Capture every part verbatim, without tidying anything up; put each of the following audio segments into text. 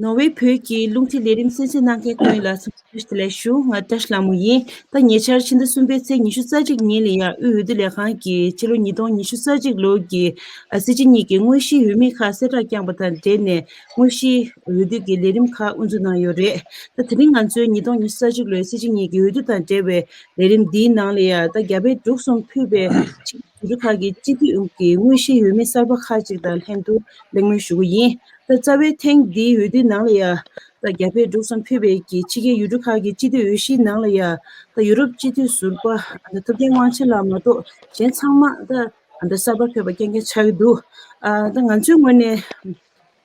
ནོར་ཝེ་བོད་ཀྱི་རླུང་འཕྲིན་ལས་རིམ་གསན་གཟིགས་གནང་མཁན་ཀུན་ལ་འཚམས་འདྲི་བཀྲ་ཤིས་བདེ་ལེགས་ཞུ། ང་བཀྲ་ཤིས་ལྷ་མོ་ཡིན། ད་ཉེ་ཆར་ཕྱི་ཟླ་གསུམ་པའི་ཚེས་ཉི་ཤུ་རྩ་གཅིག་ཉིན་ལ་ཡང་དབུས་འོས་བསྡུ་ལས་ཁང་གིས་ཕྱི་ལོ་ཉིས་སྟོང་ཉི་ཤུ་རྩ་གཅིག་ལོ་གི་ཨ་སྲིད་སྤྱི་གཉིས་ཀྱི་དངོས་གཞིའི་འོས་མི་ཁག་གསལ་བསྒྲགས་བསྐྱངས་པ་དང་འབྲེལ་ནས་དངོས་གཞིའི་འོས་བསྡུ་གི་ལས་རིམ་ཁག་དབུ་འཛུགས་གནང་ཡོད་རེད། ད་དེ་རིང་ང་ཚོའི་ཉིས་སྟོང་ཉི་ཤུ་རྩ་གཅིག་ལོའི་སྲིད་སྤྱི་གཉིས་ཀྱི་འོས་བསྡུ་དང་འབྲེལ་བའི་ལས་རིམ་འདིའི་ནང་ལ་ཡང་ད་རྒྱ་བལ་འབྲུག་གསུམ་ཕུད་པའི་ཆིངས་ཡིག་ཁག་གི་སྤྱི་འཐུས་ཀྱི་དངོས་གཞིའི་འོས་མི་གསར་པ་ཁག་ཅིག་དང་ལྷན་དུ་གླེང་མོལ་ཞུ་གི་ཡིན། ད་རྩ་བའི་ཐེངས་འདིའི་འོས་བསྡུའི་ནང་ལ་ཡང་ད་རྒྱ་བལ་འབྲུག་གསུམ་ཕུད་པའི་གི་ཕྱི་རྒྱལ་ཡུལ་གྲུ་ཁག་གི་སྤྱི་འཐུས་འོས་གཞིའི་ནང་ལ་ཡང་ད་ཡུ་རོབ་སྤྱི་འཐུས་ཟུར་པ་ད་ཐུབ་བསྟན་དབང་ཆེན་ལགས་མ་གཏོགས་གཞན་ཚང་མ་ད་ད་གསར་པ་ཕེབས་པ་རྐྱང་རྐྱང་ཆགས་ཀྱི་འདུག་ཨ་ད་ང་ཚོའི་ངོས་ནས།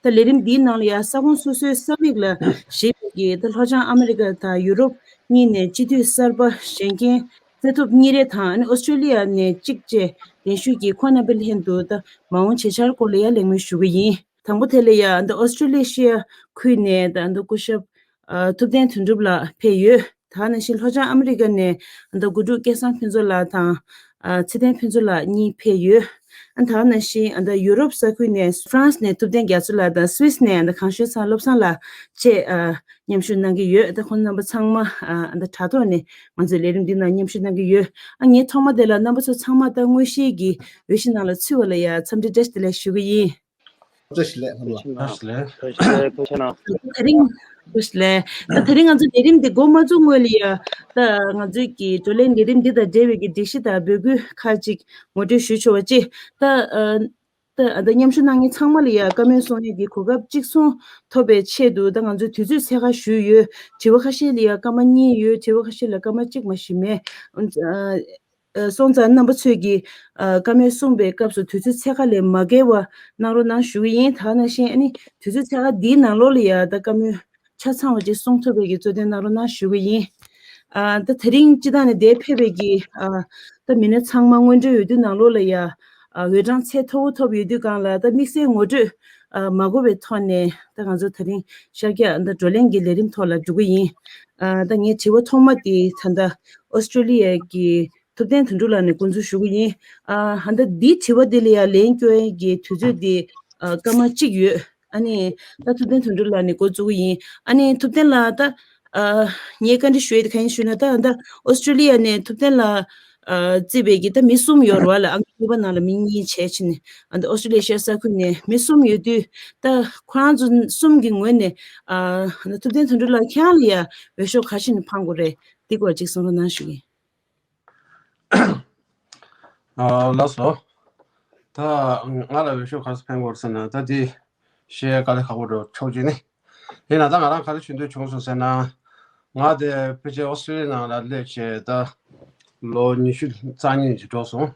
ད་ལས་རིམ་འདིའི་ནང་ལ་ཡང་ས་ཁོངས་སོ་སོའི་ས་མིག་ལ་གཞིགས་པའི་གི་ད་ལྷོ་བྱང་ཨ་མི་རི་ཀ་དང་ཡུ་རོབ་གཉིས་ནས་སྤྱི་འཐུས་གསར་པ་བཞེངས་མཁན་རྩེ་ཐོབ་གཉིས་རེ་དང་ཨ་ནི་ཨོ་སི་ཀྲི་ལི་ཡ་ནས་གཅིག་བཅས་གདན་ཞུས་ཀྱིས་ཁོང་རྣམ་པའི་ལྷན་དུ་ད་མ་འོངས་བྱེད་འཆར་སྐོར་ལ་ཡང་གླེང་མོལ་ཞུ་གི་ཡིན། དང་པོ་དེ་ལ་ཡང་ད་ཨོ་སི་ཀྲི་ལི་ཤི་ཡ་ཁུལ་ནས་ད་ད་སྐུ་ཞབས་ཨ་ཐུབ་བསྟན་དོན་གྲུབ་ལགས་ཕེབས་ཡོད། ད་ནང་བཞིན་ལྷོ་བྱང་ཨ་མི་རི་ཀ་ནས་ད་དགུ་ཕྲུག་སྐལ་བཟང་ཕུན་ཚོགས་ལགས་དང་ཨ་ཚེ་བརྟན་ཕུན་ཚོགས་ལགས་གཉིས་ཕེབས་ཡོད། ཨ་ད་ནང་བཞིན་ཨ་ད་ཡུ་རོབ་ས་ཁུལ་ནས་ཧྥ་རན་སི་ནས་ཐུབ་བསྟན་རྒྱ་མཚོ་ལགས་དང་སུད་སི་ནས་ཨ་ད་གངས་ཞོལ་ཚང་བློ་བཟང་ལགས་བཅས་ཨ་མཉམ་ཞུགས་གནང་གི་ཡོད། ད་ཁོང་རྣམ་པ་ཚང་མ་ཨ་ད་དྲ་ཐོག་ནས་ང་ཚོའི་ལས་རིམ་འདི་ནང་མཉམ་ཞུགས་གནང་གི་ཡོད། ཨ་ངས་ཐོག་མ་དེ་ལ་རྣམ་པ་ཚོ་ཚང་མ་ད་དངོས་གཞིའི་གི་འོས་གཞི་ནང་ལ་ཚུད་པ་ལ་ཡ་འཚམས་འདྲི་བཀྲ་ཤིས་བདེ་ལེགས་ཞུ་གི་ཡིན། བཀྲ་ཤིས་བདེ་ལེགས་ལྷ་མོ་ལགས། བཀྲ་ཤིས་བདེ་ལེགས། ཐུགས་རྗེ་ཆེ་ཐུགས་རྗེ་ཆེ་གནང་། དེ་རིང་བཀྲ་ཤིས་བདེ་ལེགས། ད་དེ་རིང་ང་ཚོ་ལས་རིམ་འདི་འགོ་མ་བཙུགས་སྔོན་ལ་ཡ་ད་ང་ཚོའི་གི་བགྲོ་གླེང་ལས་རིམ་འདི་དང་འབྲེལ་བའི་གི་སྒྲིག་གཞི་དང་འབོད་སྐུལ་ཁག་ཅིག་ངོ་སྤྲོད་ཞུ་ཆོག་པ་ཅི། ད་ཨ་ད་ཨ་ད་མཉམ་ཞུགས་གནང་མཁན་ཚང་མ་ལ་ཡ་བཀའ་མོལ་གསུང་ཡས་ཀྱི་གོ་སྐབས་གཅིག་མཚུངས་ཐོབ་པའི་ཆེད་དུ་ད་ང་ཚོས་དུས་ཚོད་ཚད་བཀག་ཞུས་ཡོད། དྲི་བ་ཁ་ཤས་ལ་ཡ་སྐར་མ་གཉིས་ཡོད། དྲི་བ་ཁ་ཤས་ལ་སྐར་མ་གཅིག་མ་གཏོགས་མེད། ཨ། ཨ། སོང་ཙང་རྣམ་པ་ཚོས་ཀྱིས་ཨ་བཀའ་མོལ་གསུངས་པའི་སྐབས་སུ་དུས་ཚོད་ཚད་བཀག་ལས་མ་བརྒལ་བ་གནང་རོགས་གནང་ཞུ་གི་ཡིན། ད་ནང་བཞིན་ཨ་ནི་དུས་ཚོད་ཚད་བཀག་འདིའི་ནང་ལོགས་ལ་ཡ་ད་བཀའ་མོལ་ཆ་ཚང་བ་ཅིག་གསུང་ཐུབ་པའི་གི་གཙོ་འདོན་གནང་རོགས་གནང་ཞུ་གི་ཡིན། ཨ་ད་དེ་རིང་སྤྱི་བཏང་ནས་འདིར་ཕེབས་པའི་གི་ཨ་ད་མི་སྣ་ཚང་མ་སྔོན་འགྲོའི་འོས་བསྡུ་ནང་ལོགས་ལ་ཡ་ཨ་འོས་གྲངས་ཚད་མཐོ་བོ་ཐོབ་ཡོད་དུས་སྒང་ལ་ད་དམིགས་བསལ་ངོ་སྤྲོད་ཨ་མ་དགོས་པའི་ཐོག་ནས་ད་ང་ཚོ་དེ་རིང་ཤར་རྒྱག་ད་བགྲོ་གླེང་གི་ལས་རིམ་ཐོག་ལ་འགྲོ་གི་ཡིན། ཨ་ད་ངའི་དྲི་བ་ཐོག་མ་དེ་ད་ལྟ་ཨོ་སི་ཀྲི་ལི་ཡ་གི་ཐུབ་བསྟན་དོན་གྲུབ་ལགས་ནས་འགོ་འཛུགས་ཞུ་གི་ཡིན། ཨ་ཧ་ད་འདིའི་དྲི་བ་འདི་ལ་ཡང་ལན་སྐྱོན་གྱི་དུས་ཚོད་འདི་ཨ་སྐར་མ་གཅིག་ཡོད། ཨ་ནི་ད་ཐུབ་བསྟན་དོན་གྲུབ་ལགས་ནས་འགོ་བཙུགས་གི་ཡིན། ཨ་ནི་ཐུབ་བསྟན་ལགས་ད་ཨ་ངས་བཀའ་འདྲི་ཞུ་ཡས་དེ་གང་ཡིན་ཞུས་ན་ད་ད་ཨོ་སི་ཀྲི་ལི་ཡ་ནས་ཐུབ་བསྟན་ལགས་ཨ་བརྩིས་པའི་གི་ད་མི་གསུམ་ཡོད་རེད་བ་ལ། ཨང་ཀི་གཉིས་པ་ནང་ལ་མི་གཉིས་བྱས་ཕྱིན་ནས་ཨ་ད་ཨོ་སི་ཀྲི་ལི་ཡ་ཤར་ས་ཁུལ་ནས་མི་གསུམ་ཡོད་དུས་ད་ཁོ་རང་ཚོ་གསུམ་གི་ངོས་ནས་ཨ་ཐུབ་བསྟན་དོན་གྲུབ་ལགས་ཁྱེད་རང་ལ་ཡ་འོས་ཤོག་ག་ཞིག་ནས་འཕང་དགོས་རེད། འདི་སྐོར་ཅིག་གསུང་རོགས་གནང་ཞུ་གི་ཡིན། ཨ་ལགས་སོ། ད་ང་ལ་འོས་ཤོག་ག་ཚོད་འཕེན་དགོས་ཟེར་ན་ད་འདི་བཤད་དཀའ་ལས་ཁག་པོ་འགྲོ་ཆོག་ཅིག་ནི། ཡིན་ན་ད་ང་རང་ག་རེ་བྱེད་འདོད་བྱུང་སོང་ཟེར་ན། ང་དེ་ཕལ་ཆེར་ཨོ་སི་ཀྲི་ལི་ཡ་ནང་ལ་སླེབས་བྱས་ད་ལོ་ཉི་ཤུ་རྩ་གཉིས་ཅིག་འགྲོ་སོང་།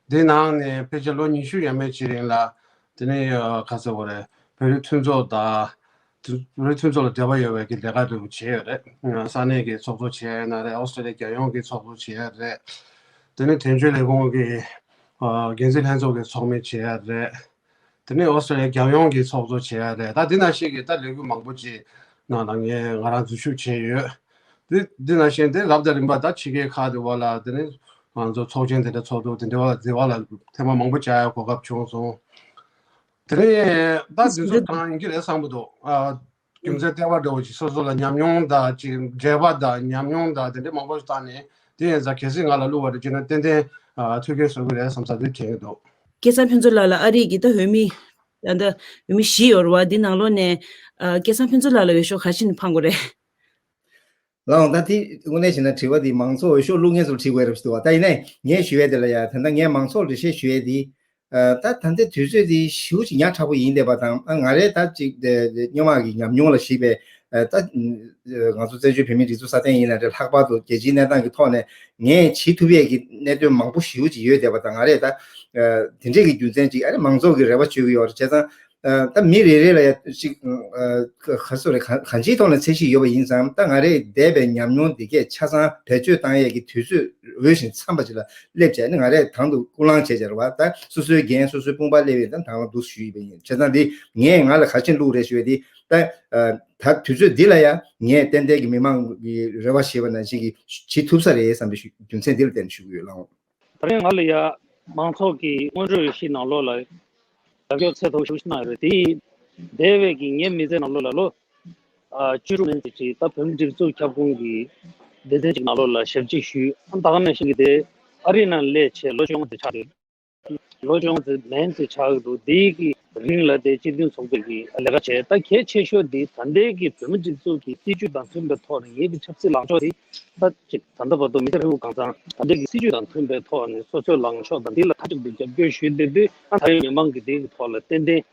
འདི་ནང་ནས་ཕལ་ཆེར་ལོ་ཉི་ཤུ་ཡས་མས་ཅིག་རིང་ལ་དེ་ནས་ག་ཚོད་དགོས་རེད། བོད་རིགས་མཐུན་ཚོགས་དང་། དེ་བོད་རིགས་མཐུན་ཚོགས་ལ་འབྲེལ་བ་ཡོད་པའི་གི་ལས་ཀ་འདྲ་བོ་བྱས་ཡོད་རེད། ས་གནས་ཀྱི་ཚོགས་གཙོ་བྱས་ཡོད་ན་རེད། ཨོ་སི་ཀྲི་ལི་ཡ་རྒྱལ་ཡོངས་ཀྱི་ཚོགས་གཙོ་བྱས་ཡོད་རེད། དེ་ནས་དོན་གཅོད་ལས་ཁུངས་ཀྱི་ཨ་འགན་འཛིན་ལྷན་ཚོགས་ཀྱི་ཚོགས་མི་བྱས་ཡོད་རེད། དེ་ནས་ཨོ་སི་ཀྲི་ལི་ཡ་རྒྱལ་ཡོངས་ཀྱི་ཚོགས་གཙོ་བྱས་ཡོད་རེད། ད་འདི་ནང་བཞིན་གྱི་ད་ལས་འགུལ་མང་པོ་ཅིག་ནང་ལ་ངས་ང་རང་འཛུལ་ཞུགས་བྱས་ཡོད། འདི་འདི་ནང་བཞིན་དེ་རབ་དང་རིམ་པ་ད་ཕྱི་རྒྱལ་ཁག་དེ་བ་ལ་དེ་ནས་ང་ཚོ་ཚོགས་ཆེན་དེ་འདྲ་ཚོགས་འདུ་དེ་འདྲ་བ་ལ་འཛུལ་བ་ལ་ཐེངས་མ་མང་པོ་བྱ་ཡ་གོ་སྐབས་བྱུང་སོང་། དེ་ནས་ད་འཛིན་བཟུང་བཏང་ཡིན་གྱི་རེད་བསམ་གྱི་འདུག་ཨ། རྒྱུ་མཚན་ལྟེ་བ་འདྲ་བོ་ཅིག་སོ་སོ་ལ་ཉམས་མྱོང་དང་ཅིག་འབྲེལ་བ་དང་ཉམས་མྱོང་དང་དེ་འདྲ་མང་པོ་ཞིག་བཏང་ནས་དེ་ཡིན་ཙང་གལ་སྲིད་ང་ལ་བླུགས་པ་རེད་ཅེ་ན་ཏན་ཏན་ཨ་ཐུགས་ཁུར་བཟོ་གི་རེད་བསམ་ས་དེ་དྲན་གྱི་འདུག་སྐལ་བཟང་ཕུན་ཚོགས་ལགས་ལ་ཨ་རིའི་གི་ད་འོས་མི་ད་ལྟ་འོས་མི་བཞི་ཡོད་རེད་བ། འདི་ནང་ལོགས་ནས་ཨ་སྐལ་བཟང་ཕུན་ཚོགས་ལགས་ལ་འོས་ཤོག་ག་ཞིག་ནས་འཕང་དགོས་རེད། ལགས་འོང་། ད་དེ་དངོས་གནས་བྱས་ན་དྲི་བ་འདི་མང་ཚོགས་འོས་ཤོག་བླུག་མཁན་ཚོར་དྲི་དགོས་རེད་པ་ཞིག་འདུག་བ། ད་ཡིན་ནའི་ངས་ཞུ་ཡས་དེ་ལ་ཡ་ད་ལྟ་ངས་མང་ཚོགས་ལ་འགྲེལ་བཤད་ཞུ་ཡས་དེ། ཨ་ད་ད་ལྟའི་དུས་ཚོད་འདི་ཞེ་པོ་ཅིག་ཉག་ཕྲ་པོ་ཡིན་བསྡད་པ་དང་། ཨ་ང་རས་ད་ཅིག་དེ་དེ་སྔོན་མ་གི་ཉམས་མྱོང་ལ་གཞིགས་པའི་ཨ་ད་ང་ཚོ་བཙན་བྱོལ་བོད་མིའི་སྒྲིག་འཛུགས་སྲ་བརྟན་ཡིན་ན་འདྲ། ལྷག་པར་དུ་རྒྱལ་སྤྱིའི་གནས་སྟངས་ཀྱི་ཐོག་ནས་ངས་བྱེད་ཐུབ་ཡས་ཀྱི་གནད་དོན་མང་པོ་ཞེ་པོ་ཅིག་ཡོད་བསྡད་པ་དང་། ང་རས་ད་ཨ་དེ་འདྲས་ཀྱི་རྒྱུ་མཚན་ཅིག་ཨ་ནི་མང་ཚོགས་ཀྱི་རེ་བ་བཅོལ་གྱི་ཡོད་རེད། བྱས་ཙང་། ཨ་ད་མི་རེ་རེ་ལ་ཡ་ཅིག་ཨ་ག་སོ་རེ་ག་གང་ཅིའི་ཐོག་ནས་ཚད་གཞི་ཡོད་པ་ཡིན་ཙང་། ད་ང་རས་འདས་པའི་ཉམས་མྱོང་འདི་གས་ཆ་ཚང་བེད་སྤྱོད་བཏང་ཡས་ཀྱི་དུས་ཚོད་འོས་ཤིང་འཚམས་པ་ཅིག་ལ་སླེབས་བྱས་ནས་ང་རས་དང་དུ་སྐུལ་སློང་བྱས་བྱས་རེད་བ། ད་སོ་སོའི་འགན་སོ་སོའི་དཔུང་པ་སླེབས་ཡས་ད་དང་བླངས་འདུག་ཞུས་ཡིན་པ་ཡིན། བྱས་ཙང་འདི་ངས་ང་ལ་ག་ཅིག་བླུགས་རེད་ཞུ་ཡས་འདི་ད་ཨ་ད་དུས་ཚོད་འདི་ལ་ཡ་ངས་ཏན་ཏན་གྱི་མི་མང་གི་རེ་བ་བྱས་པ་ནང་བཞིན་གྱི་བྱེད་ཐུབ་ས་རེད་བསམ་པའི་ཞུ་རྒྱུ་མཚན་འདི་ལ་བརྟེན་ནས་ཞུ་གི་ཡོད་ལགས། ད་རེས་ང་ལ་ཡ་མང་ཚོགས་ཀྱི་སྔོན་འགྲོའི་གཞི་ནང་ལོགས་ལ་རྒྱབ་སྐྱོར་ཚད་མཐོ་ཤུགས་གནང་ཡོད་རེད། དེ་ཡིན་འདས་པའི་གི་ངའི་མི་ཚེ་ནང་ལོགས་ལ་ལོ་ ཨ་བཅུ་དྲུག་མན་ཙི་ཅིག་ད་བོད་མི་སྒྲིག་འཛུགས་ཁྱབ་ཁོངས་ཀྱི་སྡེ་ཚན་ཅིག་ནང་ལོགས་ལ་ཞབས་ཕྱི་ཞུས། ཨ་ད་ག་ནང་བཞིན་གྱི་དེ་ཨ་རི་ནང་སླེབས་བྱས་ལོ་བཅོ་ལྔ་ཙམ་ཆགས་འདུག་ལོ་བཅོ་ལྔ་ཙམ་མན་ཙམ་ཆགས་འདུག་དེའི་གི་རིང་ལ་དེ་སྤྱི་མཐུན་ཚོགས་པའི་གི་ལས་ཀ་བྱས། ད་གལ་ཆེ་ཤོས་དེ་ད་ལྟའི་གི་བོད་མི་སྒྲིག་འཛུགས་ཀྱི་སྲིད་བྱུས་དང་མཐུན་པའི་ཐོག་ནས་ངེད་ཀྱི་ཆབ་སྲིད་ལངས་ཕྱོགས་དེ་ད་ཅིག་ད་ལྟ་བར་དུ་མི་ཐེ་རི་བོ་གང་ཚང་ད་ལྟའི་གི་སྲིད་བྱུས་དང་མཐུན་པའི་ཐོག་ནས་སོ་སོའི་ལངས་ཕྱོགས་དང་དེ་ལ་མཐའ་གཅིག་ཏུ་རྒྱབ་སྐྱོར་ཞུས་བསྡད་དུས། ཨ་ད་རེས་མི་མང་གི་དེ་གི་ཐོག་ལ་ཏན་ཏན་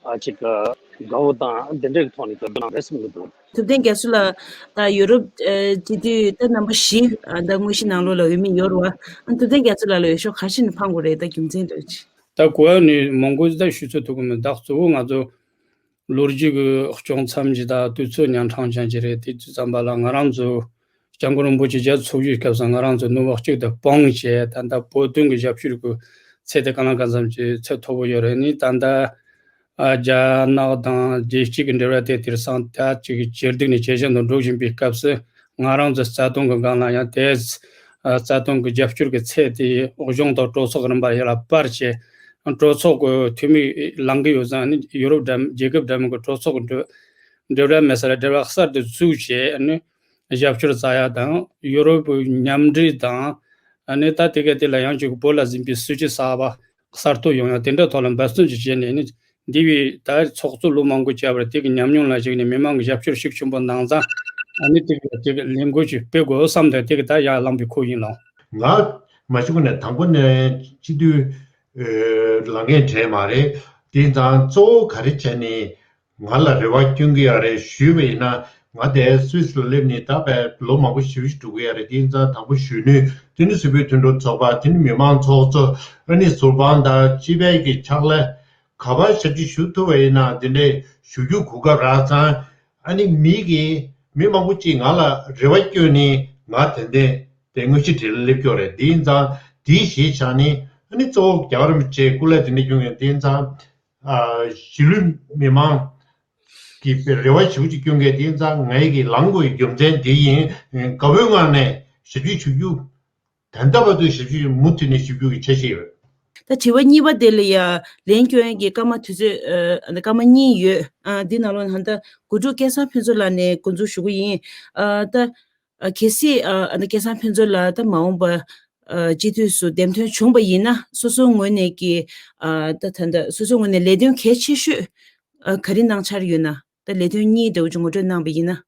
ཨ་ཅིག་དགའ་བོ་དང་དེ་འདྲའི་ཐོག་ནས་རྒྱབ་སྐྱོར་གནང་རེད་བསམ་གྱི་འདུག་ཐུབ་བསྟན་རྒྱ་མཚོ་ལགས། ད་ཡུ་རོབ་ཨ་སྤྱི་འཐུས་ད་རྣམ་པ་བཞི་ཨ་ད་དངོས་གཞི་ནང་ལོགས་ལ་འོས་མི་ཡོད་རེད་བ། ཨ་ཐུབ་བསྟན་རྒྱ་མཚོ་ལགས་ལ་འོས་ཤོག་ག་རེ་བྱས་ནས་འཕང་དགོས་རེད། ད་རྒྱུ་མཚན་འདྲ་ཅིག་ད་གོ་བ་ནི་མང་པོ་ཞིག་ད་ཞུ་ཚོད་ཐུབ་ཀྱི་མེད། ད་གཙོ་བོ་ང་ཚོ་ལོ་རྒྱུས་ཀྱི་བྱུང་མཚམས་ཀྱི་ད་དུས་ཚོད་ཉག་ཕྲ་ཅན་ཅིག་རེད། དེ་དུས་ཙམ་པ་ལ་ང་རང་ཚོ་སྐྱབས་མགོན་རིན་པོ་ཆེ་མཇལ་ཚོགས་ཞུགས་སྐབས་སུ་ང་རང་ཚོ་ནུབ་ཕྱོགས་གཅིག་ཏུ་སྤུངས་བྱས། ད་ལྟ་བོད་དོན་གྱི་ཞབས་ཞུ་གི་ཚད་དེ་གང་ལ་གང་འཚམ་གྱི་ཚད་མཐོ་པོ་ཡོད་རེད། ནི་ད་ལྟ་ཨ་རྒྱ་ནག་དང་རྒྱལ་སྤྱི་གི་འབྲེལ་བ་དེ་དེང་སང་ད་ཅིག་ཇེ་སྡུག་ནས་ཇེ་ཞན་དུ་འགྲོ་བཞིན་པའི་སྐབས་སུ། ང་རང་ཚོའི་རྩ་དོན་གྱི་སྒང་ལ་ཡང་དེ་རྩ་དོན་གྱི་རྒྱབ་སྐྱོར་གྱི་ཚད་དེ་གཞུང་དང་གྲོས་ཚོགས་ཀྱི་རིམ་པ་ཡར་ལ་སྤར་བྱས། གྲོས་ཚོགས་ཀྱི་འཐུས་མི་ལངས་ཀྱི་ཡོད་ཙང་ནི་ཡུ་རོབ་འདྲ་རྒྱལ་ཁབ་འདྲ་མིན་གྱི་གྲོས་ཚོགས་ཀྱི་འབྲེལ་འབྲེལ་བ་མེད་ས་ལ་འབྲེལ་བ་གསར་དུ་བཙུགས་བྱས་ནི་རྒྱབ་སྐྱོར་བྱ་ཡ་དང་། ཡུ་རོབ་མཉམ་འབྲེལ་དང་། ནི་ད་དེ་ག་དེ་ལ་ཡང་ཅིག་བོད་ལ་ཟིན་པའི་སྲིད་བྱུས་གསར་པ་གསར་གཏོད་ཡོང་ཡ་དེ་འདྲའི་ཐོག་ལ་འབད་བརྩོན་ཅིག་བྱས་ནས་ནི། འདས་པའི་ད་ཚོགས་གཙོ་ལོ་མང་པོ་བཅར་བར་དེ་གི་ཉམས་མྱོང་ལ་གཞིགས་ནས་མི་མང་གི་རྒྱབ་སྐྱོར་ཤུགས་ཆེན་པོ་གནང་ཙང་། ཨ་ནི་དེ་གི་དེ་གི་ལས་འགུལ་ཅིག་སྤེལ་དགོས་བསམ་སྟེ་དེ་གི་ད་ཡར་ལངས་པའི་ཁུལ་ཡིན་ལགས། ང་མ་གཞི་ནས་དང་པོ་ནས་སྤྱི་འཐུས་ལངས་མཁན་གྲས་མ་རེད། དེ་ཙང་གཙོ་བོ་ག་རེ་བྱས་ནས་ང་ལ་རེ་བ་བསྐྱོན་གི་ཡོད་རེད་ཞུས་པ་ཡིན་ན། ང་དེ་སུད་སི་ལ་སླེབས་ནས་ད་བར་ལོ་མང་པོ་ཞེ་པོ་ཞིག་འགྲོ་གི་ཡོད་རེད། དེ་ཙང་དང་པོ་གཞོན་ནུ། དེ་ནི་སུད་བོད་མཐུན་གྲོགས་ཚོགས་པ། དེ་ནི་མི་མང་ཚོགས་གཙོ། ཨ་ནི་ཟུར་དཔང་དང་སྤྱི་པའི་གི་ཕྱག་ལས། ག་པར་ཞབས་ཕྱི་ཞུ་ཐུབ་པ་ཡིན་ན་དེ་འདྲའི་ཞུ་རྒྱུ་གོ་སྐབས་རག་ཙང་། ཨ་ནི་མི་གིས་མི་མང་པོ་ཅིག་ང་ལ་རེ་བ་བསྐྱོན་ནས་ང་ཏན་ཏན་དེ་དངོས་གཞི་གྲས་ལ་སླེབས་ཀྱི་ཡོད་རེད། དེ་ཡིན་ཙང་དེའི་གཞིར་བཞག་ནས་ཨ་ནི་གཙོ་བོ་རྒྱལ་བ་རིན་པོ་ཆེའི་སྐུ་ལས་དེ་འདྲ་བསྐྱོན་མཁན། དེ་ཡིན་ཙང་ཨ་གཞིས་ལུས་མི་མང་གི་རེ་བ་ཞེ་པོ་ཅིག་བསྐྱོན་མཁན། དེ་ཡིན་ཙང་ངའི་གི་ལངས་དགོས་པའི་རྒྱུ་མཚན་དེ་ཡིན། དགའ་བོའི་ངང་ནས་ཞབས་ཕྱི་ཞུ་རྒྱུ། ད་ལྟ་བར་དུ་ཞབས་ཕྱི་མུ་མཐུད་ནས་ཞུ་རྒྱུ་གི་འཆར་གཞི་ཡོད། ད་དྲི་བ་གཉིས་པ་དེ་ལ་ཡ་ལན་སྐྱོན་གྱི་སྐར་མ་དུས་ཚོད་ཨ་སྐར་མ་གཉིས་ཡོད། ཨ་འདི་ནང་ལོགས་ནས་ད་དགུ་ཕྲུག་སྐལ་བཟང་ཕུན་ཚོགས་ལགས་ནས་འགོ་འཛུགས་ཞུ་གི་ཡིན། ཨ་ད་ཨ་གལ་སྲིད་ཨ་ཨ་ནི་སྐལ་བཟང་ཕུན་ཚོགས་ལགས་ད་མ་འོངས་པ་ཨ་སྤྱི་འཐུས་སུ་འདེམས་ཐོན་བྱུང་པ་ཡིན་ན། སོ་སོའི་ངོས་ནས་ཀྱི་ཨ་ད་ད་ད་སོ་སོའི་ངོས་ནས་ལས་དོན་གལ་ཆེ་ཤོས་ཨ་ག་རེ་གནང་འཆར་ཡོད་ན། ད་ལས་དོན་གཉིས་འདྲ་བོ་ཅིག་ངོ་སྤྲོད་གནང་པ་ཡིན་ན།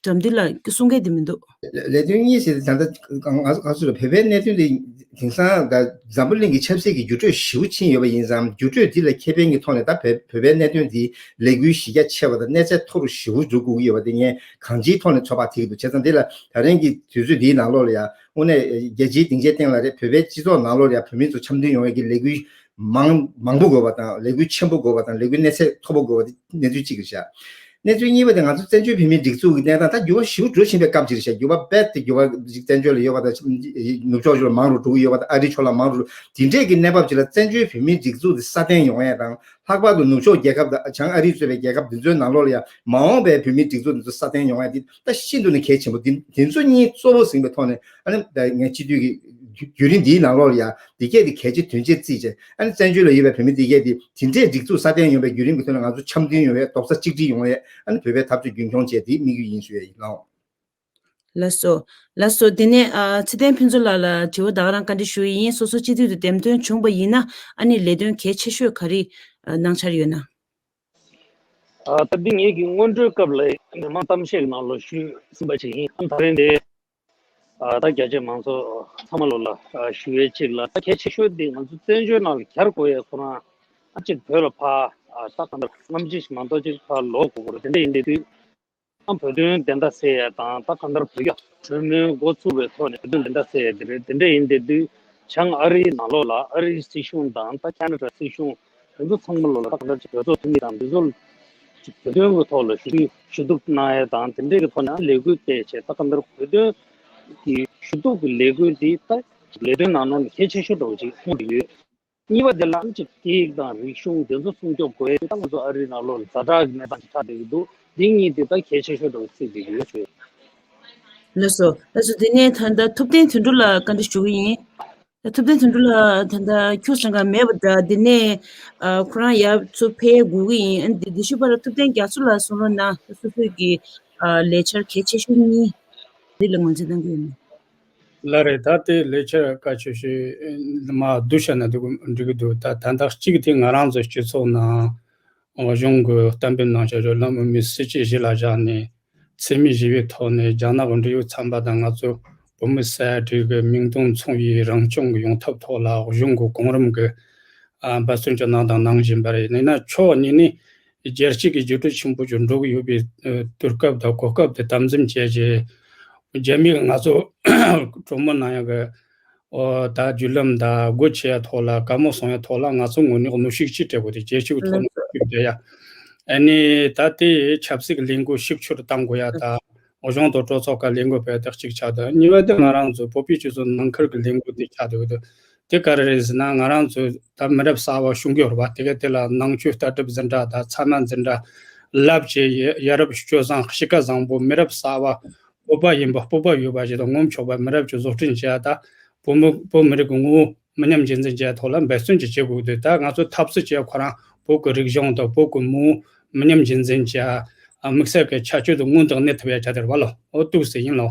དགྲ་འདུལ་ལགས་གསུང་མཁན་དེ་མི་འདུག་ལས་དོན་གཉིས་ཟེར་ཏེ་ད་ལྟ་ང་ང་ཚོ་ལ་བོད་པའི་གནད་དོན་དེ་དེང་སང་ད་འཛམ་བུ་གླིང་གི་ཆབ་སྲིད་ཀྱི་འགྱུར་འགྲོས་ཞེ་པོ་ཕྱིན་ཡོད་པ་ཡིན་ཙང་། འགྱུར་འགྲོས་འདི་ལ་ཁེ་ཕན་གྱི་ཐོག་ནས་ད་བོད་བོད་པའི་གནད་དོན་འདི་ལས་འགུལ་གཞི་རྒྱ་ཆེ་བ་དང་གནས་ཚད་མཐོ་རུ་ཞེ་པོ་འགྲོ་དགོས་ཀྱི་ཡོད་པ་དེ་ངས་གང་ཅིའི་ཐོག་ནས་ཚོད་དཔག་ཐེག་གི་འདུག་བྱས་ཙང་འདི་ལ་ད་རིང་གི་དུས་ཚོད་འདིའི་ནང་ལོགས་ལ་ཡང་དངོས་གནས་རྒྱལ་སྤྱིའི་སྡིངས་ཆའི་སྟེང་ལ་རེད། བོད་པའི་སྤྱི་ཚོགས་ནང་ལོགས་ལ་ཡང་བོད་མི་ཚོ་འཆམ་མཐུན་ཡོང་བའི་གི་ལས་འགུལ་མང་མང་པོ་དགོས་པ་དང་། ལས་འགུལ་ཆེན་པོ་དགོས་པ་དང་། ལས་འགུལ་གནས་ཚད་མཐོ་པོ་དགོས་པ་དེ་གནས་ཚུལ་གཅིག་རེད་ཤག་གནས་ཚུལ་གཉིས་པ་དེ་ང་ཚོ་བཙན་བྱོལ་བོད་མིའི་སྒྲིག་འཛུགས་ཀྱི་གནས་སྟངས་ད་འགྱུར་བ་ཞེ་པོ་འགྲོ་བཞིན་པའི་སྐབས་ཅིག་རེད་ཤག་འགྱུར་བ་རྦད་དེ་འགྱུར་བ་ཅིག་བཙན་བྱོལ་ལ་ཡོད་པ་དང་། ནུབ་ཕྱོགས་ཕྱོགས་ལ་མང་རུ་འགྲོ་གི་ཡོད་པ་དང་། ཨ་རིའི་ཕྱོགས་ལ་མང་རུ། དེ་འདྲས་ཀྱི་གནས་བབ་ཅིག་ལ་བཙན་བྱོལ་བོད་མིའི་སྒྲིག་འཛུགས་དེ་སྲ་བརྟན་ཡོང་ཡས་དང་། ལྷག་པར་དུ་ནུབ་ཕྱོགས་རྒྱལ་ཁབ་དང་བྱང་ཨ་རི་གཙོས་པའི་རྒྱལ་ཁབ་འདི་ཚོའི་ནང་ལོགས་ལ་ཡང་མ་འོངས་པའི་བོད་མིའི་སྒྲིག་འཛུགས་འདི་ཚོ་སྲ་བརྟན་ཡོང་ཡས་འདི་ད་ཤིན་ཏུ་ནས་གལ་ཆེན་པོ། འདི་འདི་ཚོ་གཉིས་གཙོ་བོ་ཟིན་པའི་ཐོག་ནས། ཨ་ནི་ད་ངས་སྤྱི་འཐུས་ཀྱི་བརྒྱུད་རིམ་འདིའི་ནང་ལོགས་ལ་ཡང་འདི་གས་དེ་གལ་ཆེ་དོན་ཆེ་བརྩིས་བྱས། ཨ་ནི་བཙན་བྱོལ་ལ་ཡོད་པའི་བོད་མི་འདི་གས་དེ་དེ་འདྲའི་སྒྲིག་འཛུགས་སྲ་བརྟན་ཡོང་བའི་བརྒྱུད་རིམ་གྱི་ཐོག་ནས་ང་ཚོ་འཆམ་མཐུན་ཡོང་བའི། རྡོག་རྩ་གཅིག་སྒྲིལ་ཡོང་བའི། ཨ་ནི་བོད་པའི་འཐབ་རྩོད་རྒྱུན་འཁྱོངས་བྱས་དེ་དམིགས་ཡུལ་ཡིན་ཞུ་ཡ་ཡིན་ལགས། ལགས་སོ། ལགས་སོ། དེ་ནས་ཨ་ཚེ་བརྟན་ཕུན་ཚོགས་ལགས་ལ་དྲི་བ་ད་ག་རང་བཀའ་འདྲི་ཞུ་ཡི་ཡིན། སོ་སོ་སྤྱི་འཐུས་དུ་འདེམས་ཐོན་བྱུང་པ་ཡིན་ན། ཨ་ནི་ལས་དོན་གལ་ཆེ་ཤོས་ག་རེ་ཨ་གནང་འཆར་ཡོད་ན། ཨ་ད་འདི་ངེད་ཀྱི་སྔོན་འགྲོའི་སྐབས་ལ་མི་མང་གཏམ་བཤད་ཀྱི་ནང་ལོགས་ཞུས་ཟིན་པ་ཅིག་ཡིན། ཨ་ད་རིང་འདི་ཨ་ད་རྒྱ་ཆེ་མང་ཚོགས་ཚང་མ་ལོ་ལ་ཨ་ཞུ་ཡས་གཅིག་ལ། ད་གལ་ཆེ་ཤོས་འདི་ང་ཚོ་བཙན་བྱོལ་ནང་ལ་གྱར་དགོས་ཡས་ཁོ་རང་ཨ་གཅིག་བོད་ལ་ཕར་ཨ་ད་གང་ལྟར་སྔ་ཕྱི་ཞིག་མ་གཏོགས་གཅིག་ཕར་ལོག་དགོས་ཀྱི་རེད། དེ་འདྲ་ཡིན་དུས། ཨ་བོད་དོན་བདེན་མཐའ་གསལ་ཡས་དང་། ད་གང་ལྟར་བོད་རྒྱ་གྲོས་མོལ་འགོ་ཚུགས་པའི་ཐོག་ནས་བོད་དོན་བདེན་མཐའ་གསལ་ཡས་དེ་རེད། དེ་འདྲ་ཡིན་དེ་དུས་བྱང་ཨ་རིའི་ནང་ལོགས་ལ་ཨ་རིའི་སྲིད་གཞུང་དང་ད་ཁ་ན་ཌ་སྲིད་གཞུང་དེ་ཚོ་ཚང་མ་ལོགས་ལ་ད་གང་ལྟར་གྱི་གྲོས་ཚོགས་འཐུས་མི་དང་འདི་ཚོ་ལ་ཅིག་བོད་དོན་གྱི་ཐོག་ལ་ཞུ་ཞུ་གཏུག་གནང་ཡས་དང་། དེ་འདྲའི་གི་ཐོག་ནས་ལས་འགུལ་སྤེལ་བྱས། ད་གང་ལྟར་བོད་དོན་གྱི་ཞུ་གཏུག་གི་ལས་འགུལ་འདི་ད་ལས་དོན་ནང་ནང་ནས་གལ་ཆེ་ཤོས་འདྲ་བོ་ཅིག་མཐོང་གི་ཡོད། གཉིས་པ་དེ་ལ་ཨ་ཅིག་སྐད་ཡིག་དང་རིག་གཞུང་དེ་ཚོ་སྲུང་སྐྱོབ་དགོས་ཡས་དེ་ད་ང་ཚོ་ཨ་རིའི་ནང་ལོགས་ལ་ཛ་དྲག་གི་གནས་སྟངས་ཅིག་ཆགས་བསྡད་ཀྱི་འདུག་འདི་གཉིས་དེ་ད་གལ་ཆེ་ཤོས་འདྲ་བོ་བརྩིས་བསྡད་ཀྱི་ཡོད་ཞུ། ལགས་སོ། ལགས་སོ། དེ་ནས་ད་ལྟ་ཐུབ་བསྟན་དོན་གྲུབ་ལ་བཀའ་འདྲི་ཞུ་གི་ཡིན། ད་ཐུབ་བསྟན་དོན་གྲུབ་ལགས་ད་ལྟ་ཁྱུག་ཙམ་གང་མེད་པ་འདྲ། འདི་ནས་ཨ་ཁོ་རང་ཡར་ཚུར་ཕེབས་དགོས་ཀྱི་ཡིན། ཨ་འདི་འདི་ཤུ་པ་ལ་ཐུབ་བསྟན་རྒྱ་མཚོ་ལགས་གསུང་རོགས་གནང་། ད་སོ་སོའི་གི་ཨ་ལས་འཆར་གལ་ཆེ་ཤོས་གཉིས་འདི་ལ་ངོས་འཛིན་གནང་གི་ཡོད་མེད། ལགས་རེད། ད་དེ་ལས་འཆར་གལ་ཆེ་ཤོས་མར་བསྡུ་བྱས་ན་འགྲིག་གི་འགྲིག་གི་འདུག་ད་ད་ལྟ་གཅིག་དེ་ང་རང་ཚོ་སྤྱི་ཚོགས་ནང་། གཞུང་གི་གཏན་འབེབས་གནང་བྱ་བརྒྱུད་ལམ་དབུ་མའི་སྲིད་བྱུས་གཞི་ལ་བཞག་ནས། འཚེ་མེད་ཞི་བའི་ཐོག་ནས་རྒྱ་ནག་གི་འབྲེལ་ཡོད་ཚན་པ་དང་ང་ཚོ་བོད་མི་སེར་སྒྲིག་གི་མིང་དོན་མཚུངས་པའི་རང་སྐྱོང་གི་ཡོང་ཐབས་ཐོག་ལ་གཞུང་གི་གོང་རིམ་གྱི་ཨ་འབད་བརྩོན་ཅིག་གནང་དང་གནང་བཞིན་པ་རེད། ཡིན་ན་ཕྱོགས་གཉིས་ནས་རྒྱལ་སྤྱི་གི་འགྱུར་འགྲོས་ཆེན་པོ་ཅིག་འགྲོ་གི་ཡོད་པའི་ཨ་དུས་སྐབས་དང་གོ་སྐབས་དེ་དམ་འཛིན་བྱས་རྗེས། རྒྱ་མི་གིས་ང་ཚོ་གྲོས་མོལ་གནང་ཡག་གི་ཨོ་ད་བརྒྱུད་ལམ་དང་སྒོ་ཕྱེ་ཡ་ཐོག་ལ་བཀའ་མོལ་གསུང་ཡ་ཐོག་ལ་ང་ཚོ་ངོས་ནས་གནོན་ཤུགས་ཅིག་སྤྲད་དགོས་ཏེ། རྒྱལ་སྤྱིའི་ཐོག་ནས་གནོན་ཤུགས་སྤྲད་ཡ། ཨ་ནི་ད་ལྟའི་ཆབ་སྲིད་ཀྱི་ལས་འགུལ་ཤུགས་ཆེ་རུ་གཏང་དགོས་ཡ་དང་། འོས་སྦྱོང་དང་གྲོས་ཚོགས་ཀྱི་ལས་འགུལ་སྤེལ་ཏེ་གཅིག་ཆགས་འདུག་གཉིས་པ་དེ་ང་རང་ཚོ་བོད་པའི་སྤྱི་ཚོགས་ནང་ཁུལ་གྱི་ལས་འགུལ་དེ་ཆགས་འདུག་དེ་ག་རེ་རེད་ཟེར་ན། ང་རང་ཚོ་ད་མི་རབས་གསར་པ་ཤོང་གི་ཡོད་རེད་པ། དེ་ག་དེ་ལ་ནང་ཆོས་ལྟ་གྲུབ་འཛིན་གྲྭ་དང་ཚད་མ་འཛིན་གྲྭ་བསླབ་བྱས། ཡ་ཡ་རབས་སྤྱོད་བཟང་གཤིས་ཀ་བཟང་པོ་མི་རབས་གསར་པ་བོད་པ་ཡིན་པ་སྤོབས་པ་ཡོད་པ་ཞིག་དང་ངོམ་ཆོག་པ་མི་རབས་ཅིག་བཟོ་སྐྲུན་བྱེད་ཡ་དང་། བོད་མི་བོད་མི་རིགས་ཀྱི་ངོ་བོ་མི་ཉམས་རྒྱུན་འཛིན་བྱེད་ཡ་ཐོག་ལ་འབད་བརྩོན་ཅིག་བྱེད་དགོས་འདུག་ད་ང་ཚོ་འཐབ་རྩོད་བྱེད་ཡ་ཁོ་རང་བོད་ཀྱི་རིག་གཞུང་དང་བོད་ཀྱི་མི་ངོ་མི་ཉམས་རྒྱུན་འཛིན་བྱེད་ཡ། དམིགས་བསལ་གྱི་ཁྱད་ཆོས་དེ་མངོན་དུ་གནས་ཐུབ་ཡ་བྱ་དེ་རེད་པ་ལོ། འོ་འདུག་ཟེར་ཡིན་ལོ།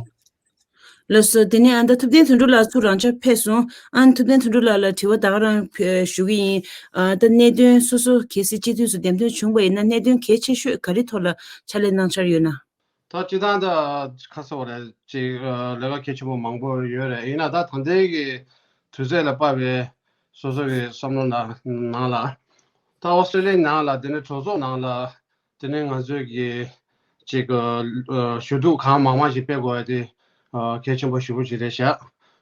ལགས་སོ། དེ་ནས་ཨ་ད་ཐུབ་བསྟན་དོན་གྲུབ་ལགས་ཚུར་རང་འཇགས་ཕེབས་སོང་། ཨ་ཐུབ་བསྟན་དོན་གྲུབ་ལགས་ལ་དྲི་བ་ད་ག་རང་ཞུ་གི་ཡིན། ཨ་ད་གནད་དོན་སོ་སོ་གལ་སྲིད་སྤྱི་འཐུས་སུ་འདེམས་ཐོན་བྱུང་བ་ཡིན་ན་གནད་དོན་གལ་ཆེ་ཤོས་ག་རེ་ཐོག་ལ་ཕྱག་ལས་གནང་འཆར་ཡོད་ན། ད་སྤྱིར་བཏང་ད་ཁ་སོ་རེད་ཅིག་ལས་ཀ་གལ་ཆེན་པོ་མང་པོ་ཡོད་རེད། ཡིན་ན་ད་ད་ལྟའི་གི་དུས་ཚོད་ལ་དཔག་པའི་སོ་སོ་གི་བསམ་བློ་ནང་ནང་ལ་ད་ཨོ་སི་ཀྲི་ལི་ཡ་ནང་ལ། དེ་ནས་གྲོས་ཚོགས་ནང་ལ། དེ་ནས་ང་ཚོས་ཀྱི་ཅིག་ཞུ་གཏུག་གང་མང་མང་ཞིག་སྤེལ་དགོས་ཡ་དེ་གལ་ཆེན་པོ་ཞེ་པོ་ཅིག་རེད་ཤག་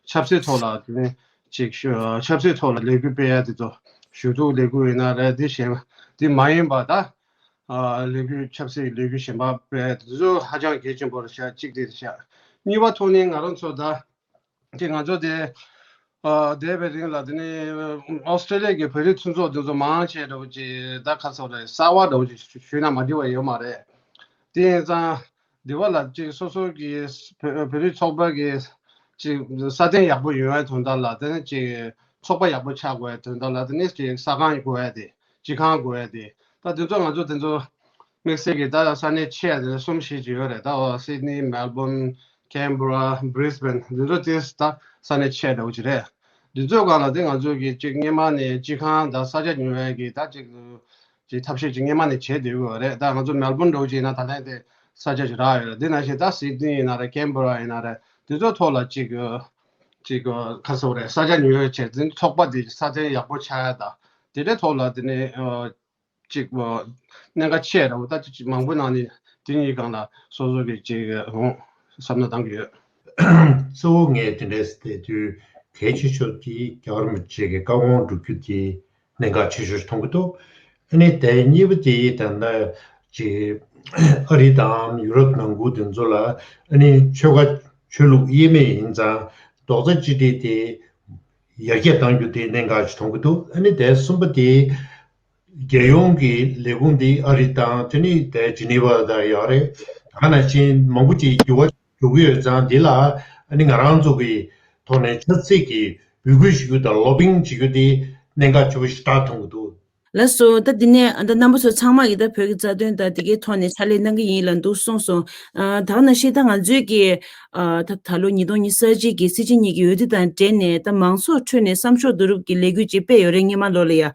ཆབ་སྲིད་ཐོག་ལ་དེ་ནས་ཅིག་ཞུ་ཆབ་སྲིད་ཐོག་ལ་ལས་འགུལ་སྤེལ་ཡ་དེ་ཚོ། ཞུ་གཏུག་ལས་འགུལ་ཡིན་ན་རེད། དེ་གཞན་དེ་མ་ཡིན་པ་ད་ལས་འགུལ་ཆབ་སྲིད་ལས་འགུལ་གཞན་པ་སྤེལ་ཡ་དེ་ཚོ་ཧ་ཅང་གལ་ཆེན་པོ་རེད་ཤག་གཅིག་དེ་རེད་ཤག་གཉིས་པ་ཐོག་ནས་ང་རང་ཚོ་ད། ཅིག་ང་ཚོ་དེ་ཨ་བསྡད་པའི་རིང་ལ། དེ་ནས་ཨོ་སི་ཀྲི་ལི་ཡ་གི་བོད་རིགས་མཐུན་ཚོགས་དེ་ཚོ་མང་ཆེ་འདྲ་བོ་ཅིག་ད་ཁ་སོ་རེད། གསར་བ་འདྲ་བོ་ཅིག་ཞུས་ན་མ་འགྲིག་པ་ཡོད་མ་རེད། དེ་ཡིན་ཙང་འདི་བ་ལ་ཅིག་སོ་སོ་གི་བོད་བོད་རིགས་ཚོགས་པ་གི་ཅིག་སྲ་བརྟན་ཡག་པོ་ཡོང་བའི་དོན་དག་ལ། དེ་ནས་ཅིག་ཚོགས་པ་ཡག་པོ་ཆགས་དགོས་པའི་དོན་དག་ལ། དེ་ནས་ཅིག་ས་ཁང་དགོས་ཡ་དེ། སྤྱི་ཁང་དགོས་ཡ་དེ། ད་དེ་ཚོ་ང་ཚོ་དེ་ཚོ་དམིགས་བསལ་གྱི་ད་ས་གནས་ཆེ་ཡ་དེ་གསུམ་བཞི་ཅིག་ཡོད་རེད། ད་སིད་ནི། མེལ་བོན། ཀན་བྷ་ར། བྷི་རིས་བྷེན། འདི་ཚོ་དེ་ད་ས་གནས་ཆེ་འདྲ་བོ་ཅིག་རེད། འདི་ཚོའི་སྒང་ལ་དེ་ང་ཚོ་གི་ཅིག་སྔོན་མ་ནས་སྤྱི་ཁང་དང་ས་ཆ་ཉོ་ཡ་གི་ད་ཅིག་ཅིག་ཐབས་ཤེས་ཅིག་སྔོན་མ་ནས་བྱས་བསྡད་ཡོད་རེད། ད་ང་ཚོ་མེལ་བོན་འདྲ་བོ་ཅིག་ཡིན་ན་ད་ལན་དེ་ས་ཆ་ཅིག་རག་ཡོད་རེད། དེ་ནང་བཞིན་ད་སིད་ནི་ཡིན་ན་རེད། ཀན་བྷ་ར་ཡིན་ན་རེད། དེ་ཚོའི་ཐོག་ལ་ཅིག་ཅིག་ག་རེ་ཟེར་དགོས་རེད། ས་ཆ་ཉོ་ཡ་བྱས། དེ་ཚོགས་པ་དེ་སྲ་བརྟན་ཡག་པོ་ཆགས་ཡ་དང་། དེ་འདྲའི་ཐོག་ལ་དེ་ནས་ཅིག་གནད་འགག་ཆེ་འདྲ་བོ། ད་ཅིག་མང་པོ་ནང་ནས་དེ་གཉིས་སྒང་ལ་སོ་སོ་གི་ཅིག་ཧོང་བསམ་བློ་བཏང་གི་ཡོད། གཙོ་བོ་ངས་དེ་འདྲའི་བལྟས་དུས་གལ་ཆེ་ཤོས་དེ་རྒྱལ་བ་རིན་པོ་ཆེ་གི་བཀའ་དགོངས་སྒྲུབ་རྒྱུ་དེ་གནད་འགག་ཆེ་ཤོས་ཤིག་མཐོང་གི་འདུག་ཨ་ནི་དེ་གཉིས་པ་དེ་ད་ལྟ་ཅིག་ཨ་རི་དང་ཡུ་རོབ་ནང་ཁུལ་དེ་ཚོ་ལ་ཨ་ནི་ཆོལ་ཁ་ཆོས་ལུགས་དབྱེ་མེད་ཡིན་ཙང་རྡོག་རྩ་གཅིག་སྒྲིལ་དེ་ཡར་རྒྱས་གཏང་རྒྱུ་དེ་གནད་འགག་ཅིག་མཐོང་གི་འདུག་ཨ་ནི་དེ་གསུམ་པ་དེ། རྒྱལ་ཡོངས་ཀྱི་ལས་ཁུངས་འདི་ཨ་རི་དང་དེ་ནི་དེ་ཇི་ནི་ཝ་དང་ཡོད་རེད། ད་ག་ནང་བཞིན་མང་པོ་ཅིག་འགྱུར་བ་འགྲོ་གི་ཡོད་ཙང་། འདི་ལ་ཨ་ནི་ང་རང་ཚོ་གི་ཐོག་ནས་ཆབ་སྲིད་ཀྱི་འབོད་སྐུལ་ཞུ་རྒྱུ་དང་ལོ་བིང་བྱེད་རྒྱུ་དེ་གནད་འགག་ཆེ་པོ་ཞིག་ད་མཐོང་གི་འདུག་ལགས་སོ། ད་འདི་ནས་ཨ་ད་རྣམ་པ་ཚོ་ཚང་མ་གིས་ད་བོད་ཀྱི་རྩ་དོན་དང་དེ་གའི་ཐོག་ནས་ཕྱག་ལས་གནང་གི་ཡིན་ལབ་འདུག་གསུངས་སོང་། ཨ་ད་ག་ནང་བཞིན་ད་ང་ཚོའི་གི་ཨ་ད་ད་ལོ་ཉིས་སྟོང་ཉི་ཤུ་རྩ་གཅིག་གི་སྲིད་སྤྱི་གཉིས་ཀྱི་འོས་བསྡུ་དང་འབྲེལ་ནས་ད་མང་ཚོགས་ཁྲོད་ནས་བསམ་ཤོག་བསྡུ་རུབ་ཀྱི་ལས་འགུལ་ཅིག་སྤེལ་ཡོད་རེད། སྔོན་མ་ལོ་ལ་ཡ།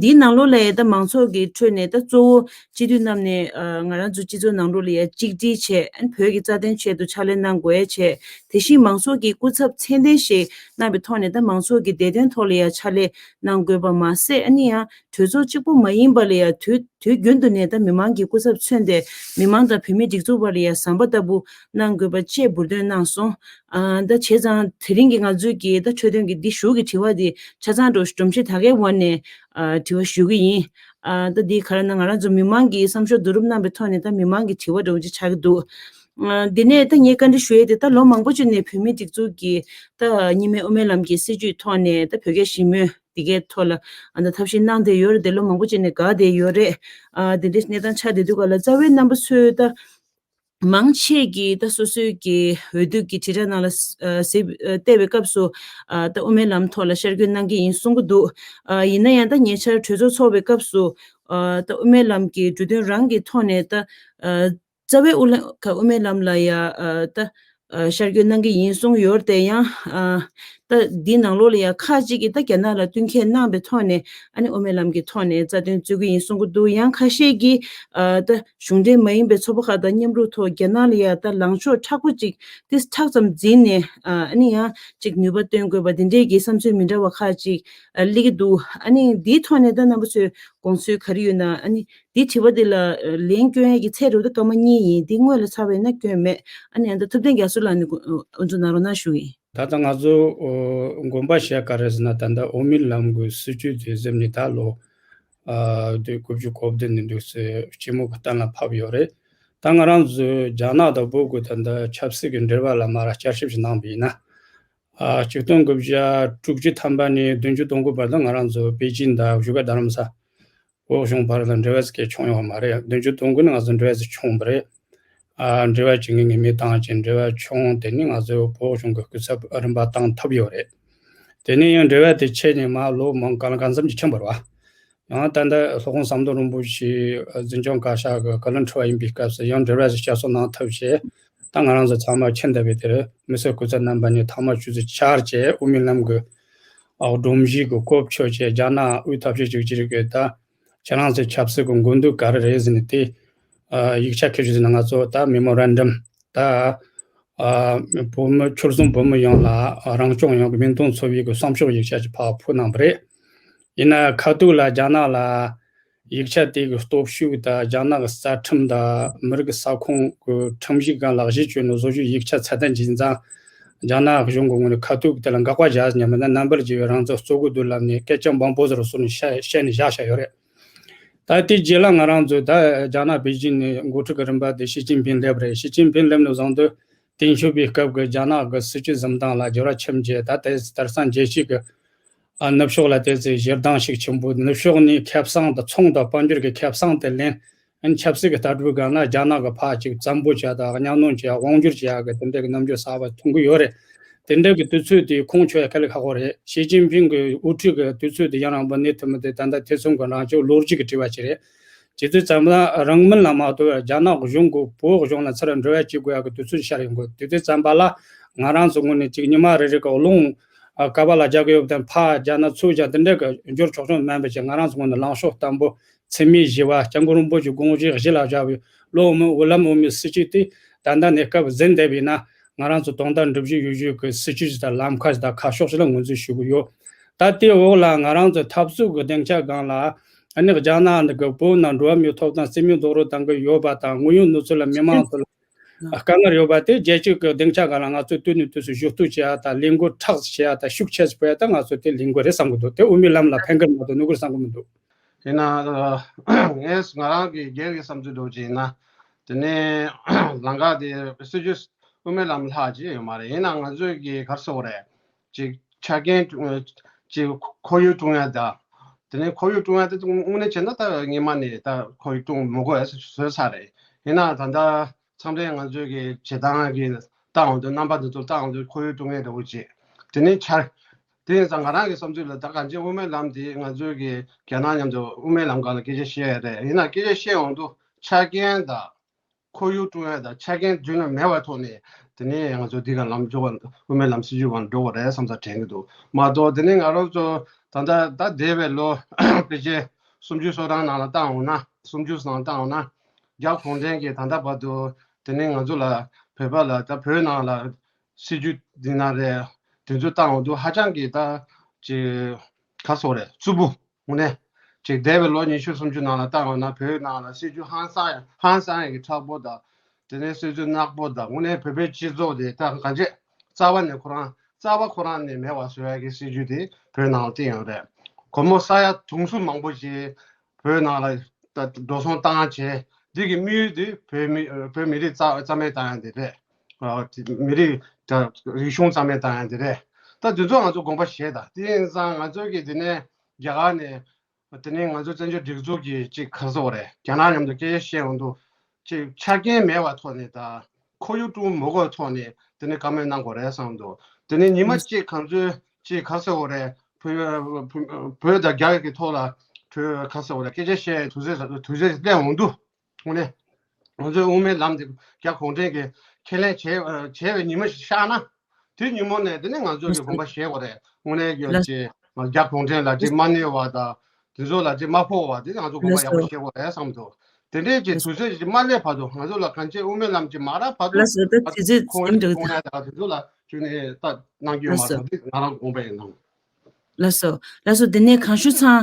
འདིའི་ནང་ལོགས་ལ་ཡ་ད་མང་ཚོགས་ཀྱི་ཁྲོད་ནས་ད་གཙོ་བོ་སྤྱི་འཐུས་རྣམས་ནས་ཨ་ང་རང་ཚོ་སྤྱི་ཚོགས་ནང་ལོགས་ལ་ཡ་གཅིག་སྒྲིལ་བྱས། ཨ་བོད་ཀྱི་རྩ་དོན་ཆེད་དུ་ཕྱག་ལས་གནང་དགོས་ཡ་བྱས། དེ་བཞིན་མང་ཚོགས་ཀྱི་སྐུ་ཚབ་མཚན་ལྡན་ཞིག་གནང་བའི་ཐོག་ནས་ད་མང་ཚོགས་ཀྱི་བདེ་དོན་ཐོག་ལ་ཡ་ཕྱག་ལས་གནང་དགོས་པ་མ་ཟད། ཨ་ནི་ཡང་གྲོས་ཚོགས་གཅིག་པོ་མ་ཡིན་པ་ལ་ཡ་དུས་དུས་རྒྱུན་དུ་ནས་ད་མི་མང་གི་སྐུ་ཚབ་མཚོན་ཏེ་མི་མང་དང་བོད་མིའི་སྒྲིག་འཛུགས་བར་ལ་ཡ་ཟམ་པ་ལྟ་བུ་གནང་དགོས་པ་བཅས་འབུར་འདོན་གནང་སོང་། ཨ་ད་བྱས་ཙང་དེ་རིང་གི་ང་ཚོའི་གི་ད་འཕྲོས་དོན་གི་འདི་ཞུ་གི་དྲི་བ་འདི་ཆ་ཚང་འགྲོ་སྒྲོམ་གཞི་དག་གའི་འོག་ནས་ཨ་དྲི་བ་ཞུ་གི་ཡིན། ཨ་ད་འདི་ག་རེ་ན་ང་རང་ཚོ་མི་མང་གི་བསམ་ཤོག་བསྡུ་རུབ་གནང་བའི་ཐོག་ནས་ད་མི་མང་གི་དྲི་བ་འདྲ་བོ་ཅིག་ཆགས་ཀྱི་འདུག་ཨ་འདི་ནས་ད་ངས་བཀའ་འདྲི་ཞུ་ཡས་དེ་ད་ལོ་མང་པོ་ཅིག་ནས་བོད་མིའི་སྒྲིག་འཛུགས་ཀྱི་ད་གཉིས་སྨན་དབུ་མའི་ལམ་གྱི་སྲིད་བྱུས་ཐོག་ནས་ད་བོད་རྒྱ་ཞི་མོལ་འདི་གའི་ཐོག་ལ་ཨ་ད་ཐབས་ཤེས་གནང་བསྡད་ཡོད་རེད་དེ། ལོ་མང་པོ་ཅིག་ནས་དགའ་བསྡད་ཡོད་རེད། ཨ་དེ་འདྲའི་གནས་སྟངས་ཆགས་བསྡད་དུས་ག་ལ་རྩ་བའི་རྣམ་པ་ཚོས་ད་ མང་ཆེ་གིས་ད་སོ་སོའི་གི་འོས་བསྡུ་གི་དྲིལ་བསྒྲགས་ནང་ལ་ཨ་གཟིགས་ཨ་བལྟས་པའི་སྐབས་སུ་ཨ་ད་དབུ་མའི་ལམ་ཐོག་ལ་ཤར་བསྐྱོད་གནང་གི་ཡིན་གསུང་གི་འདུག་ཨ་ཡིན་ན་ཡང་ད་ཉེ་ཆར་གྲོས་ཚོགས་ཚོགས་པའི་སྐབས་སུ་ཨ་ད་དབུ་མའི་ལམ་གྱི་གྲོས་མཐུན་རང་གི་ཐོག་ནས་ད་ཨ་རྩ་བའི་དབུ་ལ་ཁ་དབུ་མའི་ལམ་ལ་ཡ་ཨ་ད་ཨ་ཤར་བསྐྱོད་གནང་གི་ཡིན་གསུངས་ཡོད་རེད་དེ་ཡང་ཨ་ད་འདི་ནང་ལོགས་ལ་ཡང་ཁག་ཅིག་གིས་ད་རྒྱ་ནག་ལ་བསྟུན་མཁས་གནང་བའི་ཐོག་ནས་ཨ་ནི་དབུ་མའི་ལམ་གྱི་ཐོག་ནས་རྩ་དོན་རྩོད་ཀྱི་ཡིན་གསུང་གི་འདུག་ཡང་ཁ་ཤས་ཀྱིས་ཨ་ད་གཞུང་འབྲེལ་མ་ཡིན་པའི་ཚོགས་པ་ཁག་དང་མཉམ་རུབ་ཐོག་རྒྱ་ནག་ལ་ཡང་ད་ལངས་ཕྱོགས་མཁྲེགས་པོ་ཅིག་ཏིས་མཁྲེགས་ཙམ་འཛིན་ནས་ཨ་ནི་ཡང་ཅིག་ནུས་པ་བཏོན་དགོས་པ་འདི་འདྲའི་གི་བསམ་ཚུལ་མི་འདྲ་བ་ཁག་ཅིག་ཨ་སླེབས་ཀྱི་འདུག་ཨ་ནི་འདིའི་ཐོག་ནས་ད་རྣམ་པ་ཚོས་དགོངས་ཚུལ་ག་རེ་ཡོད་ན་ཨ་ནི། འདི་དྲི་བ་འདི་ལ་ལན་སྐྱོན་ཡ་གི་ཚད་རུ་དུ་སྐར་མ་གཉིས་ཡིན། འདི་སྔོན་ལ་ཚར་བས་ན་སྐྱོན་མེད། ཨ་ནི་ཨ་ད་ཐུབ་བསྟན་རྒྱ་མཚོ་ལགས་ནི་འུ་ཚོ་ན་རོ་ན་ཞུ་ཡིན། ད་ལྟ་ང་ཚོ་དགོངས་པ་བཞེས་ག་རེ་ཟེར་ན། ད་ལྟ་དབུ་མའི་ལམ་གྱི་སྲིད་བྱུས་དེ་གཟིམ་ནས་ད་ལོ་དུས་དགུ་བཅུ་གོ་བདུན་ནས་འདུག་སེ་སྤྱི་མོ་གི་གཏན་ལ་ཕབ་ཡོད་རེད། ད་ང་རང་ཚོས་རྒྱ་ནག་དང་བོད་ཀྱི་ད་ལྟ་ཆབ་སྲིད་ཀྱི་འབྲེལ་བ་ལ་མར་བསྐྱར་ཞིབ་ཞིག་གནང་བ་ཡིན་ན། ཆིག་སྟོང་དགུ་བརྒྱ་དྲུག་ཅུ་ཐམ་པ་ནས་བདུན་ཅུ་དོན་དགུ་བར་དུ་ང་རང་ཚོ་པེ་ཅིན་དང་བཞུགས་སྒར་རྡ་རམ་ས། བོད་གཞུང་བར་ལ་འབྲེལ་བ་ཟིག་གས་བྱུང་ཡོད་མ་རེད། བདུན་ཅུ་དོན་དགུ་ནས་ང་ཚོ་འབྲེལ་བ་ཟིག་བྱུང་བ་རེད། ཨ་འབྲེལ་བ་བྱེད་མཁན་གྱི་མི་བཏང་བྱས་འབྲེལ་བ་བྱུང་། དེ་ནས་ང་ཚོས་བོད་གཞུང་གི་སྐུ་ཚབ་རིམ་པ་བཏང་ཐུབ་ཡོད་རེད། དེ་ནས་ཡང་འབྲེལ་བ་དེ་ཆད་ནས་མར་ལོ་མང་གང་ལ་གང་འཚམ་ཅིག་ཕྱིན་པ་རེད་བ། ཡང་ད་ལྟ་སློབ་དཔོན་ཟམ་གདོང་རིན་པོ་ཆེ་འཛིན་སྐྱོང་བཀའ་ཤག་གི་བཀའ་བློན་ཁྲི་པ་ཡིན་པའི་སྐབས་སུ་ཡང་འབྲེལ་བ་ཟིག་བསྐྱར་གསོ་གནང་ཐུབ་བྱས། ད་ང་རང་ཚོ་ཚང་མ་ཕྱིན་བསྡད་པའི་དེར་མི་སེར་སྐུ་ཚབ་རྣམ་པ་ནས་ཐེངས་མ་བཅུ་ཚོད་བཅར་བྱས་དབུ་མའི་ལམ་གྱི་ཨ་སྒྲོམ་གཞི་གི་སྐོར་ཆོད་བྱས། རྒྱ་ནག་དབུས་ཐབས་ཤེས་གཅིག་གྱུར་གྱི་ད་ཁྱེད་རང་ཚོའི་ཆབ་སྲིད་ཀྱི་མགོ་འདོད་ག་རེ་རེད་ཟེར་ནས་དེ་ཨ་ཡིག་ཆ་ཁྱེར་ཞུ་ཟེར་ནས་ང་ཚོ་ད་མེ་མོ་རན་ཌམ་ད་ཨ་བོད་མི་ཆོལ་གསུམ་བོད་མི་ཡོངས་ལ་ཨ་རང་སྐྱོང་ཡོང་གི་མིང་དོན་མཚུངས་པའི་གི་བསམ་ཤོག་ཡིག་ཆ་ཅིག་ཕར་ཕུལ་གནང་བ་རེད། ཡིན་ན་ཁ་ཐུག་ལ་རྒྱ་ནག་ལ་ཡིག་ཆ་དེ་གི་སྟོབས་ཤུགས་དང་རྒྱ་ནག་གི་རྩ་ཁྲིམས་དང་མི་རིགས་ས་ཁོངས་ཀྱི་ཁྲིམས་ཞིབ་ཁང་ལག་བཞེས་བྱས་ནས་བཟོ་རྒྱུའི་ཡིག་ཆ་ཚད་ལྡན་ཅིག་ཡིན་ཙང་། རྒྱ་ནག་གཞུང་གི་ངོས་ནས་ཁ་ཐུག་དེ་ལ་དགག་པ་བཞག་ཟིན་ཡང་མིན་ན་རྣམ་པར་རྒྱལ་བའི་རང་བཙན་རྩོད་དགོས་འདུག་ལབ་ནས་སྐད་ཆ་འབའ་འབོ་ཟེར་བཟོ་ནས་བཤད་བཤད་ནས་བཞག་བཞག་ཡོད་རེད། ད་དེའི་རྗེས་ལ་ང་རང་ཚོས་ད་རྒྱ་ནག་པེ་ཅིན་ནས་འགོ་ཁྲིད་ཀྱི་རིམ་པ་དེ་ཞི་ཅིན་ཕིང་སླེབས་རེད། ཞི་ཅིན་ཕིང་སླེབས་ནས་བཟུང་སྟེ་དེང་ཕྱོགས་པའི་སྐབས་ཀྱི་རྒྱ་ནག་གི་སྲིད་བྱུས་འཛིན་སྟངས་ལ་འགྱུར་བ་ཕྱིན་རྗེས། ད་ལྟའི་དེང་སང་རྒྱལ་སྤྱི་གི་ཨ་ནུབ་ཕྱོགས་ལ་དེ་ཚོའི་ཞེ་སྡང་ཤུགས་ཆེན་པོ། ནུབ་ཕྱོགས་ནས་ཁེ་བཟང་དང་ཚོང་དང་དཔལ་འབྱོར་གྱི་ཁེ་བཟང་དེ་ལེན། ཨ་ནི་ཆབ་སྲིད་ཀྱི་ལྟ་གྲུབ་སྒང་ལ་རྒྱ་ནག་གི་ཕར་ཅིག་བཙན་པོ་བྱས་དང་གཉའ་གནོན་བྱས་དབང་སྒྱུར་བྱེད་ཡག་གི་དེ་འདྲ་གི་རྣམ་འགྱུར་གསར་པ་མཐོང་གི་ཡོད་རེད། དེ་འདྲ་གི་དུས་ཚོད་དེ་ཁོང་ཆོད་ཡ་དཀའ་ལས་ཁག་པོ་རེད། ཞི་ཅིན་ཕིང་གི་དབུ་ཁྲིད་ཀྱི་དུས་ཚོད་དེ་ཡང་རིང་པོ་གནས་ཐུབ་མི་དེ་ད་ལྟ་ཐེ་ཚོམ་གྱི་རང་བཞིན་ལོ་རྒྱུས་ཀྱི་དྲི་བ་ཅིག་རེད། བྱེད་དུས་ཙམ་པ་རང་མིན་ལ་མ་གཏོགས་རྒྱ་ནག་གཞུང་གི་བོད་གཞུང་ལ་ཚུར་འབྲེལ་བ་བྱེད་དགོས་ཡག་གི་དུས་ཚོད་ཤར་ཡོང་གི། དེ་དུས་ཙམ་པ་ལ་ང་རང་ཚོ་ངོས་ནས་ཅིག་ཉི་མ་རེ་རེ་གི་རླུང་ཨ་ཀ་པ་ལ་རྒྱག་གི་ཡོད་པ་དང་ཕར་རྒྱག་ན་ཚུར་རྒྱག་དེ་འདྲ་གི་འབྱོར་ཆོག་ཆོག་མིན་པ་བྱས། ང་རང་ཚོ་ངོས་ནས་ལངས་ཕྱོགས་བརྟན་པོ་འཚེ་མེད་ཞི་བ་སྐྱབས་མགོན་རིན་པོ་ཆེའི་དགོངས་བཞེད་གཞི་ལ་བཞག་པའི་བློ་མི་དབུ་ལམ་དབུ་མའི་སྲིད་བྱུས་དེ་ད་ལྟ་ནས་སྐབས་ཟིན་བསྡད་པ་ཡིན་ན། ང་རང་ཚོ་དོན་དག་འགྲུབ་བཞིན་ཡོད་རྒྱུ་གི་སྲིད་བྱུས་ཤིག་དང་ལམ་ཁ་ཞིག་དང་ཁ་ཕྱོགས་ཤིག་ལ་ངོས་འཛིན་ཞུ་གི་ཡོད། ད་དེའི་འོག་ལ་ང་རང་ཚོ་འཐབ་རྩོད་ཀྱི་སྡིངས་ཆ་སྒང་ལ་ཨ་ནི་རྒྱ་ནག་འདི་གི་བོད་ནང་འགྲོ་བ་མིའི་ཐོབ་ཐང་རྩིས་མེད་རྡོག་རོལ་བཏང་གི་ཡོད་པ་དང་། དངོས་ཡོད་གནས་ཚུལ་ལ་མི་མང་ཚོ་ལ་དཀའ་ངལ་ཡོད་པ་དེ་རྒྱལ་སྤྱི་གི་སྡིངས་ཆ་སྒང་ལ་ང་ཚོས་དུས་ནས་དུས་སུ་ཞུ་གཏུག་བྱེད་ཡ་དང་ལས་འགུལ་མཁྲེགས་སུ་ཕྱེ་ཡ་དང་ཤུགས་ཆེ་སུ་སྤེལ་ཡ་དང་ང་ཚོས་དེ་ལས་འགུལ་རེད་བསམ་གི་འདུག་དེ་དབུ་མའི་ལམ་ལ་ཕན་གི་མ་གཏོགས་གནོད་གི་རེད་བསམ་གི་མི་འདུག་ཡིན་ན་ངས་ང་རང་གི་སྒེར་གྱི་བསམ་ཚུལ་འདྲ་བོ་ཅིག་ཡིན་ན། དེ་ནས་ལམ་ཁ་དེ་སྲིད་བྱུས་དབུ་མའི་ལམ་ལྷག་ཅིག་ཡོད་མ་རེད། ཡིན་ན་ང་ཚོས་ཀྱི་ག་རེ་ཟེར་དགོས་རེད། ཅིག་ཆ་རྐྱེན་ཅིག་ཁོར་ཡུག་བསྐྲུན་ཡ་དང་། དེ་ནས་ཁོར་ཡུག་བསྐྲུན་ཡ་དེ་དངོས་གནས་བྱས་ན་ད་སྔོན་མ་ནས་ད་ཁོར་ཡུག་བསྐྲུན་མི་དགོས་ཡ་བཟོས་ཚར་རེད། ཡིན་ན་ད་ལྟ་མཚམས་རེ་ང་ཚོས་ཀྱི་བྱེད་སྟངས་ཀྱི་ལྟ་འོང་དུས་རྣམ་པ་འདི་ཚོ་ལྟ་འོང་དུས་ཁོར་ཡུག་བསྐྲུན་ཡ་འདྲ་བོ་ཅིག་དེ་ནས་ཆ། དེ་ཡིན་ཙང་ང་རང་གི་བསམ་ཚུལ་ལ་ད་གང་ཅི་དབུ་མའི་ལམ་དེ་ང་ཚོའི་གི་རྒྱ་ནག་མཉམ་དུ་དབུ་མའི་ལམ་སྒང་ལ་སྐད་ཆ་བཤད་ཡ་རེད། ཡིན་ན་སྐད་ཆ་བཤད་འོང་དུས་ཆ་རྐྱེན་དང་ཁོར་ཡུག་བསྐྲུན་ཡ་དང་ཆ་རྐྱེན་རྒྱུན་ལ་མེད་པའི་ཐོག་ནས་དེ་ནས་ང་ཚོ་འདི་ག་ལམ་འཇོག་པ་དབུ་མའི་ལམ་སྲིད་བྱུས་སྒང་འགྲོ་དགོས་རེད་བསམ་ས་དྲན་གྱི་འདུག་མ་གཏོགས། དེ་ནས་ང་རང་ཚོ་ད་ལྟ་ད་འདས་པའི་ལོ་ཕལ་ཆེར་སུམ་ཅུ་སོ་གྲངས་ནང་ལ་བཏང་འོང་ན། སུམ་ཅུ་ནང་བཏང་འོང་ན། རྒྱ་གུང་ཁྲན་གྱིས་ད་ལྟ་བར་དུ་དེ་ནས་ང་ཚོ་ལ་བོད་པ་ལ་ད་བོད་ནང་ལ་སྲིད་བྱུས་འདི་ན་རེད། དེ་ཚོ་བཏང་འོང་དུས་ཧ་ཅང་གི་ད་ཅིག་ག་རེ་ཟེར་དགོས་རེད། རྩུབ་པོ་དངོས་གནས་ཅིག་འདས་པའི་ལོ་ཉི་ཤུ་སུམ་ཅུ་ནང་ལ་བཏང་འོང་ན་བོད་ནང་ལ་སྲིད་བྱུས་ཧང་སང་ཡ་ཧང་སང་ཡ་གི་མཁྲེགས་པོ་དང་། དེ་ནས་སྲིད་བྱུས་ནག་པོ་དང་། དངོས་གནས་བོད་པའི་སྤྱི་ཚོགས་དེ་ད་གང་བྱས་རྩ་བ་ནས་ཁོ་རང་རྩ་བ་ཁོ་རང་ནས་མེད་པ་བཟོ་ཡ་གི་སྲིད་བྱུས་དེ་བོད་ནང་ལ་བཏིང་ཡོད་རེད། སྒོར་མོ་ས་ཡ་དུང་སོ་མང་པོ་ཞིག་བོད་ནང་ལ་ད་འགྲོ་སོང་བཏང་བྱས། འདི་གི་དམིགས་ཡུལ་དེ་བོད་མི་བོད་མི་རིགས་རྩ་རྩ་མེད་བཏང་ཡ་དེ་རེད། ཨ་དེ་མི་རིགས་ད་རིག་གཞུང་རྩ་མེད་བཏང་ཡ་དེ་རེད། ད་དེ་ཚོ་ང་ཚོ་དགོངས་པ་བཞེས་དང་། དེ་ཡིན་ཙང་ང་ཚོ་གི་དེ་ནས་རྒྱ་གར་ནས་དེ་ནས་ང་ཚོ་བཙན་བྱོལ་སྒྲིག་འཛུགས་ཀྱི་ཅིག་ག་རེ་ཟེར་དགོས་རེད། རྒྱ་ནག་མཉམ་དུ་སྐད་ཆ་བཤད་འོང་དུས་ ཅིག་ཆ་རྐྱེན་མེད་པ་ཐོག་ནས་དང་། ཁོར་ཡུག་སྲུང་མ་དགོས་ཐོག་ནས་དེ་ནས་བཀའ་མོལ་གནང་དགོས་རེད་བསམ་འདུག་དེ་ནས་ཉི་མ་གཅིག་ག་ཚོད་ཅིག་ག་ཟེར་དགོས་རེད། བོད་བོད་དང་རྒྱ་གི་ཐོག་ལ་གྲོས་ག་ཟེར་དགོས་རེད། སྐད་ཆ་བཤད་དུས་ཚོད་དུས་ཚོད་སླེབས་འོང་དུས། དངོས་གནས་ང་ཚོའི་དབུ་མའི་ལམ་འདི་རྒྱ་གུང་ཁྲན་གྱིས་ཁས་ལེན་བྱས་བྱས་པའི་ཉི་མ་ཞིག་ཤར་ན། དེ་ཉིན་མོ་ནས་དེ་ནས་ང་ཚོས་ཀྱི་དགོངས་པ་བཞེས་དགོས་རེད། དངོས་གནས་ཀྱི་ཅིག་རྒྱ་གུང་ཁྲན་ལ་ཅིག་མ་གནོད་པ་དང་། དེ་ཚོ་ལ་ཅིག་མ་ཕོག་པ་དེ་ང་ཚོ་དགོངས་པ་ཡག་པོ་བཞེས་དགོས་རེད་བསམ་འདུག་དེ་འདྲའི་ཅིག་དུས་ཚོད་ཅིག་མ་སླེབས་བར་དུ། ང་ཚོ་ལ་གང་ཅི་དབུ་མའི་ལམ་ཅིག་མ་རག་བར་དུ། ལགས་སོ། ད་དུས་ཚོད་ཁོང་ཟིན་འགྲོ་གི་ཁོང་ཡ་དང་དེ་ཚོ་ལ་ཅིག་ནས་ལྟ་གནང་རྒྱུ་ཡོད་མ་རེད། དེ་ང་རང་དགོངས་པ་ཡིན་ནམ། ལགས་སོ། ལགས་སོ། དེ་ནས་གངས་ཤུར་ཚང་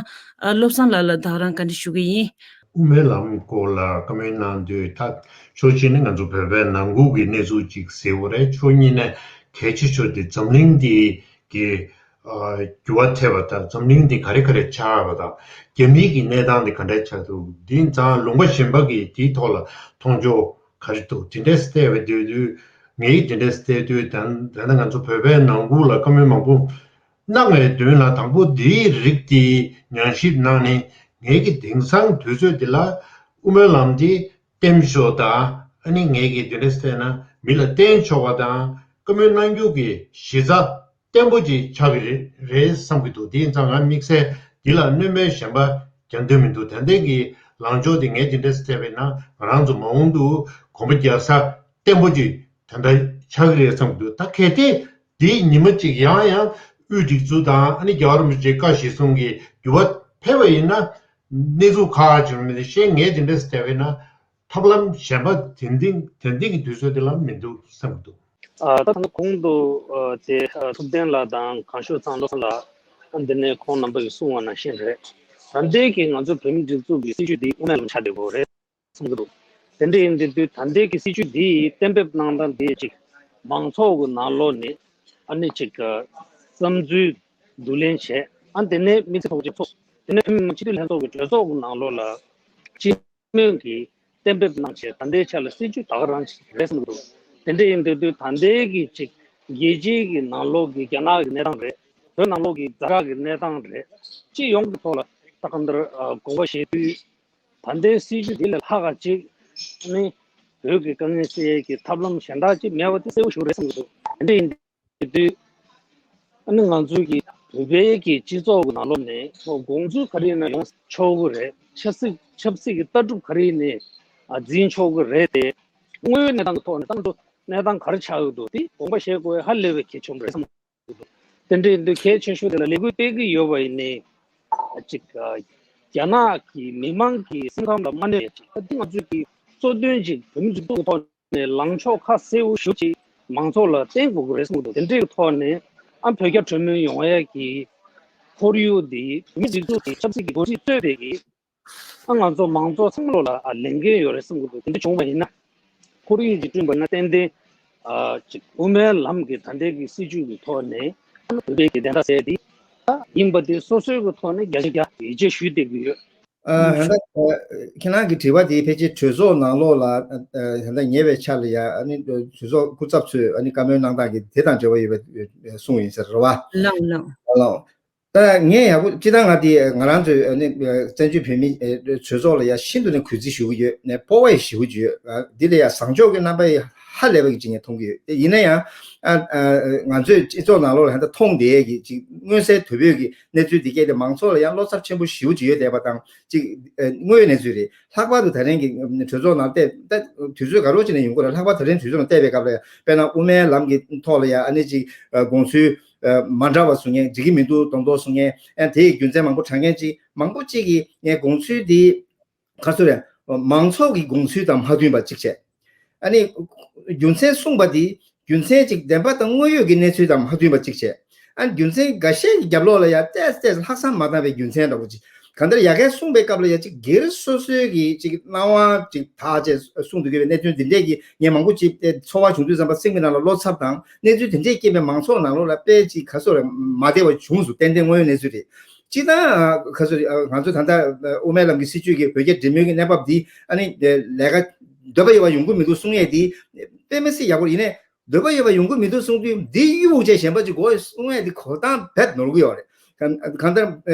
བློ་བཟང་ལགས་ལ་ད་རང་བཀའ་འདྲི་ཞུ་གི་ཡིན། དབུ་མའི་ལམ་སྐོར་ལ་བཀའ་མོལ་གནང་དུས། ད་ཕྱོགས་གཅིག་ནས་ང་ཚོ་བོད་པའི་ནང་ཁུལ་གྱི་གནས་ཚུལ་ཅིག་ཟེར་བ་རེད། ཕྱོགས་གཉིས་ནས་གལ་ཆེ་ཤོས་དེ་འཛམ་གླིང་འདི་གི་འགྱུར་བ་ཐེབས་པ་དང་། འཛམ་གླིང་འདི་ག་རེ་ག་རེ་ཆགས་པ་དང་། རྒྱ་མི་གི་གནས་སྟངས་འདི་ག་འདྲ་ཆགས་འདུག་འདི་ཙང་ལུང་པ་གཞན་པ་གི་དེའི་ཐོག་ལ་མཐོང་ཕྱོགས་ག་རེ་འདུག་དེ་འདྲས་བལྟས་པ་དུས་དུས། ངས་དེ་འདྲས་བལྟས་དུས། ད་ད་ལྟ་ང་ཚོ་བོད་པའི་ནང་ཁུལ་ལ་བཀའ་མོལ་མང་པོ་གནང་བའི་མདུན་ལ། དང་པོ་འདིའི་རིགས་དེ་ཉམས་ཞིབ་གནང་ནས། ངེད་ཀྱི་དེང་སང་དུས་ཚོད་འདི་ལ་དབུ་མའི་ལམ་འདི་བསྟན་ཤོག་དང་། ཨ་ནི་ངེད་ཀྱི་དེ་འདྲ་བལྟས་ན་མི་ལ་བསྟན་ཆོག་པ་དང་། བཀའ་མོལ་གནང་རྒྱུ་གི་གཞི་རྩ་བརྟན་པོ་ཅིག་ཆགས་ཀྱི་རེད་རེད་བསམ་གྱི་འདུག་དེ་ཡིན་ཙང་ང་དམིགས་བསལ་འདི་ལ་གནོད་མེད་གཞན་པ་རྒྱག་འདོད་མི་འདུག་དེ་འདྲའི་གི་ལངས་ཕྱོགས་དེ་ངས་དེ་འདྲ་བལྟས་པས་ན། ང་རང་ཚོ་མ་འོངས་དུ་དགོངས་པ་རྒྱག་ས་བརྟན་པོ་ཅིག་དེ་འདྲ་ཆགས་ཀྱི་རེད་བསམ་གྱི་འདུག་ད་གལ་ཏེ་འདིའི་ཉི་མ་གཅིག་ཡང་ཡང་དབུས་སྒྲིག་འཛུགས་དང་། ཨ་ནི་རྒྱལ་བ་རིན་པོ་ཆེའི་བཀའ་གཞིར་བཟུང་གི་འགྱུར་བ་ཕེབས་པ་ཡིན་ན། གནས་ཚུལ་ཁག་ཅིག་མི་ཤེས། ངས་དེ་འདྲ་བལྟས་པས་ན། ཐབས་ལམ་གཞན་པ་དེང་དེང་དེང་དེང་གི་དུས་ཚོད་དེ་ལ་མི་འདུག་བསམ་གྱི་འདུག་ཨ། ད་ལྟ་གོང་དུ་ཨ་དེ་ཨ་ཐུབ་བསྟན་ལགས་དང་། གངས་ཤུར་ཚང་བློ་བཟང་ལགས། ཨ་འདི་ནས་ཁོང་རྣམ་པ་གིས་གསུངས་པ་ནང་བཞིན་རེད། ད་ལྟའི་གི་ང་ཚོ་བོད་མི་སྒྲིག་འཛུགས་ཀྱི་སྲིད་བྱུས་འདི་དབུ་མའི་ལམ་ཆགས་བསྡད་ཡོད་རེད་བསམ་གྱི་འདུག་དེ་འདྲ་ཡིན་དུས་དུས། ད་ལྟའི་གི་སྲིད་བྱུས་འདི་གཏན་འབེབས་གནང་སྟངས་འདི་ཅིག་མང་ཚོགས་ཀྱི་ནང་ལོགས་ནས་ཨ་ནི་ཅིག་ཨ་བསམ་ཚུལ་བསྡུ་ལེན་བྱས། ཨ་དེ་ནས་མི་ཚེ་ཐོག་ཅིག་ཚོགས། དེ་ནས་བོད་མི་མང་སྤྱི་འཐུས་ལྷན་ཚོགས་ཀྱི་གྲོས་ཚོགས་ཀྱི་ནང་ལོགས་ལ་སྤྱི་མོས་ཀྱིས་གཏན་འབེབས་གནང་བྱས། ད་ལྟའི་ཆ་ལ་སྲིད་བྱུས་ད་ག་རང་ཞིག་རེད་བསམ་གྱི་འདུག་དེ་འདྲ་ཡིན་དུས་དུས། ད་ལྟའི་གི་ཅིག་རྒྱལ་སྤྱིའི་གི་ནང་ལོགས་ཀྱི་རྒྱ་ནག་གི་གནས་སྟངས་རེད། བོད་ནང་ལོགས་ཀྱི་ཛ་དྲག་གི་གནས་སྟངས་རེད། སྤྱི་ཡོངས་ཀྱི་ཐོག་ལ་ད་གང་ལྟར་ཨ་དགོངས་པ་བཞེས་དུས། ད་ལྟའི་སྲིད་བྱུས་འདི་ལས་ལྷག་ག་ཅིག་ནི་བོད་ཀྱི་དཀའ་ངལ་སེལ་ཡས་ཀྱི་ཐབས་ལམ་གཞན་དག་ཅིག་མེད་པ་དེ་གསལ་པོ་ཞིག་རེད་བསམ་གྱི་འདུག་དེ་འདྲ་ཡིན་དུས། ཨ་ནི་ང་ཚོའི་གི་བོད་པའི་གི་སྤྱི་ཚོགས་ཀྱི་ནང་ལོགས་ནས་དགོངས་ཚུལ་ག་རེ་ཡིན་ན་ཡོང་ཆོག་གི་རེད། ཆབ་སྲིད་ཆབ་སྲིད་ཀྱི་ལྟ་གྲུབ་ག་རེ་ཡིན་ནའི་ཨ་འཛིན་ཆོག་གི་རེད་དེ། དངོས་ཡོད་གནས་སྟངས་ཀྱི་ཐོག་ནས་ད་ང་ཚོ་གནས་སྟངས་ག་རེ་ཆགས་ཡོད་འདུག་དེ་དགོངས་པ་བཞེས་དགོས་ཧ་ལས་པའི་གལ་ཆེན་པོ་རེད་བསམ་གྱི་འདུག་དེ་འདྲ་ཡིན་དུས་གལ་ཆེ་ཤོས་དེ་ལ་ལས་འགུལ་སྤེལ་གྱི་ཡོད་པ་ཡིན་ནའི་ཨ་ཅིག་ཨ་རྒྱ་ནག་གི་མི་མང་གི་སེམས་ཁམས་ལ་མ་གནོད་ཡ་ཅིག་ད་དེ་ང་ཚོའི་གི་གཙོ་དོན་ཅིག་བོད་མི་སྒྲིག་འཛུགས་ཀྱི་ཐོག་ནས་ལངས་ཕྱོགས་ཁ་གསལ་པོ་ཞེ་པོ་ཅིག་མང་ཚོགས་ལ་བསྟན་དགོས་ཀྱི་རེད་བསམ་གྱི་འདུག་དེ་འདྲའི་ཐོག་ནས་ཨ་བོད་རྒྱ་གྲོས་མོལ་ཡོང་ཡས་ཀྱི་ཁོར་ཡུག་འདི་བོད་མི་སྒྲིག་འཛུགས་ཀྱི་ཆབ་སྲིད་ཀྱི་འགོ་ཁྲིད་གཙོས་པའི་གི་ཨ་ང་ཚོ་མང་ཚོགས་ཚང་མ་ལོགས་ལ་ཨ་ལས་འགན་ཡོད་རེད་བསམ་གྱི་འདུག་དེ་འདྲ་བྱུང་བ་ཡིན་ན། ཁོར་ཡུག་ཅིག་བསྐྲུན་པ་ན་ཏན་ཏན་ཨ་ཅིག་དབུ་མའི་ལམ་གྱི་ད་ལྟའི་གི་སྲིད་བྱུས་ཀྱི་ཐོག་ནས་ཨ་བོད་པའི་གི་བདེན་མཐའ་གསལ་འདི་ཨ་ཡིན་པ་དེ་སོ་སོའི་གི་ཐོག་ནས་བརྒྱ་ཆ་བརྒྱ་ཡིད་ཆེས་ཞུ་བསྡད་ཀྱི་ཡོད། ཨ། ཧན་ད་ཁྱེད་རང་གི་དྲི་བ་དེ་ཕལ་ཆེར་གྲོས་ཚོགས་ནང་ལོགས་ལ་ཨ་ཧན་ད་ཉེ་བའི་ཆར་ལ་ཡ་ཨ་ནི་གྲོས་ཚོགས་སྐུ་ཚབ་ཚོས་ཨ་ནི་བཀའ་མོལ་གནང་སྟངས་ཀྱི་དེ་དང་འབྲེལ་བ་ཡོད་པའི་གསུངས་ཡིན་ཟེར་རེད་བ། ལགས་ལགས། ལགས། ད་ངས་ཡག་པོ་སྤྱིར་བཏང་ང་དེ་ང་རང་ཚོའི་ཨ་ནི་བཙན་བྱོལ་བོད་མི་ཨ་གྲོས་ཚོགས་ལ་ཡ་ཤིན་ཏུ་ནས་གུས་བརྩི་ཞུ་གི་ཡོད། ནས་སྤོབས་པ་ཡང་ཞེ་པོ་ཅིག་ཡོད། ཨ་འདི་ལ་ཡ་བཟང་ཕྱོགས་ཀྱི་རྣམ་པ་ཡང་ཧ་ལས་པ་ཅིག་ངས་མཐོང་གི་ཡོད། དེ་ཡིན་ན་ཡང་ཨ་ཨ་ང་ཚོས་སྤྱི་ཚོགས་ནང་ལོགས་ལ་ཧན་ད་མཐོང་བསྡད་ཀྱི་ཅིག་མངོན་གསལ་དོད་པོའི་གི་གནས་ཚུལ་འདི་སྐད་དེ་མང་ཚོགས་ལ་ཡང་བློ་འཚབ་ཆེན་པོ་ཞེ་པོ་ཅིག་ཡོད་བསྡད་པ་དང་ཅིག་ཨ་དངོས་ཡོད་གནས་ཚུལ་རེད། ལྷག་པར་དུ་ད་རིང་གི་གྲོས་ཚོགས་ནང་བལྟས་ད་དུས་ཚོད་ག་རོ་ཅིག་ནས་ཡོང་གི་རེད། ལྷག་པར་ད་རིང་དུས་ཚོད་ནང་བལྟས་པའི་སྐབས་ལ་ཡ་དཔེར་ན་དབུ་མའི་ལམ་གྱི་ཐོག་ལ་ཡ་ཨ་ནི་ཅིག་ཨ་དགོངས་ཚུལ་ཨ་མ་འདྲ་བ་གསུང་མཁན། འགྲིག་གི་མི་འདུག་མདོག་མདོག་གསུང་མཁན། ཨ་དེ་ཡི་རྒྱུ་མཚན་མང་པོ་དྲངས་མཁན་ཅིག་མང་པོ་ཅིག་གིས་ངས་དགོངས་ཚུལ་འདི་ག་ཚོད་རེད། མང་ཚོགས་ཀྱི་དགོངས་ཚུལ་དང་མ་མཐུན་པ་ཅིག་བྱས། ཨ་ནི་རྒྱུ་མཚན་གསུངས་པ་འདི་རྒྱུ་མཚན་ཅིག་བདེན་པ་དང་དངོས་ཡོད་ཀྱི་གནས་ཚུལ་དང་མ་མཐུན་པ་ཅིག་བྱས། ཨ་ནི་རྒྱུ་མཚན་འགའ་ཤས་ཀྱི་རྒྱབ་ལོགས་ལ་ཡ་ཏོག་ཙམ་ལྷག་བསམ་མ་བཏང་བའི་རྒྱུ་མཚན་འདྲ་པོ་ཅིག་གང་ལྟར་ཡ་གིར་གསུངས་པའི་སྐབས་ལ་ཡ་ཅིག་སྒེར་སོ་སོའི་གི་ཅིག་སྣང་བ་ཅིག་དག་བྱས་གསུངས་འདུག་གི་བའི་གནད་དོན་འདི་འདྲས་ཀྱི་ངས་མང་པོ་ཅིག་ཚོར་བ་བྱུང་དུས་ཙམ་པ་སེམས་ཀྱི་ནང་ལ་བློ་འཚབ་དང་། གནས་ཚུལ་དེ་འདྲས་སྐྱེས་པའི་མང་ཚོགས་ནང་ལོགས་ལ་དཔེ་ཅིག་ག་ཚོད་རེད་མ་བདེ་བ་བྱུང་སོང་། ཏན་ཏན་དངོས་ཡོད་གནས་ཚུལ་རེད། སྤྱིར་བཏང་ག་ཚོད་རེད་ང་ཚོ་ད་ལྟ་དབུ་མའི་ལམ་གྱི་སྲིད་བྱུས་ཀྱི་བོད་རྒྱ་འབྲེལ་མོལ་གྱི་གནས་བབ་འདི་ཨ་ནི་ལས་ཀ་འདོད་པ་ཡོད་པ་ཡོང་གི་མི་འདུག་གསུང་ཡས་འདི་དཔེ་མི་སྲིད་ཡག་པོ་རེད། ཡིན་ནའི་འདོད་པ་ཡོད་པ་ཡོང་གི་མི་འདུག་གསུང་དུས་འདི་གཡུག་བྱས་གཞན་པ་ཅིག་དགོས་གསུང་ཡས་འདི་གོ་སྟངས་རྦད་ནོར་གི་ཡོད་རེད། གང་ལྟར་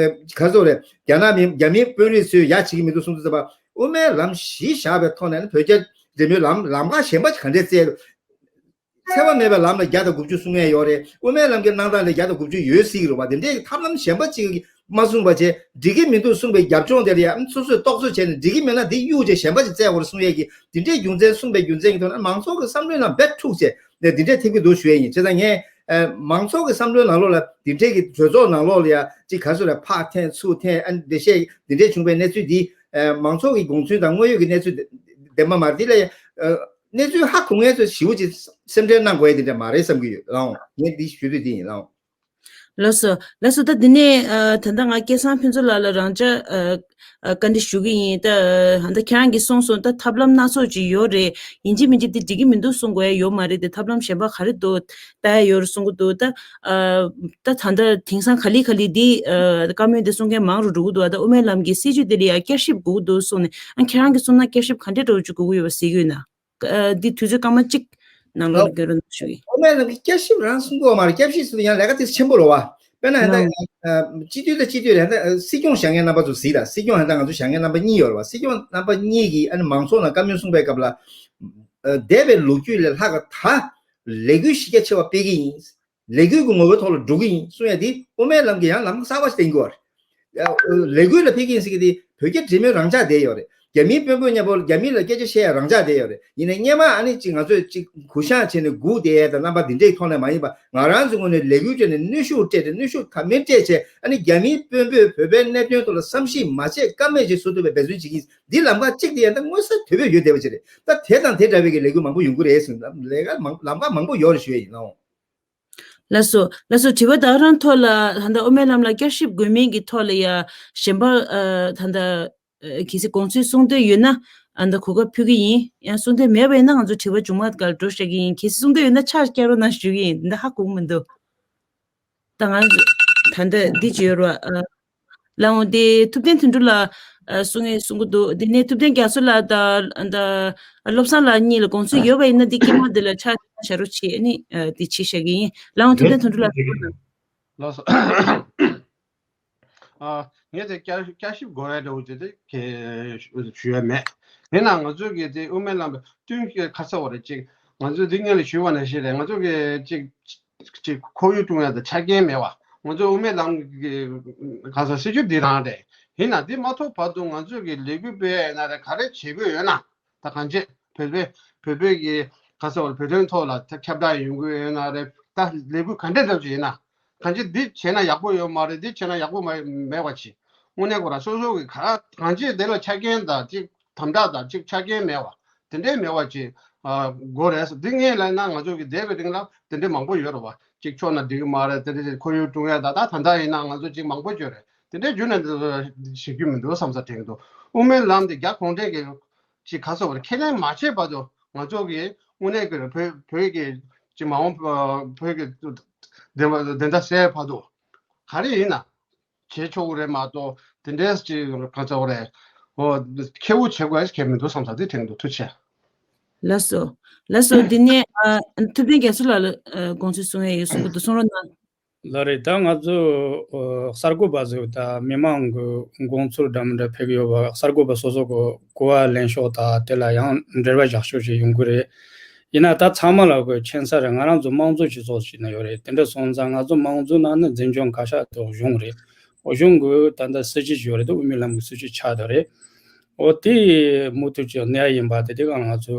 ག་ཚོད་རེད། རྒྱ་ནག་མི་རྒྱ་མིའི་དཔོན་རིགས་ཚོས་ཡ་བྱེད་ཀྱི་མི་འདུག་གསུང་དུས་ཙམ་པ་དབུ་མའི་ལམ་གཞི་བཞག་པའི་ཐོག་ནས་ནི་བོད་རྒྱ་ འབྲེལ་མོལ་ལམ་ལམ་ཁ་གཞན་པ་ག་འདྲས་བཙལ། འཚེ་བ་མེད་པའི་ལམ་ལ་བརྒྱ་དང་དགུ་བཅུ་གསུང་ཡས་ཡོད་རེད། དབུ་མའི་ལམ་གྱི་གནང་སྟངས་ལ་བརྒྱ་དང་དགུ་བཅུ་ཡོད་སྲིད་ཀྱི་རེད་བ། དེ་འདྲའི་ཐབས་ལམ་གཞན་པ་ཅིག་མ་གསུངས་པ་བྱས། འགྲིག་གི་མི་འདུག་གསུངས་པའི་རྒྱབ་ལྗོངས་དེར་ཡང་སོ་སོས་རྟོག་བཟོ་བྱས་ནས། འགྲིག་གི་མེད་ན་འདི་གཡུག་བྱས་གཞན་པ་ཅིག་བཙལ་དགོས་རེད་གསུང་ཡས་ཀྱི་འདི་འདྲའི་རྒྱུ་མཚན་གསུངས་པའི་རྒྱུ་མཚན་གྱི་ཐོག་ནས། མང་ཚོགས་ཀྱི་བསམ་བློའི་ནང་རྦད་འཁྲུག་བྱས་ནས་འདི་འདྲའི་ཐེབས་ཀྱི་འདུག་ཞུ་ཡས་ཡིན། བྱས་ཙང་ངས་ཨ་མང་ཚོགས་ཀྱི་བསམ་བློའི་ནང་ལོགས་ལ་འདི་འདྲའི་གི་གྲོས་ཚོགས་ནང་ལོགས་ལ་ཡ་ཅིག་ག་ཚོད་ལ་ཕར་འཐེན་ཚུར་འཐེན། ཨ་འདི་བཤད་འདི་འདྲའི་བྱུང་བའི་གནས་ཚུལ་འདི་ཨ་མང་ཚོགས་ཀྱི་དགོངས་ཚུལ་དང་དངོས་ཡོད་ཀྱི་གནས་ཚུལ་ལྡན་པ་མ་རེད། འདི་ལ་ཡ་ཨ་གནས་ཚུལ་ཧ་གོ་མཁན་ཚོས་ཞེ་པོ་ཅིག་སེམས་ཁྲལ་གནང་དགོས་ཡ་དེ་འདྲ་མ་རེད་བསམ་གྱི་ཡོད། ལགས་འོང་། ངས་འདི་ཞུ་འདོད་དེ་ཡིན། ལགས་འོང་། ལགས་སོ། ལགས་སོ། ད་འདི་ནས་ཨ་ད་ལྟ་ང་སྐལ་བཟང་ཕུན་ཚོགས་ལགས་ལ་རང་འཇགས་ཨ་ཨ་བཀའ་འདྲི་ཞུ་གི་ཡིན། ད་ཨ་ད་ལྟ་ཁྱེད་རང་གིས་གསུངས་སོང་། ད་ཐབས་ལམ་སྣ་ཚོགས་ཅིག་ཡོད་རེད། ཡིན་གཅིག་མིན་གཅིག་འདི་འགྲིག་གི་མི་འདུག་གསུང་དགོས་ཡ་ཡོད་མ་རེད། དེ་ཐབས་ལམ་གཞན་པ་ག་རེ་འདུག་ལྟ་ཡ་ཡོད་རེད་གསུང་གི་འདུག། ད་ཨ་ད་ད་ལྟ་དེང་སང་ག་ལེ་ག་ལེ་འདི་ཨ་བཀའ་མོལ་འདི་གསུང་མཁན་མང་རུ་འགྲོ་གི་འདུག། ཨ་ད་དབུ་མའི་ལམ་གྱི་སྲིད་བྱུས་འདི་ལ་ཡ་བསྐྱར་ཞིབ་དགོས་ཀྱི་འདུག་གསུངས་ནས། ཨ་ཁྱེད་རང་གིས་གསུངས་ན་བསྐྱར་ཞིབ་ག་འདྲས་འདྲ་བོ་ཅིག་དགོས་ཀྱི་ཡོད་པ་གཟིགས་ཀྱི་ཡོད་ན། ཨ་འདི་དུས་ཚོད་སྐར་མ་གཅིག་ནང་ལོགས་ལ་ལགས། བསྐྱར་དུ་གནང་ཞུ་གི། དབུ་མའི་ལམ་གྱི་བསྐྱར་ཞིབ་རང་གསུང་གི་ཡོད་མ་རེད། བསྐྱར་ཞིབ་ཟེར་དུས་ཡང་ལས་ཀ་དེ་ཆེན་པོ་རེད་བ། དཔེར་ན་ད་ལགས། ལྟ་སྤྱི་འཐུས་དང་སྤྱི་འཐུས་རེད། ད་སྲིད་སྐྱོང་བཞེངས་མཁན་རྣམ་པ་ཚོ་གཟིགས་དང་། སྲིད་སྐྱོང་ད་ལྟ་ང་ཚོ་བཞེངས་མཁན་རྣམ་པ་གཉིས་ཡོད་རེད་བ། སྲིད་སྐྱོང་རྣམ་པ་གཉིས་ཀྱིས་ཨ་ནི་མང་ཚོགས་ནང་བཀའ་མོལ་གསུངས་པའི་སྐབས་ལ། ཨ་འདས་པའི་ལོ་རྒྱུས་ལས་ལྷག་ག་ད་ལས་འགུལ་གཞི་རྒྱ་ཆེ་བ་སྤེལ་གྱི་ཡིན། ལས་འགུལ་གྱི་ངོ་བོའི་ཐོག་ལ་འགྲོ་གི་ཡིན་གསུང་ཡ་དེ་དབུ་མའི་ལམ་གྱི་ཡང་ལམ་ཁ་གསར་པ་ཞིག་བསྟན་གྱི་ཡོད་རེད། ཡ། ལས་འགུལ་ལ་ཕེབས་ཀྱི་ཡིན་ཟེར་གྱི་དེ་བོད་རྒྱ་འབྲེལ་མོལ་རང་འཇགས་བསྡད་ཡོད་རེད། རྒྱ་མིའི་དཔོན་པོ་མཉམ་པོ་རྒྱ་མི་ལ་སྐད་ཆ་བཤད་ཡ་རང་འཇགས་བསྡད་ཡོད་རེད། ཡིན་ནའི་སྔོན་མ་ཨ་ནི་ཅིག་ང་ཚོས་ཅིག་གུ་བཤངས་བྱས་ནས་སྒུག་བསྡད་ཡ་དང་རྣམ་པ་འདི་འདྲའི་ཐོག་ནས་མ་ཡིན་པ། ང་རང་ཚོའི་ངོས་ནས་ལས་འགུལ་སྤྲད་ནས་གནོན་ཤུགས་སྤྲད་དེ། གནོན་ཤུགས་ག་མེད་སྤྲད་བྱས། ཨ་ནི་རྒྱ་མིའི་དཔོན་པོས་བོད་པའི་གནད་དོན་ཐོག་ལ་བསམ་གཞིག་མ་བྱས་ཀ་མེད་ཅིག་བཟོ་ཐུབ་པའི་འབད་བརྩོན་བྱེད་ཀྱི་ཡིན། འདི་ལམ་ཁ་གཅིག་དེ་ཡང་ད་མངོན་གསལ་དོད་པོས་ཡོད་བསྡད་པ་ཅིག་རེད། ད་དེ་དང་དེ་འདྲ་བའི་གི་ལས་འགུལ་མང་པོ་ཡོང་གི་རེད་ཟེར། ལས་ཀ་མང་ལམ་ཁ་མང་པོ་ཡོད་རེད་ཞུ་ཡ་ཡིན། ལགས་འོང་། ལགས་སོ། ལགས་སོ། དྲི་བ་ད་ག་རང་ཐོག་ལ་ད་ལྟ་དབུ་མའི་ལམ་ལ་བསྐྱར་ཞིབ་དགོས་མིན་གྱི་ཐོག་ལ་ཡ་གཞན་པ་ཨ་ད་ལྟ་ཨ་གལ་སྲིད་དགོངས་ཚུལ་གསུང་འདོད་ཡོད་ན། ཨ་ད་གོ་སྐབས་ཕུལ་གྱི་ཡིན། ཡང་གསུང་འདོད་མེད་པ་ཡིན་ན་ང་ཚོ་དྲི་བ་མཇུག་མ་སྒང་ལ་འགྲོ་བཞག་གི་ཡིན། གལ་སྲིད་གསུང་འདོད་ཡོད་ན་ཕྱག་བསྐྱར་རོགས་གནང་ཞུ་གི་ཡིན། འདི་འདྲ་ཧ་གོ་གི་མི་འདུག། ད་ང་ད་ལྟ་འདི་ཅི་ཡོད་ར། ཨ་ལགས་འོང་། དེ་ཐུབ་བསྟན་དོན་གྲུབ་ལགས་ཨ་གསུང་ངེས་གསུང་གི་འདུག། དེ་ནས་ཐུབ་བསྟན་རྒྱ་མཚོ་ལགས་དང་ད་བློ་བཟང་ལགས་གཉིས་ལ་དགོངས་ཚུལ་ཡོད་པ་ཡིན་ན་འདི་སྐད་མ་འདི་ལ་ཕྱག་བཞག་རོགས་བྱེད། ཨ་ནི་ཨ་འདི་བྱེད་བཞག་གི་ཡིན། ལགས་འོང་། ཐུབ་བསྟན་དོན་གྲུབ་ལགས། ལགས་སོ། ཨ་ངས་དེ་བསྐྱར་བསྐྱར་ཞིབ་དགོས་ཡ་འདྲ་བོ་དེ་དེ་གས་ཞུ་ཡ་མེད། དེ་ན་ང་ཚོ་གི་དེ་དབུ་མའི་ལམ་པའི་བསྟུན་གྱི་ཁ་ཚ་བ་རེད། ཅིག་ང་ཚོས་འདི་སྔོན་ལ་ཞུས་པ་ནང་བཞིན་རེད། ང་ཚོ་གི་ཅིག་ཅིག་ཁོར་ཡུག་སྲུང་ཡ་དང་ཆ་རྐྱེན་མེད་པ། ང་ཚོ་དབུ་མའི་ལམ་གྱི་ག་ས་སྲིད་བྱུས་འདི་རང་རེད། ཡིན་ན་འདི་མ་ཐོབ་བར་དུ་ང་ཚོས་ཀྱི་ལས་འགུལ་སྤེལ་ཡ་ཡིན་ན་རེད། ག་རེ་བྱེད་དགོས་ཡོད་ན། ད་གང་ཅི་བོད་པའི་བོད་པའི་གི་ག་ས་བར་བོད་དོན་ཐོག་ལ་ད་ཁྱབ་བསྒྲགས་ཡོང་དགོས་ཡོད་ན་རེད། ད་ལས་འགུལ་ག་འདྲས་འདྲ་ཅིག་ཡིན་ན། གང་ཅི་འདི་བྱས་ན་ཡག་པོ་ཡོད་མ་རེད། འདི་བྱས་ན་ཡག་པོ་མ་མེད་པ་ཅིག། དངོས་གནས་ཁོ་རང་སོ་སོ་གི་ག་གང་ཅི་དེ་ལ་ཆ་རྐྱེན་དང་ཅིག་དམ་དྲག་དང་ཅིག་ཆ་རྐྱེན་མེད་པ། དེ་འདྲའི་མེད་པ་ཅིག་ཨ་དགོས་རེད། འདི་ངས་ལབ་ན་ང་ཚོ་གི་འདས་པའི་རིང་ལ་དེ་འདྲའི་མང་པོ་ཡོད་རེད་བ། ཅིག་ཕྱོགས་ན་འགྲིག་གི་མ་རེད། དེ་འདྲའི་ཁོར་ཡུག་སྲུང་ཡ་ད་ད་ད་ལྟ་ཡིན་ན་ང་ཚོ་ཅིག་མང་པོ་བརྗོད་རེད། དེ་འདྲའི་བརྗོད་ནས་འདི་ཚོ་བྱེད་རྒྱུ་མི་འདུག་བསམ་ས་དྲན་གྱི་འདུག། དབུ་མའི་ལམ་འདི་རྒྱ་གུང་ཁྲན་གྱི་ཅིག་ག་ཚོད་བར་ཁས་ལེན་མ་བྱས་བར་དུ་ང་ཚོ་གི་དངོས་གནས་ཀྱི་བོད་བོད་ཀྱི་ཅིག་མ་འོངས་བོད་ཀྱི་བདེན་པ་བདེན་མཐའ་གསལ་བར་དུ་ག་རེ་ཡིན་ན། བྱེད་ཆོག་གི་རེད་མ་གཏོགས་དེ་འདྲའི་ཅིག་ག་ཚོད་རེད། ཨོ་ཁེ་བོ་བྱེད་དགོས་གལ་མི་འདུག་བསམ་ས་དེ་དྲན་འདུག། ཐུགས་རྗེ་ཆེ། ལགས་སོ། ལགས་སོ། འདི་ནས་ཨ་ཐུབ་བསྟན་རྒྱ་མཚོ་ལགས་ལ་ཨ་དགོངས་ཚུལ་གསུང་ཡ་ཡོད་གསུང་གི་འདུག། གསུང་རོགས་གནང་། ལགས་རེད། ད་ང་ཚོ་ཨ་གསར་འགོད་པ་ཚོས་ད་མི་མང་གི་དགོངས་ཚུལ་འདྲ་མི་འདྲ་ཕེབས་ཀྱི་ཡོད་པ། གསར་འགོད་པ་སོ་སོ་གི་གོ་བ་ལེན་ཕྱོགས་དང་དེ་ལ་ཡང་འབྲེལ་བ་བཞག་ཕྱོགས་ཤིག་ཡོང་གི་རེད། ཡིན་ན་ད་ཚང་མ་ལ་གོ་མཁྱེན་གསལ་རེད། ང་རང་ཚོ་དམངས་གཙོ་སྤྱི་ཚོགས་ཤིག་ནང་ཡོད་རེད། དེ་འདྲ་སོང་ཙང་ང་ཚོ་དམངས་གཙོའི་ནང་ནས་འཛིན་སྐྱོང་བཀའ་ཤག་དང་གཞུང་རེད། འོ་གཞུང་གི་ད་ལྟ་སྲིད་སྤྱི་ཅིག་ཡོད་རེད། དེ་དབུ་མའི་ལམ་གྱི་སྲིད་སྤྱི་ཆགས་བསྡད་རེད། འོ་དེ་མུ་མཐུད་ཀྱི་གནས་ཡིན་པ་དེ་དེ་གང་ང་ཚོ་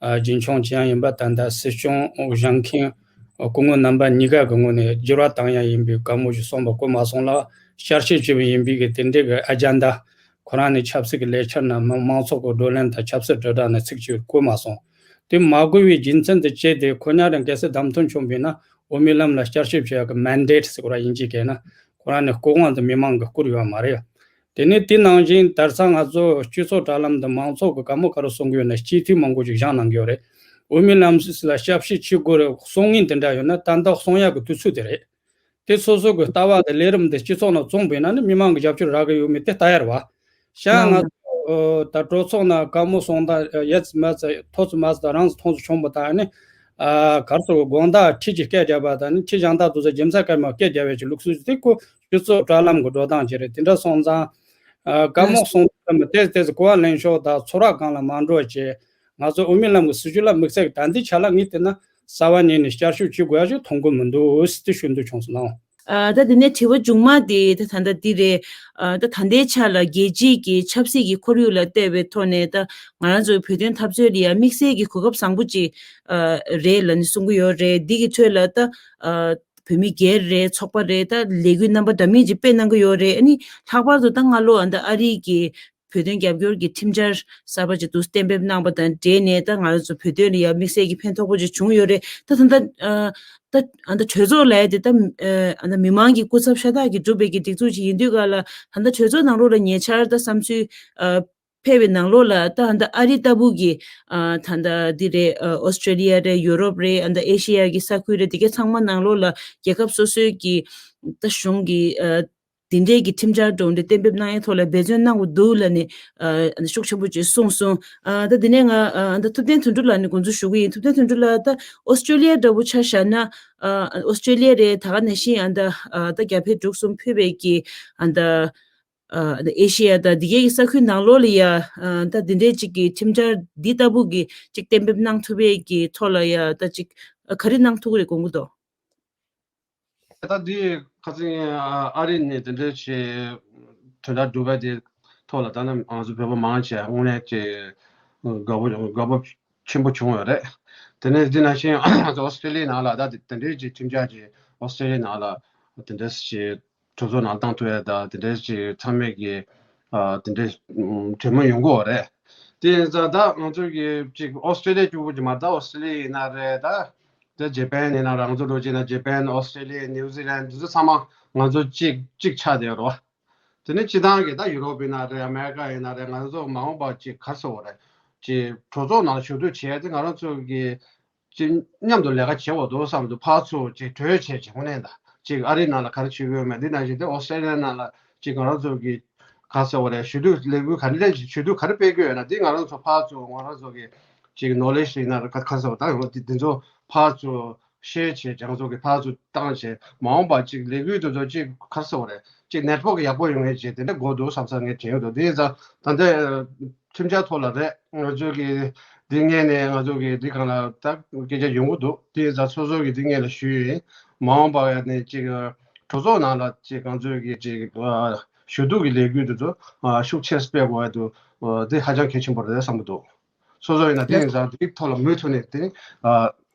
ཨ་རྒྱུན་འཁྱོངས་བྱེད་ཡ་ཡིན་པ། ད་ལྟ་སྲིད་སྐྱོང་འོ་བཞེངས་མཁན་འོ་སྐུ་ངོ་རྣམ་པ་གཉིས་ཀ་གི་ངོས་ནས་འགྱུར་བ་བཏང་ཡ་ཡིན་པའི་བཀའ་མོལ་ཞིག་གསུངས་པ་གོ་མ་སོང་ལ། བསྐྱར་ཞིབ་བྱས་པ་ཡིན་པའི་གི་དེ་འདྲའི་གི་ཨ་ཇན་ཌ་ཁོ་རང་ནས་ཆབ་སྲིད་ཀྱི་ལས་འཆར་ནང་མང་མང་ཚོགས་ཀྱི་བགྲོ་གླེང་དང་ཆབ་སྲིད་དྲིལ་བསྒྲགས་ནང་ཚིག་གཅིག་བཀོད་མ་སོང་། དེ་མ་བཀོད་པའི་རྒྱུ་མཚན་དེ་བྱས་ཏེ་ཁོ་ཉག་རང་གལ་སྲིད་བདམས་ཐོན་བྱུང་བས་ན་འོ་མའི་ལམ་ལ་བསྐྱར་ཞིབ་བྱེད་ཡག་གི་མན་ཌེ་ཊི་ཟེར་གོ་ར་དབྱིན་ཇིའི་སྐད་ན། ཁོ་རང་ནས་བསྐོ་དབང་དེ་མི་མང་གིས་བསྐུར་ཡོད་མ་རེད། དེ་ནས་དེ་ནང་བཞིན་དེང་སང་ང་ཚོ་སྤྱི་ཚོགས་དྲ་ལམ་དུ་མང་ཚོགས་ཀྱིས་ག་མོ་ག་རེ་གསུང་གི་ཡོད་ན་སྤྱི་འཐུས་མང་པོ་ཞིག་བཞེངས་གནང་གི་ཡོད་རེད། འོ་མའི་ལམ་ལ་བསྐྱར་ཞིབ་བྱེད་དགོས་རེད་གསུང་མཁན་དེ་འདྲ་ཡོད་ན་ད་ལྟ་གསུང་ཡག་གི་དུས་ཚོད་དེ་རེད། དེ་སོ་སོ་གི་ལྟ་བ་དང་ལས་རིམ་དེ་སྤྱི་ཚོགས་ནང་བཙོང་བས་ན་ནི་མི་མང་གི་རྒྱབ་སྐྱོར་རག་གི་ཡོད་མེད་དེ་ལྟ་ཡ་རེད་བ། ཤ་ང་ལགས། ཚོ་ད་གྲོས་ཚོགས་ནང་བཀའ་མོལ་གསུང་སྟངས་ཡ་ཙི་མ་ཙི་ཐོ་ཙི་མ་ཙི་དང་རང་ཙི་ཐོང་ཙི་བྱུང་བ་དང་ནི། ཨ་གར་སོ་དགོང་དག་ཁྲིད་ཀྱི་སྐད་རྒྱབ་པ་དང་ནི་ཁྲིད་གཞན་དག་དུ་ཚོ་རྒྱུ་མཚན་སྐད་མ་སྐད་རྒྱབ་པའི་ཅིག་ལུགས་སྲོལ་དེ་ཁོ་སྤྱི་ཚོགས་དྲ་ལམ་གྱི་འགྲོ་སྟངས་ཅིག་རེད། དེ་འདྲ་སོང་ཙང་། ཨ་བཀའ་མོལ་ལགས། གསུང་སྟངས་དེ་དེ་ཚོ་གོ་བ་ལེན་ཕྱོགས་དང་ཚོར་བ་སྒང་ལ་མ་འགྲོ་བ་བྱས། ང་ཚོ་དབུ་མའི་ལམ་གྱི་སྲིད་བྱུས་ལ་དམིགས་བསལ་གྱི་ད་ལྟའི་ཆ་ལ་ངས་བལྟས་ན་གསར་པ་ཉིད་ནས་བསྐྱར་ཞིབ་བྱེད་དགོས་ཡ་ཞིག་མཐོང་གི་མི་འདུག་ཟེར་དེ་ཞུ་འདོད་བྱུང་སོང་ལགས། ཨ། ད་དེ་ནས་དྲི་བ་མཇུག་མ་དེ་ད་ད་ལྟ་འདི་རེད། ཨ། ད་ད་ལྟའི་ཆ་ལ་རྒྱལ་སྤྱིའི་གི་ཆབ་སྲིད་ཀྱི་ཁོར་ཡུག་ལ་བལྟས་པའི་ཐོག་ནས་ད་ང་རང་ཚོའི་བོད་དོན་འཐབ་རྩོད་ལ་ཡ་དམིགས་བསལ་གྱི་གོ་སྐབས་བཟང་པོ་ཅིག་ཨ། རེད་ལབ་ནས་གསུང་གི་ཡོད་རེད། འདི་གི་ཁྲོད་ལ་ད། ཨ། བོད་མི་སྒེར་རེད། ཚོགས་པ་རེད། ད་ལས་འགུལ་རྣམ་པ་འདྲ་མིན་ཅིག་སྤེལ་གནང་གི་ཡོད་རེད། ཨ་ནི་ལྷག་པར་དུ་ད་སྔ་ལོ་ཨ་ད་ཨ་རི་གི་བོད་དོན་རྒྱབ་སྐྱོར་གྱི་ཁྲིམས་འཆར་གསར་པ་ཅིག་འདུག་གཏན་འབེབས་གནང་པ་དང་འབྲེལ་ནས་ད་ང་རང་ཚོ་བོད་དོན་ལ་ཡང་དམིགས་བསལ་གྱི་ཕན་ཐོགས་པོ་ཅིག་བྱུང་ཡོད་རེད། ད་ད་ད་ཨ། ད་ཨ་ད་གྲོས་ཚོགས་ལབ་ཡ་དེ་ད་ཨ་ད་མི་མང་གི་སྐུ་ཚབ་ཤ་སྟག་གིས་བསྒྲུབས་པའི་གི་སྒྲིག་འཛུགས་ཅིག་ཡིན་དུས་ག་ལ་ད་ད་གྲོས་ཚོགས་ནང་ལོགས་ལ་ཉེ་ཆར་ད་བསམ་ཚུལ་ཨ། ཕེབས་པའི་ནང་ལོགས་ལ་ད་ད་ཨ་རི་ལྟ་བུ་གི་ཨ་ད་ད་འདི་རེད། ཨ། ཨོ་སི་ཀྲེ་ལི་ཡ་རེད། ཡུ་རོབ་རེད། ཨ་ད་ཨེ་ཤེ་ཡ་གི་ས་ཁུལ་རེད། དེ་གའི་ཚང་མ་ནང་ལོགས་ལ་རྒྱལ་ཁབ་སོ་སོའི་གི་ད་གཞུང་གི་ཨ་དེ་འདྲའི་གི་ཁྲིམས་འཆར་འགྲོ་འདི་གཏན་འབེབས་གནང་ཡའི་ཐོག་ལ་འབད་བརྩོན་གནང་དགོས་འདུག་ལབ་ནས་ཨ་ཤུགས་ཆེན་པོ་ཅིག་གསུངས་སོང་། ཨ་ད་དེ་ནས་ང་ཨ་ད་ཐུབ་བསྟན་དོན་གྲུབ་ལགས་ནས་དགོངས་ཚུལ་ཞུ་གི་ཡིན། ཐུབ་བསྟན་དོན་གྲུབ་ལགས། ད་ཨོ་སི་ཀྲེ་ལི་ཡ་འདྲ་བོ་ཆ་བཞག་ན་ཨ་ཨོ་སི་ཀྲེ་ལི་ཡ་རེད། ད་ག་ནང་བཞིན་ཨ་ད་ཨ་ད་རྒྱ་བལ་འབྲུག་གསུམ་ཕུད་པའི་གི་ཨ་ད། ཨ་ཨེ་ཤེ་ཡ་དང་འདི་གའི་ས་ཁུལ་ནང་ལོགས་ལ་ཡ་ཨ་ད་འདི་འདྲའི་ཅིག་གི་ཁྲིམས་འཆར་འདི་ལྟ་བུ་གི་ཅིག་གཏན་འབེབས་གནང་ཐུབ་པའི་གི་ཐོག་ལ་ཡ་ད་ཅིག་ཨ་ག་རེ་གནང་ཐུབ་ཀྱི་རེད་དགོངས་ཀྱི་འདུག་ད་འདི་ཁ་སང་ཨ་ཨ་རི་ནས་དེ་འདྲའི་ཆེ་དོན་དག་སྒྲུབ་པ་དེ་ཐོག་ལ་ད་ནི་ང་ཚོ་བོད་པ་མང་ཆེ་དངོས་གནས་ཀྱི་དགའ་པོ་དགའ་པོ་ཆེན་པོ་བྱུང་ཡོད་རེད། དེ་ནས་འདི་ནང་བཞིན་ཨོ་སི་ཀྲེ་ལི་ཡའི་ནང་ལ་ད་དེ་འདྲའི་ཅིག་ཁྲིམས་འཆར་ཅིག་ཨོ་སི་ཀྲེ་ལི་ཡའི་ནང་ལ་དེ་འདྲའི་ཅིག་གྲོས་ཚོགས་ནང་བཏང་ཐུབ་ཡ་དང་དེ་འདྲའི་ཅིག་ཚང་མས་ཀྱི་ཨ་དེ་འདྲའི་ཨམ་གྲོས་མོལ་ཡོང་གི་ཡོད་རེད། དེ་ཡིན་ཙང་ད་ང་ཚོ་གི་ཅིག་ཨོ་སི་ཀྲེ་ལི་ཡ་གཅིག་པུ་ཅིག་མ་རེད། ད་ཨོ་སི་ཀྲེ་ལི་ཡ་ཡིན་ན་རེད། ད་ད་ཇེ་པན་ཡིན་ན་རང་ཚོ་འགྲོ་ཅིག་ན་ཇེ་པན། ཨོ་སི་ཀྲེ་ལི་ཡ། ནིའུ་ཛི་ལན། དེ་ཚོ་ཚང་མ་ང་ཚོ་གཅིག་གཅིག་ཆགས་བསྡད་ཡོད་རེད་བ། དེ་ནས་སྤྱི་བཏང་གི་ད་ཡུ་རོབ་ཡིན་ན་རེད། ཨ་མེ་རི་ཀ་ཡིན་ན་རེད། ང་ཚོ་མ་འོངས་པ་ཅིག་ག་རེ་ཟེར་དགོས་རེད། ཅིག་གྲོས་ཚོགས་ནང་ཞུ་གཏུག་བྱས་ཏེ་ང་རང་ཚོ་གི་ཅིག་མཉམ་དུ་ལས་ཀ་བྱེད་དགོས་འདུག་བསམ་འདུག་ཕར་ཚུར་ཅིག་གྲོས་བྱས་བྱས་དངོས་གནས་ད་ཅིག་ཨ་རིའི་ནང་ལ་ག་རེ་བྱེད་ཀྱི་ཡོད་མེད། འདི་ནང་བཞིན་དེ་ཨོ་སི་ཀྲེ་ལི་ཡའི་ནང་ལ་ཅིག་ང་རང་ཚོ་གི་ག་རེ་ཟེར་དགོས་རེད། ཞུ་གཏུག་ལས་འགུལ་ག་རེ་ཞུ་གཏུག་ག་རེ་སྤེལ་གྱི་ཡོད་ན་འདི་ང་རང་ཚོ་ཕར་ཚུར་ང་རང་ཚོ་གི་ཅིག་ནོ་ལེ་ཇི་ཡིན་ན་རེད། ག་ག་རེ་ཟེར་དགོས་ད་ཡོང་འདི་འདི་ཚོ་ཕར་ཚུར་ཤེར་བྱས་ཀྱང་ཚོགས་ཀྱི་ཕར་ཚུར་བཏང་བྱས་མ་འོངས་པ་ཅིག་ལས་འགུལ་དེ་ཚོ་ཅིག་ག་རེ་ཟེར་དགོས་རེད། ཅིག་ནེཊ་ཝརྐ་ཡག་པོ་ཡོང་ཡས་ཅིག་དེ་འདྲ་དགོས་འདུག་བསམ་བསམ་ངས་དྲན་ཡོད་འདུག་དེ་ཡིན་ཙང་ད་ལྟ་ཁྲིམས་འཆར་ཐོག་ལ་རེད། ང་ཚོས་ཀྱི་འདི་ངས་ནས་ང་ཚོ་གི་འདི་གང་ལ་ད་སྐད་ཆ་ཡོང་གི་འདུག་དེ་ཡིན་ཙང་སོ་སོ་གི་འདི་ངས་ལ་ཞུས་ཡིན། མ་འོངས་པ་ཡ་ནས་ཅིག་གྲོས་ཚོགས་ནང་ལ་ཅིག་ང་ཚོས་ཀྱི་ཅིག་ཞུ་གཏུག་གི་ལས་འགུལ་དེ་ཚོ་ཤུགས་ཆེ་སྤེལ་དགོས་ཡ་འདུག་དེ་ཧ་ཅང་གལ་ཆེན་པོ་རེད་བསམ་གྱི་འདུག་སོ་སོ་ཡིན་ན་དེ་ཡིན་ཙང་དེའི་ཐོག་ལ་མུ་མཐུད་ནས་དེ་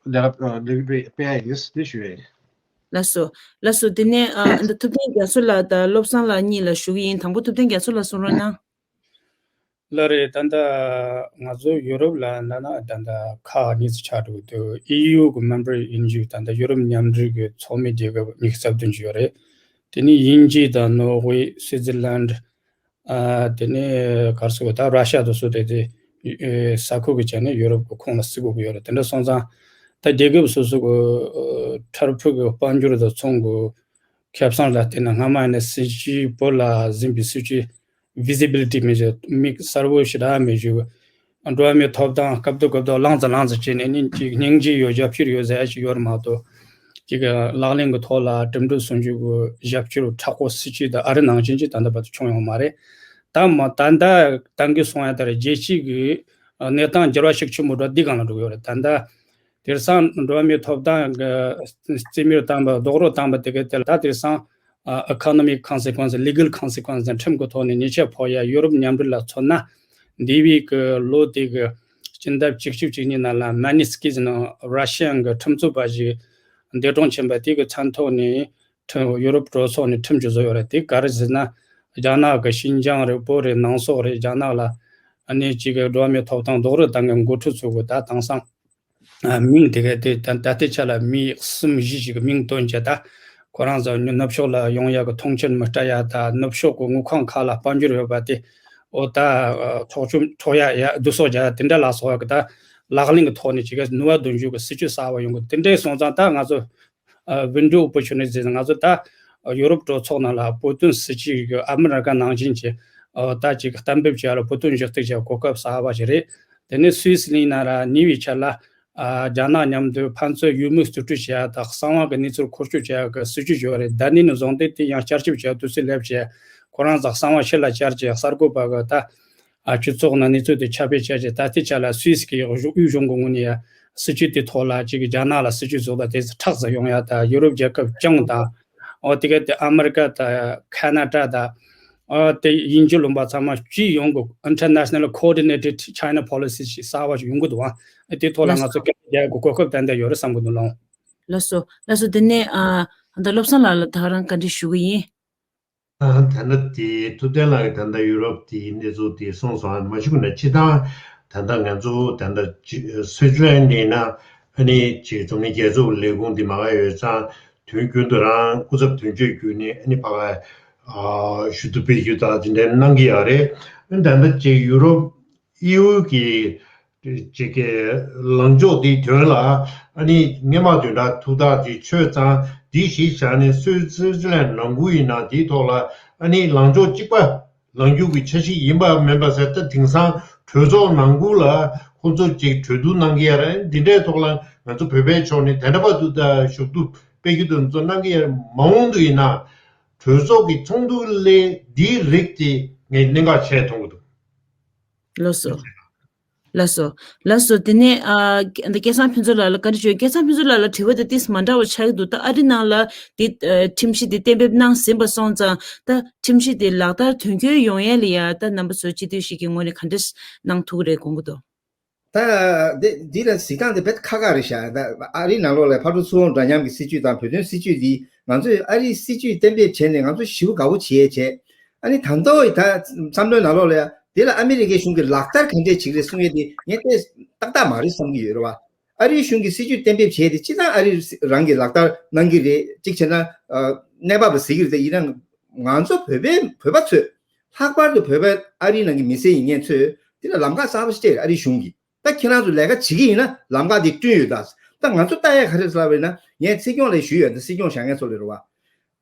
ལས་ཀ་ལས་འགུལ་སྤེལ་ཡ་ཡིན་དེ་ཞུ་ཡ་ཡིན། ལགས་སོ། ལགས་སོ། དེ་ནས་ཨ་འདི་ཐུབ་བསྟན་རྒྱ་མཚོ་ལགས་དང་བློ་བཟང་ལགས་གཉིས་ལ་ཞུ་གི་ཡིན། དང་པོ་ཐུབ་བསྟན་རྒྱ་མཚོ་ལགས་གསུང་རོགས་གནང་། ལགས་རེད། ད་ལྟ་ང་ཚོ་ཡུ་རོབ་ལ་ན་ན་ད་ལྟ་ཁག་གཉིས་སུ་ཆགས་འགྲོ་གི་འདུག་ཨི་ཡུ་གི་མེམ་བར་ཡིན་རྒྱུ་ད་ལྟ་ཡུ་རོབ་མཉམ་འབྲེལ་གྱི་ཚོགས་མི་རྒྱལ་ཁབ་ཉི་ཤུ་རྩ་བདུན་ཅིག་ཡོད་རེད། དེ་ནས་དབྱིན་ཇི་དང་ནོར་ཝེ། སུའི་ཛི་ལན། ཨ་དེ་ནས་ག་རེ་ཟེར་དགོས། ད་ར་ཤ་དང་སུ་དེ་དེ་ས་ཁུལ་གྱི་ཆ་ནས་ཡུ་རོབ་ཀྱི་ཁོངས་ལ་བརྩི་དགོས་ཀྱི་ཡོད་རེད། དེ་འདྲ་སོང་ཙང་ད་རྒྱལ་ཁབ་སོ་སོ་གི་འཕྲལ་ཕུགས་ཀྱི་དཔལ་འབྱོར་དང་ཚོང་གི་ཁེ་བཟང་ལ་བལྟས་ན་སྔ་མ་ཡིན་ན་སྲིད་ཇུས་བོད་ལ་འཛིན་པའི་སྲིད་ཇུས་ཝི་ཛི་བི་ལི་ཊི་མེད་ཅིང་མིག་གསལ་པོ་ཞེ་དྲག་མེད་ཅིང་། འགྲོ་བ་མིའི་ཐོབ་ཐང་སྐབས་དང་སྐབས་དང་ལངས་ཙམ་ལངས་ཙམ་བྱས་ནས་ནི་ཅིག་སྙིང་རྗེ་ཡོད། རྒྱབ་སྐྱོར་ཡོད་ཟེར་ཡ་ཞིག་ཡོད་རེད་མ་གཏོགས། ཅིག་ལག་ལེན་གྱི་ཐོག་ལ་འགྲིམ་འགྲུལ་སྲུང་སྐྱོབ་ཀྱི་རྒྱབ་སྐྱོར་མཁྲེགས་པོ་སྲིད་ཇུས་དང་ཨ་རི་ནང་བཞིན་ཅིག་ད་ལྟ་བར་དུ་བྱུང་ཡོད་མ་རེད། ད་མ་ད་ལྟ་ད་གིན་གསུངས་ཡ་ལྟར་རྒྱལ་སྤྱི་གི་གནས་སྟངས་འགྱུར་བ་ཤུགས་ཆེན་པོ་འགྲོ་འདི་སྒང་ལ་འགྲོ་གི་ཡོད་རེད། ད་ལྟ་དེང་སང་འགྲོ་བ་མིའི་ཐོབ་ཐང་གི་རྩིས་མེད་བཏང་པ་རྡོག་རོལ་བཏང་པ་དེ་གའི་ཐད་ལ་ད་དེང་སང་ཨ་economic consequence, legal consequence དང་ཁྲིམས་ཀྱི་ཐོག་ནས་ཉེས་ཆད་ཕོག་ཡ་ཡུ་རོབ་མཉམ་འབྲེལ་ལ་མཚོན་ན། འདས་པའི་གི་ལོ་དེ་གི་སྤྱི་ཟླ་བཅུ་གཅིག་བཅུ་གཉིས་ནང་ལ་མ་ནི་སི་ཀི་ཟེར་ནི་ར་ཤི་ཡན་གྱི་ཁྲིམས་རྩོད་པ་ཞིག་འདས་གྲོངས་ཕྱིན་པ་དེ་གི་མཚན་ཐོག་ནས་ཁྲིམས་ཡུ་རོབ་གྲོས་ཚོགས་ནས་ཁྲིམས་གཅོད་བཟོས་ཡོད་རེད། དེ་ག་རེ་ཟེར་ན་རྒྱ་ནག་གི་ཤིན་ཅང་རེད། བོད་རེད། ནང་སོག་རེད། རྒྱ་ནག་ལ་ཨ་ནི་གཅིག་གི་འགྲོ་བ་མིའི་ཐོབ་ཐང་རྡོག་རོལ་བཏང་མཁན་འགོ་ཁྲིད་ཚོ་གི་ད་དེང་སང་ཨ་མིང་དེ་ག་དེ་ད་ད་ལྟའི་ཆ་ལ་མི་གསུམ་བཞི་ཞིག་གི་མིང་བཏོན་བྱས། ད་ཁོ་རང་ཚོ་ནུབ་ཕྱོགས་ལ་ཡོང་ཡག་གི་མཐོང་ཆེན་མི་སྤྲད་ཡ། ད་ནུབ་ཕྱོགས་ཀྱི་དངུལ་ཁང་ཁག་ལ་དཔལ་འབྱོར་ཡོད་པ་དེ་འོ་ད་འཕྲོག་བཅོམ་འཕྲོག་ཡ་ཡ་བསྡུ་གསོག་བྱ་ཡ་དེ་འདྲ་ལ་སོགས་ཡ་གི་ད་ལག་ལེན་གྱི་ཐོག་ནས་ཅིག་ག་ནུས་པ་འདོན་རྒྱུ་གི་སྲིད་ཇུས་གསར་པ་ཡོང་གི། དེ་འདྲ་སོང་ཙང་ད་ང་ཚོ་window opportunity ང་ཚོ་ད་ཡུ་རོབ་གྲོས་ཚོགས་ནང་ལ་བོད་དོན་སྲིད་ཇུས་ཀྱི་ཨ་མི་རི་ཀ་ནང་བཞིན་གྱི་ད་ཅིག་གཏན་འབེབས་བྱས་ལ་བོད་དོན་ཞུ་གཏུག་བྱས་གོ་སྐབས་གསར་པ་ཞིག་རེད། དེ་ནས་སུད་སི་གླིང་ན་ར་ཉེ་བའི་ཆར་ལ་རྒྱ་ནག་མཉམ་དུ་ཕན་ཚུན་ཡུལ་མི་རྩིས་སྤྲོད་བྱས་དང་གསང་བ་གི་གནས་ཚུལ་འཁོར་སྐྱོད་བྱས་ཀྱི་སྲིད་ཇུས་ཡོད་རེད། ད་ནི་ནི་བཟུང་སྟེ་དེ་ཡང་བསྐྱར་ཞིབ་བྱས་དུས་ཚོད་སླེབས་བྱས་ཁོ་རང་ཚོ་གསང་བ་ཕྱི་ལ་བསྐྱར་བྱས་གསར་འགོད་པ་གི་ད་ ཨ་སྤྱི་ཚོགས་ནང་གནས་ཚུལ་དེ་ཁྱབ་སྤེལ་བྱས་རྗེས། ད་ལྟའི་ཆ་ལ་སུད་སི་གི་དབུས་གཞུང་གི་ངོས་ནས་ཡ་སྲིད་ཇུས་དེ་ཐོག་ལ་ཅིག་རྒྱ་ནག་ལ་སྲིད་ཇུས་བཟོ་ལ་དེ་ཚོ་ཁྲག་ཟ་ཡོང་ཡ། ད་ཡུ་རོབ་རྒྱལ་ཁབ་རྐྱང་དང་། ཨོ་དེ་ག་དེ་ཨ་མེ་རི་ཀ་དང་ཁ་ན་ཌ་དང་། ཨོ་དེ་དབྱིན་ཇི་ལུང་པ་ཚང་མ་སྤྱི་ཡོངས་ཀྱི་International Coordinated China Policy ཞིག་གསར་བ་ཞིག་ཡོང་གི་འདུག་ཨ། དེ་ཐོག་ལ་ལགས་ང་ཚོ་སྐད་རྒྱག་དགོས་གོ་སྐབས་ཏན་ཏན་ཡོད་རེད་བསམ་གི་འདུག་ལགས། ལགས་སོ། ལགས་སོ། དེ་ནས་ཨ་ད་བློ་བཟང་ལགས་ལ་ད་ག་རང་བཀའ་འདྲི་ཞུ་གི་ཡིན། ཨ་ད་ལྟ་དེ་ཐུབ་བསྟན་ལགས་ཀྱིས་ད་ལྟ་ཡུ་རོབ་དེའི་གནས་ཚུལ་དེ་གསུངས་སོང་། མ་གཞི་ནས་སྤྱི་བཏང་ད་ལྟ་ང་ཚོ་ད་ལྟ་སུའི་ཙི་ལན་ནས་ན་ཨ་ནི་ཅིག་འཛམ་གླིང་རྒྱལ་ཚོགས་ལས་ཁུངས་འདི་མ་ག་ཡོད་ཙང་དུས་རྒྱུན་དུ་རང་སྐུ་ཚབ་དོན་གཅོད་བརྒྱུད་ནས་ཨ་ནི་ཕ་ག་ཞུ་གཏུག་སྤེལ་རྒྱུ་དང་དེ་འདྲ་གནང་གི་ཡོད་རེད། ཨ་ནི་ད་ལྟ་ཅིག་ཡུ་རོབ་ཨི་ཡུ་གི་ཅིག་གི་ལངས་ཕྱོགས་དེའི་དོན་ལ་ཨ་ནི་སྔོན་མ་དོན་དག་ཐུགས་ཐག་ཅིག་ཆོད་ཙང་། འདི་གཞི་བཞག་ནས་སུའི་ཙི་ལན་ནང་ཁུལ་ཡིན་ན་དེའི་ཐོག་ལ་ཨ་ནི་ལངས་ཕྱོགས་གཅིག་པ་ལངས་རྒྱུ་གི་འཆར་གཞི་ཡིན་པ་མིན་པ་ཟེར། ད་དེང་སང་གྲོས་ཚོགས་ནང་ཁུལ་ལ་ཁོང་ཚོ་ཅིག་གྲོས་བསྡུར་གནང་གི་ཡ་རེད། འདི་འདྲའི་ཐོག་ལ་ང་ཚོ་བོད་པའི་ཕྱོགས་ནས་དེ་འདྲ་བར་དུ་ད་ཞུ་གཏུག་སྤེལ་རྒྱུ་དེ་ཚོ་གནང་གི་ཡ་རེད། མ་འོངས་དུ་ཡིན་ན་གྲོས་ཚོགས་ཀྱི་ཚོགས་འདུ་ལས་འདིའི་རིགས་དེ་ངས་གནད་འགག་ཆེ་མཐོང་གི་འདུག་ལགས་སོ། ལགས་སོ། ལགས་སོ། དེ་ནས་ཨ་འདི་སྐལ་བཟང་ཕུན་ཚོགས་ལགས་ལ་བཀའ་འདྲི་ཞུ། སྐལ་བཟང་ཕུན་ཚོགས་ལགས་ལ་དྲི་བ་དེ་ཏིས་མ་འདྲ་བ་ཆགས་ཀྱི་འདུག་ད་ཨ་རི་ནང་ལ་འདི་ཨ་ཁྲིམས་གཞི་འདི་གཏན་འབེབས་གནང་ཟིན་པ་སོང་ཙང་། ད་ཁྲིམས་གཞི་དེ་ལག་བསྟར་དོན་འཁྱོལ་ཡོང་ཡ་ལ་ཡ་ད་རྣམ་པ་ཚོ་སྤྱི་འཐུས་ཤིག་གི་ངོས་ནས་ག་འདྲས་གནང་ཐུབ་ཀྱི་རེད་དགོངས་ཀྱི་འདུག་ད་འདི་འདི་ལ་གཟིགས་སྟངས་དེ་དཔེ་ཁག་ཁག་རེད་ཤག་ད་ཨ་རིའི་ནང་ལོགས་ལ་ཕར་འགྲོ་ཚུར་འོང་འདྲ་མཉམ་གྱི་སྲིད་ཇུས་དང་བོད་དོན་སྲིད་ཇུས་འདི་ང་ཚོས་ཨ་རིའི་སྲིད་ཇུས་གཏན་འབེབས་བྱས་ནས་ང་ཚོ་ཞེ་པོ་དགའ་པོ་བྱས་བྱས། ཨ་ནི་ད་ལྟ་ཡི་ད་བསམ་བློའི་ནང་ལོགས་ལ་ཡ་དེ་ལ་ཨ་མི་རི་ཀའི་གཞུང་གིས་ལག་བསྟར་ག་འདྲས་བྱེད་ཀྱི་རེད་གསུང་ཡས་དེ་ངས་དཔེ་ཏག་ཏག་མ་རེད་བསམ་གྱི་ཡོད་རེད་བ། ཨ་རིའི་གཞུང་གིས་སྲིད་ཇུས་གཏན་འབེབས་བྱས་ཏེ་སྤྱིར་བཏང་ཨ་རི་རང་གིས་ལག་བསྟར་གནང་གི་རེད། གཅིག་བྱས་ན་ཨ་གནས་བབ་ལ་གཟིགས་ཀྱི་རེད་དེ། ཡིན་ན་ང་ཚོ་བོད་པའི་བོད་པ་ཚོས་ལྷག་པར་དུ་བོད་པ་ཨ་རིའི་ནང་གི་མི་སེར་ཡིན་མཁན་ཚོས་དེ་ལ་ལམ་ཁ་གསར་པ་ཞིག་སྤྲད་རེད། ཨ་རིའི་གཞུང་གིས་ད་ཁྱེད་རང་ཚོ་ལས་ཀ་བྱེད་ཀྱི་ཡིན་ན་ལམ་ཁ་དེ་བསྐྲུན་ཡོད་ད། ད་ང་ཚོ་ལྟ་ཡ་ག་རེ་ལབ་པ་ཡིན་ན། ངས་སྲིད་སྐྱོང་ལ་ཞུས་ཡོད། ད་སྲིད་སྐྱོང་བཞག་མཁན་ཚོ་ལ་རེད་བ།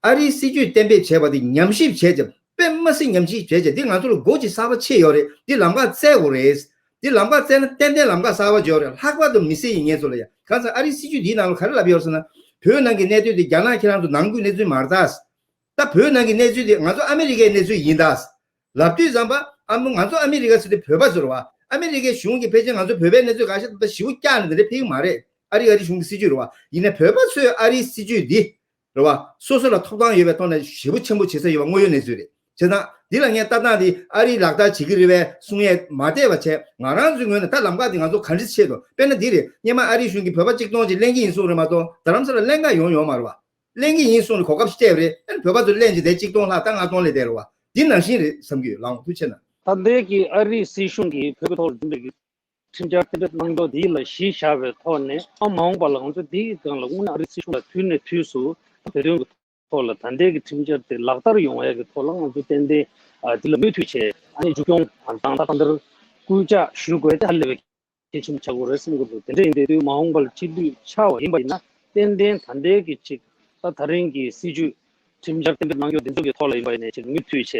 ཨ་རིའི་སྲིད་ཇུས་གཏན་འབེབས་བྱས་པ་དེ་ཉམས་ཞིབ་བྱས་ཀྱང་དཔེ་མ་སྲིད་ཉམས་ཞིབ་བྱས་ཀྱང་འདི་ང་ཚོ་ལ་སྒོ་ཅིག་གསར་པ་ཕྱེ་ཡོད་རེད། འདི་ལམ་ཁ་བཙལ་དགོས་རེད། འདི་ལམ་ཁ་བཙལ་ན་ཏན་ཏན་ལམ་ཁ་གསར་པ་ཅིག་ཡོད་རེད། ལྷག་པར་དུ་མི་སེར་ཡིན་མཁན་ཚོ་ལ་ཡ། གང་ཟེར་ཨ་རིའི་སྲིད་ཇུས་འདིའི་ནང་ལ་ག་རེ་ལབ་ཡོད་ཟེར་ན། བོད་ནང་གི་གནས་ཚུལ་དེ་རྒྱ་ནག་ཁྱེད་རང་ཚོ་ནང་ཁུལ་གནས་ཚུལ་མ་རེད་ད། ད་བོད་ནང་གི་གནས་ཚུལ་དེ་ང་ཚོ་ཨ་མི་རི་ཀའི་གནས་ཚུལ་ཡིན་ད། ལབ་དུས་ཙམ་པ་ཨ་མོ་ང་ཚོ་ཨ་མི་རི་ཀ་ཟེར་དུས་བོད་པ་ཚོ་རེད་བ། ཨ་མི་རི་ཀའི་གཞུང་གིས་ཕལ་ཆེར་ང་ཚོ་བོད་པའི་གནས་ཚུལ་ག་ཤེད་ད་ཞེ་པོ་བཀྱག་ནས་དེ་འདྲ་ཕེབས་ཀྱི་མ་རེད། ཨ་རི་ཨ་རི་གཞུང་གི་སྲིད་ཇུས་རེད་བ། ཡིན་ནའི་བོད་པ་ཚོས་ཨ་རིའི་སྲིད་ཇུས་འདི་རེད་བ། སོ་སོ་ལ་ཐོབ་ཐང་ཡོད་པའི་ཐོག་ནས་ཞེ་པོ་ཆེན་པོ་བྱེད་ས་ཡོད་པ་དངོས་ཡོད་གནས་ཚུལ་རེད། བྱས་ཙང་འདི་ལ་ངས་ལྟ་སྟངས་འདི་ཨ་རིའི་ལག་བསྟར་བྱེད་ཀྱི་རེད་པས་གསུང་ཡས་མ་བལྟས་པ་བྱས། ང་རང་ཚོའི་ངོས་ནས་ད་ལམ་ཁ་འདི་ང་ཚོ་ག་འདྲ་ཆེད་དུ། དཔེར་ན་འདི་རེད། སྔོན་མ་ཨ་རིའི་གཞུང་གིས་བོད་པ་གཅིག་སྟོང་ཅིག་ལེན་གྱི་ཡིན་གསུངས་རེད་མ་གཏོགས་རྡ་རམ་ས་ལ་ལེན་ག་ཡོང་ཡོད་མ་རེད་བ། ལེན་གྱི་ཡིན་གསུངས་ནས་གོ་སྐབས་ཤིག་སྤྲད་པ་རེད། ཨ་ནི་བོད་པ་ཚོ་ལེན་གྱི་བསྡད་གཅིག་སྟོང་ལྷག་ད་ལྔ་སྟོང་ལས་བསྡད་རེད་བ། འདི་ནང་བཞིན་རེད་བསམ་གྱི་ཡོད། ལགས་འོང་། ཐུགས་རྗེ་གནང་། ད་ལྟའི་གི་ཨ་རིའི་སྲིད་གཞུང་གིས་བོད་ཀྱི་ཐོག་ལ་འཛིན་པའི་གི་ཁྲིམས་འཆར་གཏན་འབེབས་གནང་ཕྱོགས་འདི་ལ་གཞི་བཞག་པའི་ཐོག་ནས། ཨ་མ་འོངས་པ་ལ་ང་ཚོ་འདིའི་སྒང་ལ་དངོས་གནས་ཨ་རིའི་སྲིད་གཞུང་ལ་དུས་ནས་དུས་སུ་བོད་དོན་གྱི་ཐོག་ལ་ད་ལྟའི་གི་ཁྲིམས་འཆར་དེ་ལག་བསྟར་ཡོང་ཡ་གི་ཐོག་ལ་ང་ཚོ་ཏན་ཏན་ཨ་འདི་ལ་མུ་མཐུད་བྱས། ཨ་ནི་མཇུག་སྐྱོང་དང་ད་གང་ལྟར་སྐུལ་ལྕག་ཞུ་དགོས་དེ་ཧ་ལས་པའི་གལ་ཆེན་པོ་ཆགས་ཀྱི་ཡོད་རེད་བསམ་གྱི་འདུག་དེ་འདྲ་ཡིན་དུས་དུས་མ་འོངས་པ་ལ་སྤྱི་འཐུས་ཆགས་པ་ཡིན་པ་ཡིན་ན། ཏན་ཏན་ད་ལྟའི་གི་ཅིག་ད་ད་རིང་གི་སྲིད་ཇུས་ཁྲིམས་འཆར་གཏན་འབེབས་གནང་ཕྱོགས་འདི་ཚོ་གི་ཐོག་ལ་ཡིན་པ་ཡིན་ནའི་ཅིག་མུ་མཐུད་བྱས་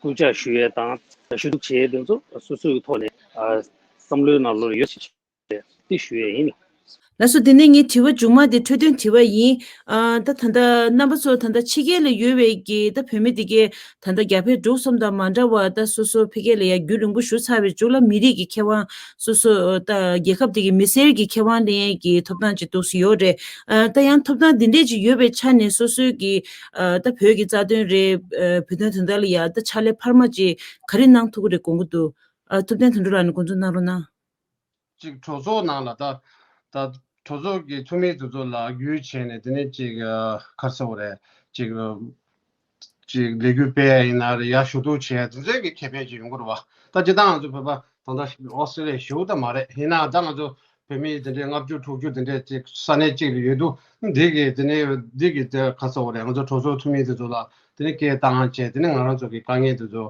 སྐུལ་ལྕག་ཞུ་ཡས་དང་ཞུ་གཏུག་བྱེད་ཡས་དེ་ཚོ་སོ་སོའི་ཐོག་ནས་ཨ་བསམ་བློའི་ནང་ལོགས་ཡོད་ཞེས་དེ་ཞུ་ཡས་ཡིན། ལགས་སོ། དེ་ནས་ངའི་དྲི་བ་མཇུག་མ་དེ་འཕྲོས་དོན་དྲི་བ་ཡིན། ཨ་ད་ད་ལྟ་རྣམ་པ་ཚོ་ད་ལྟ་ཕྱི་རྒྱལ་ལ་ཡོད་པའི་གི་ད་བོད་མི་དེ་གས་ད་ལྟ་རྒྱ་བལ་འབྲུག་གསུམ་དང་མ་འདྲ་བ་ད་སོ་སོ་ཕ་གི་ལ་ཡ་རྒྱུན་རིང་པོ་བཞུགས་ཚར་བའི་མཇུག་ལ་མི་རིགས་ཀྱི་ཁེ་དབང་སོ་སོ་ད་རྒྱལ་ཁབ་དེ་གི་མི་སེར་གྱི་ཁེ་དབང་ལེན་ཡས་ཀྱི་ཐོབ་ཐང་ཅིག་འདུག་སེ་ཡོད་རེད། ཨ་ད་ཡང་ཐོབ་ཐང་འདི་འདྲས་ཅིག་ཡོད་པའི་ཆ་ནས་སོ་སོའི་གི་ཨ་ད་བོད་ཀྱི་རྩ་དོན་རེད། ཨ་བོད་དོན་དོན་དག་ལ་ཡ་ད་ཕྱག་ལས་འཕར་མ་ཅིག་ག་རེ་གནང་ཐུབ་ཀྱི་རེད་དགོངས་ཀྱི་འདུག་ཨ་ཐུབ་བསྟན་དོན་གྲུབ་ལགས་ནས་འགོ་འཛུགས་གནང་རོགས་གནང་། ཅིག་གྲོས་ཚོགས་ནང་ལ་ད་ད་གྲོས་ཚོགས་ཀྱི་འཐུས་མི་དེ་ཚོ་ལ་བརྒྱུད་བྱས་ནས་དེ་ནས་ཅིག་ཨ་ག་རེ་ཟེར་དགོས་རེད། ཅིག་ཨ་ཅིག་ལས་འགུལ་སྤེལ་ཡ་ཡིན་ན་རེད། ཡར་ཞུ་གཏུག་བྱེད་ཡ་དེ་ཚོའི་གི་ཁེ་ཕན་ཅིག་ཡོང་གི་རེད་བ། ད་སྤྱིར་བཏང་ང་ཚོ་བོད་པ་ད་ལྟ་ཨོ་སི་ཀྲི་ལི་ཡ་ཞེ་པོ་ད་མ་རེད། ཡིན་ནའང་ད་ང་ཚོ་བོད་མི་དེ་འདྲའི་ལྔ་བཅུ་དྲུག་ཅུ་དེ་འདྲས་ཅིག་ས་གནས་གཅིག་ལ་ཡོད་དུས། འདི་གི་དེ་ནས་འདི་གི་དེ་ག་རེ་ཟེར་དགོས་རེད། ང་ཚོ་གྲོས་ཚོགས་འཐུས་མི་དེ་ཚོ་ལ་དེ་ནས་སྐད་བཏང་བྱས། དེ་ནས་ང་རང་ཚོ་གི་དཀའ་ངལ་དེ་ཚོ་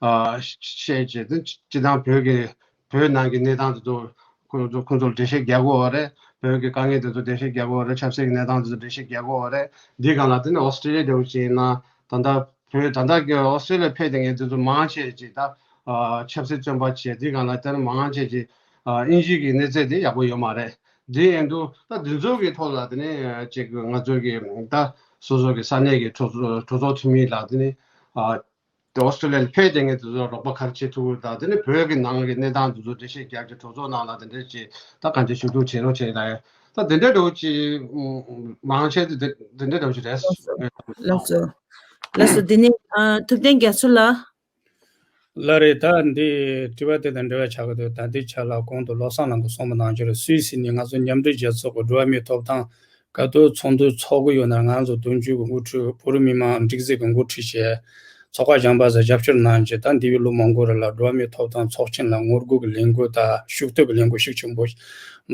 ཨ་བཤད་བྱས། དེ་སྤྱིར་བཏང་བོད་ཀྱི་བོད་ནང་གི་གནས་སྟངས་དེ་ཚོ་ཁོ་ཚོ་ཁོ་ཚོར་འགྲེལ་བཤད་རྒྱག་དགོས་པ་རེད། བོད་ཀྱི་དཀའ་ངལ་དེ་ཚོ་འགྲེལ་བཤད་རྒྱག་དགོས་པ་རེད། ཆབ་སྲིད་ཀྱི་གནས་སྟངས་དེ་ཚོ་འགྲེལ་བཤད་རྒྱག་དགོས་པ་རེད། འདིའི་སྒང་ལ་དེ་ནས་ཨོ་སི་ཀྲི་ལི་ཡ་འདྲ་བོ་ཅིག་ཡིན་ན། ད་ལྟ་བོད་ད་ལྟ་གི་ཨོ་སི་ཀྲི་ལི་ཡ་ཕེབས་བསྡད་མཁན་དེ་ཚོ་མང་ཆེ་ཅིག་ད་ཨ་ཆབ་སྲིད་བཙོན་པ་བྱས། འདིའི་སྒང་ལ་དེ་ནས་མང་ཆེ་ཅིག་ཨ་དབྱིན་ཇི་གི་གནས་ཚད་དེ་ཡག་པོ་ཡོད་མ་རེད། འདི་ཡིན་དུས་ད་འདི་ཚོ་གི་ཐོག་ལ་དེ་ནས་ཅིག་ང་ཚོ་གི་ད་སོ་སོ་གི་ས་གནས་ཀྱི་གྲོས་གྲོས་ཚོགས་འཐུས་མི་ལ་དེ་ནས་ཨ་ དེ་ཨོ་སི་ཀྲི་ལི་ཡ་ལ་ཕེབས་བསྡད་མཁན་དེ་ཚོ་རོགས་པ་ག་རེ་བྱེད་ཐུབ་ཀྱི་རེད། ད་དེ་ནས་བོད་ཀྱི་ནང་གི་གནས་སྟངས་དེ་ཚོ་འགྲེལ་བཤད་རྒྱག་རྒྱུ། གྲོས་ཚོགས་ནང་ལ་དེ་འདྲ་ཅིག་ད་གང་ཅི་ཞུ་གཏུག་བྱེད་རོགས་བྱེད་ད་ཡ། ད་དེ་འདྲ་འདྲ་བོ་ཅིག་མང་ཆེ་དེ་དེ་དེ་འདྲ་འདྲ་བོ་ཅིག་རེད། ལགས་སོ། ལགས་སོ། དེ་ནས་ཨ་ཐུབ་བསྟན་རྒྱ་མཚོ་ལགས། ལགས་རེད། ད་འདི་དྲི་བ་དེ་དང་འབྲེལ་བ་ཆགས་ཀྱི་འདུག་ད་ལྟའི་ཆ་ལ་གོང་དུ་བློ་བཟང་ལགས་ཀྱིས་གསུངས་པ་ནང་བཞིན་སུད་སི་ནས་ང་ཚོ་མཉམ་འབྲེལ་རྒྱལ་ཚོགས་ཀྱི་འགྲོ་བ་མིའི་ཐོབ་ཐང་ག་དུས་ཚོགས་འདུ་ཚོགས་ཀྱི་ཡོད་ན། ང་ཚོ་དོན་གཅོད་ཀྱི་འགོ་ཁྲིད། བོད་རིགས་མི་མང་སྒྲིག་འཛུགས་ཀྱི་འགོ་ཁྲིད་བྱས། ཚོགས་ཁག་གཞན་པ་ཚོས་རྒྱབ་སྐྱོར་གནང་རྗེས། ད་འདས་པའི་ལོ་མང་པོ་རིང་ལ་འགྲོ་བ་མིའི་ཐོབ་ཐང་ཚོགས་ཆེན་ལ་ངོ་རྒོལ་གྱི་ལས་འགུལ་དང་ཤུགས་གཏོར་གྱི་ལས་འགུལ་ཤུགས་ཆེན་པོ་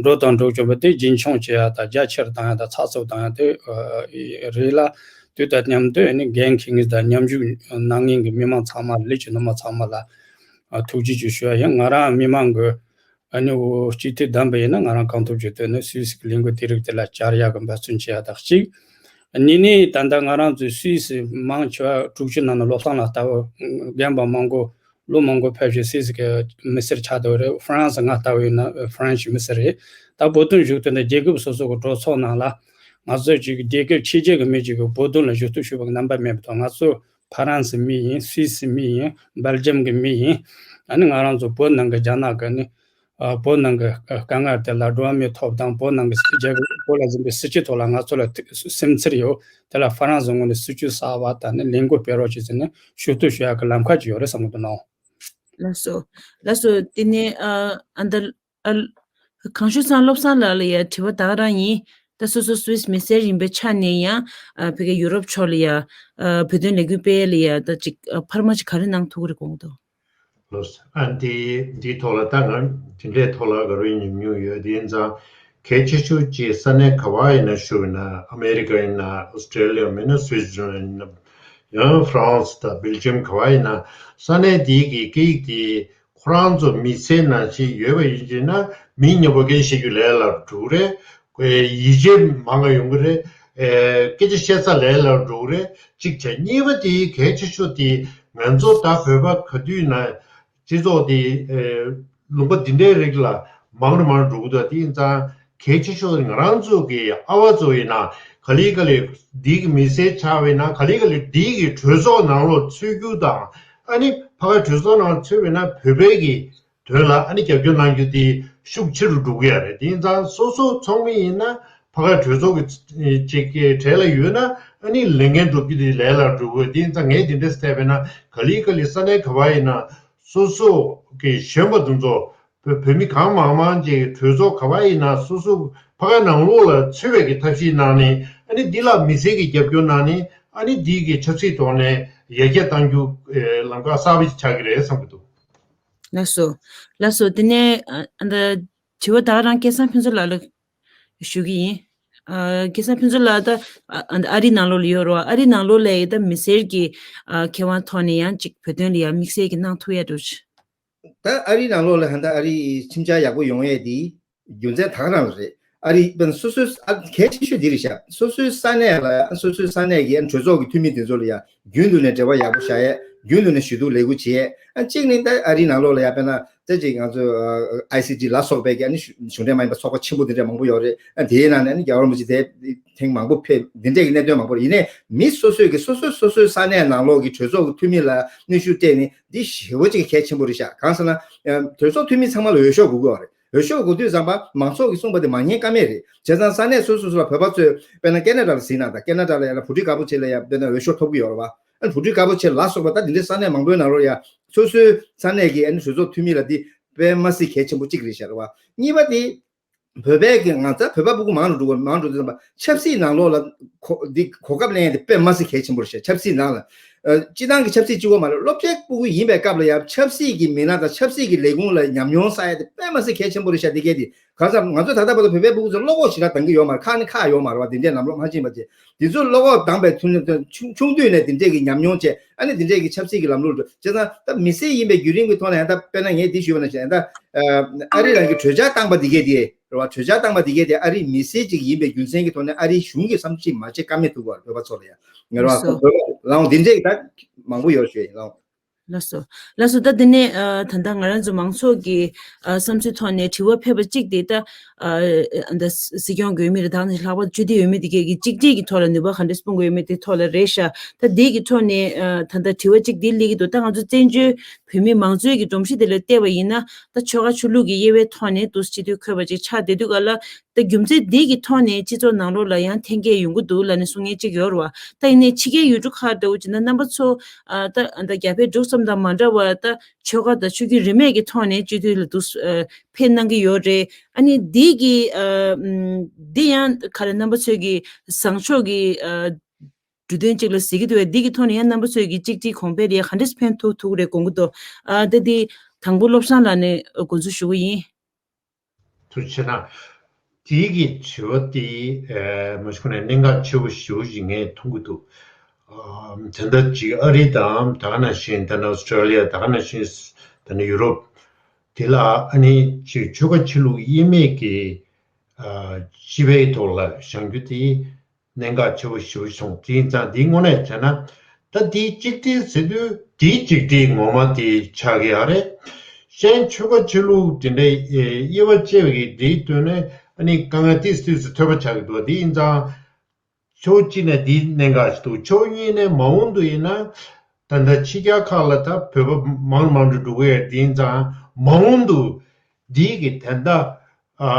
འགྲོ་དང་འགྲོ་བཞིན་པ་དེ་རྒྱུན་འཁྱོངས་བྱེད་ཡ་དང་རྒྱ་ཆེར་བཏང་ཡ་དང་ཚགས་ཚུད་བཏང་ཡ་དེ་རེད་ལ། དུས་དང་མཉམ་དུ་ནི་འགན་འཁྱེར་མཁན་དང་མཉམ་ཞུགས་གནང་མཁན་གྱི་མི་མང་ཚང་མ། ལས་བྱེད་ནུ་མ་ཚང་མ་ལ་ཐུགས་རྗེ་ཆེ་ཞུ་ཡ་ཡིན། ང་རང་མི་མང་གི་ཨ་ནི་འོ་སྤྱི་འཐུས་བདམས་པ་ཡིན་ན། ང་རང་གང་ཐུབ་ཅི་ཐུབ་ནི་སུད་སི་གི་ལས་འགུལ་དེ་རིགས་དེ་ལ་བཅར་ཡག་གི་འབད་བརྩོན་བྱེད་ཡ་དང་གཅིག། གཉིས་ནི་ད་ལྟ་ང་རང་ཚོའི་སུད་སི་མང་ཆེ་བ་དྲུག་ཅུ་ནང་ནས་བློ་བཟང་ལགས་ལྟ་བུ་རྒན་པ་མང་པོ་ལོ་མང་པོ་ཕེབས་བཞིན་སུད་སི་གི་མི་སེར་ཆགས་བསྡད་པ་རེད། ཧྥ་རན་སི་ང་ལྟ་བུ་ཡིན་ན་ཧྥ་རན་སི་མི་སེར་རེད། ད་བོད་དོན་བཞུགས་དོན་དུ་རྒྱལ་ཁབ་སོ་སོ་གི་གྲོས་ཚོགས་ནང་ལ་ང་ཚོ་ཅིག་རྒྱལ་ཁབ་ཕྱི་རྒྱལ་གྱི་མི་ཅིག་གིས་བོད་དོན་ལ་ཞུ་གཏུག་ཞུ་བའི་རྣམ་པ་མེད་པ་དང་། ང་ཚོ་ཧྥ་རན་སི་མི་ཡིན། སུད་སི་མི་ཡིན། སྦེལ་ཇམ་གྱི་མི་ཡིན། ཨ་ནི་ང་རང་ཚོ་བོད་ནང་གི་རྒྱ་ནག་གི་ནི་ཨ་བོད་ནང་གི་དཀའ་ངལ་དེ་ལ། འགྲོ་བ་མིའི་ཐོབ་ཐང་། བོད་ནང་གི་རྒྱ་གར་བོད་ལ་འཛིན་པའི་སྲིད་བྱུས་ཐོག་ལ་ང་ཚོ་ལ་སེམས་འཚེར་ཡོད། དེ་ལ་ཧྥ་རན་སི་ངོས་ནས་སྲིད་བྱུས་གསར་བ་དང་ནི་ལས་འགུལ་སྤེལ་རོགས་བྱེད་ཟེར་ནས་ཞུ་གཏུག་ཞུ་ཡག་གི་ལམ་ཁ་ཅིག་ཡོད་རེད་བསམ་གྱི་འདུག་ལགས། ལགས་སོ། ལགས་སོ། དེ་ནས་ཨ་ཨ་ད་ཨ་གངས་ལྗོངས་ཚང་བློ་བཟང་ལགས་ལ་ཡ་དྲི་བ་ད་ག་རང་ཡིན། ད་སོ་སོ་སུད་སི་མི་སེར་ཡིན་པའི་ཆ་ནས་ཡང་ཨ་ཕ་གི་ཡུ་རོབ་ཕྱོགས་ལ་ཡ་ཨ་བོད་དོན་ལས་འགུལ་སྤེལ་ཡ་ལ་ཡ་ད་ཅིག་ཨ་འཕར་མ་ཅིག་ག་རེ་གནང་ཐུབ་ཀྱི་རེད་དགོངས་འདུག་ལགས་སོ། ཨ་འདི་འདིའི་ཐོག་ལ་ད་ང་འདི་འདྲའི་ཐོག་ལ་དགའ་རོགས་ཉམས་མྱོང་ཡོད། དེ་ཡིན་ཙང་གལ་ཆེ་ཤོས་ཀྱི་ས་གནས་ག་བ་ཡིན་ན་བཞུགས་ན། ཨ་མེ་རི་ཀ་ཡིན་ན། ཨོ་སི་ཀྲེ་ལི་ཡ་མིན་ན། སུའི་ཙི་ལན་ཡིན་ན། ཡང་ཧྥ་རན་སི་དང་སྦེལ་ཇམ་ག་བ་ཡིན་ན། ས་གནས་དེའི་གི་སྐད་ཡིག་དེ་ཁོ་རང་ཚོ་མི་ཚེ་ནང་བཞིན་ཡོད་པ་ཡིན་ཅེ་ན། མི་མཉམ་པོ་སྐད་ཆ་བཤད་རྒྱུ་ལས་སླ་པོ་འགྲོ་གི་རེད། ཡིད་ཆེས་མང་ང་ཡོང་གི་རེད། ཨེ་སྐད་ཆ་བཤད་ས་ལས་སླ་པོ་འགྲོ་གི་རེད། གཅིག་བྱས། གཉིས་པ་དེ་གལ་ཆེ་ཤོས་དེ་ང་ཚོ་ད་བོད་པ་ག་དུས་ན་སྤྱི་ཚོགས་དེ་ཨེ་ལུང་པ་འདི་འདྲའི་རིགས་ལ་མང་རུ་མང་རུ་འགྲོ་གི་འདུག་དེ་ཡིན་ཙང་གལ་ཆེ་ཤོས་ང་རང་ཚོ་གི་ཨ་བ་ཚོ་ཡིན་ན་ག་ལེ་ག་ལེ་འདི་གི་མི་སེར་ཆགས་པ་ཡིན་ན། ག་ལེ་ག་ལེ་འདི་གི་གྲོས་ཚོགས་ནང་ལོགས་ཚུད་རྒྱུ་དང་། ཨ་ནི་ཕ་ག་གྲོས་ཚོགས་ནང་ཚུད་པ་ཡིན་ན་བོད་པའི་གི་དོན་ལ་ཨ་ནི་རྒྱབ་སྐྱོར་གནང་རྒྱུ་དེ་ཤུགས་ཆེ་རུ་འགྲོ་གི་ཡ་རེད། དེ་ཡིན་ཙང་སོ་སོ་ཚོགས་མི་ཡིན་ན་ཕ་ག་གྲོས་ཚོགས་ཀྱི་ཅིག་གི་གྲས་ལ་ཡོད་ན་ཨ་ནི་ལས་འགན་སྒྲུབ་རྒྱུ་དེ་ལས་སླ་རུ་འགྲོ་གི་ཡོད། དེ་ཡིན་ཙང་ངས་དེ་འདྲ་བལྟས་པས་ན་ག་ལེ་ག་ལེ་ས་གནས་ག་བ་ཡིན་ན་སོ་སོ་གི་གཞོན་པ་དེ་ཚོ་བོད་བོད་མི་གང་མང་མང་ཅིག་གྲོས་ཚོགས་ག་བ་ཡིན་ན་སོ་སོ་ཕ་ག་ནང་ལོགས་ལ་ཚུད་པའི་གི་ཐབས་ཤེས་གནང་ནས། ཨ་ནི་འདི་ལ་མི་སེར་གྱི་རྒྱབ་སྐྱོར་གནང་ནས། ཨ་ནི་འདི་གི་ཆབ་སྲིད་ཐོག་ནས་ཡར་རྒྱས་གཏང་རྒྱུ་ཨེ་ལམ་ཁ་གསར་པ་ཞིག་ཆགས་ཀྱི་རེད་བསམ་གྱི་འདུག་ལགས་སོ། ལགས་སོ། དེ་ནས་ཨ་ཨ་ད་དྲི་བ་ད་ག་རང་སྐལ་བཟང་ཕུན་ཚོགས་ལགས་ལ་ཞུ་གི་ཡིན། ཨ་སྐལ་བཟང་ཕུན་ཚོགས་ལགས་ད་ཨ་ཨ་ཨ་རི་ནང་ལོགས་ལ་ཡོད་རེད་བ། ཨ་རི་ནང་ལོགས་ལ་ཡི་ད་མི་སེར་གྱི་ཨ་ཁེ་དབང་ཐོག་ནས་ཡང་ཅིག་བོད་དོན་ལ་ཡང་དམིགས་བསལ་གྱི་གནང་ཐུབ་ཡ་འགྲོ། ད་ཨ་རིའི་ནང་ལོགས་ལ་ཧན་ད་ཨ་རིའི་ཁྲིམས་འཆར་ཡག་པོ་ཡོང་ཡས་དེ་རྒྱུ་མཚན་ད་ག་རང་ལ་རེད། ཨ་རི་དཔེར་ན་སོ་སོའི་ཨ་གལ་ཆེ་ཤོས་འདི་རེད་ཤག་སོ་སོའི་ས་གནས་ལ་ཡ། སོ་སོའི་ས་གནས་ཀྱི་ཨ་གྲོས་ཚོགས་ཀྱི་འཐུས་མི་དེ་ཚོ་ལ་ཡ་རྒྱུན་དུ་ནས་འབྲེལ་བ་ཡག་པོ་བཞག་ཡས། རྒྱུན་དུ་ནས་ཞུ་གཏུག་ལས་འགུལ་བྱེད་ཡས། ཨ་གཅིག་ནི་ད་ཨ་རིའི་ནང་ལོགས་ལ་ཡ་དཔེར་ན་ད་ཅིག་ང་ཚོ་ཨ་ཨའི་སི་ཌི་ལ་སོགས་པའི་གི་ཨ་ནི་གཞུང་གཞུང་འབྲེལ་མ་ཡིན་པ་ཚོགས་པ་ཆེན་པོ་འདི་འདྲ་མང་པོ་ཡོད་རེད། ཨ་དེའི་ནང་ནས་ཨ་ནི་རྒྱལ་བ་རིན་པོ་ཆེ་དེ་ཐེངས་མང་པོ་ཕེབས། འདི་འདྲའི་གི་གནད་དོན་མང་པོ་རེད། ཡིན་ནའི་མི་སོ་སོའི་གི་སོ་སོ་སོ་སོའི་ས་གནས་ནང་ལོགས་ཀྱི་གྲོས་ཚོགས་ཀྱི་འཐུས་མི་ལ་གནོན་ཤུགས་སྤྲད་ནས་འདི་ཞེ་པོ་ཅིག་གལ་ཆེན་པོ་རེད་ཤག་གང་ཟེར་ན་ཨ་གྲོས་ཚོགས་འཐུས་མི་ཚང་མ་ལ་འོས་ཤོག་དགོས་ཀྱི་ཡོད་རེད། འོས་ཤོག་དགོས་དུས་ཙམ་པ་མང་ཚོགས་ཀྱིས་གསུངས་པ་དེ་མ་ཉན་ཀ་མེད་རེད། བྱས་ཙང་ས་གནས་སོ་སོ་སོ་ལ་བོད་པ་ཚོས་དཔེར་ན་ཀེ་ན་ཌ་ལ་གཟིགས་ན། ད་ཀེ་ན་ཌ་ལ་ཡ་ལ་བྷུ་ཊི་རི་ག་པོ་ཆེ་ལ་ཡ་དཔེར་ན་འོས་ཤོག་ཐོབ་ཀྱི་ཡོད་རེད་བ། ཨ་བྷུ་ཊི་རི་ག་པོ་ཆེ་ལ་སོགས་པ་ད་འདི་འདྲའི་ས་གནས་མང་པོའི་ནང་ལོགས་ཡ་སོ་སོའི་ས་གནས་ཀྱི་ཨ་ནི་གྲོས་ཚོགས་འཐུས་མི་ལ་འདི་དཔེ་མ་སྲིད་གལ་ཆེན་པོ་གཅིག་རེད་ཤག་རེད་བ། གཉིས་པ་དེ་བོད་པའི་གི་ང་ཚོ་བོད་པ་སྤུ་གུ་མང་རུ་འགྲོ་གི་མང་རུ་འགྲོ་དུས་ཙམ་པ་ཆབ་སྲིད་ནང་ལོགས་ལ་གོ་འདི་གོ་སྐབས་ལེན་ཡ་དེ་དཔེ་མ་སྲིད་གལ་ཆེན་པོ་རེད་ཤག་ཆབ་སྲིད་ནང་ལ། ཨ་སྤྱི་བཏང་གི་ཆབ་སྲིད་གཅིག་པོ་མ་རེད། སློབ་གྲྭའི་སྤུ་གུ་ཡིན་པའི་སྐབས་ལ་ཡང་ཆབ་སྲིད་ཀྱི་མི་སྣ་དང་ཆབ་སྲིད་ཀྱི་ལས་ཁུངས་ལ་ཉམས་མྱོང་བསགས་ཡ་དེ་དཔེ་མ་སྲིད་གལ་ཆེན་པོ་རེད་ཤག་འདི་གས་དེ། གང་ཟེར་ང་ཚོ་ད་ལྟ་བར་དུ་བོད་པའི་སྤུ་གུ་ཚོ་བློ་ཁོག་ཞེ་དྲག་གཏོང་གི་ཡོད་མ་རེད། ཁག་ནི་ཁག་ཡོད་མ་རེད་བ། དེ་འདྲའི་ལམ་ལྷོང་མ་ཕྱིན་པ་བྱས། དེ་ཚོ་བློ་ཁོག་གཏོང་པའི་ཐུན་ཆུང་ཆུང་དུས་ནས་དེ་འདྲའི་གི་ཉམས་མྱོང་བྱས། ཨ་ནི་དེ་འདྲའི་གི་ཆབ་སྲིད་ཀྱི་ལམ་ལུགས་འགྲོ་བྱས་ཙང་། ད་མི་སེར་ཡིན་པའི་བརྒྱུད་རིམ་གྱི་ཐོག་ནས་ད་དཔེར་ན་ངས་འདི་ཞུས་པ་ནང་བཞིན། ད་ཨ་རི་རང་གི་གྲོས་འཆར་བཏང་པ་འདི་གས་དེ་རེད་བ། གྲོས་འཆར་བཏང་པ་འདི་གས་དེ་ཨ་རིའི་མི་སེར་ཅིག་ཡིན་པའི་རྒྱུ་མཚན་གྱི་ཐོག་ནས་ཨ་རིའི་གཞུང་གིས་བསམ་ཚུལ་མ་བརྗེ་ཀ་མེད་འདུག་བ། བོད་པ་ཚོ་ལ་ཡང་ངེས་ར་བ། ལགས་སོ། བོད་པ་ལའང་འདི་འདྲའི་ད་མང་པོ་ཡོད་ཞུ་ཡིན་ལའང་། ལགས་སོ། ལགས་སོ། ད་དེ་ནས་ཨ་ད་ལྟ་ང་རང་ཚོ་མང་ཚོགས་ཀྱི་ཨ་བསམ་ཚུལ་ཐོག་ནས་དྲི་བ་ཕེབས་པ་གཅིག་དེ་ད་ཨ་ད་སྲིད་སྐྱོང་དགོས་མི་རེད། ད་ནི་ལྷག་པར་སྤྱི་འཐུས་ཡོད་མི་དེ་གས་ཀྱི་གཅིག་སྒྲིལ་གྱི་ཐོག་ལ་ནུས་པ་ག་འདྲས་སྤུངས་དགོས་ཡོད་མེད་དེ་ཐོག་ལ་རེད་ཤག་ད་དེ་གི་ཐོག་ནས་ཨ་ད་ལྟ་དྲི་བ་གཅིག་དེ་སླེབས་ཀྱི་འདུག་ད་ང་ཚོ་བཙན་བྱོལ་བོད་མི་མང་གཙོའི་གི་སྒྲོམ་གཞི་དེ་ལ་བལྟས་པ་ཡིན་ན། ད་ཆོལ་ཁ་ཆོས་ལུགས་ཀྱི་དབྱེ་བའི་ཐོག་ནས་འདུག་སྤྱི་འཐུས་འཁོད་པ་ཅིག་ཆགས་བསྡད་དུས་ག་ལ། ད་རྒྱུ་མཚན་འདི་གི་ཐོག་ནས་སྤྱི་ཚོགས་ནང་ལོགས་ལ་ཡང་འཐེན་འཁྱེར་ཡོང་གི་འདུག་ལབ་ནས་གསུང་མཁན་གཅིག་ཡོད་རེད་བ། ད་ཡིན་ནའི་ཕྱི་རྒྱལ་ཡུལ་གྲུ་ཁག་འདྲ་བོ་བྱས་ན་རྣམ་པ་ཚོ་ཨ་ད་ད་རྒྱ་བལ་འབྲུག་གསུམ་དང་མ་འདྲ་བ་ད་ཆོལ་ཁ་དང་ཆོས་བརྒྱུད་རིས་མེད་ཀྱི་ཐོག་ནས་སྤྱི་འཐུས་ལ་འདུག་ཨ་ཕེབས་གནང་གི་ཡོད་རེད། ཨ་ནི་འདི་གི་ཨ་ཨམ་འདི་ཡང་ག་རེ་རྣམ་པ་ཚོས་ཀྱི་བཟང་ཕྱོགས་ཀྱི་ཨ་འབྲུ་དོན་གཅིག་ལ་གཟིགས་ཀྱི་འདུག་པས། འདི་གི་ཐོག་ནས་ཡང་རྣམ་པ་ཚོས་ཀྱི་གཅིག་སྒྲིལ་གོང་འཕེལ་ཡ་ག་འདྲས་ཕན་ཐོགས་ཐུབ་ཀྱི་རེད་དགོངས་ཀྱི་འདུག་ཨ་ད་འདི་དང་པོ་བློ་བཟང་ལགས་ནས་དགོངས་ཚུལ་ཞུ་གི་ཡིན། ཐུགས་རྗེ་ཆེ་གནང་། དེའི་གི་དྲི་བ་དེ་ཨ་མ་གཞི་ཁོ་ནས་གནད་འགག་ཆེ་བོ་ཞེ་པོ་ཞིག་ངས་མཐོང་གི་འདུག་ཨ་དེ་འདྲ་ཅིག་ཨ་རི་དང་ད་ག་ནང་བཞིན་ད་ནི་ཨོ་སི་ཀྲོ་ལི་ཡ། ད་ག་ནང་བཞིན་ད་ནི་ཡུ་རོབ་དེ་ལ་ཨ་ནི་ཅིག་ཆོལ་ཁ་ཆོས་ལུགས་དབྱེ་མེད་ཀྱི་ཨ་སྤྱི་པའི་ཐོག་ལ་བཞེངས་རྒྱུ་དེ་གནད་འགག་ཆེ་བོ་ཞེ་པོ་བྱུང་། དེ་ཡིན་ཙང་དེའི་དངོས་གནས་བྱས་ན་ད་དེའི་གཅིག་སྒྲིལ་ཟེར་དུས་དེའི་གཅིག་སྒྲིལ་ངོ་མ་དེ་ཆགས་ཀྱི་ཡོད་རེད། གཞན་ཆོལ་ཁ་ཆོས་ལུགས་དེ་འདྲའི་དབྱེ་བ་ཕྱེ་བའི་གི་དེའི་དོན་ནས་ཨ་ནི་དཀའ་ངལ་ཏིས་ཏིས་སུ་ཐོན་པ་ཆགས་ཀྱི་འདུག་དེ་ཡིན་ཙང་ཕྱོགས་གཅིག་ནས་དེའི་གནད་འགག་ཞིག་འདུག་ཕྱོགས་གཉིས་ནས་མ་འོངས་དུ་ཡིན་ན་ད་ལྟ་ཕྱི་རྒྱལ་ཁག་ལ་ད་བོད་པ་མང་མང་དུ་འགྲོ་གི་ཡོད། དེ་ཡིན་ཙང་མ་འོངས་དུ་འདིའི་གི་ད་ལྟ་ཨ་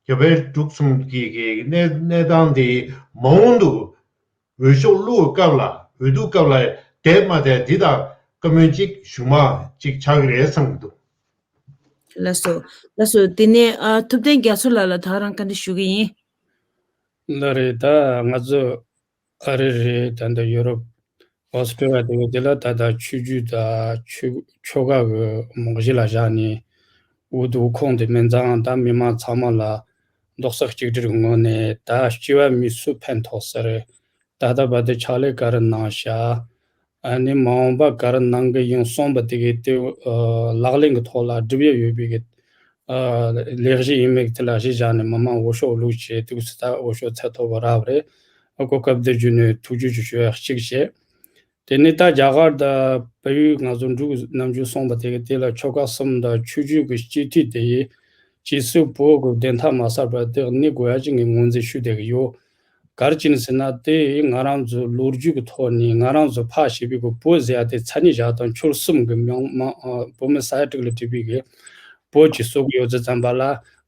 རྒྱ་བལ་འབྲུག་གསུམ་གྱི་གི་གནས་གནས་སྟངས་དེ་མ་འོངས་དུ་འོས་ཤོག་བླུགས་སྐབས་ལ་འོས་བསྡུ་སྐབས་ལ་བསྡད་མ་བསྡད་འདི་དང་བཀའ་མོལ་གཅིག་ཞུ་མ་གཅིག་ཆགས་ཀྱི་རེད་བསམ་གྱི་འདུག་ལགས་སོ། ལགས་སོ། དེ་ནས་ཨ་ཐུབ་བསྟན་རྒྱ་མཚོ་ལགས་ལ་ད་ག་རང་བཀའ་འདྲི་ཞུ་གི་ཡིན། ལགས་རེད། ད་ང་ཚོ་ཨ་རི་རེད། ད་ལྟ་ཡུ་རོབ། ཨོ་སི་ཀྲི་ཡ་དེ་ག་དེ་ལ་ད་ལྟ་ཆོས་བརྒྱུད་དང་ཆོས་ཆོལ་ཁ་གི་རྨང་གཞི་ལ་བཞག་ནས་འོས་བསྡུ་ཁོངས་དེ་མིན་ཙང་ད་མི་མང་ཚང་མ་ལ་རྡོག་རྩ་གཅིག་སྒྲིལ་གྱི་ངོས་ནས་ད་སྐྱེ་བ་མི་སུ་ཕན་ཐོགས་ཟེར། ད་ལྟ་བར་དུ་ཕྱག་ལས་ག་རེ་གནང་བཞག་ཨ་ནི་མ་འོངས་པ་ག་རེ་གནང་གི་ཡིན་གསུངས་པ་དེ་གའི་དེ་ཨ་ལག་ལེན་གྱི་ཐོག་ལ་སྒྲུབ་ཡ་ཡོད་པའི་གི་ཨ་ལས་གཞི་ཡིན་མིན་དེ་ལ་གཞི་བཞག་ནས་མི་མང་འོས་ཤོག་བླུགས་བྱས་དུས་སུ་ད་འོས་ཤོག་ཚད་མཐོ་པོ་རག་པ་རེད། ཨ་གོ་སྐབས་འདི་བརྒྱུད་ནས་ཐུགས་རྗེ་ཆེ་ཞུ་ཡ་གཅིག་བྱས། དེ་ནས་ད་རྒྱ་གར་དང་བལ་ཡུལ་ང་ཚོ་འབྲུག་ནམ་རྒྱུན་གསུངས་པ་དེ་གའི་དེ་ལ་ཆོལ་ཁ་གསུམ་དང་ཆོས་བརྒྱུད་ཀྱི་སྤྱི་འཐུས་དེ་ཡིས་ཇི་སྲིད་བོད་ཀྱི་བདེན་མཐའ་མ་གསལ་བར་དེ་གནས་དགོས་ཡ་ཅིག་ངས་ངོས་འཛིན་ཞུས་བསྡད་ཀྱི་ཡོད། ག་རེ་བྱས་ནས་ཟེར་ན་དེ་ང་རང་ཚོའི་ལོ་རྒྱུས་ཀྱི་ཐོག་ནས་ང་རང་ཚོ་ཕ་ཞེས་པའི་གི་བོད་ཟེར་ཡ་དེ་མཚན་ཉིད་བཞག་དང་ཆོལ་གསུམ་གྱི་མིང་མ་ཨ་བོད་མི་ས་ཡ་དྲུག་ལ་བྲིས་པའི་གི་བོད་ཀྱི་སྲོལ་གི་ཡོད་ཚད་ཙམ་པ་ལ་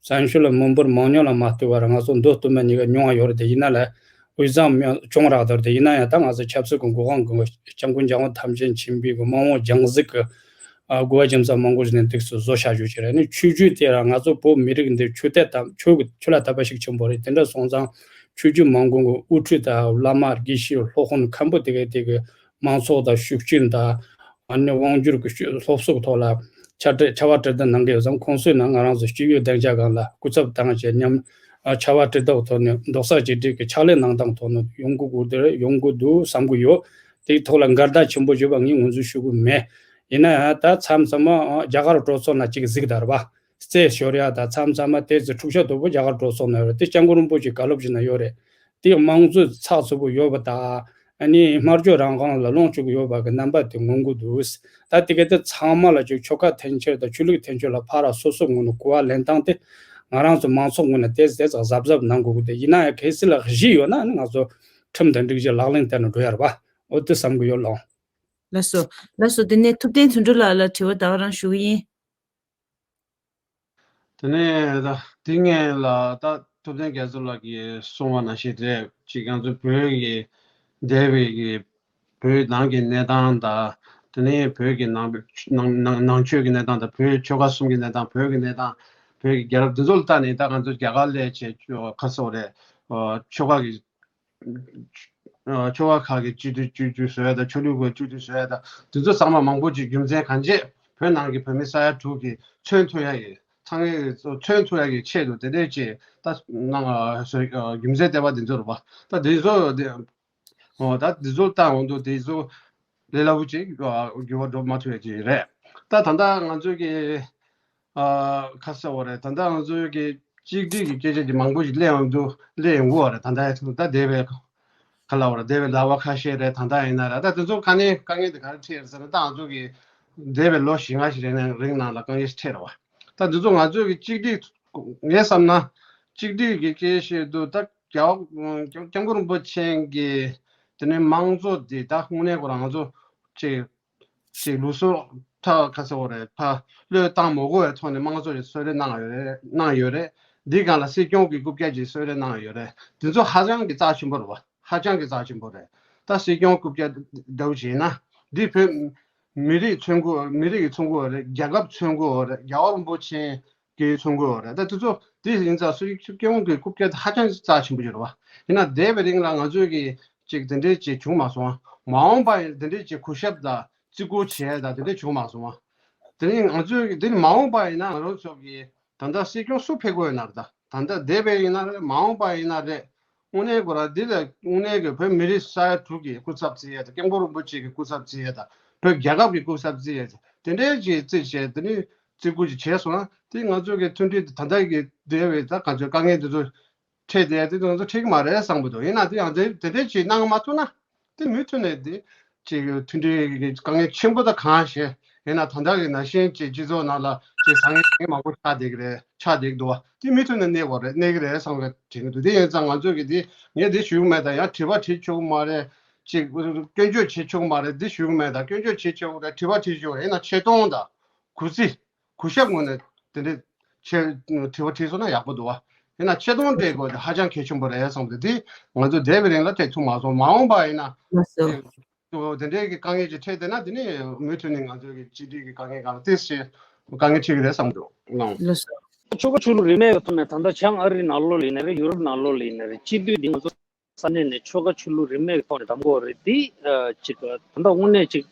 བཙན་བྱོལ་ལ་མི་འབོར་མང་ཉུང་ལ་མ་ལྟོས་པར་ང་ཚོ་མདོ་སྟོད་སྨད་གཉིས་ཀ་ཉུང་བ་ཡོད་རེད། དེ་ཡིན་ན་ལ་དབུས་གཙང་མི་ཅུང་རག་དོར་དེ་ཡིན་ན་ཡང་ད་ང་ཚོ་ཆབ་སྲིད་ཀྱི་འགོ་ཁུངས་ཀྱི་སྐྱབས་མགོན་རྒྱལ་དབང་ཐམས་ཅད་མཁྱེན་པའི་གི་མ་འོངས་རྒྱང་གཟིགས་ཀྱི་ཨ་གོ་བ་རྒྱུ་མཚན་མང་པོ་ཞིག་ནས་འདུག་སེ་བཟོ་བྱ་རྒྱུ་ཞིག་རེད། ནི་ཆོས་བརྒྱུད་དེ་ར་ང་ཚོ་བོད་མི་རིགས་འདི་ཆོས་དད་དམ་ཆོས་ཀྱི་ཆོས་ལ་དད་པ་ཤུགས་ཆེན་པོ་རེད། དེ་འདྲ་སོང་ཙང་ཆོས་བརྒྱུད་མང་པོ་གི་དབུ་ཁྲིད་དང་བླ་མ་དགེ་བཤེས་སློབ་དཔོན་མཁན་པོ་དེ་གའི་དེ་གི་མང་ཚོགས་དང་ཤུགས་རྐྱེན་དང་ཨ་ནི་དབང་སྒྱུར་གྱི་ཤུགས་སློབ་གསོ་གི་ཐོག་ལ་ཕྱག་བྲིས་ཕྱག་དཔར་བྲིས་གཏན་གནང་གི་ཡོད་ཙང་ཁོང་ཚོའི་ནང་ང་རང་ཚོ་སྤྱི་བའི་སྡིངས་ཆ་སྒང་ལ་སྐུ་ཚབ་དང་བཅས་མཉམ་ཨ་ཕྱག་དཔར་བྲིས་སྟངས་ཐོག་ནས་རྡོག་རྩ་གཅིག་སྒྲིལ་གྱི་ཕྱག་ལས་གནང་སྟངས་ཐོག་ནས་ཡོང་དགོས་དགོས་དེ་ཡོང་དགོས་འདུག་བསམ་གྱི་ཡོད། དེའི་ཐོག་ལ་འགལ་ཟླ་ཆེན་པོ་ཡོད་པ་ངས་ངོས་འཛིན་ཞུ་གི་མེད། ཡིན་ན་ཡང་ད་མཚམས་མཚམས་མ་རྒྱ་གར་གྲོས་ཚོགས་ནང་གཅིག་གཟིགས་དར་བ། རྩེད་ཤོར་ཡ་ད་མཚམས་མཚམས་མ་དེ་ཚོ་འཁྲུག་ཆ་དོད་པོ་རྒྱ་གར་གྲོས་ཚོགས་ནང་ཡོད་རེད། དེ་སྐྱབས་མགོན་རིན་པོ་ཆེ་བཀའ་སློབ་ཞིག་ན་ཡོད་རེད། དེ་དམངས་གཙོའི་ཚགས་ཚུད་པོ་ཡོད་པ་དང་ཨ་ནི་སྨྲ་བརྗོད་རང་དབང་ལ་ལོངས་སྤྱོད་ཀྱི་ཡོད་པ་གི་རྣམ་པ་དེ་མངོན་གྱི་འདུག་ད་དེ་ག་དེ་ཚང་མ་ལ་ཅིག་ཆོལ་ཁ་འཐེན་འཁྱེར་དང་ཆོས་ལུགས་འཐེན་འཁྱེར་ལ་ཕར་ར་སོ་སོ་ངོས་ནས་གོ་བ་ལེན་སྟངས་དེ་ང་རང་ཚོ་མང་ཚོགས་ངོས་ནས་ཏོག་ཙམ་ཏོག་ཙམ་གཟབ་གཟབ་གནང་དགོས་ཀྱི་འདུག་ཡིན་ན་ཡང་གལ་སྲིད་ལ་གཞི་ཡོད་ན་ཨ་ནི་ང་ཚོ་ཁྲིམས་དང་སྒྲིག་གཞི་ལག་ལེན་བསྟར་ནས་འགྲོ་ཡ་རེད་པ། འོ་དེ་བསམ་གྱི་ཡོད་ལགས། ལགས་སོ། ལགས་སོ། དེ་ནས་ཐུབ་བསྟན་དོན་གྲུབ་ལགས་ལ་དྲི་བ་ད་ག་རང་ཞུ་གི་ཡིན། དེ་ནས་ད་དེ་སྔོན་ལ་ད་ཐུབ་བསྟན་རྒྱ་མཚོ་ལགས་ཀྱིས་གསུངས་པ་ནང་བཞིན་རེད། ཅིག་ང་ཚོ་བོད་ཀྱི་འདས་པའི་གི་བོད་ནང་གི་གནས་སྟངས་དང་དེ་ནས་བོད་ཀྱི་ནང་ནང་ནང་ནང་ཆོས་ཀྱི་གནས་སྟངས་དང་བོད་ཆོལ་ཁ་གསུམ་གྱི་གནས་སྟངས། བོད་ཀྱི་གནས་སྟངས། བོད་ཀྱི་རྒྱལ་རབས་འདི་ཚོ་ལ་བལྟས་ནས་ད་ང་ཚོ་རྒྱ་གར་སླེབས་བྱས་ཁ་སོ་རེད། ཆོལ་ཁ་གི་ཆོལ་ཁ་ཁག་གི་སྤྱི་འཐུས་སྤྱི་འཐུས་བཟོ་ཡ་དང་ཆོས་ལུགས་ཀྱི་སྤྱི་འཐུས་བཟོ་ཡ་དང་དེ་ཚོ་ཚང་མ་མང་པོ་ཅིག་རྒྱུ་མཚན་གང་ཅི་བོད་ནང་གི་བོད་མི་ས་ཡ་དྲུག་གིས་མཚོན་ཐུབ་ཡ་གི་ཚང་མས་མཚོན་ཐུབ་ཡ་གི་ཆེད་དུ་དེ་འདྲས་ཅིག་ད་གནང་བཟོ་རྒྱུ་མཚན་ལྟེ་བ་དེ་ཚོ་རེད་པ། ད་དེ་ཚོ་དེ་ཨོ་ད་དེ་ཚོ་བཏང་འོང་དུས་དེ་ཚོ་ལས་སླ་པོ་ཅིག་འགྱུར་བ་འགྲོ་མ་ཐུབ་ཡ་ཅིག་རེད། ད་ད་ལྟ་ང་ཚོ་གི་ཨ་ཁ་གསལ་བོ་རེད། ད་ལྟ་ང་ཚོའི་གི་གཅིག་སྒྲིལ་གྱི་སྐད་ཆ་དེ་མང་པོ་ཞིག་གླེང་ཡོང་དུས་གླེང་ཡོང་གི་ཡོད་རེད། ད་ལྟ་ད་འདས་པའི་ ག་ལ་བར་འདས་པའི་ཟླ་བ་ཁ་ཤས་རེད། ད་ལྟ་ཡིན་ན་རེད། ད་དེ་ཚོ་ག་ནས་དཀའ་ངལ་དེ་ག་རེ་འཕྲད་རེད་ཟེར་ན། ད་ང་ཚོ་གི་འདས་པའི་ལོ་བཞི་ལྔ་ཞིག་རེད་ན་རིང་ནང་ལ་དཀའ་ངལ་ཞིག་འཕྲད་རེད་བ། ད་འདི་ཚོ་ང་ཚོས་གི་གཅིག་སྒྲིལ། ངས་བསམ་ན་གཅིག་སྒྲིལ་གྱི་སྐད་ཆ་བཤད་དུས། ད་རྒྱལ་བ་སྐྱབས་མགོན་རིན་པོ་ཆེ་གི་དེ་ནས་དམངས་གཙོ་འདི་ད་དངོས་གནས་ཁོ་རང་ཚོ་ཅིག་ཅིག་ལུགས་སྲོལ་ཕ་ག་ཟེར་བ་རེད། ཕ་བློས་བཏང་མ་དགོས་པའི་ཐོག་ནས་དམངས་གཙོ་ཡི་གསོལ་རས་གནང་ཡོད་རེད། གནང་ཡོད་རེད། འདི་སྒང་ལ་སྲིད་སྐྱོང་གི་རྐུབ་བཀྱག་ཅིག་གསོལ་རས་གནང་ཡོད་རེད། འདི་ཚོ་ཧ་ཅང་གི་རྩ་ཆེན་པོ་རེད་བ། ཧ་ཅང་གི་རྩ་ཆེན་པོ་རེད། ད་སྲིད་སྐྱོང་རྐུབ་བཀྱག་འདྲ་བོ་བྱས་ན། འདི་བོད་མི་རིགས་མཚོན་གྱི་ཡོད་རེད། མི་རིགས་ཀྱི་མཚོན་གྱི་ཡོད་རེད། རྒྱལ་ཁབ་མཚོན་གྱི་ཡོད་རེད། རྒྱལ་བ་རིན་པོ་ཆེ་གི་མཚོན་གྱི་ཡོད་རེད། ད་དེ་ཚོ་དེ་ཡིན་ཙང་སྲིད་སྐྱོང་གི་རྐུབ་བཀྱག་དེ་ཧ་ཅང་རྩ་ཆེན་པོ་ཡོད་རེད་བ། ཡིན་ན་འདས་པའི་རིང་ལ་ང་ཚོས་ཀྱི་ཅིག་དེ་འདྲའི་ཅིག་བྱུང་མ་སོང་། མ་འོངས་པ་ཡིན་དེ་འདྲའི་ཅིག་གུས་ཞབས་དང་བརྩི་བཀུར་བྱས་དང་དེ་འདྲ་བྱུང་མ་སོང་བ། དེ་ནི་ང་ཚོས་ཀྱི་དེ་ནི་མ་འོངས་པ་ཡིན་ན་ང་རང་ཚོ་གི་ད་ལྟ་སྲིད་སྐྱོང་སུ་ཕེབས་དགོས་ཡོད་ན་རེད། ད་ད་ལྟ་འདས་པའི་ཡིན་ན་རེད། མ་འོངས་པ་ཡིན་ན་རེད། དངོས་གནས་ཁོ་རང་འདི་ལ་དངོས་གནས་ཀྱི་བོད་མི་རིགས་ས་ཡ་དྲུག་གི་སྐུ་ཚབ་བརྩི་ཡས་དང་། སྐྱབས་མགོན་རིན་པོ་ཆེ་གི་སྐུ་ཚབ་བརྩི་ཡས་དང་། བོད་རྒྱལ་ཁབ་ཀྱི་སྐུ་ཚབ་བརྩི་ཡས་དང་། དེ་འདྲའི་ཅིག་བརྩི་བྱས་དེ་ནི་བརྩི་བཀུར་ཅིག་བྱས་སོང་ན། དེ་ང་ཚོ་གི་མཐུན་སྒྲིལ་དེ་ད་ལྟ་གི་འདས་པའི་ད་ག་ཚོད་དཀའ་ངལ་དེ་ཚོ་འཕྲད་བསྡད་ཡས་དེ་ང་ཚོ་འཕྲད་ཀྱི་མ་རེད་བསམ་གྱི་འདུག་ཡིན་ན་དེ་ཡང་དེ་དེ་འདྲའི་ཅིག་གནང་མ་ཐུབ་ན། དེ་མུ་མཐུད་ནས་དེ་ཅིག་མཐུན་སྒྲིལ་གྱི་དཀའ་ངལ་ཆེན་པོ་དང་གང་ཞིག་ཡིན་ན། ད་ལྟ་གི་ནང་བཞིན་ཅིག་སྤྱི་ཚོགས་ནང་ལ་ཅིག་བཟང་ངན་བཟང་ངན་མང་པོ་ཆགས་བསྡད་ཀྱི་རེད། ཆགས་བསྡད་ཀྱི་འདུག་བ། དེ་མུ་མཐུད་ནས་གནས་དགོས་རེད། གནས་ཀྱི་རེད་བསམ་གི་དྲན་གྱི་འདུག་དེ་ཡིན་ཙང་ང་ཚོས་ཀྱི་དེ་ངས་དེ་ཞུ་གི་མེད། ད་ཡང་དྲི་བ་དྲི་ཆོག་གི་མ་རེད། ཅིག་སྐྱོན་བརྗོད་བྱེད་ཆོག་གི་མ་རེད། དེ་ཞུ་གི་མེད། ད་སྐྱོན་བརྗོད་བྱེད་ཆོག་གི་རེད། དྲི་བ་དྲི་ཆོག་གི་རེད། ཡིན་ན་ཆེ་མཐོང་དང་གུས་བརྩི། གུས་ཞབས་ངོས་ནས་དེ་འདྲའི་ཆེ་དྲི་བ་དྲིས་སོང་ན་ཡག་པོ་འདུག་བ། ཡིན་ན་ཆེ་མཐོང་སྤྲད་དགོས་དེ་ཧ་ཅང་གལ་ཆེན་པོ་རེད་བསམ་སྟེ། དེ་ང་ཚོ་འདས་པའི་རིང་ལ་ཐེག་ཐུབ་མ་སོང་། མ་འོངས་པ་ཡིན་ན་ལགས་སོ། དེ་དེ་འདྲའི་གི་དཀའ་ངལ་ཅིག་འཕྲད་བསྡད་ན། དེ་ནི་མུ་མཐུད་ནས་ང་ཚོའི་གི་གཅིག་སྒྲིལ་གྱི་དཀའ་ངལ་སྒང་ལ་ཏོག་ཙམ་དཀའ་ངལ་འཕྲད་ཀྱི་རེད་བསམ་འདུག་ལགས། ལགས་སོ། ཆོལ་ཁ་ཆོས་ལུགས་རིས་མེད་ཀྱི་ཐོག་ནས་ད་ལྟ་བྱང་ཨ་རིའི་ནང་ལོགས་ལ་ཡིན་ན་རེད། ཡུ་རོབ་ནང་ལོགས་ལ་ཡིན་ན་རེད། སྤྱི་འཐུས་འདི་ང་ཚོ་ས་གནས་ནས་ཆོལ་ཁ་ཆོས་ལུགས་རིས་མེད་ཀྱི་ཐོག་ནས་བདམས་དགོས་རེད། འདི་ཨ་ཅིག་ད་ལྟ་དངོས་གནས་ཅིག་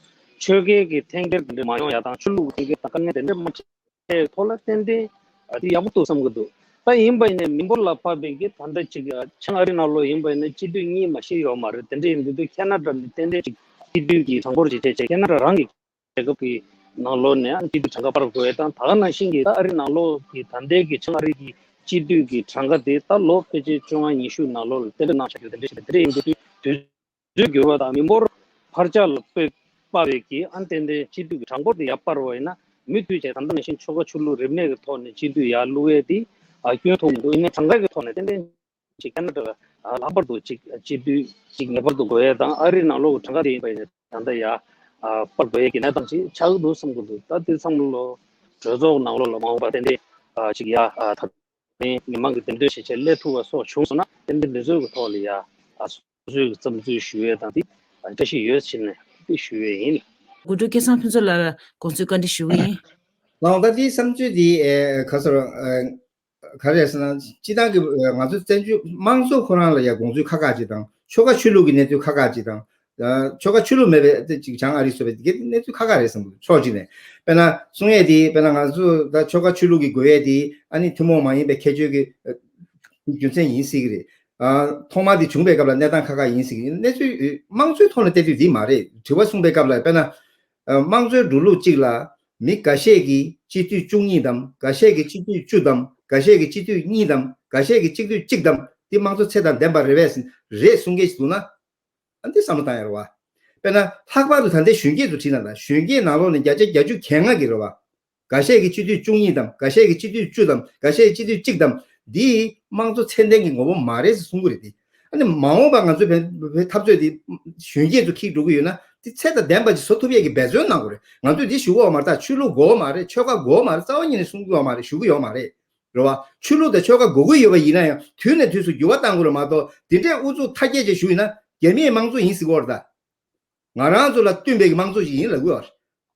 ཆོལ་ཁའི་གི་འཐེན་འཁྱེར་དེ་འདྲ་མ་ཡོང་ཡ་དང་། ཆོས་ལུགས་ཀྱི་འཐེན་འཁྱེར་དང་དཀའ་ངལ་དེ་འདྲ་མ་འཕྲད་ཐོག་ལ་ཏན་ཏན་ཨ་འདི་ཡག་པོ་འདུག་བསམ་གི་འདུག་ད་ཡིན་པ་ཡིན་ནའི་མི་འབོར་ལ་དཔག་པའི་གི་ད་ལྟ་ཅིག་བྱང་ཨ་རི་ནང་ལོགས་ཡིན་པ་ཡིན་ན་སྤྱི་འཐུས་གཉིས་མ་ཞིག་ཡོད་མ་རེད། དེ་འདྲ་ཡིན་དུས་ཁེ་ན་ཌ་ནས་ཏན་ཏན་ཅིག་སྤྱི་འཐུས་ཀྱི་གྲངས་འབོར་ཅིག་བྱས་བྱས། ཁེ་ན་ཌ་རང་གི་རྒྱལ་ཁབ་ཀྱི་ནང་ལོགས་ནས་ཨ་སྤྱི་འཐུས་གྲངས་ཀ་སྤར་དགོས་ཡས་དང་། ད་ག་ནང་བཞིན་གྱི་ད་ཨ་རི་ནང་ལོགས་ཀྱི་ད་ལྟའི་གི་བྱང་ཨ་རི་གི་སྤྱི་འཐུས་ཀྱི་གྲངས་ཀ་དེ་ད་ལོ་ཕལ་ཆེར་བཅོ་ལྔ་ཉི་ཤུ་ནང་ལོགས་ལ་གཏན་འབེབས་གནང་བཞག་རྒྱུ་དེ་འདྲ་ཞིག་རེད། དེ་འདྲ་ཡིན་དུས་དུས་ཚོད་འགྱུར་བ་དང་མི་འབོར་འཕར་ཆག་ལ་དཔག་པའི་གི་ཨ་ཏན་ཏན་སྤྱི་འཐུས་ཀྱི་གྲངས་འབོར་དེ་ཡར་སྤར་བ་ཡིན་ན། མུ་མཐུད་བྱས་ད་ལྟ་ནང་བཞིན་ཆོལ་ཁ་ཆོས་ལུགས་རིས་མེད་ཀྱི་ཐོག་ནས་སྤྱི་འཐུས་ཡར་བླུག་ཡས་དེ་ཨ་སྐྱོན་ཐུག་མི་འདུག་ཡིན་ནའི་གྲངས་ཀ་གི་ཐོག་ནས་ཏན་ཏན་ཅིག་ཁེ་ན་ཌ་ལ་ལྷག་པར་དུ་ཅིག་སྤྱི་འཐུས་ཅིག་ངེས་པར་དུ་དགོས་ཡས་དང་། ཨ་རིའི་ནང་ལོགས་ཀྱི་གྲངས་ཀ་དེ་ཡིན་པ་ཡིན་ན་ད་ལྟ་ཡར་ཨ་སྤར་དགོས་ཡས་ཀྱི་གནས་སྟངས་ཅིག་ཆགས་ཀྱི་འདུག་བསམ་གྱི་འདུག་ད་དེ་ཚང་མ་ལོ་གྲོས་ཚོགས་ནང་ལོགས་ལ་མ་འོངས་པར་ཏན་ཏན་ཨ་ཅིག་ཡར་ཨ་ད་ལྟ་མི་མང་གིས་འདེམས་ཐོན་བྱས་བྱས་སླེབས་ཐུབ་པ་སོགས་བྱུང་སོང་ན། ཏན་ཏན་འདི་ཚོའི་གི་ཐོག་ལ་ཡ་ཨ་སོ་སོའི་གི་བསམ་ཚུལ་ཞུ་ཡས་དང་དེ་ཨ་བཀྲ་ཤིས་ཡོད་ཕྱིན་ནས་དེ་ཞུ་ཡས་ཡིན། དགོང་དྲོ་སྐལ་བཟང་ཕུན་ཚོགས་ལགས་ལ་དགོངས་ཚུལ་བཀའ་འདྲི་ཞུ་གི་ཡིན། ལགས། ད་དེའི་བསམ་ཚུལ་དེ་ཨེ་ག་ཟེར་ཨ་ག་རེ་ཟེར་ན། སྤྱི་བཏང་གི་ཨེ་ང་ཚོ་བཙན་བྱོལ་དམངས་གཙོ་ཁོ་རང་ལ་ཡ་དགོངས་ཚུལ་ཁ་ཁ་ཅིག་དང་། ཆོལ་ཁ་ཆོས་ལུགས་ཀྱི་གནས་ཚུལ་ཁ་ཁ་ཅིག་དང་། ཨ་ཆོལ་ཁ་ཆོས་ལུགས་མེད་པའི་དེ་ཅིག་བྱང་ཨ་རི་སོགས་པའི་དེ་གའི་གནས་ཚུལ་ཁ་ཁ་རེད་བསམ་གི་འདུག་ཕྱོགས་གཅིག་ནས། དཔེར་ན་གསུང་ཡས་དེ། དཔེར་ན་ང་ཚོ་ད་ཆོལ་ཁ་ཆོས་ལུགས་ཀྱི་དགོས་ཡས་དེ་ཨ་ནི་ཐུན་མོང་མ་ཡིན་པའི་ཁྱད་ཆོས་ཀྱི་ཨ་རྒྱུ་མཚན་ཡིན་སྲིད་ཀྱི་རེད། ཨ་ཐོག་མ་དེ་བྱུང་བའི་སྐབས་ལ་གནས་སྟངས་ཁ་ཁ་ཡིན་སྲིད་ཀྱི་རེད། གནས་ཚུལ་དམངས་གཙོའི་ཐོག་ནས་བལྟས་དུས་དེ་མ་རེད། དྲི་བ་གསུངས་པའི་སྐབས་ལ་དཔེར་ན་ཨ་དམངས་གཙོའི་འགྲོ་ལུགས་གཅིག་ལ་མི་འགའ་ཤས་ཀྱིས་སྤྱི་འཐུས་བཅུ་གཉིས་དམ། འགའ་ཤས་ཀྱིས་སྤྱི་འཐུས་བཅུ་དམ། འགའ་ཤས་ཀྱིས་སྤྱི་འཐུས་གཉིས་དམ། འགའ་ཤས་ཀྱིས་སྤྱི་འཐུས་གཅིག་དམ། འདི་དམངས་གཙོ་ཚད་དང་ལྡན་པ་རེད་པས་རེད་གསུང་མཁན་ཞིག་འདུག་ན། ཨ་འདི་བསམ་བློ་བཏང་ཡ་རེད་བ། དཔེར་ན་ལྷག་པར་དུ་ད་ལྟའི་གཞོན་སྐྱེས་ཚོ་ཁྲིད་ན། ད་གཞོན་སྐྱེས་ནང་ལོགས་ནས་བརྒྱ་ཆ་བརྒྱད་ཅུ་གྱ་ལྔ་གིས་རེད་བ། འགའ་ཤས་ཀྱིས་སྤྱི་འཐུས་བཅུ་གཉིས་དམ། འགའ་ཤས་ཀྱིས་སྤྱི་འཐུས་བཅུ་དམ། འགའ་ཤས་ཀྱིས་སྤྱི་འཐུས་གཅིག་དམ། འདིས་དམངས་གཙོ་ཚད་ལྡན་གྱི་ངོ་བོ་མ་རེད་ཟེར་གསུང་གི་རེད་དེ། ཨ་ནི་མ་འོངས་པ་ང་ཚོ་བོད་བོད་འཐབ་རྩོད་འདི་གཞོན་སྐྱེས་ཚོ་འཁྱེར་འགྲོ་གི་ཡོད་ན། དེ་ཚད་དང་ལྡན་པ་ཅིག་བཟོ་ཐུབ་ཡས་ཀྱི་འབད་བརྩོན་གནང་དགོས་རེད། ང་ཚོས་འདི་ཞུ་གི་ཡོད་མ་རེད། ད་ཆོས་ལུགས་དགོས་མ་རེད། ཆོལ་ཁ་དགོས་མ་རེད། རྩ་བ་ཉིད་ནས་གསུང་གི་ཡོད་མ་རེད། ཞུ་གི་ཡོད་མ་རེད། རེད་བ། ཆོས་ལུགས་དང་ཆོལ་ཁ་དགོས་ཀྱི་ཡོད་པ་ཡིན་ན་ཡང་དུས་ནས་དུས་སུ་འགྱུར་བ་གཏང་དགོས་རེད་མ་གཏོགས། འདི་འདྲའི་ཨུ་ཚུགས་མཐའ་སྐྱེལ་བྱས་ཞུས་ཡིན་ན་རྒྱ་མིའི་དམངས་གཙོ་ཡིན་ཟེར་གྱི་ཡོད་རེད་ད། ང་རང་ཚོ་ལ་བསྟུན་པའི་དམངས་གཙོ་ཞིག་ཡིན་ལབ་ཀྱི་ཡོད་རེད།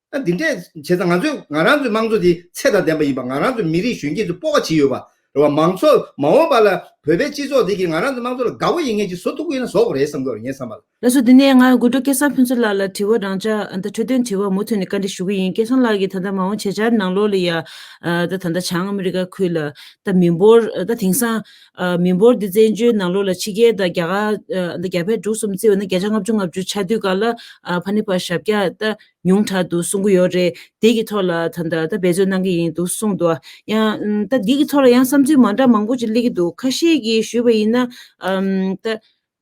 ཨ་འདི་འདྲས་བྱས་ཙང་ང་ཚོས་ང་རང་ཚོའི་དམངས་གཙོ་འདི་ཚད་དང་ལྡན་པ་ཡིན་པ། ང་རང་ཚོའི་མི་རིགས་གཞོན་སྐྱེས་ཚོ་སྤོབས་པ་བྱེད་ཡོད་པ་རེད་བ། མང་ཚོགས་མ་འོངས་པ་ལ་བོད་པའི་སྤྱི་ཚོགས་འདི་གིས་ང་རང་ཚོའི་དམངས་གཙོ་ལ་དགའ་པོ་ཡིན་མཁན་ཅིག་བཟོ་ཐུབ་ཀྱི་ཡོད་ན་བཟོ་དགོས་རེད་བསམ་གྱི་ཡོད་རེད། ངའི་བསམ་པ་ལ། ལགས་སོ། དེ་ནས་ང་དགོང་དྲོ་སྐལ་བཟང་ཕུན་ཚོགས་ལགས་ལ་དྲི་བ་རང་འཇགས། ཨ་ད་འཕྲོད་བསྟེན་དྲི་བ་མུ་མཐུད་ནས་བཀའ་འདྲི་ཞུ་གི་ཡིན། སྐལ་བཟང་ལགས་ཀྱིས་ད་ལྟ་མ་འོངས་བྱེད་འཆར་ནང་ལོགས་ལ་ཡ། ཨ་ད་ད་ལྟ་བྱང་ཨ་མི་རི་ཀ་ཁུལ་ལ་ད་མི་འབོར། ཨ་ད་དེང་སང་ཨ་མི་འབོར་འདི་བཙན་བྱོལ་ནང་ལོགས་ལ་ཕྱི་རྒྱལ་དང་རྒྱ་གར། ཨ་ད་རྒྱ་བལ་འབྲུག་གསུམ་བརྩི་བ་ན་བརྒྱ་ཆ་ལྔ་བཅུ་ང་བཅུ་ཆགས་དུས་སྐབས་ལ། ཨ་ཕ་ནི་ཕ་ཞབས་བཀྱག་ད་ཉུང་དྲགས་འདུག་གསུང་གི་ཡོད་རེད། དེ་གི་ཐོག་ལ་ད་ད་ད་འབད་བརྩོན་གནང་གི་ཡིན་འདུག་གསུངས་འདུག་ཡང་ད་འདི་གི་ཐོག་ལ་ཡང་བསམ་ཚུལ་མ་འདྲ་མང་པོ་ཅིག་སླེབས་ཀྱི་འདུག་ཁ་ཤས་ཀྱིས་ཞུས་པ་ཡིན་ན། ཨམ་ད།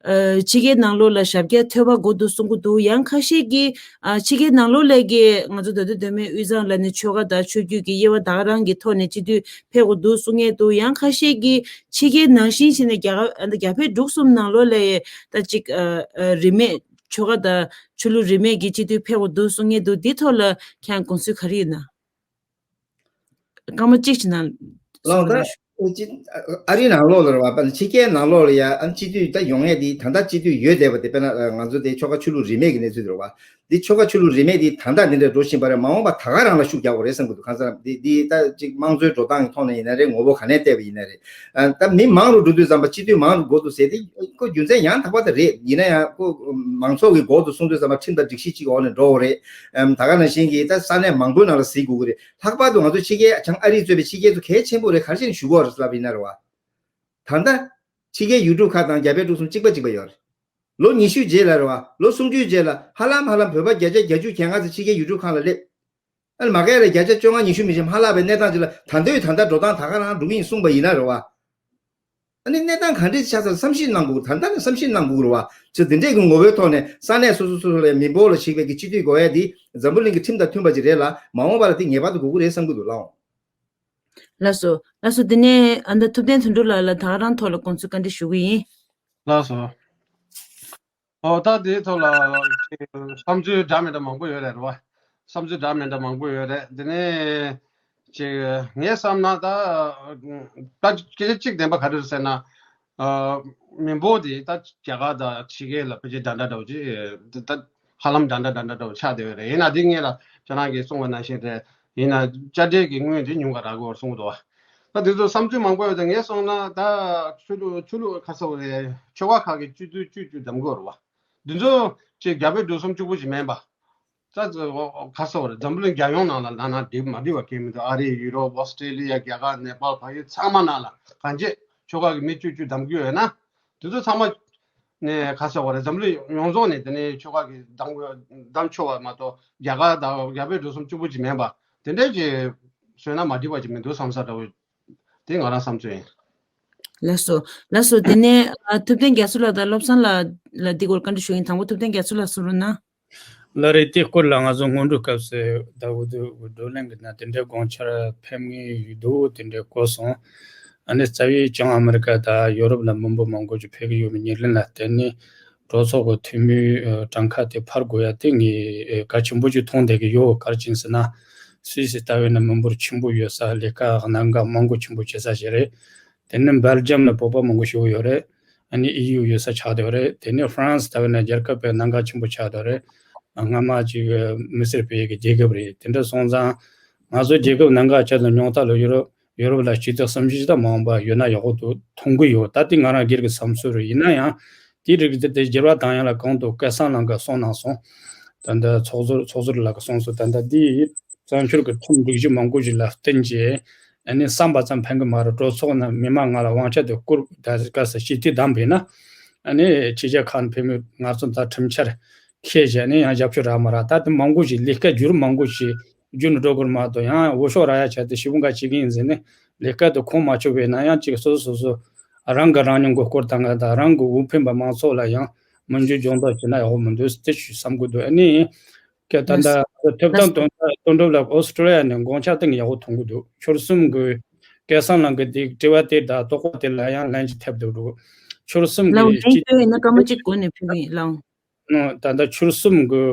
ཕྱི་རྒྱལ་ནང་ལོགས་ལ་ཞབས་བཀྱག་ཐོབ་པ་དགོས་འདུག་གསུང་གི་འདུག་ཡང་ཁ་ཤས་ཀྱིས་ཨ་ཕྱི་རྒྱལ་ནང་ལོགས་ལ་གི་ང་ཚོ་ད་དུང་གདོད་མའི་དབུས་གཙང་ལ་ནི་ཆོལ་ཁ་དང་ཆོས་བརྒྱུད་ཀྱི་དབྱེ་བ་ད་ག་རང་གི་ཐོག་ནས་སྤྱི་འཐུས་ཕེབས་དགོས་འདུག་གསུང་མཁན་འདུག་ཡང་ཁ་ཤས་ཀྱིས་ཕྱི་རྒྱལ་ནང་བཞིན་བྱས་ནས་རྒྱ་གར་ཨ་ནི་རྒྱ་བལ་འབྲུག་གསུམ་ནང་ལོགས་ལ་ཡི་ད་ཅིག་ཨ་ཨ་རིས་མེད་ཆོལ་ཁ་དང་ཆོས་ལུགས་རིས་མེད་ཀྱི་སྤྱི་འཐུས་ཕེབས་དགོས་འདུག་གསུང་མཁན་འདུག་འདི་ཐོག་ལ་ཁྱེད་རང་དགོངས་ཚུལ་ག་རེ་ཡོད་ན། སྐར་མ་གཅིག་ཅིག་ནང་ལོགས་ད་ཅི་ཨ་རིའི་ནང་ལོགས་ལ་རེད་བ། ཕྱི་རྒྱལ་ནང་ལོགས་ལ་ཡ་ཨ་སྤྱི་འཐུས་ད་ཡོང་ཡས་དེ་ད་ལྟ་སྤྱི་འཐུས་ཡོད་བསྡད་པ་དེ། དཔེར་ན་ང་ཚོ་དེ་ཆོལ་ཁ་ཆོས་ལུགས་རིས་མེད་ཀྱི་གནས་ཚུལ་རེད་བ། འདི་ཆོལ་ཁ་ཆོས་ལུགས་རིས་མེད་འདི་ད་ལྟ་འདི་འདྲ་འགྲོ་བཞིན་པ་རེད། མ་འོངས་པ་ད་ག་རང་ལ་ཤུགས་རྒྱག་དགོས་རེད་བསམ་གྱི་འདུག་གང་ཟེར་ན་འདི་འདི་ད་ཅིག་དམངས་གཙོའི་འགྲོ་སྟངས་ཀྱི་ཐོག་ནས་ཡིན་ན་རེད། ངོ་བོ་ག་ནས་བལྟས་པ་ཡིན་ན་རེད། ཨ་ད་མི་མང་རུ་འགྲོ་དུས་ཙམ་པ་སྤྱི་འཐུས་མང་རུ་དགོས་འདུག་ཟེར་དེ་ཁོ་རྒྱུ་མཚན་ཡང་དག་པ་དེ་རེད། ཡིན་ན་ཡང་ཁོ་མང་ཚོགས་ཀྱི་འགོ་དུ་སོང་དུས་ཙམ་པ་ཁྲིམས་དང་སྒྲིག་གཞི་གཅིག་འོག་ནས་འགྲོ་དགོས་རེད། ཨམ་ད་ག་ནང་བཞིན་གྱི་ད་ས་གནས་མང་པོའི་ནང་ལ་གཟིགས་དགོས་ཀྱི་རེད། ལྷག་པར་དུ་ང་ཚོ་ཕྱི་རྒྱལ་བྱང་ཨ་རི་གཙོས་པའི་ཕྱི་རྒྱལ་ཚོ་གལ་ཆེན་པོ་རེད། ག་རེ་བྱས་ནས་ཞུ་གི་ཡོད་རེད་ཟེར་ལབ་པ་ཡིན་ན་རེད་བ། ད་ལྟ་ཕྱི་རྒྱལ་ཡུལ་གྲུ་ཁག་དང་རྒྱ་བལ་འབྲུག་གསུམ་གཅིག་པ་གཅིག་པ་ཡོད་རེད། ལོ་ཉི་ཤུ་རྗེས་ལ་རེད་བ། ལོ་སུམ་ཅུའི་རྗེས་ལ་ཧ་ལམ་ཧ་ལམ་བོད་པ་བརྒྱ་ཆ་བརྒྱད་ཅུ་གྱ་ལྔ་ཙམ་ཕྱི་རྒྱལ་ཡུལ་གྲུ་ཁག་ལ་སླེབས། ཨ་ནི་མ་ག་ལ་བརྒྱ་ཆ་བཅོ་ལྔ་ཉི་ཤུ་མི་ཤེས་ཧ་ལམ་པའི་གནས་སྟངས་ཅིག་ལ་ད་ལྟའི་ད་ལྟ་འགྲོ་སྟངས་ད་ག་རང་འགྲོ་གི་ཡིན་གསུངས་པ་ཡིན་ན་རེད་བ། ཨ་ནི་གནས་སྟངས་ག་འདྲས་ཆགས་ཚར་བསམ་ཤེས་གནང་དགོས། ད་ལྟ་ནས་བསམ་ཤེས་གནང་དགོས་རེད་བ། ཅི་འདི་འདྲས་ཀྱི་ངོ་བོའི་ཐོག་ནས་ས་གནས་སོ་སོ་སོ་སོ་ལ་མི་འབོར་ལ་གཞིགས་པའི་གི་སྤྱི་འཐུས་དགོས་ཡ་འདི་འཛམ་བུ་གླིང་གི་ཁྲིམས་དང་མཐུན་པ་ཅིག་རེད་ལ། མ་འོངས་པ་ལ་དེ་ངེས་པར་དུ་དགོས་ཀྱི་རེད་བསམ་གྱི་འདུག་ལགས། ལགས་སོ། ལགས་སོ། དེ་ནས་ཨ་ད་ཐུབ་བསྟན་དོན་གྲུབ་ལགས་ལ་ད་ག་རང་ཐོག་ལ་དགོངས་ཚུལ་བཀའ་འདྲི་ཞུ་གི་ཡིན། ལགས་སོ། ཨོ་ད་དེའི་ཐོག་ལ་ཅིག་བསམ་ཚུལ་འདྲ་མི་འདྲ་མང་པོ་ཡོད་རེད་རེད་བ། བསམ་ཚུལ་འདྲ་མི་འདྲ་མང་པོ་ཡོད་རེད། དེ་ནས་ཅིག་ངས་བསམ་ན་ད་ད་སྐད་ཆ་གཅིག་བདེན་པ་ག་རེ་རེད་ཟེར་ན། ཨ་མི་འབོར་དེ་ད་རྒྱ་གར་དང་ཕྱི་རྒྱལ་ལ་ཕལ་ཆེར་འདྲ་འདྲ་འདྲ་བོ་ཅིག་ད་ཧ་ལམ་འདྲ་འདྲ་འདྲ་འདྲ་འདྲ་བོ་ཆགས་བསྡད་ཡོད་རེད། ཡིན་ན་དེ་སྔོན་ལ་ཁྱེད་རང་གིས་གསུངས་པ་ནང་བཞིན་རེད། ཡིན་ན་དཔྱ་ཁྲལ་གྱི་དངུལ་དེ་ཉུང་ག་རག་གི་ཡོད་རེད་གསུངས་འདུག་བ། ད་དེ་ཚོ་བསམ་ཚུལ་མང་པོ་ཡོད་དེ། ངས་སོང་ན་ད་ཆོས་ལུགས་ཆོས་ལུགས་ག་ཚོད་རེད། ཆོལ་ཁ་ཁག་གི་སྤྱི་འཐུས་བཅུ་བཅུ་འདེམས་དགོས་རེད་བ། འདི་ཚོ་ཅིག་རྒྱ་བལ་འབྲུག་གསུམ་གཅིག་པུ་ཞིག་མིན་པ། ད་ཚོ་ག་ཚོད་རེད། འཛམ་བུ་གླིང་རྒྱལ་ཡོངས་ནང་ལ་ན་ན་འགྲིག་མ་འགྲིག་པ་གལ་མི་འདུག་ཨ་རི། ཡུ་རོབ། ཨོ་སི་ཀྲེ་ལི་ཡ། རྒྱ་གར། ནེ་པཱལ། བལ་ཡུལ་ཚང་མ་ནང་ལ་གང་ཅི་ཆོལ་ཁ་གི་མི་བཅུ་བཅུ་འདེམས་རྒྱུ་ཡོད་ན། དེ་ཚོ་ཚང་མ་ནས་ག་ཚོད་རེད། འཛམ་གླིང་ཡོངས་རྫོགས་ནས་དེ་ནས་ཆོལ་ཁ་གི་འདེམས་འདེམས་ཆོག་པ་མ་གཏོགས། རྒྱ་གར་དང་རྒྱ་བལ་འབྲུག་གསུམ་གཅིག་པུ་ཅིག་མིན་པ་དེ་འདྲས་ཀྱི་བཟོས་ན་མ་འགྲིག་པ་ཅིག་མི་འདུག་བསམ་ས་འདྲ་བོ། དེ་ང་རང་བསམ་ཚུལ་ཡིན། ལགས་སོ། ལགས་སོ། དེ་ནས་ཨ་ཐུབ་བསྟན་རྒྱ་མཚོ་ལགས་དང་བློ་བཟང་ལགས་ལ་འདི་སྐོར་བཀའ་འདྲི་ཞུ་ཡིན། དང་པོ་ཐུབ་བསྟན་རྒྱ་མཚོ་ལགས་གསུང་རོགས་གནང་། ལགས་རེད། དེ་སྐོར་ལ་ང་ཚོ་སྔོན་འགྲོའི་སྐབས་སུ་ད་འུ་ཚོ་བགྲོ་གླེང་གི་ནང་དེ་འདྲའི་དགོངས་འཆར་ཕེབས་མཁན་ཡོད་འདུག་དེ་འདྲའི་གོ་སོང་། ཨ་ནི་རྩ་བའི་བྱང་ཨ་མི་རི་ཀ་དང་ཡོ་རོབ་ལ་མི་འབོར་མང་པོ་ཅིག་ཕེབས་ཀྱི་ཡོད་པའི་ཉེར་ལེན་ལ་བརྟེན་ནས་གྲོས་ཚོགས་ཀྱི་འཐུས་མིའི་གྲངས་ཀ་དེ་འཕར་དགོས་ཡ་དེ་ངས་གལ་ཆེན་པོ་ཅིག་མཐོང་བསྡད་ཀྱི་ཡོད། ག་རེ་བྱས་ཟེར་ན། སུད་སི་ལྟ་བུ་ན་མི་འབོར་ཆེན་པོ་ཡོད་ས། ལས་ཀ་གནད་འགག་མང་པོ་ཆེན་པོ་བྱེད་ས་ཞིག་རེད། དེ་ནི་སྦེལ་ཇམ་ལ་བོད་པ་མང་པོ་ཞིག་ཡོད་རེད། ཨ་ནི་ཨི་ཡུ་ཡོད་ས་ཆགས་བསྡད་ཡོད་རེད། དེ་ནི་ཧྥ་རན་སི་ལྟ་བུ་ན་རྒྱལ་ཁབ་པའི་གནད་འགག་ཆེན་པོ་ཆགས་བསྡད་ཡོད་རེད། སྔ་མ་ཅིག་མི་སེར་སྤེལ་ཡས་ཀྱི་རྒྱལ་ཁབ་རེད། དེ་འདྲ་སོང་ཙང་ང་ཚོ་རྒྱལ་ཁབ་གནད་འགག་ཆེ་དང་ཉུང་མཐའ་ལ་ཡུ་རོབ་ཡུ་རོབ་ལ་སྤྱི་ཚོགས་སུམ་ཅུ་དང་མང་བ་ཡོད་ན་ཡག་པོ་འདུག་མཐོང་གི་ཡོད། ད་དེ་ང་རང་སྒེར་གྱི་བསམ་ཚུལ་རེད། ཡིན་ན་ཡང་དེའི་རིགས་དེ་དེ་འགྱུར་བ་བཏང་ཡ་ལ་གོང་དུ་སྐལ་བཟང་ལགས་ཀྱིས་གསུངས་གནང་སོང་། ད་ལྟ་ཚོགས་ཟུར་ཚོགས་ཟུར་ལགས་ཀྱིས་གསུངས་སོང་། ད་ལྟ་འདི་བཙན་བྱོལ་གྱི་ཁྲིམས་སྒྲིག་གཞི་མང་པོ་ཞིག་ལ་བརྟེན་བྱས་ཨ་ནི་བསམ་པ་ཙམ་ཕན་གྱི་མ་རེད། གྲོས་ཚོགས་ནང་མི་མང་ང་ལ་དབང་ཆ་དེ་བསྐུར། ད་ག་ས་སྤྱི་འཐུས་བདམས་པས་ན་ཨ་ནི་ཕྱི་རྒྱལ་ཁག་ནས་ཕེབས་མི་ང་ཚོ་ད་ཁྲིམས་འཆར་འཁྱེར་བྱས་ནས་ཡང་རྒྱབ་སྐྱོར་རག་མ་རག་ད་དེ་མང་པོ་ཞིག་ལས་ཀ་བསྒྱུར་མང་པོ་ཞིག་བསྒྱུར་ནས་འགྲོ་དགོས་མ་གཏོགས། ཡང་འོས་ཤོག་རག་ཡ་ཆ་དེ་ཞེ་པོ་འགའ་བྱེད་ཀྱི་ཡིན་ཟེར་ནས་ལས་ཀ་དེ་ཁོམ་མ་ཆོད་པས་ན། ཡང་ཅིག་སོ་སོ་སོ་སོ་རང་གིས་རང་ཉིད་མགོ་སྐོར་བཏང་ག་དང་རང་གི་འོས་འཕེན་པ་མང་ཚོགས་ལ་ཡང་མི་འཇོན་སྦྱོང་བརྡར་བྱས་ན་ཡག་པོ་མི་འདུག་དེ་ཞུ་བསམ་གྱི་འདུག་ཨ་ནི་ཀྱེ་ད་ལྟ་ཐོབ་ཐང་དོན་དོན་གྲུབ་ལགས་ཨོ་སི་ཀྲོ་ལི་ཡ་ནས་དགོངས་འཆར་སྟེང་ཡག་པོ་མཐོང་གི་འདུག་ཆོལ་གསུམ་གྱི་སྐལ་བཟང་ལགས་ཀྱི་དེ་དྲི་བ་དེ་དང་དོགས་པ་དེ་ལ་ཡང་ལན་ཅིག་ཐེབས་འདུག་ཆོལ་གསུམ་ལགས་གྱི་ལན་སྤྱི་འདོད་ཡིན་ན་སྐར་མ་གཅིག་འགོར་ནས་ཕེབས་ཀྱི་ཡིན་ལགས། ད་ལྟ་ཆོལ་གསུམ་གྱི་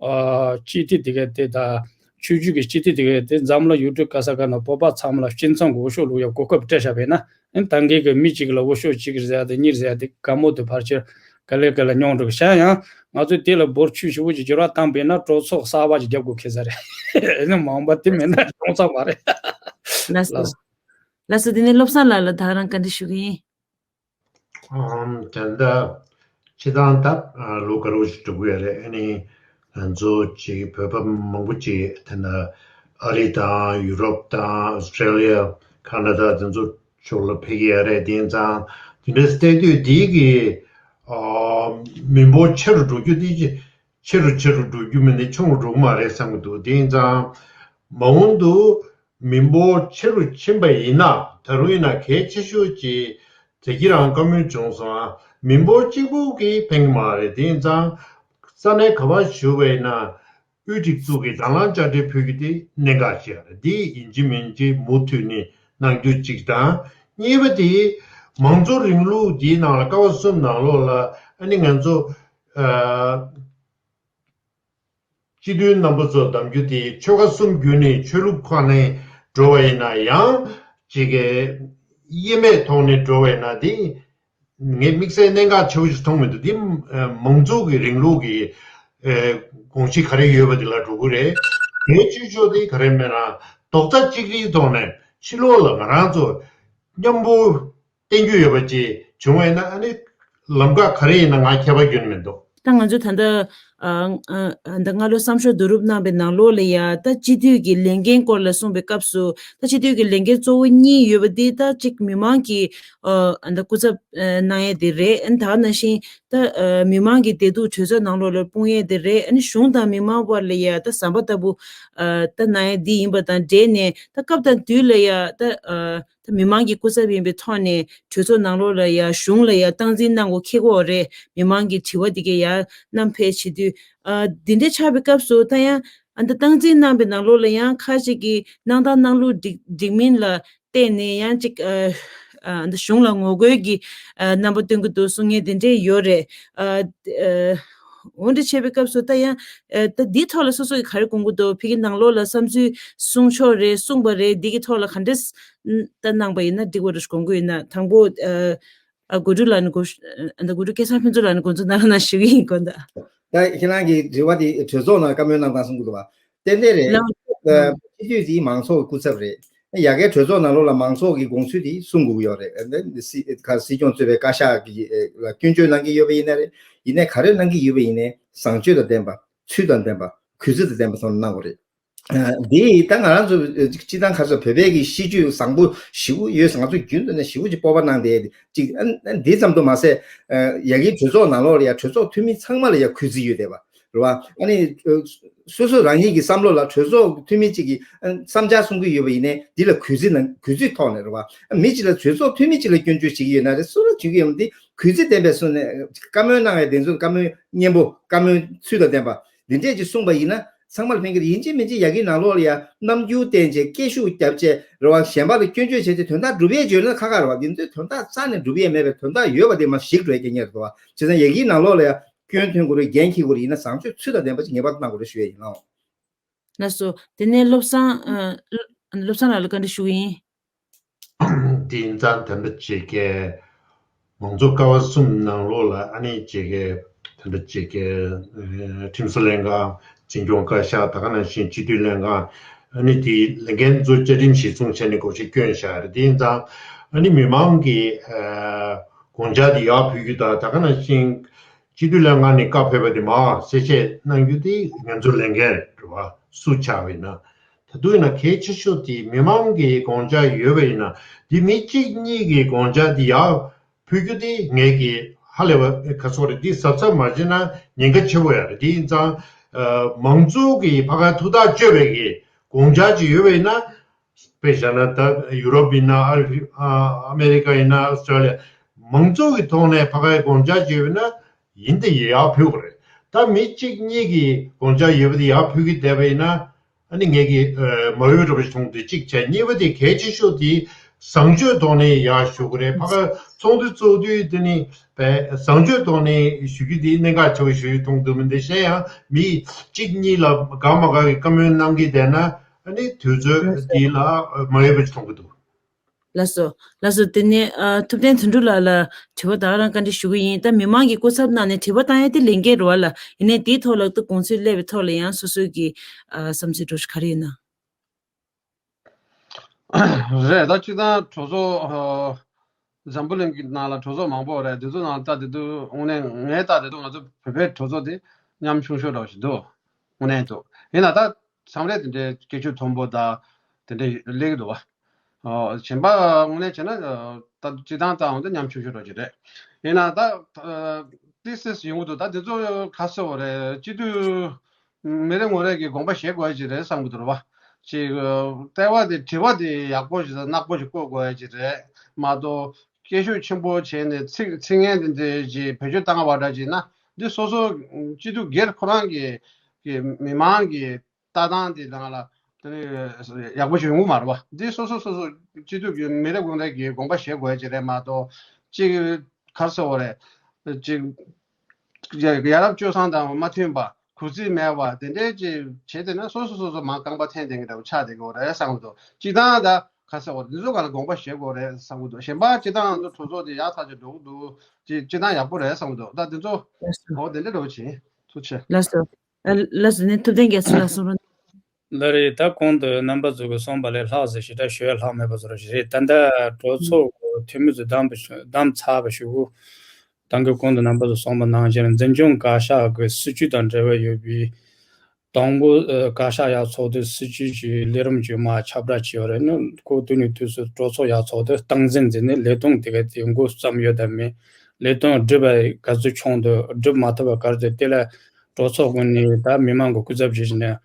ཨ་སྤྱི་འཐུས་དེ་ག་དེ་དང་ཆོས་བརྒྱུད་ཀྱི་སྤྱི་འཐུས་དེ་ག་དེ་འཛམ་གླིང་ཡུལ་གྲུ་ག་ས་ག་ན་བོད་པ་ཚང་མ་ལ་སྤྱི་ཚོགས་ཀྱི་འོས་ཤོག་བླུག་ཡ་གོ་སྐབས་སྤྲད་བཞག་པས་ན། ཨ་ནི་ད་གིན་གྱི་མི་གཅིག་ལ་འོས་ཤོག་གཅིག་ཟེར་ཡ་དེ་གཉིས་ཟེར་ཡ་དེ་དགའ་མོ་དེ་ཕལ་ཆེར་ག་ལེ་ག་ལེ་ཉུང་འགྲོ་གི་ཤ། ཡང་ང་ཚོས་དེ་ལ་འབོར་ཆུ་ཞེ་པོ་ཅིག་འགྱུར་བ་བཏང་པས་ན་གྲོས་ཚོགས་གསར་པ་ཅིག་རྒྱབ་དགོས་ཁེལ་ས་རེད། ཨ་ནི་མ་འོངས་པ་དེ་མེད་ན་ཡོང་ས་མ་རེད། ལགས་སོ། ལགས་སོ། དེ་ནས་བློ་བཟང་ལགས་ལ་ད་རང་བཀའ་འདྲི་ཞུ་གི་ཡིན། ཨམ་ད་ལྟ་སྤྱི་བཏང་ད་ལོ་དགའ་རབ་ཅིག་འགྲོ་གི་ཡོད་རེད། ཨ་ནི་ང་ཚོ་ཅིག་བོད་པ་མང་པོ་ཅིག་ད་ལྟ་ཨ་རི་དང་ཡུ་རོབ་དང་ཨོ་སི་ཀྲེ་ལི་ཡ། ཁ་ན་ཌ་དེ་ཚོ་ཕྱོགས་ལ་ཕེབས་ཀྱི་ཡོད་རེད། དེ་ཡིན་ཙང་དེ་འདྲ་བལྟས་དུས་དེའི་གི་ཨ་མི་འབོར་ཆེ་རུ་འགྲོ་རྒྱུ་དེ་ཆེ་རུ་ཆེ་རུ་འགྲོ་རྒྱུ་མིན་ནས་ཆུང་རུ་འགྲོ་གི་མ་རེད་བསམ་གྱི་འདུག་དེ་ཡིན་ཙང་མ་འོངས་དུ་མི་འབོར་ཆེ་རུ་ཕྱིན་པ་ཡིན་ན་ད་རུང་ཡིན་ན་གལ་ཆེ་ཤོས་ཀྱི་ དེ་གི་རང་བཀའ་མོལ་བྱུང་སོང་ཨ། མི་འབོར་གཅིག་པུ་གིས་ཕན་གྱི་མ་རེད། དེ་ཡིན་ཙང་ས་གནས་ག་པར་བཞུགས་པ་ཡིན་ན་དབུས་སྒྲིག་འཛུགས་ཀྱི་དང་བླངས་དཔྱ་ཁྲལ་ཕུལ་རྒྱུ་དེ་གནད་འགག་ཅིག་རེད། དེ་ཡིན་གཅིག་མིན་གཅིག་མུ་མཐུད་ནས་གནང་རྒྱུ་གཅིག་དང་། གཉིས་པ་དེ་མང་གཙོ་རིང་ལུགས་དེའི་ནང་ལ་ཀ་བ་གསུམ་ནང་ལོགས་ལ་ཨ་ནི་ང་ཚོ་ཨ། སྤྱི་འཐུས་རྣམ་པ་ཚོ་གདམ་རྒྱུ་དེ་ཆོལ་ཁ་གསུམ་བརྒྱུད་ནས་ཆོས་ལུགས་ཁག་ནས་འགྲོ་བ་ཡིན་ན་ཡང་ཅིག་གི་དབྱེ་མེད་ཐོག་ནས་འགྲོ་བ་ཡིན་ན་དེ་ངས་དམིགས་བསལ་གནད་འགག་ཆེ་བོ་ཞིག་མཐོང་མི་འདུག་དེ་མང་གཙོ་གི་རིང་ལུགས་ཀྱི་དགོངས་གཞི་ག་རེ་ཡོད་པ་དེ་ལ་འགྲོ་གི་རེད། གལ་ཆེ་ཤོས་དེ་ག་རེ་མེད་ན་རྡོག་རྩ་གཅིག་སྒྲིལ་ཐོག་ནས་ཕྱི་ལོགས་ལ་ང་རང་ཚོ་མཉམ་པོ་བསྟན་རྒྱུ་ཡོད་པ་ཅིག་བྱུང་བས་ན་ཨ་ནི་ལམ་ཁ་ག་རེ་ཡིན་ན་ང་ཁྱད་པར་ཡོད་མི་འདུག་ད་ང་ཚོ་ད་ལྟ་ཨ་ཨ་ད་སྔ་ལོ་བསམ་ཤོག་བསྡུ་རུབ་གནང་པའི་ནང་ལོགས་ལ་ཡ་ད་སྤྱི་འཐུས་ཀྱི་ལས་འགན་སྐོར་ལ་གསུངས་པའི་སྐབས་སུ་ད་སྤྱི་འཐུས་ཀྱི་ལས་འགན་གཙོ་བོ་གཉིས་ཡོད་པ་འདི་ད་གཅིག་མི་མང་གི་ཨ་ད་སྐུ་ཚབ་གནང་ཡས་དེ་རེད། ཨ་ནི་ད་ག་ནང་བཞིན་ད་མི་མང་གི་བདེ་སྡུག་གྲོས་ཚོགས་ནང་ལོགས་ལ་སྤུངས་ཡས་དེ་རེད། ཨ་ནི་གཞུང་དང་མི་མང་དབར་ལ་ཡ་ད་ཟམ་པ་ལྟ་བུ་ད་གནང་ཡས་འདི་ཡིན་པ་དང་འབྲེལ་ནས་ད་སྐབས་དང་དུས་ལ་ཡ་ད། ད་མི་མང་གི་སྐུ་ཚབ་ཡིན་པའི་ཐོག་ནས་གྲོས་ཚོགས་ནང་ལོགས་ལ་ཡ་གཞུང་ལ་ཡ་སྟངས་འཛིན་གནང་དགོས་ཁེལ་གོ་རེད། མི་མང་གི་དྲི་བ་དེ་གས་ཡ་བསྣམས་ཕེབས་བྱེད་དུས། ཨ་འདི་འདྲ་ཆགས་པའི་སྐབས་སུ་ད་ཡང་ཨ་ད་སྟངས་འཛིན་གནང་པའི་ནང་ལོགས་ལ་ཡང་ཁ་ཅིག་གིས་གནང་སྟངས་གནང་ལུགས་འགྲིག་འགྲིག་མིན་ལ་བལྟས་ནས་ཡང་ཅིག་ཨ་ཨ་ད་གཞུང་ལ་ངོ་རྒོལ་གྱི་ཨ་རྣམ་པ་སྟོན་གྱི་འདུག་གསུང་མཁན་དེ་འདྲས་ཡོད་རེད། ཨ་ཨ། འོ་འདྲ་བྱས་པའི་སྐབས་སུ་ད་ཡང་ཨ་ད་འདིའི་ཐོག་ལ་སོ་སོ་གིས་ག་རེ་དགོངས་ཀྱི་འདུག་ཕ་གི་ནང་ལོགས་ལ་བསམ་ཚུལ་གསུང་ཕྱོགས་རེད་གསུངས་པ་རེད། འདི་གི་ཐོག་ལ་ག་འདྲས་ད་གནང་པ་ཡིན་ན་འགྲིག་པ་རེད་དགོངས་ཀྱི་ཡོད་ན། དང་པོ་ཨ་ཨ་དགོས་འདུག་ལ་ནི་དགོས་ཨ་ད་དགོས་འདུག་སྐལ་བཟང་ཕུན་ཚོགས་ལ་ནི་དགོངས་ཚུལ་གནང་རོགས་གནང་ཞུ་གི་ཡིན་དགོངས་དག་ད་ཁྱེད་རང་གི་དྲི་བ་དེ་གྲོས་ཚོགས་ནང་བཀའ་མོལ་གནང་སྟངས་གསུང་གི་འདུག་བ། ཏན་ཏན་རེད། ལགས། ཨ་སྤྱི་འཐུས་དེ་མང་ཚོགས་ཀྱི་སྐུ་ཚབ་རེད། ཡ་གའི་གྲོས་ཚོགས་ནང་ལོགས་ལ་མང་ཚོགས་ཀྱི་དགོངས་ཚུལ་དེ་གསུང་དགོས་ཀྱི་ཡོད་རེད། ཨ་ནི་སྲིད་ཁ་སྲིད་སྐྱོང་གཙོས་པའི་བཀའ་ཤག་གིས་ཨ་ལ་སྐྱོན་བརྗོད་གནང་གི་ཡོད་པ་ཡིན་ན་རེད། ཡིན་ནའི་ག་རེ་གནང་གི་ཡོད་པ་ཡིན་ནའི་བཟང་སྤྱོད་དང་ལྡན་པ། ཚུལ་དང་ལྡན་པ། གུས་བརྩི་དང་ལྡན་པ་ཚང་མ་གནང་དགོས་རེད། ཨ་འདི་ད་ང་རང་ཚོ་སྤྱི་བཏང་ཁ་སང་བོད་པའི་གི་སྲིད་ཇུས་བཟང་པོ་ཞེ་པོ་ཡོད་ཟེར། ང་ཚོ་རྒྱུན་དུ་ནས་ཞེ་པོ་ཅིག་སྤོབས་པ་གནང་བསྡད་ཅིག་ཨ་འདི་ཙམ་དུ་མ་ཟད། ཨ་ཡ་གིའི་གྲོས་ཚོགས་ནང་ལོགས་ལ་ཡ་གྲོས་ཚོགས་འཐུས་མི་ཚང་མ་ལ་ཡ་གུས་བརྩི་ཡོད་བསྡད་པ་རེད་བ། ཨ་ནི་ཨ་སོ་སོ་རང་ཉིད་ཀྱི་བསམ་བློ་ལ་གྲོས་ཚོགས་འཐུས་མི་གཅིག་གིས་ཨ་བསམ་འཆར་གསུང་གི་ཡོད་པ་ཡིན་ནའི་འདི་ལ་གུས་བརྩི་གནང་། གུས་བརྩིའི་ཐོག་ནས་རེད་བ། ཨ་མི་གཅིག་ལ་གྲོས་ཚོགས་འཐུས་མི་གཅིག་ལ་སྐྱོན་བརྗོད་བྱེད་ཀྱི་ཡོད་ན་རེད། སུ་ལ་བྱེད་ཀྱི་ཡོད་མ་འདི་གུས་བརྩི་ལྡན་པའི་སུ་ནས་བཀའ་མོལ་གནང་བའི་དེ་ཚོ་བཀའ་མོལ་སྙན་པོ་བཀའ་མོལ་ཚུལ་དང་ལྡན་པ་འདི་འདྲས་ཅིག་གསུངས་པ་ཡིན་ན་ཚང་མར་ཕན་གྱི་རེད། ཡིན་གཅིག་མིན་གཅིག་ཡ་གིའི་ནང་ལོགས་ལ་ཡ་རྣམ་འགྱུར་བསྟན་བྱས་སྐད་ཤུགས་བརྒྱབ་བྱས་རེད་བ། གཞན་པ་ལ་སྐྱོན་བརྗོད་བྱས་ཏེ་དོན་དག་སྒྲུབ་ཡས་བརྗོད་ན་ཁག་ཁག་རེད་བ། འདི་ཚོའི་དོན་དག་རྩ་ནས་སྒྲུབ་ཡས་མེད་པའི་དོན་དག་ཡོད་པ་དེ་མར་ཞིག་འགྲོ་ཡས་སྐད་ཉེར་འདུག་བ། བྱས་ཙང་ཡ་གིའི་ནང་ལོགས་ལ་ཡ་སྐྱོན་ཐོན་དགོས་རེད། འགན་འཁྱེར་དགོས་རེད་ཡིན་ན་བཟང་སྤྱོད་ཚུལ་དང་ལྡན་པ་ཅིག་ངེས་པར་དུ་གནང་དགོས་རེད་ཞུ་ཡས་ཡིན་ལགས། ལགས་སོ། དེ་ནས་བློ་བཟང་ཨ་བློ་བཟང་ལགས་ལ་བཀའ་འདྲི་ཞུ་གི་ཡིན། དེ་ཡིན་ཙང་དེ་འདྲ་བྱེད་མཁན་མང་གཙོ་ཀ་བ་གསུམ་ནང་ལོགས་ལ་ཨ་ནི་བྱེད་མཁན་དེ་འདྲ་བྱེད་མཁན་ཨ་ཁྲིམས་བཟོ་ལྷན་ཁང་། འཛིན་སྐྱོང་བཀའ་ཤག་ད་ག་ནང་བཞིན་སྤྱི་འཐུས་ལྷན་ཁང་། ཨ་ནི་དེའི་ལས་འགན་ཚོ་བཅའ་ཁྲིམས་གཞིར་བཟུང་བྱས་ནས་དགོངས་གཞི་བསྐྱོན་བཞག་རེད། དེ་ཡིན་ཙང་ཨ་ནི་མི་མང་གི་ཨ་དགོངས་འཆར་དེ་ཡར་ཕུལ་རྒྱུ་དང་། ད་ག་ནང་བཞིན་སྤྱི་འཐུས་ལྷན་ཁང་ནས་བཀའ་ཕེབས་པ་དེ་མར་གསལ་བཤད་གནང་རྒྱུ་དེ་ང་ཚོའི་ལས་འགན་རེད་བ། སུ་ཆགས་པ་ཡིན་ན། ད་དུང་ཡིན་ན་གལ་ཆེ་ཤོས་དེ་མི་མང་གི་དགོངས་འཆར་ཡོད་པ་ཡིན་ན་དེ་མི་གཅིག་གཉིས་ཀྱི་དགོངས་འཆར་དེ་ཡར་ཕུལ་རྒྱུ་དེ་ངས་ཀྱི་ཧ་ལས་པ་ག་ཚོད་རེད། དེ་གཟབ་གཟབ་མ་བྱས་ན་ཉེན་ཁ་ཆེ་པོ་ཡོད་རེད། དེ་ཡིན་ཙང་ཨ་མང་གཙོ་གི་ཕ་ག་ཐུགས་ཐག་གཅོད་པའི་གི་དགོངས་འཆར་ཅིག་ཡོད་པ་ཡིན་ན། དཔེ་བཞག་ན་ད་ཡུ་རོབ་ཡིན་ན་ཨ་རི་ཨ་ཨ་མེ་རི་ཀ་ཡིན་ན་ཨོ་སི་ཀྲོ་ལི་ཡ། མང་གཙོ་གི་ཐོག་ནས་ཕ་གའི་དགོངས་འཆར་བྱས་ཡོད་ན་ཡིན་དེ་ཡར་ཕུལ་དགོས་རེད། ད་མི་གཅིག་གཉིས་ཀྱིས་དགོངས་འཆར་ཡོད་པ་དེ་ཡར་ཕུལ་གྱི་བསྡད་པ་ཡིན་ན་ཨ་ནི་ངས་ཀྱི་མ་འོས་པ་འདྲ་པོ་ཞིག་མཐོང་དུས་གཅིག་བྱས། གཉིས་པ་དེ་གལ་ཆེ་ཤོས་དེ་བཟང་སྤྱོད་ཐོག་ནས་ཡར་ཞུ་དགོས་རེད། ཕ་གའི་ཚོགས་འདུ་ཚོགས་དུས་དེ་ནི་བས་བཟང་སྤྱོད་ཐོག་ནས་ཞུ་རྒྱུ་དེ་གནད་འགག་ཆེ་བོ་ཞིག་མཐོང་འདུག་མི་འདི་གཞན་ཡང་མི་གཅིག་གཉིས་ལ་དགའ་མ་དགའ་གི་བཀའ་མོལ་གནང་གི་བསྡད་ན། ཨ་ནི་དུས་ཚོད་འདི་ལ་མ་འོས་པ་ཞིག་མཐོང་གི་འདུག་ལགས་སོ། ལགས་སོ། དེ་ནས་ཨ་ཐུབ་བསྟན་དོན་གྲུབ་ལགས་ལ་དྲི་བ་ད་ག་རང་བཀའ་འདྲི་ཞུ་གི་ཡིན། ད་མི་མང་གིས་སྐུ་ཚབ་གནང་ནས་དྲི་བ་བཏང་ཡ་དེ་ལས་འགན་རེད་བ་ལ། ཡིན་ནའི་དེའི་ཐོག་ལ་ད་དགོངས་ཚུལ་སླེབས་པའི་ཐོག་ལ་ཡང་སོ་སོའི་གི་ཨ་བསམ་ཚུལ་འདྲ་པོ་ཞིག་ག་རེ་ཡོད་ན། རེད། ད་སྤྱིར་བཏང་གྲོས་ཚོགས་ཨ་འཛམ་བུ་གླིང་གི་ནང་ལ་གྲོས་ཚོགས་མང་པོ་རེད། དེ་ཚོ་ནང་ལ་ལྟ་དེ་དུས་དངོས་གནས་ངས་ལྟ་དེ་དུས་ང་ཚོ་བོད་པའི་གྲོས་ཚོགས་དེ་ཉམ་ཆུང་ཤོས་འདྲ་པོ་ཞིག་འདུག་དངོས་གནས་འདུག་ཡིན་ན་ད་མཚམས་རེ་དེ་འདྲའི་སྐད་ཆ་མཐོན་པོ་དང་དེ་འདྲ་སླེབས་ཀྱི་འདུག་བ། ཨོ། གཞན་པ་དངོས་གནས་བྱས་ན་ཨ་ད་སྤྱིར་བཏང་ལྟ་འོང་དུས་ཉམ་ཆུང་ཤོས་འདྲ་པོ་ཅིག་རེད། ཡིན་ན་ད་ཨ་ཏོག་ཙམ་ཡོང་གི་འདུག་ད་དེ་ཚོ་ག་ཟེར་དགོས་རེད། སྤྱི་འཐུས་མི་རེ་ངོ་རེ་གིས་དགོངས་པ་བཞེས་དགོས་ཡ་ཅིག་རེད་བསམ་གྱི་འདུག་རེད་བ། ཅིག་ཨ་ལྟ་བ་དེ་དྲི་བ་དེ་ཡག་པོ་ཞིག་དང་རྣག་པོ་ཞིག་བཀོད་དགོས་ཡ་ཅིག་རེད་མ་གཏོགས། སྐད་ཤུགས་ཆེན་པོ་བྱས་ནས་ཚིག་ཚིག་ངན་དེ་འདྲ་ཅིག་བེད་སྤྱོད་བཏང་བ་འདྲ་ཅིག་ན། འདི་སོ་སོ་སྤྱི་འཐུས་སྒེར་ཁོ་རང་གི་གི་མི་མང་གི་ལྟ་སྟངས་དེ་ནང་ལ་དེ་ནི་ཡག་པོ་ཞིག་ཡོང་གི་མ་རེད་པ། འདི་སོ་སོ་སོ་སོ་སྤྱི་འཐུས་ཀྱི་མི་རེ་ངོ་རེ་གི་དགོངས་པ་བཞེས་དགོས་ཀྱི་རེད་མ་གཏོགས། གཅིག་ག་རེ་ཟེར་དགོས་རེད། གཅིག་ཡ་ཡ་རབས་སྤྱོད་བཟང་དང་མ་མཐུན་པ། གུས་བརྩི་མེད་པ་དེ་འདྲའི་ཅིག་བྱས་ཏེ་ན་སོ་སོ་སོ་སོ་མར་རྐང་པ་འཐེན་བསྡད་མཁན་འདྲ་བོ་ཆགས་བསྡད་ཀྱི་ཡོད་རེད་བསམ་གྱི་འདུག་སྤྱིར་བཏང་ད་ག་རེ་ཟེར་དགོས་རེད། འདི་ཚོ་སྒང་ལ་དགོངས་པ་བཞེས་དགོས་རེད་བསམ་གྱི་འདུག་གཞན་པ་སྤྱིར་བཏང་ང་ཚོ་གྲོས་ཚོགས་དེ་ཡག་ཐག་ཆོད་འགྲོ་གི་འདུག་ཅིག་སྤྱིར་བཏང་ཡག་པོ་རེད་བསམ་གྱི་འདུག་ད་འདི་ཚོ་ལགས་སོ། འོ་དེ་འདྲ་འདྲ་བོ་བྱེད། ཐུགས་རྗེ་ཆེ། ལགས་སོ། ཨ། ལགས་སོ་ནས་ཐུབ་བསྟན་རྒྱ་མཚོ་ལགས་གསུང་རོགས། ལགས་རེད། ད་གོང་དུ་རྣམ་པ་ཚོ་གིས་གསུངས་པ་ལས་ལྷག་ཟེར་ཞེ་དྲག་ཞུ་ཡ་ལྷག་མེད་པ་བཟོ་འདྲ་ཞིག་རེད། ད་ལྟ་གྲོས་ཚོགས་ཀྱི་འཐུས་མི་ཚོས་བདམས་པ་བདམས་ཚར་བ་ཞུ། ད་གིན་གོང་དུ་རྣམ་པ་ཚོས་གསུངས་པ་ནང་བཞིན་འཛིན་སྐྱོང་བཀའ་ཤག་གི་སྲིད་ཇུས་དང་འབྲེལ་བ་ཡོད་པའི་དང་པོ་ཨ་བཀའ་ཤག་ཡར་ཚོགས་དུས་སྲིད་ཇུས་ཀྱི་ལས་རིམ་གྱི་མར་ཁྱབ་བསྒྲགས་བྱས་ཡོད་རེད། ནི་ཁོ་དུས་ནས་དུས་སུ་གྲོས་ཚོགས་ཡར་ཚོགས་དུས་སྟངས་འཛིན་མཛད་ནས་ལས་དོན་དེ་ག་དེ་འགོ་བརྩམས་ཡོད་དམ་མེད། ལས་དོན་སྒྲུབ་པ་ག་ཚོད་བྱུང་འདུག་སྒྲུབ་མ་ཐུབ་པ་ག་རེ་འདུག་དེ་ལ་གྲོས་ཚོགས་ཀུན་ནས་ད་མི་མང་གི་སྐུ་ཚབ་བྱས་ནས་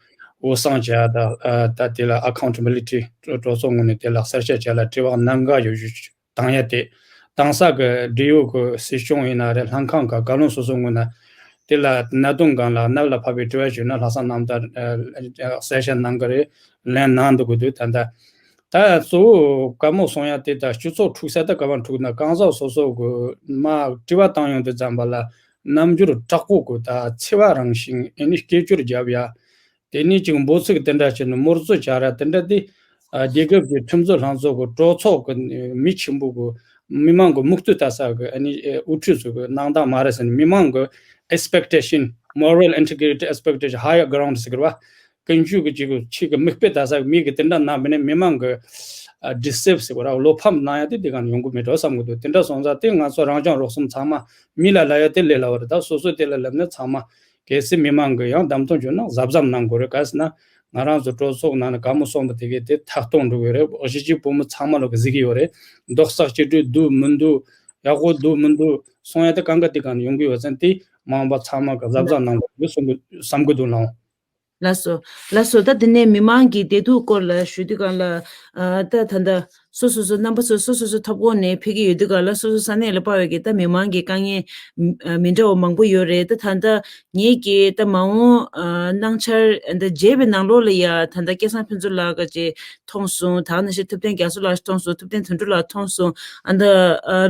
འོས་བསམ་བྱས་ཡ་ད་ཨ་ད་དེ་ལ་ཨ་ཁའུན་ཊེ་བི་ལི་ཊི་གྲོས་ཚོགས་ངོས་ནས་དེ་ལ་གསལ་བཤད་བྱས་ལ་དྲི་བ་གནད་འགག་ཡོད་རྒྱུ་བཏང་ཡ་དེ། དང་ས་གི་འབྲེལ་ཡོད་ཀྱི་སྲིད་སྐྱོང་ཡིན་ན་རེད། ལྷན་ཁང་གི་བཀའ་བློན་སོ་སོ་ངོས་ནས་དེ་ལ་གནད་དོན་སྒང་ལ་རྣ་བ་ལ་ཕབ་པའི་དྲི་བ་ཞུས་ན་ལྷག་བསམ་རྣམ་དག་གསལ་བཤད་གནང་གི་རེད། ལན་གནང་འདུག་གི་འདུག་ད་ལྟ་ད་གཙོ་བོ་བཀའ་མོལ་གསུང་ཡ་དེ་ད་སྤྱི་ཚོགས་འཁྲུག་ས་ད་ག་པར་འཁྲུག་ན་གང་ཟག་སོ་སོ་གི་མ་དྲི་བ་བཏང་ཡོང་དུས་ཙམ་པ་ལ་རྣམ་འགྱུར་དྲག་པོ་གི་ད་འཚེ་བ་རང་བཞིན་ཨེ་ནི་སྐད་ཅོར་བརྒྱབ་ཡ། དེ་ནས་ཅིག་འབོད་ཚིག་དེ་འདྲ་བྱས་ནས་དམོད་བཟོ་བྱ་ར་དེ་འདྲ་དེ། ཨ། རྒྱལ་ཁབ་ཀྱི་ཁྲིམས་བཟོ་ལྷན་ཚོགས་ཀྱི་གྲོས་ཚོགས་ཀྱི་མི་ཆེན་པོ་གི་མི་མང་གི་མིག་ལྟོས་ལྟ་ས་གི་ཨ་ནི་ཨེ་དབུ་ཁྲིད་ཚོ་གི་གནང་སྟངས་མ་རེད་ཟེར་ནས་མི་མང་གི་expectation, moral integrity, expectation, higher ground ཟེར་གི་རེད་བ། ཀུན་སྤྱོད་ཀྱི་ཅིག་གི་ཆེད་ཀྱི་མིག་དཔེ་ལྟ་ས་གི་མི་གི་དེ་འདྲ་གནང་བ་ནས་མི་མང་གི་ཨ་deceive ཟེར་གི་རེད་བ། བློ་ཕམ་གནང་ཡ་དེ་དེ་ག་ནས་ཡོང་གི་མེད་འགྲོ་བསམ་གི་འདུག་དེ་འདྲ་སོང་ཙང་དེ་ང་ཚོ་རང་སྐྱོང་རོགས་གསུམ་ཚང་མ་མི་ལ་ལབ་ཡ་དེ་ལས་སླ་བ་རེད། ད་སོ་སོ་དེ་ལ་ལབ་ན་ཚང་མ། གལ་སྲིད་མི་མང་གིས་ཡང་བདམས་ཐོན་བྱུང་ན་གཟབ་གཟབ་གནང་དགོས་རེད། ག་ཟེར་ན་ང་རང་ཚོ་གྲོས་ཚོགས་ནང་ནས་བཀའ་མོལ་གསུངས་པ་དེ་གས་དེ་མཐའ་སྟོངས་འགྲོ་གི་རེད། གཞིས་བྱེས་བོད་མི་ཚང་མ་ལོག་གི་གཟིགས་ཀྱི་ཡོད་རེད། རྡོག་རྩ་གཅིག་སྒྲིལ་འདུག་མི་འདུག་ཡག་པོ་འདུག་མི་འདུག་གསུང་ཡ་དེ་གང་ག་དེ་གང་ནས་ཡོང་གི་ཡོད་ཙང་དེ་མང་པ་ཚང་མ་གིས་གཟབ་གཟབ་གནང་དགོས་རེད་གསུང་གི་བསམ་གི་འདུག་ལགས། ལགས་སོ། ལགས་སོ། ད་དེ་ནས་མི་མང་གི་བདེ་སྡུག་སྐོར་ལ་ཞུ་དུས་སྒང་ལ། ཨ། ད་ད་ལྟ། སོ་སོ་སོ་རྣམ་པ་ཚོ་སོ་སོ་སོ་ཐོབ་ཁོངས་ནས་ཕེབས་ཀྱི་ཡོད་དུས་སྒང་ལ་སོ་སོ་ས་གནས་ལ་དཔག་པའི་གི་ད་མི་མང་གི་དཀའ་ངལ་མི་འདྲ་བ་མང་པོ་ཡོད་རེད། ད་ད་ལྟ་ངེད་ཀྱི་ད་མ་འོངས་གནང་འཆར་ད་མཇལ་བའི་ནང་ལོགས་ལ་ཡ་ད་ལྟ་སྐལ་བཟང་ཕུན་ཚོགས་ལགས་ཀྱིས་མཐོང་སོང་། ད་ག་ནང་བཞིན་ཐུབ་བསྟན་རྒྱ་མཚོ་ལགས་མཐོང་སོང་། ཐུབ་བསྟན་དོན་གྲུབ་ལགས་མཐོང་སོང་། ཨ་ད་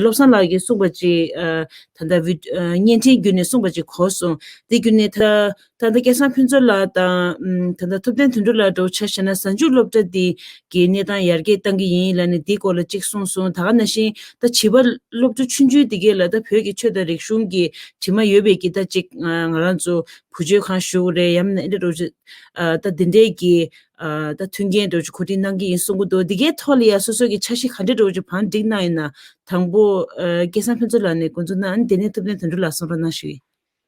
བློ་བཟང་ལགས་ཀྱིས་གསུངས་པ་ཅིག་ད་ལྟ་བི་བརྙན་འཕྲིན་བརྒྱུད་ནས་གསུངས་པ་ཅིག་གོ་སོང་། དེ་བརྒྱུད་ནས་ད། ད་ལྟ་སྐལ་བཟང་ཕུན་ཚོགས་ལགས་དང་ད་ལྟ་ཐུབ་བསྟན་དོན་གྲུབ་ལགས་འདྲ་བོ་ཆ་བཞག་ན་གཟའ་མཇུག་སློབ་གྲྭ་འདི་གི་གནས་སྟངས་ཡར་རྒྱས་གཏང་གི་ཡིན་ལབ་ནས་འདིའི་སྐོར་ལ་གཅིག་གསུངས་སོང་། ད་ག་ནང་བཞིན་ད་བྱིས་པ་སློབ་ཕྲུག་ཆུང་ཆུང་འདི་གས་ལ་ད་བོད་ཀྱི་ཆོས་དང་རིག་གཞུང་གི་དྲི་མ་ཡོད་པའི་གི་ད་གཅིག་ང་རང་ཚོ་བུ་བཅོལ་ཁང་ཞུ་དགོས་རེད་ཡང་ན་འདི་འདྲ་བོ་ཅིག་ད་འདི་འདྲའི་གི་ད་མཐུན་རྐྱེན་འདྲ་བོ་ཅིག་གོ་སྒྲིག་གནང་གི་ཡིན་གསུང་གི་འདུག་འདི་གའི་ཐོག་ལ་ཡ་སོ་སོ་གི་འཆར་གཞི་ག་འདྲ་འདྲ་བོ་ཅིག་བང་སྒྲིག་གནང་ཡོད་ན་དང་པོ་སྐལ་བཟང་ཕུན་ཚོགས་ལགས་ནས་འགོ་འཛུགས་གནང་། ཨ་ནི་དེ་ནས་ཐུབ་བསྟན་དོན་གྲུབ་ལགས་གསུང་རོགས་གནང་ཞུ་ཡིན།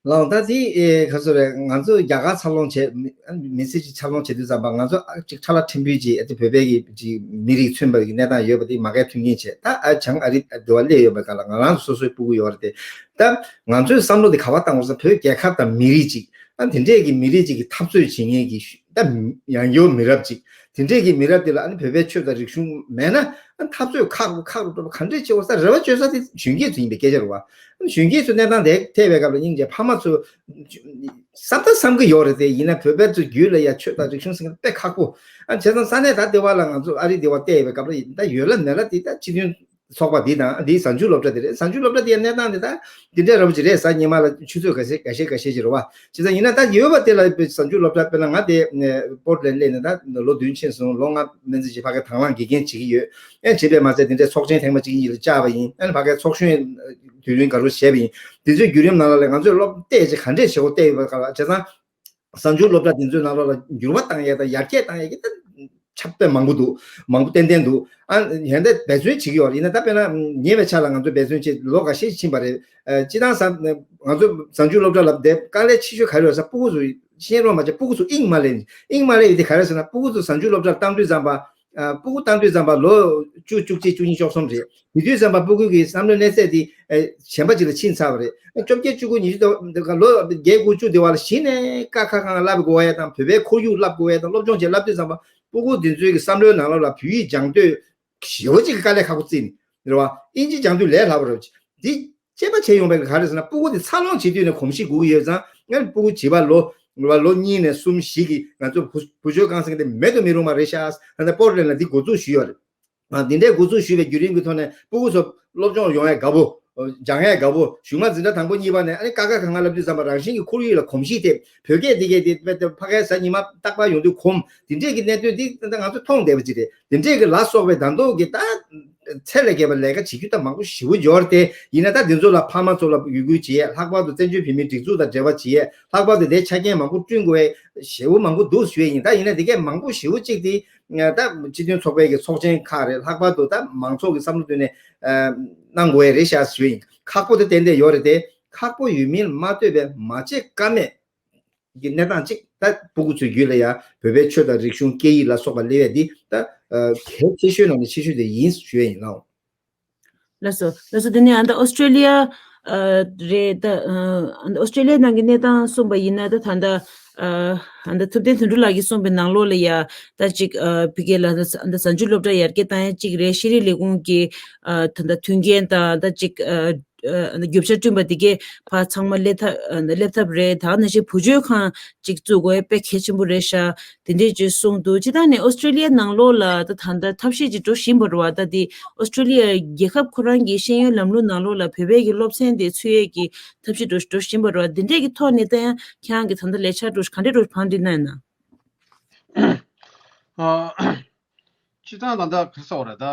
ལགས། ད་དེ་ཨེ་ག་ཚོད་རེད། ང་ཚོ་རྒྱ་གར་འཚར་ལོངས་བྱས་མི་མི་ཚེ་གཅིག་འཚར་ལོངས་བྱེད་དུས་ཙམ་པ་ང་ཚོ་ཨ་གཅིག་ཁྲ་ལ་ཕྲན་བུའི་ཅིག་ཨ་དེ་བོད་པའི་གི་ཅིག་མི་རིགས་མཚོན་པའི་གི་གནས་སྟངས་ཡོད་པ་དེ་མ་གའི་མཐུན་རྐྱེན་བྱས། ད་ཨ་བྱང་ཨ་རི་ཨ་དེ་བ་སླེབས་ཡོད་པའི་སྒང་ལ་ང་རང་ཚོ་སོ་སོའི་སྤུ་གུ་ཡོད་རེད་དེ། ད་ང་ཚོའི་བསམ་བློ་དེ་ག་པར་བཏང་དགོས་ཟེར་བོད་རྒྱལ་ཁབ་དང་མི་རིགས་ཅིག་ཨ་དེ་འདྲས་ཀྱི་མི་རིགས་ཅིག་གི་འཐབ་རྩོད་བྱེད་མཁན་གྱི་ཤུ་ད་ཡང་ཡོད་མི་རབས་ཅིག་དེ་འདྲས་ཀྱི་མི་རབས་དེ་ལ་ཨ་ནི་བོད་པའི་ཆོས་དང་རིག་གཞུང་མེད་ན་ཨ་འཐབ་རྩོད་ཁག་རུ་ཁག་རུ་འགྲོ་བ་ག་འདྲས་བྱེད་དགོས་ས་རེ་བ་བཅོལ་ས་དེ་གཞོན་སྐྱེས་ཚོ་ཡིན་པའི་སྐད་ཆ་རེད་བ། གཞོན་སྐྱེས་ཚོ་གནས་སྟངས་དེ་ཐད་པའི་སྐབས་ལ་སྙིང་རྗེ་ཕ་མ་ཚོ་བསམ་ད་བསམ་གི་ཡོད་རེད་དེ། ཡིན་ན་བོད་པའི་ཚོ་རྒྱུད་ལ་ཡ་ཆོས་དང་རིག་གཞུང་ཟེར་མཁན་དཔེ་ཁག་པོ། ཨ་བྱས་ཙང་ས་གནས་ད་ལྟ་བ་ལ་ང་ཚོ་ཨ་རི་སྡེ་བ་བལྟས་པའི་སྐབས་ལ་ད་ཡོད་ལ་མེད་ལ་དེ་ད་སྤྱི་མཐུན་ཚོགས་པ་འདི་དང་འདིའི་གཟའ་མཇུག་སློབ་གྲྭ་དེ་རེད། གཟའ་མཇུག་སློབ་གྲྭ་དེ་ཡ་གནས་སྟངས་དེ་ད་འདི་འདྲའི་རབ་ཅིག་རེད། གཟའ་ཉི་མ་ལ་ཆུ་ཚོད་འགའ་ཤས་འགའ་ཤས་འགའ་ཤས་ཅིག་རེད་བ། བྱས་ཙང་ཡིན་ན་ད་ཡོད་པ་དེ་ལ་གཟའ་མཇུག་སློབ་གྲྭ་དཔེར་ན་ང་དེ་པོར་ཊི་ལེན་སླེབས་ནས་ད་ལོ་བདུན་ཕྱིན་སོང་། ལོ་ལྔ་མན་ཙམ་ཅིག་ཕ་གའི་དང་བླངས་དགེ་རྒན་བྱེད་ཀྱི་ཡོད། ཨེ་བྱས་པས་མ་ཚད་དེ་འདྲའི་ཚོགས་ཆེན་ཐེངས་མ་གཅིག་གཉིས་ལ་བཅར་བ་ཡིན། ཨེ་ཕ་གའི་ཚོགས་གཞོན་དུས་ཡུན་འགའ་རུ་བྱས་པ་ཡིན། དེ་ཚོའི་བརྒྱུད་རིམ་ནང་ལ་ལས་ང་ཚོས་སློབ་བལྟས་ཅིག་ག་འདྲས་བྱེད་དགོས་བལྟས་ཡོད་པ་ག་ལ་བྱས་ཙང་། གཟའ་མཇུག་སློབ་གྲྭ་དེ་ཚོའི་ནང་ལོགས་ལ་འགྱུར་བ་བཏང་ཡས་དང་ཡར་རྒྱས་བཏང་ཡས་ཀྱི་ད་ཁྱབ་སྤེལ་མང་པོ་འདུག་མང་པོ་ཏན་ཏན་འདུག་ཨ་ཡང་ད་འབད་བརྩོན་བྱེད་ཀྱི་ཡོད་རེད། ཡིན་ན་ད་དཔེར་ན་ཉེ་བའི་ཆར་ལ་ང་ཚོ་འབད་བརྩོན་བྱེད་ལོ་འགའ་ཤས་ཕྱིན་པ་རེད། ཨ་སྤྱིར་བཏང་ས་ང་ཚོ་གཟའ་མཇུག་སློབ་གྲྭ་ལ་བསྡད་དཀའ་ལས་ཆེ་ཤོས་ག་རེ་ཡོད་ཟེར་ན་སྤུ་གུ་ཚོ་ཤེས་རོགས་མ་བྱས་སྤུ་གུ་ཚོ་དབྱིངས་མ་སླེབས། དབྱིངས་མ་སླེབས་ཡོད་དེ་ག་རེ་ཟེར་ན་སྤུ་གུ་ཚོ་གཟའ་མཇུག་སློབ་གྲྭར་བཏང་དུས་ཙམ་པ། ཨ་སྤུ་གུ་བཏང་དུས་ཙམ་པ་ལོ་བཅུ་བཅུ་གཅིག་བཅུ་གཉིས་བཅུ་གསུམ་རེད། དེ་དུས་ཙམ་པ་སྤུ་གུ་གི་བསམ་བློའི་གནས་ཚད་དེ་ཨ་གཞན་པ་ཅིག་ལ་ཕྱིན་ཚར་བ་རེད། བཅོ་བརྒྱད་བཅུ་དགུ་ཉི་ཤུ་དང་ལོ་བརྒྱད་དགུ་བཅུ་དེ་བར་ལ་གཞི་ནས་ཀ་ཁ་གང་བསླབ་དགོས་ཡ་དང་བོད་པའི་ཁོར་ཡུག་བསླབ་དགོས་ཡ་དང་སློབ་སྦྱོང་བྱེད་བསླབ་དུས་ཙམ་པ་སྤུ་གུ་དེ་ཚོའི་གི་བསམ་བློའི་ནང་ལོགས་ལ་བོད་ཡིག་སྦྱང་འདོད་ཞེ་པོ་ཅིག་གི་དཀའ་ལས་ཁག་པོ་བརྩིས་ནས། རེད་བ། ཨིན་ཇི་སྦྱང་དུས་ལས་སླ་པོ་རེད། འདི་དཔྱད་པ་བྱས་ཡོང་བའི་ག་རེ་ཟེར་ན། སྤུ་གུ་དེ་འཚར་ལོངས་བྱེད་དུས་ནས་གོམས་གཤིས་དགོས་ཀྱི་ཡོད་ཙང་། ང་སྤུ་གུ་བྱིས་པ་ལོ་ལོ་གཉིས་ནས་གསུམ་བཞི་གི་ང་ཚོ་བུ་བུ་བཅོལ་ཁང་ཟེར་མཁན་དེ་མེད་དུ་མི་རུང་བ་རེད་ཤག་ཨ་ནི་པོར་ཊ་ལེན་ལ་འདི་འགོ་འཛུགས་ཞུས་ཡོད་རེད། ཨ། འདི་འདྲའི་འགོ་འཛུགས་ཞུས་པའི་བརྒྱུད་རིམ་གྱི་ཐོག་ནས་སྤུ་གུ་ཚོ་སློབ་སྦྱོང་ཡོང་ཡས་དགའ་པོ། སྦྱང་ཡས་དགའ་པོ། གཞུག་མ་འཛིན་གྲྭ་དང་པོ་གཉིས་པ་ནས་ཨ་ནི་ཀ་ཁ་ག་ང་ལབ་དུས་ཙམ་པ་རང་བཞིན་གྱི་ཁོར་ཡུག་ལ་གོམས་གཤིས་ཐེབས། བོད་སྐད་འདི་གས་དེ་དཔེ་དེ་ཕ་གའི་གཟའ་ཉི་མ་རྟག་པར་ཡོང་དུས་གོམས། འདི་འདྲས་ཀྱི་གནད་དོན་འདི་ད་ང་ཚོ་མཐོང་བསྡད་པ་ཅིག་རེད། འདི་འདྲས་ཀྱི་ལ་སོགས་པའི་ད་མདོ་གི་ད་ཚད་ལས་བརྒལ་བ་ལས་ཀ་བྱེད་རྒྱུ་ད་མང་པོ་ཞེ་པོ་འབྱོར་ཏེ། ཡིན་ན་ད་འདི་ཚོ་ལ་ཕ་མ་ཚོ་ལ་ཡོད་ཁུལ་བྱེད་ཡས། ལྷག་པར་དུ་བཙན་བྱོལ་བོད་མིའི་སྒྲིག་འཛུགས་དང་འབྲེལ་བ་བྱེད་ཡས། ལྷག་པར་དུ་དེའི་ཆ་རྐྱེན་མང་པོ་བསྐྲུན་དགོས་ཡས་ཞེ་པོ་མང་པོ་འདུག་ཞུ་ཡས་ཡིན། ད་ཡིན་ན་འདི་གས་མང་པོ་ཞེ་པོ་ཅིག་དེ་ད་སྤྱི་མཐུན་ཚོགས་པའི་གི་ཚོགས་ཆེན་ཁག་རེད། ལྷག་པར་དུ་ད་མང་ཚོགས་ཀྱི་བསམ་བློ་བཏོན་ནས་གནང་དགོས་ཡས་རེད་ཤག་ཞུ་ཡིན། ཁག་པོ་དེ་ཏན་ཏན་ཡོད་རེད་དེ། ཁག་པོ་ཡོད་མིན་མ་ལྟོས་པའི་མ་བྱེད་ཀ་མེད་ཀྱི་གནས་སྟངས་གཅིག་ད་སྤུ་གུ་ཚོའི་རྒྱུད་ལ་ཡ་བོད་པའི་ཆོས་དང་རིག་གཞུང་སྐད་ཡིག་ལ་སོགས་པ་སླེབས་ཡས་འདི་ད་གལ་ཆེ་ཤོས་ནང་ནས་ཆེ་ཤོས་དེ་ཡིན་ཞུ་ཡས་ཡིན་ལགས། ལགས་སོ། ལགས་སོ། དེ་ནས་ཨ་ད་ཨོ་སི་ཀྲེ་ལི་ཡ་ཨ་རེད། ད་ཨ་ཨོ་སི་ཀྲེ་ལི་ཡ་ནང་གི་གནས་སྟངས་གསུངས་པ་ཡིན་ན། ད་ད་ལྟ་ཨ་ཨ་ད་ཐུབ་བསྟན་དོན་གྲུབ་ལགས་ཀྱིས་གསུངས་པའི་ནང་ལོགས་ལ་ཡ་ད་ཅིག་ཨ་ཕ་གི་ལ་ད་ད་གཟའ་མཇུག་སློབ་གྲྭ་ཡར་རྒྱས་བཏང་ཡ་གཅིག་རེད། ཤེས་རིག་ལས་ཁུངས་ཀྱི་ཨ་ད་ད་མཐུན་རྐྱེན་དང་ད་ཅིག་ཨ་ཨ་རྒྱབ་ཤ་བསྐྲུན་པ་དེ་གས་ཕར་ཚང་མ་སླེབས་ཐབས་ཨ་སླེབས་ཐབས་རེད། ད་ནང་བཞིན་བུ་བཅོལ་ཁང་ཅིག་བཙུགས་དགོས་དཔེ་གལ་ཆེན་པོ་རེད་ཤག་དེ་འདྲས་ཅིག་གསུངས་འདུག་སྤྱིར་བཏང་ནས་ཨོ་སི་ཀྲེ་ལི་ཡ་ནང་ལོགས་ལ་ད་ད་ལྟ་ཐབས་ཤེས་ཅིག་འགྲོ་བཞིན་པ་རེད་བ། ད་དེ་ཨོ་སི་ཀྲེ་ལི་ཡ་རྒྱལ་ཁབ་ཁོ་རང་གི་ཤེས་ཡོན་ལམ་ལུགས་ནང་ལོགས་ལ་བོད་པའི་གི་སློབ་ཚན་དེ་ཚུད་ཡས་ཀྱི་ཐབས་ཤེས་འགྲོ་འགྲོ་བཞིན་པ་རེད་བ། དེ་འདྲས་ཀྱི་ཐོག་ནས་ད་ཡང་ཁྱེད་རང་གི་ད་ལྟ་ལས་འཆར་འགྲོ་ག་འདྲས་འགྲོ་བང་སྒྲིག་གནང་ཡོད་ན། ཨ། སྤྱིར་བཏང་ད་ལྟ་ག་རེ་ཟེར་དགོས་རེད། ད་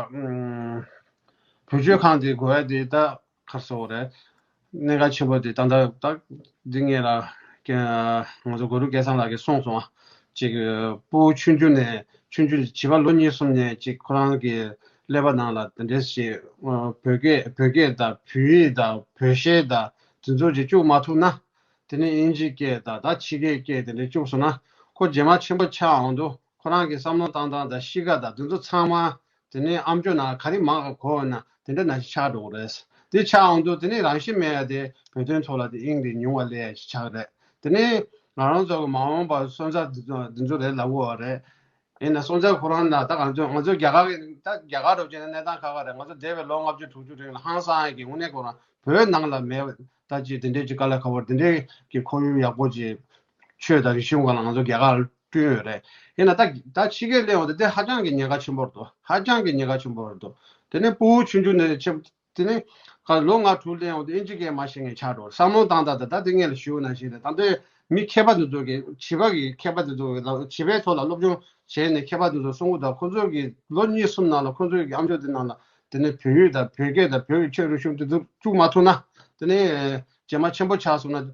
ཨུམ། བུ་བཅོལ་ཁང་དེ་དགོས་ཡ་དེ་ད་ག་རེ་ཟེར་དགོས་རེད། གནད་འགག་ཆེན་པོ་དེ་ད་ལྟ་ད་འདི་ངེད་ལ་ཀྱ་ང་ཚོ་གུ་རུ་སྐལ་བཟང་ལགས་ཀྱིས་གསུངས་སོང་བ། ཅིག་སྤུ་གུ་ཆུང་ཆུང་ནས་ཆུང་ཆུང་བྱིས་པ་ལོ་གཉིས་གསུམ་ནས་ཅིག་ཁོ་རང་གི་ཀླད་པ་ནང་ལ་དེ་འདྲས་ཞིག་ཨ་བོད་སྐད་བོད་སྐད་དང་བོད་ཡིག་དང་བོད་གཞས་དང་དེ་ཚོ་ཅིག་བཅུག་མ་ཐུབ་ན། དེ་ནས་དབྱིན་ཇིའི་སྐད་དང་ད་ཕྱི་རྒྱལ་སྐད་དེ་འདྲས་བཅུག་སོང་ན། ཁོ་རྗེས་མ་ཆེན་པོ་ཆགས་འོང་དུས་ཁོ་རང་གི་བསམ་བློ་བཏང་སྟངས་དང་གཤིས་ཀ་དང་དེ་ཚོ་ཚང་མ། དེ་ནས་ཨམ་ཅོག་ནང་ག་རེ་མང་ག་གོ་ན་དེ་འདྲ་ནང་བཞིན་ཆགས་འགྲོ་གི་རེད། དེ་ཆགས་འོང་དུས་དེ་ནས་རང་བཞིན་མེད་ཡ་དེ་བོད་དོན་ཐོག་ལ་དེ་དབྱིངས་དེ་ཉུང་བ་སླེབས་ཡ་ཞིག་ཆགས་རེད། དེ་ནས་ང་རང་ཚོ་གི་མ་འོངས་པ་སོན་རྩ་འདི་ཚོ་འདི་ཚོ་རེད་ལབ་དགོས་པ་རེད། ཡིན་ན་སོན་རྩ་ཁོ་རང་ན་ད་ང་ཚོ་ང་ཚོ་རྒྱ་གར་གི་ད་རྒྱ་གར་འགྲོ་བྱས་ན་གནས་སྟངས་ཁག་ཁག་རེད། ང་ཚོ་འདས་པའི་ལོ་ལྔ་བཅུ་དྲུག་ཅུ་རིང་ལ་ཧང་སང་ཡ་གི་དངོས་གནས་ཁོ་རང་བོད་ནང་ལ་མེད་ད་ཅིག་དེ་འདྲའི་ཅིག་དཀའ་ལས་ཁག་པོ་དེ་འདྲའི་གི་ཁོར་ཡུག་ཡག་པོ་ཅིག་ཆོས་དང་རིག་གཞུང་སྒང་ལ་ང་ཚོ་རྒྱ་གར་བསྐྲུན་ཡོད་རེད། ཡིན་ན་ད་ད་ཕྱི་རྒྱལ་སླེབས་འོང་དུས་དེ་ཧ་ཅང་གི་ཉེན་ཁ་ཆེན་པོ་རེད་འདུག་ཧ་ཅང་གི་ཉེན་ཁ་ཆེན་པོ་རེད་འདུག་དེ་ནས་སྤུ་གུ་ཆུང་ཆུང་ནས་ཆེ་དེ་ནས་ག་ལོ་ལྔ་དྲུག་སླེབས་འོང་དུས་ཨིན་ཇི་སྐད་མ་ཤེས་མཁན་ཆགས་འགྲོ། བསམ་བློ་བཏང་སྟངས་དང་ད་ལྟ་དེ་སྔོན་ལ་ཞུས་ན་ཞིག་རེད། ད་ལྟའི་མི་མཁས་པ་འདི་ཚོ་གིས་བྱིས་པ་གི་མཁས་པ་འདི་ཚོ་གིས་ལ་བྱིས་པའི་ཐོག་ལ་སློབ་སྦྱོང་བྱས་ནས་མཁས་པ་འདི་ཚོ་གསུང་གི་འདུག་ཁོ་ཚོ་གིས་ལོ་གཉིས་གསུམ་ནང་ལ་ཁོ་ཚོ་གི་ཨམ་ཅོག་འདི་ནང་ལ་དེ་ནས་བོད་ཡིག་དང་བོད་སྐད་དང་བོད་ཀྱི་ཆོས་རིག་གཞུང་འདི་ཚོ་བཅུག་མ་ཐུབ་ན། དེ་ནས་རྗེས་མ་ཆེན་པོ་ཆགས་སོང་ན།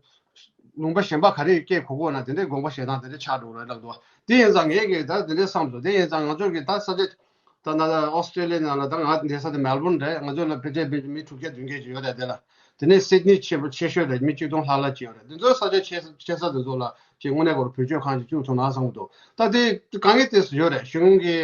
ལུང་པ་གཞན་པ་ག་རེ་སྐད་གོ་གོ་ན་དེ་འདྲའི་དགོངས་པ་བཞེས་སྟངས་དེ་འདྲ་ཆགས་འགྲོ་རེད་ལབ་འདུག་དེ་ཡིན་ཙང་ངས་ཀྱི་ད་དེ་འདྲའི་བསམ་སོང་། དེ་ཡིན་ཙང་ང་ཚོ་གི་ད་ས་ཆ་ད་ན་ཨོ་སི་ཀྲེ་ལི་ཡ་ནང་ལ་ད་ང་འདས་ས་དེ་མེལ་བོན་རེད། ང་ཚོ་ལ་ཕལ་ཆེར་ཕལ་ཆེར་མི་དྲུག་བརྒྱ་བདུན་བརྒྱ་ཅིག་ཡོད་རེད། དེ་ལ་དེ་ནས་སིད་ནི་ཆེ་པོ་ཆེ་ཤོས་རེད། མི་གཅིག་སྟོང་ལྷག་ལྷག་ཅིག་ཡོད་རེད། འདི་ཚོ་ས་ཆ་ཆེ་ས་ཆེ་ས་དེ་ཚོ་ལ་ཅིག་དངོས་གནས་ཁོ་རང་བོད་ཆོས་ཁང་ཅིག་བཙུགས་ཐུབ་ན་བསམ་གི་འདུག་ད་དེ་དཀའ་ངལ་དེ་ཡོད་རེད། གཞུང་གི་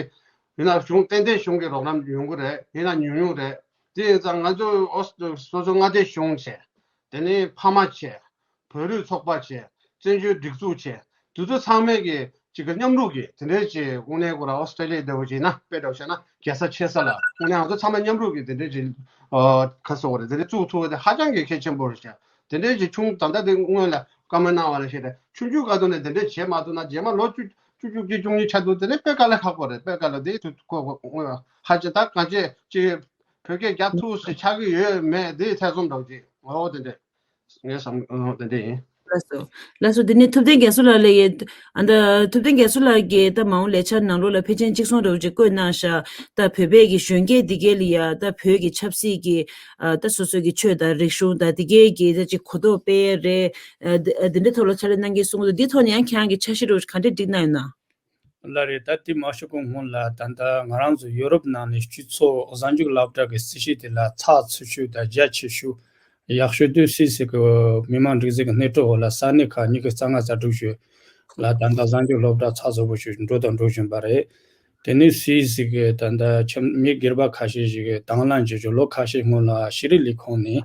ཡིན་ན་གཞུང་ཏན་ཏན་གཞུང་གི་རོགས་རམ་ཡོང་གི་རེད། ཡིན་ན་ཉུང་ཉུང་རེད། དེ་ཡིན་ཙང་ང་ཚོ་ཨོ་སོ་སོ་མངའ་སྡེ་གཞུང་བྱས། དེ་ནས་ཕ་མ་བྱས། བོད་རིགས་ཚོགས་པ་བྱས། བཙན་བྱོལ་སྒྲིག་འཛུགས་བྱས། དེ་ཚོ་ཚང་མས་ཀྱི་གཅིག་གི་མཉམ་རུབ་ཀྱིས་དེ་འདྲའི་ཅིག་དངོས་གནས་ཁོ་རང་ཨོ་སི་ཀྲེ་ལི་ཡ་འདྲ་བོ་ཅིག་ན་དཔེ་འདྲ་བོ་བྱས་ན་རྒྱལ་ས་ཆེ་ས་ལ་དངོས་གནས་ང་ཚོ་ཚང་མ་མཉམ་རུབ་ཀྱིས་དེ་འདྲའི་ཅིག་ཨ་ག་ཟེར་དགོས་རེད། དེ་འདྲའི་བཙུགས་ཐུབ་པ་དེ་ཧ་ཅང་གི་གལ་ཆེན་པོ་རེད་ཤག་དེ་འདྲའི་ཅིག་ཆུང་ད་ལྟ་དེ་སྔོན་ལ་བཀའ་མོལ་གནང་བ་ལ་བཤད་དེ་ཆུང་ཆུང་སྐབས་དུས་ནས་དེ་འདྲའི་བྱེད་མ་ཐུབ་ན་རྗེས་མ་ལོ་བཅུ་བཅུ་བཅུ་གཅིག་བཅུ་གཉིས་ཆགས་དུས་དེ་ནས་དཔེ་དཀའ་ལས་ཁག་པོ་རེད། དཔེ་དཀའ་ལས་དེ་དུས་ཁོ་ཁོ་ཧ་ཅང་ད་གང་ཅི་ཅིག་བོད་སྐད་རྒྱག་ཐུབ་ཟེར་ཆགས་ཀྱི་ཡོད་མེད་དེ་ཐེ་ཚོམ་འདྲ་བོ་ཅིག་འོ་དེ་འདྲ། ངས་བསམ་ཨ་དེ་འདྲ་ཡིན། ལགས་སོ། ལགས་སོ། དེ་ནས་ཐུབ་བསྟན་རྒྱ་མཚོ་ལགས་ལ་ཡི་ཨ་ད་ཐུབ་བསྟན་རྒྱ་མཚོ་ལགས་ཀྱིས་ད་མ་འོངས་ལས་འཆར་ནང་ལོགས་ལ་ཕལ་ཆེར་གཅིག་མཚུངས་འདྲ་བོ་ཅིག་བཀོད་གནང་ཤག་ད་བོད་པའི་གི་གཞོན་སྐྱེས་འདི་གས་ལ་ཡ་ད་བོད་ཀྱི་ཆབ་སྲིད་ཀྱི་ཨ་ད་སོ་སོ་གི་ཆོས་དང་རིག་གཞུང་དང་འདི་གས་ཀྱི་ད་ཅིག་གོ་རྟོགས་སྤེལ་ཡས་རེད། ཨ་འདི་ཨ་འདི་འདྲའི་ཐོག་ལ་ཕྱག་ལས་གནང་གི་གསུང་གི་འདུག་འདི་ཐོག་ནས་ཡང་ཁྱེད་རང་གི་འཆར་གཞི་འདྲ་བོ་ཅིག་ག་འདྲས་བསྒྲིགས་གནང་ཡོད་ན། ལགས་རེད། ད་དེ་མ་ཞུ་གོང་སྔོན་ལ་ད་ལྟ་ང་རང་ཚོ་ཡོ་རོབ་ནང་ནས་སྤྱི་ཚོགས་གཟའ་མཇུག་སློབ་གྲྭ་གི་སྲིད་བྱུས་དེ་ལ་ཚགས་ཚུད་ཤོས་དང་རྒྱ་ཆེ་ཤོས་ཡག་ཤོས་དུས་སི་སི་གི་མི་མང་སྒྲིག་འཛུགས་ཀྱི་སྣེ་ཁྲིད་འོག་ལ་ས་གནས་ཁག་ཉི་ཤུ་རྩ་ལྔ་རྩ་དྲུག་ཞུ་ལ་ད་ལྟ་གཟའ་མཇུག་སློབ་གྲྭ་ཚགས་ཚུད་པོ་ཞིག་འགྲོ་དང་འགྲོ་བཞིན་པ་རེད། དེ་ནས་སི་སི་གི་ད་ལྟ་ཁྱིམ་མི་སྒེར་པ་ཁ་ཤས་ཤིག་གིས་དང་བླངས་བྱེད་ཆོག་ལོ་ཁ་ཤས་སྔོན་ལ་ཤེས་རིག་ལས་ཁུངས་ནས་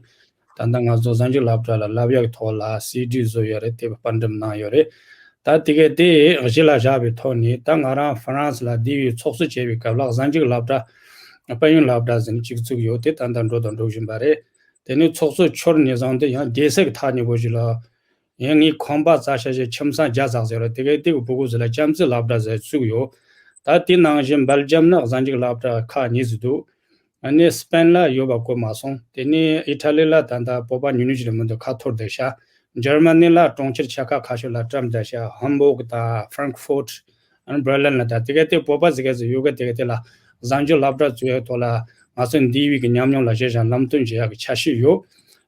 ད་ལྟ་ང་ཚོ་གཟའ་མཇུག་སློབ་གྲྭ་ལ་བསླབ་ཡག་ཐོག་ལ་སི་ཌི་བཟོས་ཡོད་རེད། དེ་དཔར་འགྲེམས་གནང་ཡོད་རེད། ད་དེ་གས་དེ་གཞི་ལ་བཞག་པའི་ཐོག་ནས་ད་ང་རང་ཧྥ་རན་སི་ལ་བསྡད་པའི་ཚོགས་གཙོ་བྱས་པའི་སྐབས་ལ་གཟའ་མཇུག་སློབ་གྲྭ་ དཔལ་ཡོན་སློབ་གྲྭ་ཟེར་ནས་གཅིག་བཙུགས་ཡོད། དེ་ད་ལྟ་འགྲོ་དང་འགྲོ་བཞིན་པ་རེད། དེ་ནས་ཚོགས་གཙོ་མཆོག་ནས་བཟུང་སྟེ་ཡང་སྡེ་སྲིད་ཀྱི་ཐག་ཉེ་པོ་ཞིག་ལ། ཡང་ངའི་ཁང་པ་རྩ་ཤ་ཞིག་ཁྱིམ་ཚང་བརྒྱ་ཙམ་ཟེར་བ་དེ་གའི་དེ་གི་སྤུ་གུ་ཚོ་ལ་བྱམས་བརྩེ་སློབ་གྲྭ་ཟེར་བཙུགས་ཡོད། ད་དེ་ནང་བཞིན་སྦེལ་ཇམ་ན་གཟའ་མཇུག་སློབ་གྲྭ་ཁག་གཉིས་ཙམ་འདུག་ཨ་ནི་སི་པེན་ལ་ཡོད་པ་གོ་མ་སོང་། དེ་ནས་ཨི་ཊ་ལི་ལ་ད་ལྟ་བོད་པ་ཉུང་ཉུང་ཞིག་ལས་མི་འདུག་ཁ་འཐོར་བསྡད་ཤག་འཇར་མ་ནི་ལ་གྲོང་ཁྱེར་ཆེ་ཁག་ཁ་ཤས་ལ་བཀྲམ་བསྡད་ཤག་ཧམ་བོག་དང་ཧྥ་རན་ཁི་ཧྥོར་ཨ་ནི་བྷར་ལིན་ལ། ད་དེ་ག་དེ་བོད་པ་ཟིག་ག་ཟིག་ཡོད་ག་དེ་ག་དེ་ལ་གཟའ་མཇུག་སློབ་གྲྭ་བཙུགས་ཡག་ཐོག་ལ་ང་ཚོ་འདས་པའི་གི་ཉམས་མྱོང་ལ་གཞི་བཞག་ལམ་སྟོན་བྱེད་ཡག་གི་འཆར་གཞི་ཡོད།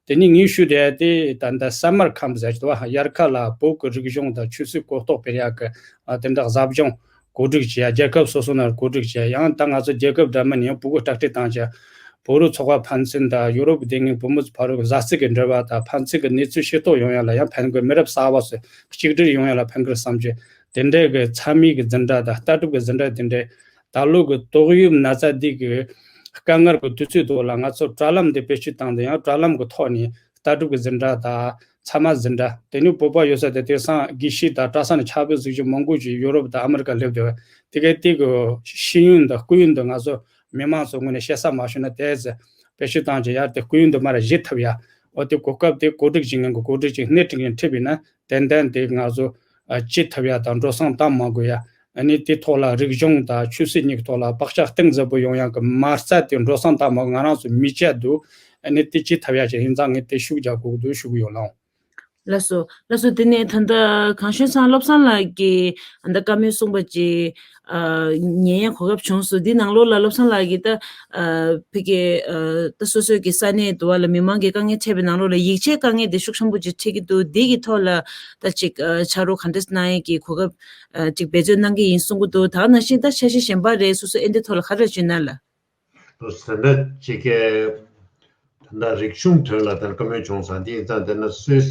དེ་ནས་ངས་ཞུ་བསྡད་དེ་ད་ལྟ་སམ་མར་ཁམ་ཟེར་གྱི་འདུག་བ། དབྱར་ཁ་ལ་བོད་ཀྱི་རིག་གཞུང་དང་ཆོས་སྲིད་གོ་རྟོགས་སྤེལ་ཡག་གི་ཨ་དེ་འདྲ་ཟབ་སྦྱོང་གོ་སྒྲིག་བྱེད་ཡ། རྒྱལ་ཁབ་སོ་སོ་ནང་གོ་སྒྲིག་བྱེད་ཡ། ཡང་ད་ང་ཚོ་རྒྱལ་ཁབ་འདྲ་མིན་ཡང་སྤུ་གུ་རྟག་སྤྲོད་བཏང་བྱ། བོད་རིགས་ཚོགས་པ་ཕན་ཚུན་དང་ཡུ་རོབ་སྡེ་ངོས་བུ་མོ་ཕ་རོལ་གྱི་གཟའ་རྩི་གི་འབྲེལ་བ་དང་ཕན་ཚུན་གྱི་གནས་ཚུལ་ཤེས་རྟོགས་ཡོང་ཡ་ལ་ཡང་ཕན་གི། མི་རབས་གསར་པ་ཚོ་གཅིག་སྒྲིལ་ཡོང་ཡ་ལ་ཕན་གི་བསམ་གྱི། དེ་འདྲའི་གི་ཚད་མའི་གི་འཛིན་གྲྭ་དང་ལྟ་གྲུབ་གི་འཛིན་གྲྭ་དེ་འདྲའི་ད་ལོ་གི་ཏོག་དབྱིབས་ན་ཚ་འདི་གི་དཀའ་ངལ་གི་དུས་ཚོད་ཐོག་ལ་ང་ཚོ་དྲ་ལམ་འདི་བེད་སྤྱོད་བཏང་སྟེ་ཡང་དྲ་ལམ་གི་ཐོག་ནས་ལྟ་གྲུབ་ཀྱི་འཛིན་གྲྭ་དང་ཚད་མ་འཛིན་གྲྭ། དེ་ནས་བོད་པ་ཡོད་ས་དེ་དེང་སང་དགེ་བཤེས་དང་གྲྭ་ས་ནས་ཕྱག་དཔེ་གཟིགས་རྒྱུ་མང་པོ་ཅིག་ཡུ་རོབ་དང་ཨ་མི་རི་ཀ་སླེབས་འདུག་དེ་གའི་དེ་གི་ཤེས་ཡོན་དང་སྐུ་ཡོན་དུ་ང་ཚོ་མི་མང་ཚོ་ངོས་ནས་བཤད་ས་མ་ཞུ་ན། དེ་ཚེ་བེད་སྤྱོད་བཏང་བྱས་ཡར་དེ་སྐུ་ཡོན་དུ་མར་བཞེས་ཐུབ་ཡ། འོ་དེ་གོ་སྐབས་དེ་གོ་སྒྲིག་བྱེད་མཁན་གྱི་གོ་སྒྲིག་ཅིག་སྣེ་ཁྲིད་མཁན་ཁྲིད་པ་ཡིན་ན། ཏན་ཏན་དེ་ང་ཚོ་ཨ་བྱེད་ཐུབ་ཡ་དང་འགྲོ་སོང་བཏང་མ་དགོས་ཡ། ཨ་ནི་དེ་ཐོག་ལ་རིག་གཞུང་དང་ཆོས་སྲིད་གཉིས་ཐོག་ལ་བག་ཆགས་གཏིང་ཟབ་པོ་ཡོང་ཡ་གི་མ་རྩ་དེ་འགྲོ་སོང་བཏང་མ་ང་རང་ཚོ་མི་བྱ་འདུག་ཨ་ནི་དེ་བྱེད་ཐུབ་ཡ་ཅིག་ཡིན་ཙང་ངས་དེ་ཤུགས་རྒྱག་དགོས་འདུག་ཞུ་གི་ཡོད་ལགས། ལགས་སོ། ལགས་སོ། དེ་ནས་ད་ལྟ་གངས་ཞོན་ཚང་བློ་བཟང་ལགས་ཀྱིས་ད་ལྟ་བཀའ་མོལ་གསུངས་པ་ཅིག་ཨ་ཉན་ཡ་གོ་སྐབས་བྱུང་སོང་། འདི་ནང་ལོགས་ལ་བློ་བཟང་ལགས་ཀྱིས་ད་ཨ་ཕ་གི་ཨ་ད་སོ་སོའི་གི་ས་གནས་དུ་བ་ལ་མི་མང་གི་དཀའ་ངལ་འཕྲད་པའི་ནང་ལོགས་ལ་ཡིག་ཆའི་དཀའ་ངལ་དེ་ཤུགས་ཆེན་པོ་ཅིག་འཕྲད་ཀྱི་འདུག་འདི་གི་ཐོག་ལ་ད་ཅིག་ཨ་ཕྱག་རོགས་ག་འདྲས་གནང་ཡས་ཀྱི་གོ་སྐབས་ཨ་ཅིག་འབད་བརྩོན་གནང་གི་ཡིན་གསུང་གི་འདུག་ད་ག་ནང་བཞིན་ད་འཆར་གཞི་གཞན་པ་རེད་སོ་སོ་ཨེ་འདི་ཐོག་ལ་ག་རེ་བྱུང་ན་ལ། ལོ་ཟེར་ན་ཅིག་གི་ད་ལྟ་རིག་གཞུང་དོན་ལ་ད་བཀའ་མོལ་བྱུང་ཙང་དེ་ཡིན་ཙང་དེ་ན་སུད་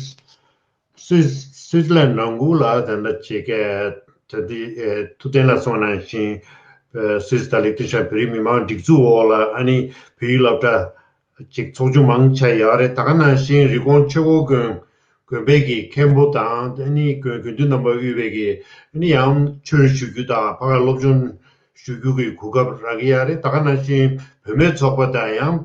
སུད་སུད་ལན་ནང་ཁུལ་ལ་ད་ལྟ་ཅིག་གི་ད་དེ་ཐུབ་བསྟན་ལགས་གསུངས་ནང་བཞིན་སུད་སི་དང་ལིག་ཏེན་ཤ་ཡན་བོད་རིགས་མི་མང་སྒྲིག་འཛུགས་འོག་ལ་ཨ་ནི་བོད་ཡིག་སློབ་གྲྭ་ཅིག་ཚོགས་ཆུང་མང་ཆེ་ཡོད་རེད། ད་ག་ནང་བཞིན་རི་ཀོན་ཆོས་འཁོར་དགོན་དགོན་པའི་གི་མཁན་པོ་དང་ཨ་ནི་དགོན་དགོན་འདུས་རྣམ་པ་དབུས་པའི་གི་ཨ་ནི་ཡང་ཆོས་ཞུ་རྒྱུ་དང་ཕ་ག་སློབ་སྦྱོང་ཞུ་རྒྱུ་གི་གོ་སྐབས་རག་གི་ཡོད་རེད། ད་ག་ནང་བཞིན་བུད་མེད་ཚོགས་པ་དང་ཡང་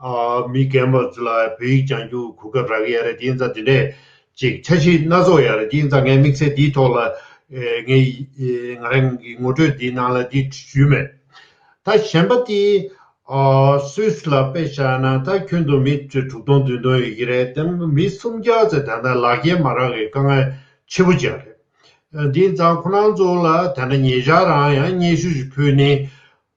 ཨ་མི་རྒན་པ་ཚོ་ལ་བོད་ཡིག་སྦྱང་རྒྱུ་གོ་སྐབས་རག་གི་ཡོད་རེད། དེ་ཡིན་ཙང་དེ་འདྲས་ཅིག་འཆར་གཞི་སྣ་ཚོགས་ཡོད་རེད། དེ་ཡིན་ཙང་ངས་དམིགས་བསལ་འདིའི་ཐོག་ལ་ཨེ་ངས་ཨེ་ང་རང་གི་ངོ་སྤྲོད་འདིའི་ནང་ལ་འདི་ཞུས་མེད། ད་གཞན་པ་དེ་ཨ་སུད་སི་ལ་དཔེ་བཞག་ན་ད་ཁྱོན་དུ་མི་དྲུག་སྟོང་བདུན་སྟོང་ཡོད་ཀྱི་རེད། དེ་མི་སུམ་བརྒྱ་ཙམ་ད་ལྟ་ལག་འཁྱེར་མ་རག་གི་དཀའ་ངལ་ཆེ་པོ་ཅིག་རེད། འདི་ཙང་ཁོ་རང་ཚོ་ལ་ད་ལྟ་ཉེ་ཆར་རང་ཡང་སྙན་ཞུ་ཞིག་ཕུལ་ནས་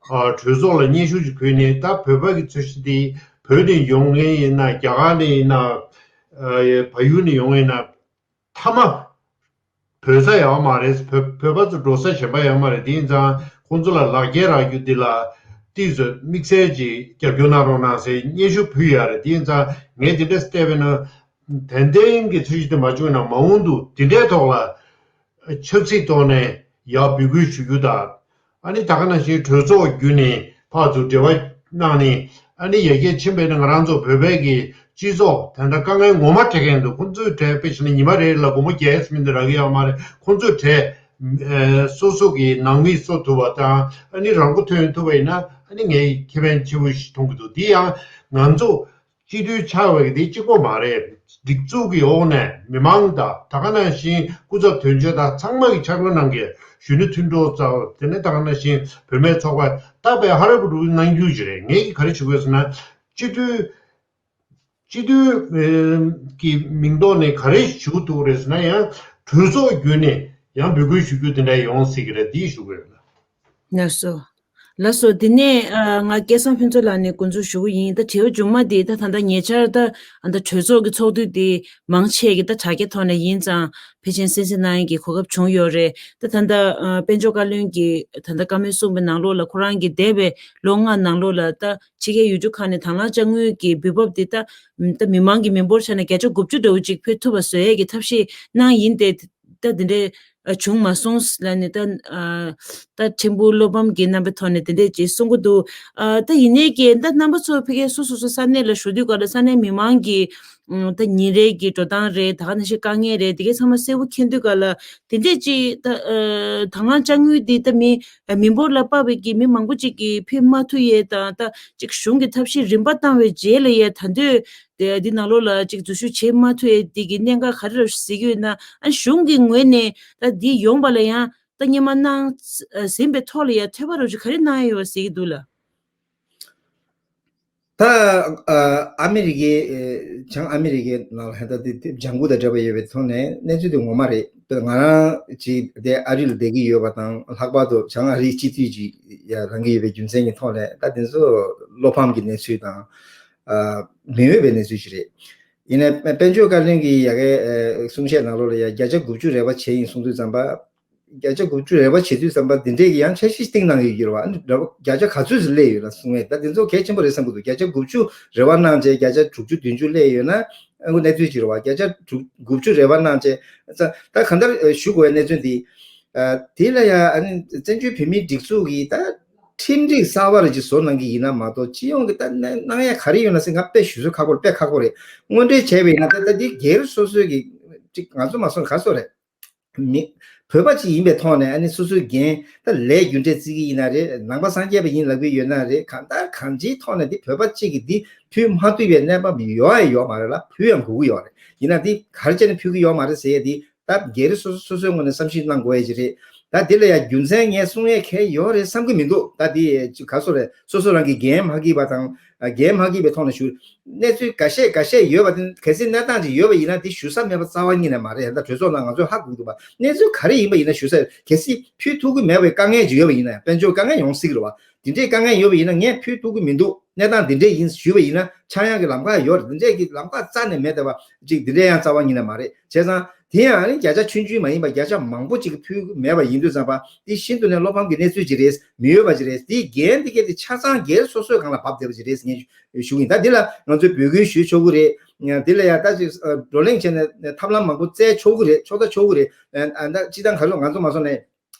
ཨ་གྲོས་ཚོགས་ལ་སྙན་ཞུ་ཞིག་ཕུལ་ནས་ད་བོད་པ་གི་ཚོས་གཞི་འདི་བོད་ནས་ཡོང་མཁན་ཡིན་ན་རྒྱ་གར་ནས་ཡིན་ན་ཨ་བལ་ཡུལ་ནས་ཡོང་མཁན་ཡིན་ན་མཐའ་མ་བོད་ས་ཡོད་མ་རེད། བོད་བོད་པ་ཚོ་འགྲོ་ས་གཞན་པ་ཡོད་མ་རེད། དེ་ཡིན་ཙང་ཁོང་ཚོ་ལ་ལག་འཁྱེར་རག་རྒྱུ་འདི་ལ་ཏོག་ཙམ་དམིགས་བསལ་གྱི་རྒྱབ་སྐྱོར་གནང་རོགས་གནང་ཟེར་སྙན་ཞུ་ཕུལ་ཡོད་རེད། དེ་ཡིན་ཙང་ངས་དེ་འདྲ་བལྟས་པས་ན་ཏན་ཏན་གྱི་ཚོས་གཞི་དེ་མ་བྱུང་ན་མ་འོངས་དུ་དེ་འདྲའི་ཐོག་ལ་ཆབ་སྲིད་ཐོག་ནས་ཡར་འབོད་སྐུལ་ཞུ་རྒྱུ་དང་། ཨ་ནི་ད་ག་ནང་བཞིན་གྲོས་ཚོགས་བརྒྱུད་ནས་ཕར་ཚུར་འབྲེལ་བ་གནང་ནས་ཨ་ནི་ཡར་རྒྱས་ཕྱིན་པས་ན་ང་རང་ཚོ་བོད་པའི་གི་སྤྱི་ཚོགས་ད་ལྟ་དཀའ་ངལ་ངོ་མ་འཕྲད་མཁན་འདུག་ཁོང་ཚོའི་གྲས་དཔེ་བྱས་ན་ཉི་མ་རེ་ལ་སྒོར་མོ་བརྒྱད་ཙམ་དེ་རག་གི་ཡོད་མ་རེད། ཁོང་ཚོའི་གྲས་ཨ་སོ་སོ་གི་ནང་མི་གསོ་ཐུབ་པ་དང་ཨ་ནི་རང་མགོ་ཐོན་ཐུབ་པ་ཡིན་ན་ཨ་ནི་ངས་ཁེ་ཕན་ཆེ་བོ་ཞིག་མཐོང་གི་འདུག་འདི་ཡང་ང་ཚོ་སྤྱི་འཐུས་ཆགས་པ་གི་དེ་གཅིག་པོ་མ་རེད། སྒྲིག་འཛུགས་ཀྱི་འོག་ནས་མི་མང་དང་ད་ག་ནང་བཞིན་སྐུ་ཚབ་དོན་གཅོད་དང་ཚང་མ་གི་ཕྱག་རོགས་གནང་མཁན་གཞོན་ནུ་མཐུན་གྲོགས་ཚོ་དེ་ནས་ད་ག་ནང་བཞིན་བུད་མེད་ཚོགས་པ་ད་དཔེ་ཧ་ར་བུ་རུ་གནང་རྒྱུ་ཅིག་རེད། ངས་གི་ག་རེ་ཞུ་དགོས་ཟེར་ན་སྤྱི་འཐུས་སྤྱི་འཐུས་ཀྱི་མིང་ཐོག་ནས་ག་རེ་ཞུ་ཐུབ་རེད་ཟེར་ན་ཡང་གྲོས་ཚོགས་བརྒྱུད་ནས་ཡང་འབོད་སྐུལ་ཞུ་རྒྱུ་དེ་འདྲ་ཡོང་སྲིད་ཀྱི་རེད། འདི་ཞུ་དགོས་ལ། ལགས་སོ། ལགས་སོ། དེ་ནས་ཨ་ང་སྐལ་བཟང་ཕུན་ཚོགས་ལགས་ནས་སྐུ་འཚོ་ཞུ་གི་ཡིན། ད་དྲི་བ་མཇུག་མ་དེ་ད་ད་ལྟ་ཉེ་ཆར་ད་ཨ་ད་གྲོས་ཚོགས་ཀྱི་ཚོགས་དུས་དེ་མང་ཆེ་གི་ད་དྲ་རྒྱ་ཐོག་ནས་ཡིན་ཙང་ཕལ་ཆེར་གསན་གཟིགས་གནང་ཡས་ཀྱི་གོ་སྐབས་བྱུང་ཡོད་རེད། ད་ད་ལྟ་ཨ་དཔལ་འབྱོར་བཀའ་བློན་གྱིས་ད་ལྟ་བཀའ་མོལ་གསུངས་པའི་ནང་ལོགས་ལ་ཁོ་རང་གིས་འདས་པའི་ལོ་ལྔ་ནང་ལོགས་ལ་ད་ཕྱི་རྒྱལ་ཡུལ་གྲུ་ཁག་ནས་དང་བླངས་དཔྱ་དངུལ་གྱི་འབུལ་འབབ་དེ་ད་ད་མི་མང་གི་མི་འབོར་ཆ་ནས་བརྒྱ་ཆ་དགུ་བཅུ་འདྲ་བོ་ཅིག་ཕུལ་ཐུབ་པ་བཟོ་ཡས་ཀྱི་ཐབས་ཤེས་གནང་ཡིན་ཏེ། ད་དེ་འདྲའི་ཨ་བྱུང་མ་སོང་ལབ་ནས་ད་ཨ་ད་ཕྲན་བུ་བློ་ཕམ་གྱི་རྣམ་པའི་ཐོག་ནས་དེ་འདྲས་ཅིག་གསུང་གི་འདུག་ཨ་ད་ཡིན་ནའི་ཀྱི་ད་རྣམ་པ་ཚོ་ཕ་གིའི་སོ་སོ་སོ་ས་གནས་ལ་བཞུགས་དུས་སྐབས་ལ་ས་གནས་མི་མང་གི་ ཨུམ། ད་ཉིན་རེ་གི་འགྲོ་སྟངས་རེད། ད་ག་ནང་བཞིན་དཀའ་ངལ་རེད། དེ་གའི་ཚང་མ་གསལ་པོ་མཁྱེན་དུས་ག་ལ་དེ་འདྲས་ཅིག་ད་ཨ་དང་བླངས་དཔྱ་དངུལ་འདི་ད་མི་ཨ་མི་འབོར་ལ་དཔག་པའི་གི་མི་མང་པོ་ཅིག་གིས་ཕུལ་མ་ཐུབ་ཡས་དང་། ད་ཅིག་གཞུང་གི་ཐབས་ཤེས་རིམ་པ་བཏང་བའི་རྗེས་ལ་ཡ་ད་འདོད་དེ་འདི་ནང་ལོགས་ལ་ཅིག་འཛུལ་ཞུགས་བྱེད་མ་ཐུབ་ཡས་འདི་གི་གནད་འགག་ག་རེ་རེད་ཟེར་གྱི་ཡོད་ན། ཨ་གཞུང་གི་ངོས་ནས་ད་འདི་ཡོང་པ་ལ་ཡང་ད་སྔོན་མ་གནང་ཟིན་པའི་ཐོག་ལ་ཡ་ཐོས་པ་རོགས་ཅིག་ག་རེ་གནང་ཡས་ཡོད་ཟེར་གྱི་འདུག་ལ། ད་ཨ་ཨ་མི་རི་ཀའི་ཨེ་བྱང་ཨ་མི་རི་ཀའི་ནང་ལ་ཧན་ད་དེ་དེ་ལྗང་ཁུ་དང་འབྲེལ་བ་ཡོད་པའི་ཐོག་ནས་གནས་ཚུལ་དེ་ངོ་མ་རེད། ང་རང་ཅིག་དེ་ཨ་རི་ལ་བསྡད་ཀྱི་ཡོད་པ་དང་། ལྷག་པར་དུ་བྱང་ཨ་རིའི་སྤྱི་འཐུས་ཅིག་ཡ་རང་གི་ཡོད་པའི་རྒྱུ་མཚན་གྱི་ཐོག་ནས། ད་དེ་ཚོ་བློ་ཕམ་གྱི་གནས་ཚུལ་དང་། ཨ་མི་འོས་པའི་གནས་ཚུལ་ཞིག་རེད། ཡིན་ནའི་དཔལ་འབྱོར་བཀའ་བློན་གྱི་ཡ་གའི་ཨེ་གསུང་བཤད་ནང་ལོགས་ལ་ཡ་བརྒྱ་ཆ་དགུ་བཅུ་རེ་བ་བྱས་ཡིན་གསུང་དུས་ཙམ་པ། བརྒྱ་ཆ་དགུ་བཅུ་རེ་བ་བྱེད་དུས་ཙམ་པ་འདི་འདྲས་ཀྱི་ཡང་འཆར་གཞི་སྟེང་གནང་གི་ཡོད་རེད་བ། ཨ་ནི་རེ་བ་བརྒྱ་ཆ་ག་ཚོད་ཙམ་སླེབས་ཡོད་ན་གསུང་ངེས། ད་འདི་ཚོ་གལ་ཆེན་པོ་རེད་བསམ་གྱི་འདུག་བརྒྱ་ཆ་དགུ་བཅུ་རེ་བ་གནང་བྱས་བརྒྱ་ཆ་དྲུག་ཅུ་བདུན་ཅུ་སླེབས་ཡོད་ན། ཨ་ཁུ་གནས་ཚུལ་ཅིག་རེད་བ། བརྒྱ་ཆ་དྲུག་དགུ་བཅུ་རེ་བ་གནང་བྱས། ད་གང་ལྟར་ཞུ་དགོས་པའི་གནས་ཚུལ་འདི། ཨ་དེ་ལ་ཡང་ཨ་ནི་བཙན་བྱོལ་བོད་མིའི་སྒྲིག་འཛུགས་ཀྱི་ད་ཁྲིམས་སྒྲིག་གསར་པ་རེ་ཅིག་བཟོ་གནང་གི་ཡིན་ན་མ་གཏོགས། སྤྱི་ཡོངས་ཀྱི་ད་གནང་ཡ་ག་རེ་ཡོད་ན་ཟེར། ང་དཔེ་ཞུ་ཚོད་ཁག་པོ་རེད། དཔེ་ཁག་པོ་རེད། དངོས་འབྲེལ་བྱས་པ་ཡིན་ན་ད་ད་འདི་སྒེར་སོ་སོའི་གི་ཅིག་ང་ཚོ་མ་སོང་ག་སོ་རེད། མི། བོད་པ་ཅིག་ཡིན་པའི་ཐོག་ནས། ཨ་ནི་སོ་སོའི་འགན་ད་ལས་རྒྱུ་འབྲས་བརྩི་གི་ཡིན་ན་རེད། ནང་པ་སངས་རྒྱས་པ་ཡིན་ལབ་ཀྱི་ཡོད་ན་རེད། གང་ལྟར་གང་ཅིའི་ཐོག་ནས་འདི་བོད་པ་གཅིག་གིས་འདི་ཕུལ་མ་ཐུབ་པའི་གནས་བབ་ཡོད་ཡ་ཡོད་མ་རེད་ལ། ཕུལ་ཡང་དགོས་ཀྱི་ཡོད་རེད། ཡིན་ན་འདི་ག་རེ་བྱས་ནས་ཕུལ་གྱི་ཡོད་མ་རེད་ཟེར་ཡ་འདི་ད་སྒེར་སོ་སོ་སོ་སོའི་ངོས་ནས་བསམ་ཤེས་གནང་དགོས་ཡ་ཅིག་རེད། ད་འདི་ལ་ཡ་རྒྱུ་མཚན་ངས་གསུང་ཡས་གལ་ཡོད་རེད་བསམ་གྱི་མི་འདུག་ད་འདི་ཅིག་ག་སོ་རེད། སོ་སོ་རང་གི་འགན་མ་འཁྱེར་བ་དང་། ཨ་འགན་མ་འཁྱེར་བའི་ཐོག་ནས་ཞུ། གནས་ཚུལ་འགའ་ཤས་འགའ་ཤས་ཡོད་པ་དེ། གལ་སྲིད་གནས་སྟངས་ཅིག་ཡོད་པ་ཡིན་ན་དེ་ཞུ་ས་མེད་པ་རྩ་བ་ཉིད་ནས་མ་རེད། ད་གྲོས་ཚོགས་ནང་ང་ཚོས་ཧ་གོ་གི་འདུག་པ། གནས་ཚུལ་ག་རེ་ཡིན་པ་ཡིན་ན་ཞུ་ས། གལ་སྲིད་ཕུལ་ཐུབ་ཀྱི་མེད་པའི་དཀའ་ངལ་ཅིག་ཡོད་པ་ཡིན་ན། དཔལ་འབྱོར་དཀའ་ངལ་ཡོང་སྲིད་ཀྱི་རེད་བ། དེ་འདྲའི་དཀའ་ངལ་ཡོད་པ་ཡིན་ན། ངས་ཕུལ་ཐུབ་ཀྱི་མི་འདུག་གནས་སྟངས་དེ་འདྲས་ཡིན་ཞུས་པ་ཡིན་ན། ཆག་ཡང་གི་ལམ་ཁ་ཡོད་རེད། དེ་འདྲས་ཀྱི་ལམ་ཁ་རྩ་ནས་མེད་བསྡད་པ་ཅིག་དེ་འདྲས་ཡང་རྩ་བ་ཉིད་ནས་མ་རེད། བྱས་ཙང་དེ་ཡང་ཨ་ནི་བརྒྱ་ཆ་ཆུང་ཆུང་མ་ཡིན་པ་བརྒྱ་ཆ་མང་པོ་ཅིག་ཕུལ་མེད་པ་ཡིན་དུས་ཙམ་པ། དེ་ཤིན་ཏུ་ནས་བློ་ཕམ་གྱི་གནས་ཚུལ་ཅིག་རེད། མི་འོས་པ་ཅིག་རེད། དེའི་འགན་དེ་གས་དེ་ཆ་ཚང་སྒེར་སོ་སོའི་སྒང་ལ་བབས་བསྡད་པ་ཅིག་རེད་ཟེར་ངས་ཞུ་གི་ཡིན། ད་འདི་ལ་ང་ཚོས་འབོད་སྐུལ་ཞུས་ཆོག་གི་རེད། དེ་ལ་ཡང་ད་ཅིག་བགྲོ་གླེང་བྱས་ནས་ཐབས་ལམ་མང་པོ་བཙལ་ཆོག་གི་རེད། ཆོག་ད་ཆོག་གི་རེད། ཨ་ད་སྤྱིར་བཏང་ག་རེ་ང་ཚོ་མ་སོང་ནས།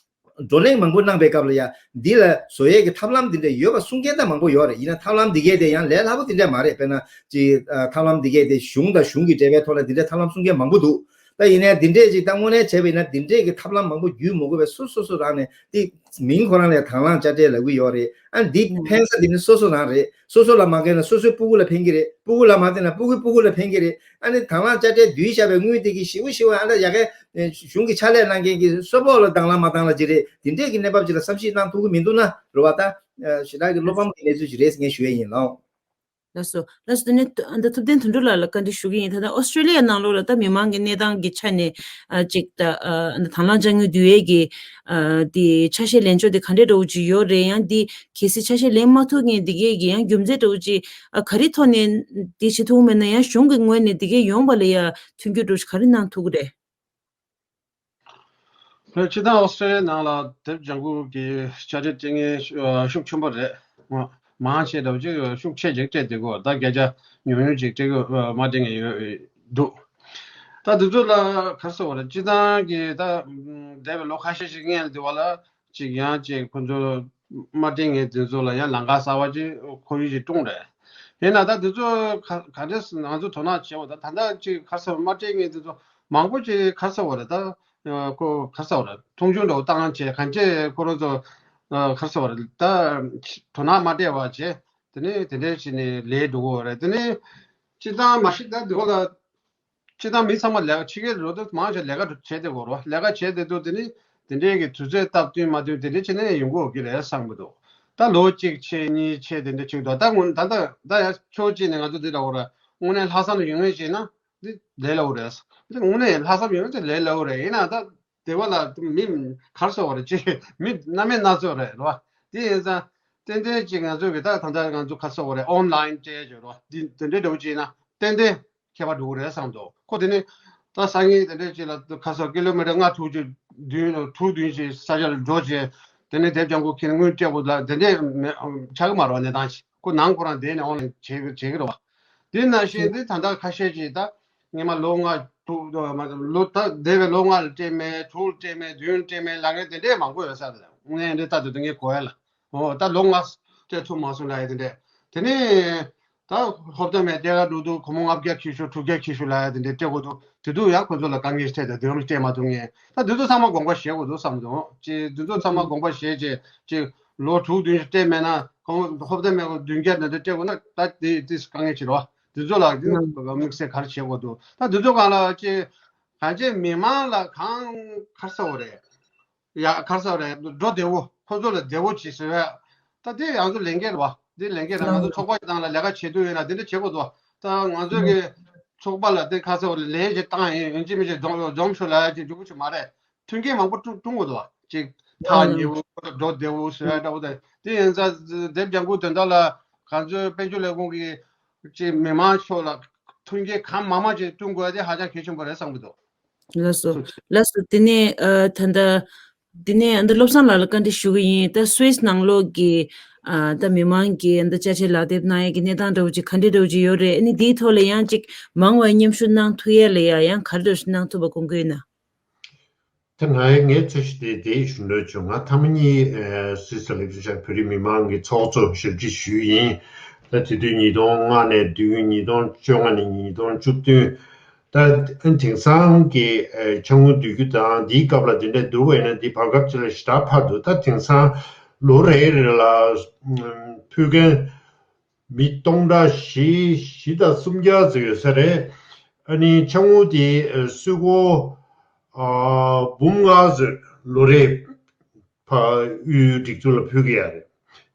བགྲོ་གླེང་མང་པོ་གནང་པའི་སྐབས་ལ་ཡང་འདི་ལ་བཟོ་ཡས་ཀྱི་ཐབས་ལམ་འདི་འདྲ་ཡོད་པ་གསུང་མཁན་ད་མང་པོ་ཡོད་རེད། ཡིན་ན་ཐབས་ལམ་འདི་གས་དེ་ཡང་ལས་སླ་པོ་འདི་འདྲ་མ་རེད། དཔེར་ན་ཅིག་ཨ་ཐབས་ལམ་འདི་གས་དེ་གཞུང་དང་གཞུང་གི་འབྲེལ་བའི་ཐོག་ལ་འདི་འདྲའི་ཐབས་ལམ་གསུང་མཁན་མང་པོ་འདུག་ད་ཡིན་ནའི་འདི་འདྲས་ཅིག་ད་དངོས་གནས་བྱས་པ་ཡིན་ན་འདི་འདྲས་ཀྱི་ཐབས་ལམ་མང་པོ་བརྒྱུད་མི་དགོས་པའི་སོ་སོ་སོ་རང་ནས་དེ་མིང་ཁོ་རང་ལ་དང་བླངས་དཔྱ་ཁྲལ་ལབ་ཀྱི་ཡོད་རེད། ཨ་འདི་ཕན་ས་འདི་ནི་སོ་སོ་རང་རེད། སོ་སོ་ལ་མ་འགལ་ན་སོ་སོའི་སྤུ་གུ་ལ་ཕན་གྱི་རེད། སྤུ་གུ་ལ་མ་བརྟེན་ན་སྤུ་གུའི་སྤུ་གུ་ལ་ཕན་གྱི་རེད། ཨ་ནི་དང་བླངས་དཔྱ་ཁྲལ་བསྡུས་བཞག་པའི་དངུལ་དེ་གི་ཞེ་པོ་ཞེ་པོ་ཨ་ད་ཡ་གི་གཞུང་གི་ཕྱག་ལས་གནང་མཁན་གྱི་སོ་པོ་ལ་དང་བླངས་མ་བཏང་ལ་ཅི་རེད། དེ་འདྲས་ཀྱི་གནས་བབ་ཅིག་ལ་བསམ་གཞིག་གནང་ཐུབ་ཀྱི་མི་འདུག་ན་རེད་བ། ད་ཞེ་དྲག་གི་བློ་ཕམ་གྱི་གནས་ཚུལ་ཅིག་རེད་ཟེར་ངས་ཞུ་ཡས་ཡིན་ལགས། ལགས་སོ། ལགས་སོ། དེ་ནས་ཐུབ་བསྟན་དོན་གྲུབ་ལགས་ལ་བཀའ་འདྲི་ཞུ་གི་ཡིན། ད་ལྟ་ཨོ་སི་ཀྲི་ལི་ཡ་ནང་ལོགས་ལ་ད་མི་མང་གི་གནས་སྟངས་ཀྱི་ཆ་ནས་ཨ་ཅིག་ད་ཨ་དང་བླངས་དཔྱ་དངུལ་བསྡུ་ཡས་ཀྱི་ཨ་དེ་ཆ་ཤས་ལེན་ཕྱོགས་དེ་ག་འདྲས་འདྲ་བོ་ཅིག་ཡོད་རེད། ཡང་དེ་གལ་སྲིད་ཆ་ཤས་ལེན་མ་ཐུབ་མཁན་དེ་གས་ཀྱི་ཡང་རྒྱུ་མཚན་འདྲ་བོ་ཅིག་ཨ་ག་རེ་ཐོག་ནས་དེ་བྱེད་ཐུབ་ཀྱི་མེད་ན། ཡང་གཞུང་གི་ངོས་ནས་དེ་གས་ཡོང་བ་ལ་ཡ་མཐུན་འགྱུར་འདྲ་བོ་ཅིག་ག་རེ་གནང་ཐུབ་ཀྱི་རེད། སྤྱིར་བཏང་ཨོ་སི་ཀྲི་ལི་ཡ་ནང་ལ་དེབ་ལྗང་ཁུ་གི་དཔྱ་ཁྲལ་སྤྲད་མཁན་ཤུགས་ཆེན་པོ་རེད། མང་ཆེ་འདྲ་བོ་ཅིག་ཤུགས་ཆེ་ཅིག་སྤྲད་བསྡད་ཀྱི་ཡོད། ད་བརྒྱ་ཆ་ཉུང་ཉུང་ཅིག་སྤྲད་ཀྱི་མ་སྤྲད་མཁན་ཡོད་འདུག་ད་དེ་ཚོ་ལ་ག་རེ་ཟེར་བ་རེད། སྤྱིར་བཏང་གི་ད་འདས་པའི་ལོ་ཁ་ཤས་ཤིག་སྔོན་ལ་དེ་བ་ལ་ཅིག་ཡང་ཅིག་ཁོ་ཚོ་མ་སྤྲད་མཁན་དེ་ཚོ་ལ་ཡང་ལམ་ཁ་གསར་བ་ཅིག་ཁོར་ཡུག་ཅིག་བསྐྲུན་རེད། ཡིན་ན་ད་དེ་ཚོ་ག་ག་འདྲས་ང་ཚོ་དོ་སྣང་བྱེད་པ་དང་། ད་ལྟ་ཅིག་ག་རེ་ཟེར་བ། མ་སྤྲད་མཁན་དེ་ཚོ་མང་པོ་ཅིག་ག་རེ་ཟེར་བ་རེད། ད་ཁོ་ག་རེ་ཟེར་བ་རེད། མཐོང་ཆུང་འདྲ་བོ་བཏང་བྱས་གང་ཅི་ཁོ་རང་ཚོ་ག་རེ་ཟེར་བ་རེད། ད་དོ་སྣང་མ་སྤྲད་པ་བྱས། དེ་ནས་དེ་འདྲས་བྱས་ནས་ལས་འགྲོ་གི་ཡོད་རེད། དེ་ནས་སྤྱིར་བཏང་མ་གཞི་ད་འདི་ག་ལ་སྤྱིར་བཏང་མི་ཚང་མ་ལས་ཀ་ཕྱི་རྒྱལ་ལོག་དུས་མང་ཆེ་ལས་ཀ་བྱས་བསྡད་ཡོད་རེད་བ། ལས་ཀ་བྱས་བསྡད་དུས་དེ་ནི་དེ་འདྲའི་གི་དུས་ཚོད་སྟབས་བསྟུན་མ་བསྟུན་དེ་འདྲའི་བྱས་ནས་ཡོང་གི་ཡོད་ཀྱི་རེད་བསམ་གྱི་འདུག་ད་ལོ་གཅིག་ཕྱེད་གཉིས་ཕྱེད་དེ་འདྲ་ཅིག་འདུག་ད་དངོས་ད་ལྟ་ད་ཡ་ཕྱོགས་གཅིག་ནས་ང་ཚོ་འདི་འདྲ་བོ་རེད། དངོས་གནས་ལྷག་བསམ་ཡོད་མེད་བྱས་ན་འདི་ལས་སླ་བོ་རེད། འདི་དངོས་གནས་ལྷག་བསམ་ཡོད་མེད་དེ་ལས་སླ་བོ་རེད། ཡིན་ན་ད་དེ་བ་ལ་མི་ག་རེ་ཟེར་བ་རེད། ཅིག་མི་སྣ་མིན་སྣ་ཚོགས་རེད་རེད་བ། དེ་ཡིན་ཙང་ཏན་ཏན་ཅིག་ང་ཚོ་གི་ད་ད་ལྟ་ང་ཚོ་ག་རེ་ཟེར་བ་རེད། ཨོན་ལའིན་སྤྲད་བྱས་རེད་བ། འདི་དེ་འདྲའི་འདྲ་བོ་ཅིག་ཡིན་ན་ཏན་ཏན་ཁྱད་པར་འགྲོ་གི་རེད་བསམ་འདུག་ཁོ་དེ་ནི་ད་སང་ཉིན་དེ་འདྲས་ཅིག་ལ་ཁ་སང་ཀི་ལོ་མི་ཊར་ལྔ་དྲུག་ཅིག་བདུན་དྲུག་བདུན་ཅིག་ས་ཆ་ལ་འགྲོ་བྱས། དེ་ནས་དེབ་ལྗང་ཁུ་ཁྱེར་དངུལ་སྤྲད་དགོས་ལ་དེ་འདྲས་མེད་ཆགས་ཀྱི་མ་རེད་བ། གནས་སྟངས་ཤིག་ཁོ་ནང་ཁོ་རང་བསྡད་ནས་ཨོན་ལའིན་བྱེད་ཀྱི་བྱེད་ཀྱི་རེད་བ། དེ་ནང་བཞིན་དེ་ད་ལྟ་ཁ་ཤས་ཅིག་ད་སྔོན་མ་ལོ་ལྔ་དྲུག་ལོ་ད་འདས་པའི་ལོ་ལྔ་ལ་སྤྲད་མེད། དྲུག་ལ་སྤྲད་མེད། བདུན་ལ་སྤྲད་མེད་ལབ་མཁན་དེ་འདྲས་མང་པོ་ཡོད་ས་རེད། དངོས་གནས་འདི་ལྟ་དུས་དེ་ངས་གོ་ཡ་ལ། འོ་ད་ལོ་ལྔ་སྤྲད་ཐུབ་མ་སོང་ལབ་ཡ་དེ་འདྲས། དེ་ནས་ ད་ཧོབ་ཏེ་མེད་དེ་ག་འགྲོ་འདུག་སྒོར་མོ་ལྔ་བརྒྱ་ཁྱེར་ཤོག་དྲུག་བརྒྱ་ཁྱེར་ཤོག་ལབ་ཡ་དེ་འདྲ་སྤྲད་དགོས་འདུག་དེ་དུས་ཡང་ཁོ་ཚོ་ལ་དཀའ་ངལ་འཕྲད་དང་དེ་རིང་སྤྲད་མ་ཐུབ་ངེས། ད་དེ་ཚོ་ཚང་མ་དགོངས་པ་བཞེས་དགོས་འདུག་བསམ་འདུག་ཅེས་དེ་ཚོ་ཚང་མ་དགོངས་པ་བཞེས་བྱས་ཅིག་ལོ་དྲུག་བདུན་ཞིག་སྤྲད་མེད་ན་གང་ཧོབ་ཏེ་མེད་གོ་བདུན་བརྒྱ་འདི་འདྲ་སྤྲད་དགོས་ན་ད་དེ་དེ་དཀའ་ངལ་ཆེ་རེད་བ། དེ་ཚོ་ལ་དམིགས་བསལ་ག་རེ་བྱེད་དགོས་འདུག་ད་དེ་ཚོ་སྒང་ལ་ཅིག་གང་ཅི་མི་མང་ལ་གང་ག་རེ་ཟེར་དགོས་རེད། ཡ་ག་རེ་ཟེར་དགོས་རེད། འགྲོ་བདེ་བོ་ཁོ་ཚོ་ལ་བདེ་བོ་བྱེད་ཟེར་བས། ད་དེ་ང་ཚོ་ལས་འགན་རེད་བ། འདི་ལས་འགན་རེད། ང་ཚོ་ཚོགས་པ་ཡི་སྟེང་ལ་ལས་ཀ་བྱེད་དུས་ཡིན་ན་འདི་འདྲ་བྱེད་དགོས་འདུག་ད་ང་ཚོ་གི་ཚོགས་པ་ལ་དེ་ཁ་ཚ་བ་ལས་ལན་ཞིག་བཏང་ཡིན་ཡིན་གཅིག་མིན་གཅིག་འཛོམས་འཛོམས་ཤོག་ལ་ཅིག་འཇུག་གི་མ་རེད། མཐུན་རྐྱེན་མང་པོ་བསྐྲུན་བསྐྲུན་དགོས་འདུག་ཅིག་ཐག་ཉེ་བོ་འགྲོ་བདེ་བོ་ཟེར་ཡ་འདྲ་བོ་དང་དེ་ཡིན་ཙང་དེབ་ལྗང་ཁུ་དོན་དག་ལ་ང་ཚོའི་དཔལ་འབྱོར་ལས་ཁུངས་ཀྱི་ཅིག་མི་མང་ཕྱོགས་ལ་མཐུན་རྐྱེན་གང་མང་མང་ཅིག་བསྐྲུན་དགོས་ཡ་དེ་ཧ་ཅང་གལ་ཆེན་པོ་རེད་བསམ་གྱི་འདུག་ལགས་སོ། ལགས་སོ། དེ་ནས་ཨ་ད་ལྟ་དེ་ནས་ཨ་ད་བློ་བཟང་ལགས་ལ་བཀའ་འདྲི་ཞུ་གི་ཡིན། ད་སུད་སི་ནང་ལོགས་ཀྱི་ཨ་ད་མི་མང་གི་ཨ་ད་དཔྱ་ཆས་ལག་དེབ་གནང་ཡས་ཀྱི་གནས་སྟངས་འདྲ་བོ་ཅིག་ག་འདྲ་འདྲ་བོ་ཅིག་ཡོད་རེད། ཨ་ནི་དེའི་ཐོག་ལ་ཡང་ཅིག་མང་བ་མཉམ་ཞུགས་གནང་ཐུབ་ཡས་ལ་ཡ་ཡང་ག་རེ་འདྲ་བོ་ཞིག་གནང་ཐུབ་པ་དགོངས་ཀྱི་ཡོད་ན། ད་ང་ཡང་ངའི་ཚོད་ཤིག་དེ་དེ་ཞུ་འདོད་བྱུང་། ང་ཐ་མ་གཉིས་སུད་སི་ལ་ལེགས་ཤར་བོད་རིགས་མི་མང་གི་ཚོགས་གཙོ་ཞབས་ཕྱི་ཞུས་ཡིན། ད་དེ་དུས་ཉིས་སྟོང་ལྔ་ནས་བདུན། ཉིས་སྟོང་བཅོ་ལྔ་ནས་ཉིས་སྟོང་བཅུ་བདུན། ད་དེང་སང་གི་ཨ་ཆ་དངུལ་བསྡུ་རྒྱུ་དང་འདིའི་སྐབས་ལ་དེ་འདྲ་བསྡུར་བ་ཡིན་ན་འདི་བར་སྐབས་ཅིག་ལ་ཞེ་དྲག་འཕར་འདུག་ད་དེང་སང་ལོ་རེ་རེ་ལ་ཕུལ་མཁན་མི་སྟོང་ཕྲག་བཞི་བཞི་དང་སུམ་བརྒྱ་ཙམ་ཡོད་ས་རེད། ཨ་ནི་ཆ་དངུལ་དེ་ཨ་སུད་སྒོར་ཨ་འབུམ་ལྔ་ཙམ་ལོ་རེ་ཕར་དབུས་སྒྲིག་འཛུགས་ལ་ཕུལ་གྱི་ཡོད་རེད།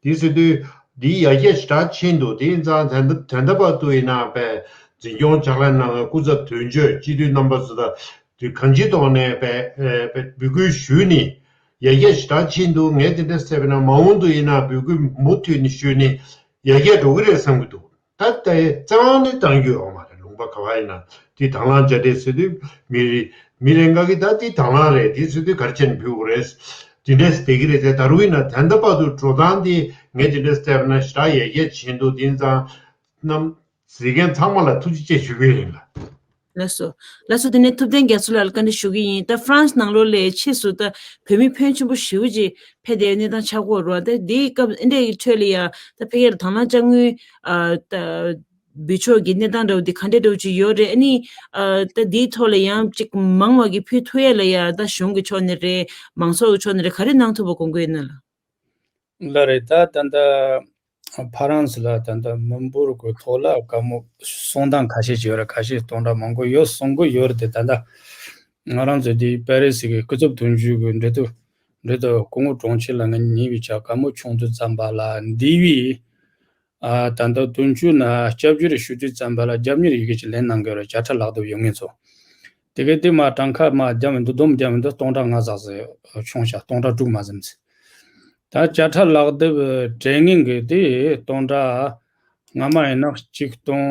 དེ་ཟེར་དུས་འདིའི་ཡར་རྒྱས་ཞེ་དྲག་ཕྱིན་འདུག་དེ་ཡིན་ཙང་ད་ལྟ་ད་ལྟ་བར་དུ་ཡིན་ན་པས་འཛིན་སྐྱོང་ཕྱག་ལས་གནང་བའི་སྐུ་ཚབ་དོན་གཅོད་སྤྱི་འཐུས་རྣམ་པ་ཚོ་དང་དེ་གང་ཅིའི་ཐོག་ནས་པས་ཨེ་པས་འབོད་སྐུལ་ཞུས་ནས་ཡར་རྒྱས་ཞེ་དྲག་ཕྱིན་འདུག་ངས་དེ་འདྲ་བཤད་པ་ན་མ་འོངས་དུ་ཡིན་ན་འབོད་སྐུལ་མུ་མཐུད་ནས་ཞུས་ནས་ཡར་རྒྱས་འགྲོ་གི་རེད་བསམ་གྱི་འདུག་ད་ལྟའི་རྩ་བ་ནས་གཏང་རྒྱུ་ཡོད་མ་རེད། ལུང་པ་ག་བ་ཡིན་ན་དེ་དང་བླངས་བཅའ་སྒྲིག་ཟེར་དུས་མི་རེ་མི་རེ་འགའ་གིས་ད་དེ་དང་བླངས་རེད། དེ་ཟེར་དུས་ག་རེ་བྱས་ནས་ཕུལ་དགོས་རེད། དེ་འདྲས་བསྡད་ཀྱི་རེད་དེ། ད་རུང་ཡིན་ན་ད་ལྟ་བར་དུ་འགྲོ་སྟངས་དེ་ངས་དེ་འདྲས་བལྟས་པ་ན་ཞེ་དྲག་ཡར་རྒྱས་ཕྱིན་འདུག་དེ་ཡིན་ཙང་རྣམ་གཟིགས་མཁན་ཚང་མ་ལ་ཐུགས་རྗེ་ཆེ་ཞུ་གི་ཡིན་ལ། ལགས་སོ། ལགས་སོ། དེ་ནས་ཐུབ་བསྟན་རྒྱ་མཚོ་ལགས་ལ་བཀའ་འདྲི་ཞུ་གི་ཡིན། ད་ཧྥ་རན་སི་ནང་ལོགས་ལ་ཕྱིས་སུ་ད་བོད་མི་ཕོན་ཆེན་པོ་ཞེ་པོ་ཅིག་ཕེབས་བསྡད་ཡོད་གནས་སྟངས་ཆགས་ཀྱི་ཡོད་རེད་བ། ད་དེའི་སྐབས་ཨེ་འདྲ་ཡི་ཁྲོད་ལ་ཡ་ད་ཕ་གིར་དང་བླངས་དཔྱ་དངུལ་ཨ་ད་འབུལ་ཕྱོགས་ཀྱི་གནས་སྟངས་འདྲ་བོ་འདི་ག་འདྲ་འདྲ་བོ་ཅིག་ཡོད་རེད། ཨ་ནི་ཨ་ད་དེའི་ཐོག་ལ་ཡང་ཅིག་མང་བ་གི་ཕུལ་ཐུབ་ཡས་ལ་ཡ་ད་གཞུང་གི་ཕྱོགས་ནས་རེད། མང་ཚོགས་ཀྱི་ཕྱོགས་ནས་རེད། ག་རེ་གནང་ཐུབ་པ་དགོངས་ཀྱི་ཡོད་ན་ལགས། ལགས་རེད། ད་ད་ལྟ་ཕ་རན་སི་ལ་ད་ལྟ་མི་འབོར་གྱི་ཐོག་ལ་དཀའ་མོ་གསུང་སྟངས་ཁ་ཤས་ཅིག་ཡོད་རེད། ཁ་ཤས་སྟོང་ཕྲག་མང་པོ་ཡོད་གསུང་གི་ཡོད་རེད་དེ། ད་ལྟ་ང་རང་ཚོ་འདི་པེ་རི་སི་གི་སྐུ་ཚབ་དོན་གཅོད་ཀྱི་འབྲེལ་མཐུད་འབྲེལ་མཐུད་སྐུ་ངོ་དྲུང་ཆེ་ལ་ངས་ཉེ་བའི་ཆར་བཀའ་མོལ་བྱུང་དུས་ཙམ་པ་ལ་འདི་བའི་ཨ་ད་ལྟ་དོན་གཅོད་ནང་སྐྱབས་བཅོལ་ཞུ་དུས་ཙམ་པ་ལ་རྒྱབ་གཉེར་ཡི་གེ་ཅིག་ལེན་གནང་གི་ཡོད་རེད། བརྒྱ་ཕྲག་ལག་དེབ་ཡོད་མཁན་ཚོ། དེ་གའི་དེ་མ་གྲངས་ཀ་མ་བརྒྱབ་མི་འདུག་སྡོམ་བརྒྱབ་མི་འདུག་སྟོང་ཕྲག་ལྔ་ཙམ་ཙམ་བྱུང་ཤག་སྟོང་ཕྲག་དྲུག་མ་ཟིན་ཙམ། ད་བརྒྱ་ཕྲག་ལག་དེབ་སྤྲད་མཁན་གྱི་དེ་སྟོང་ཕྲག་སྔ་མ་ཡིན་ན་གཅིག་སྟོང་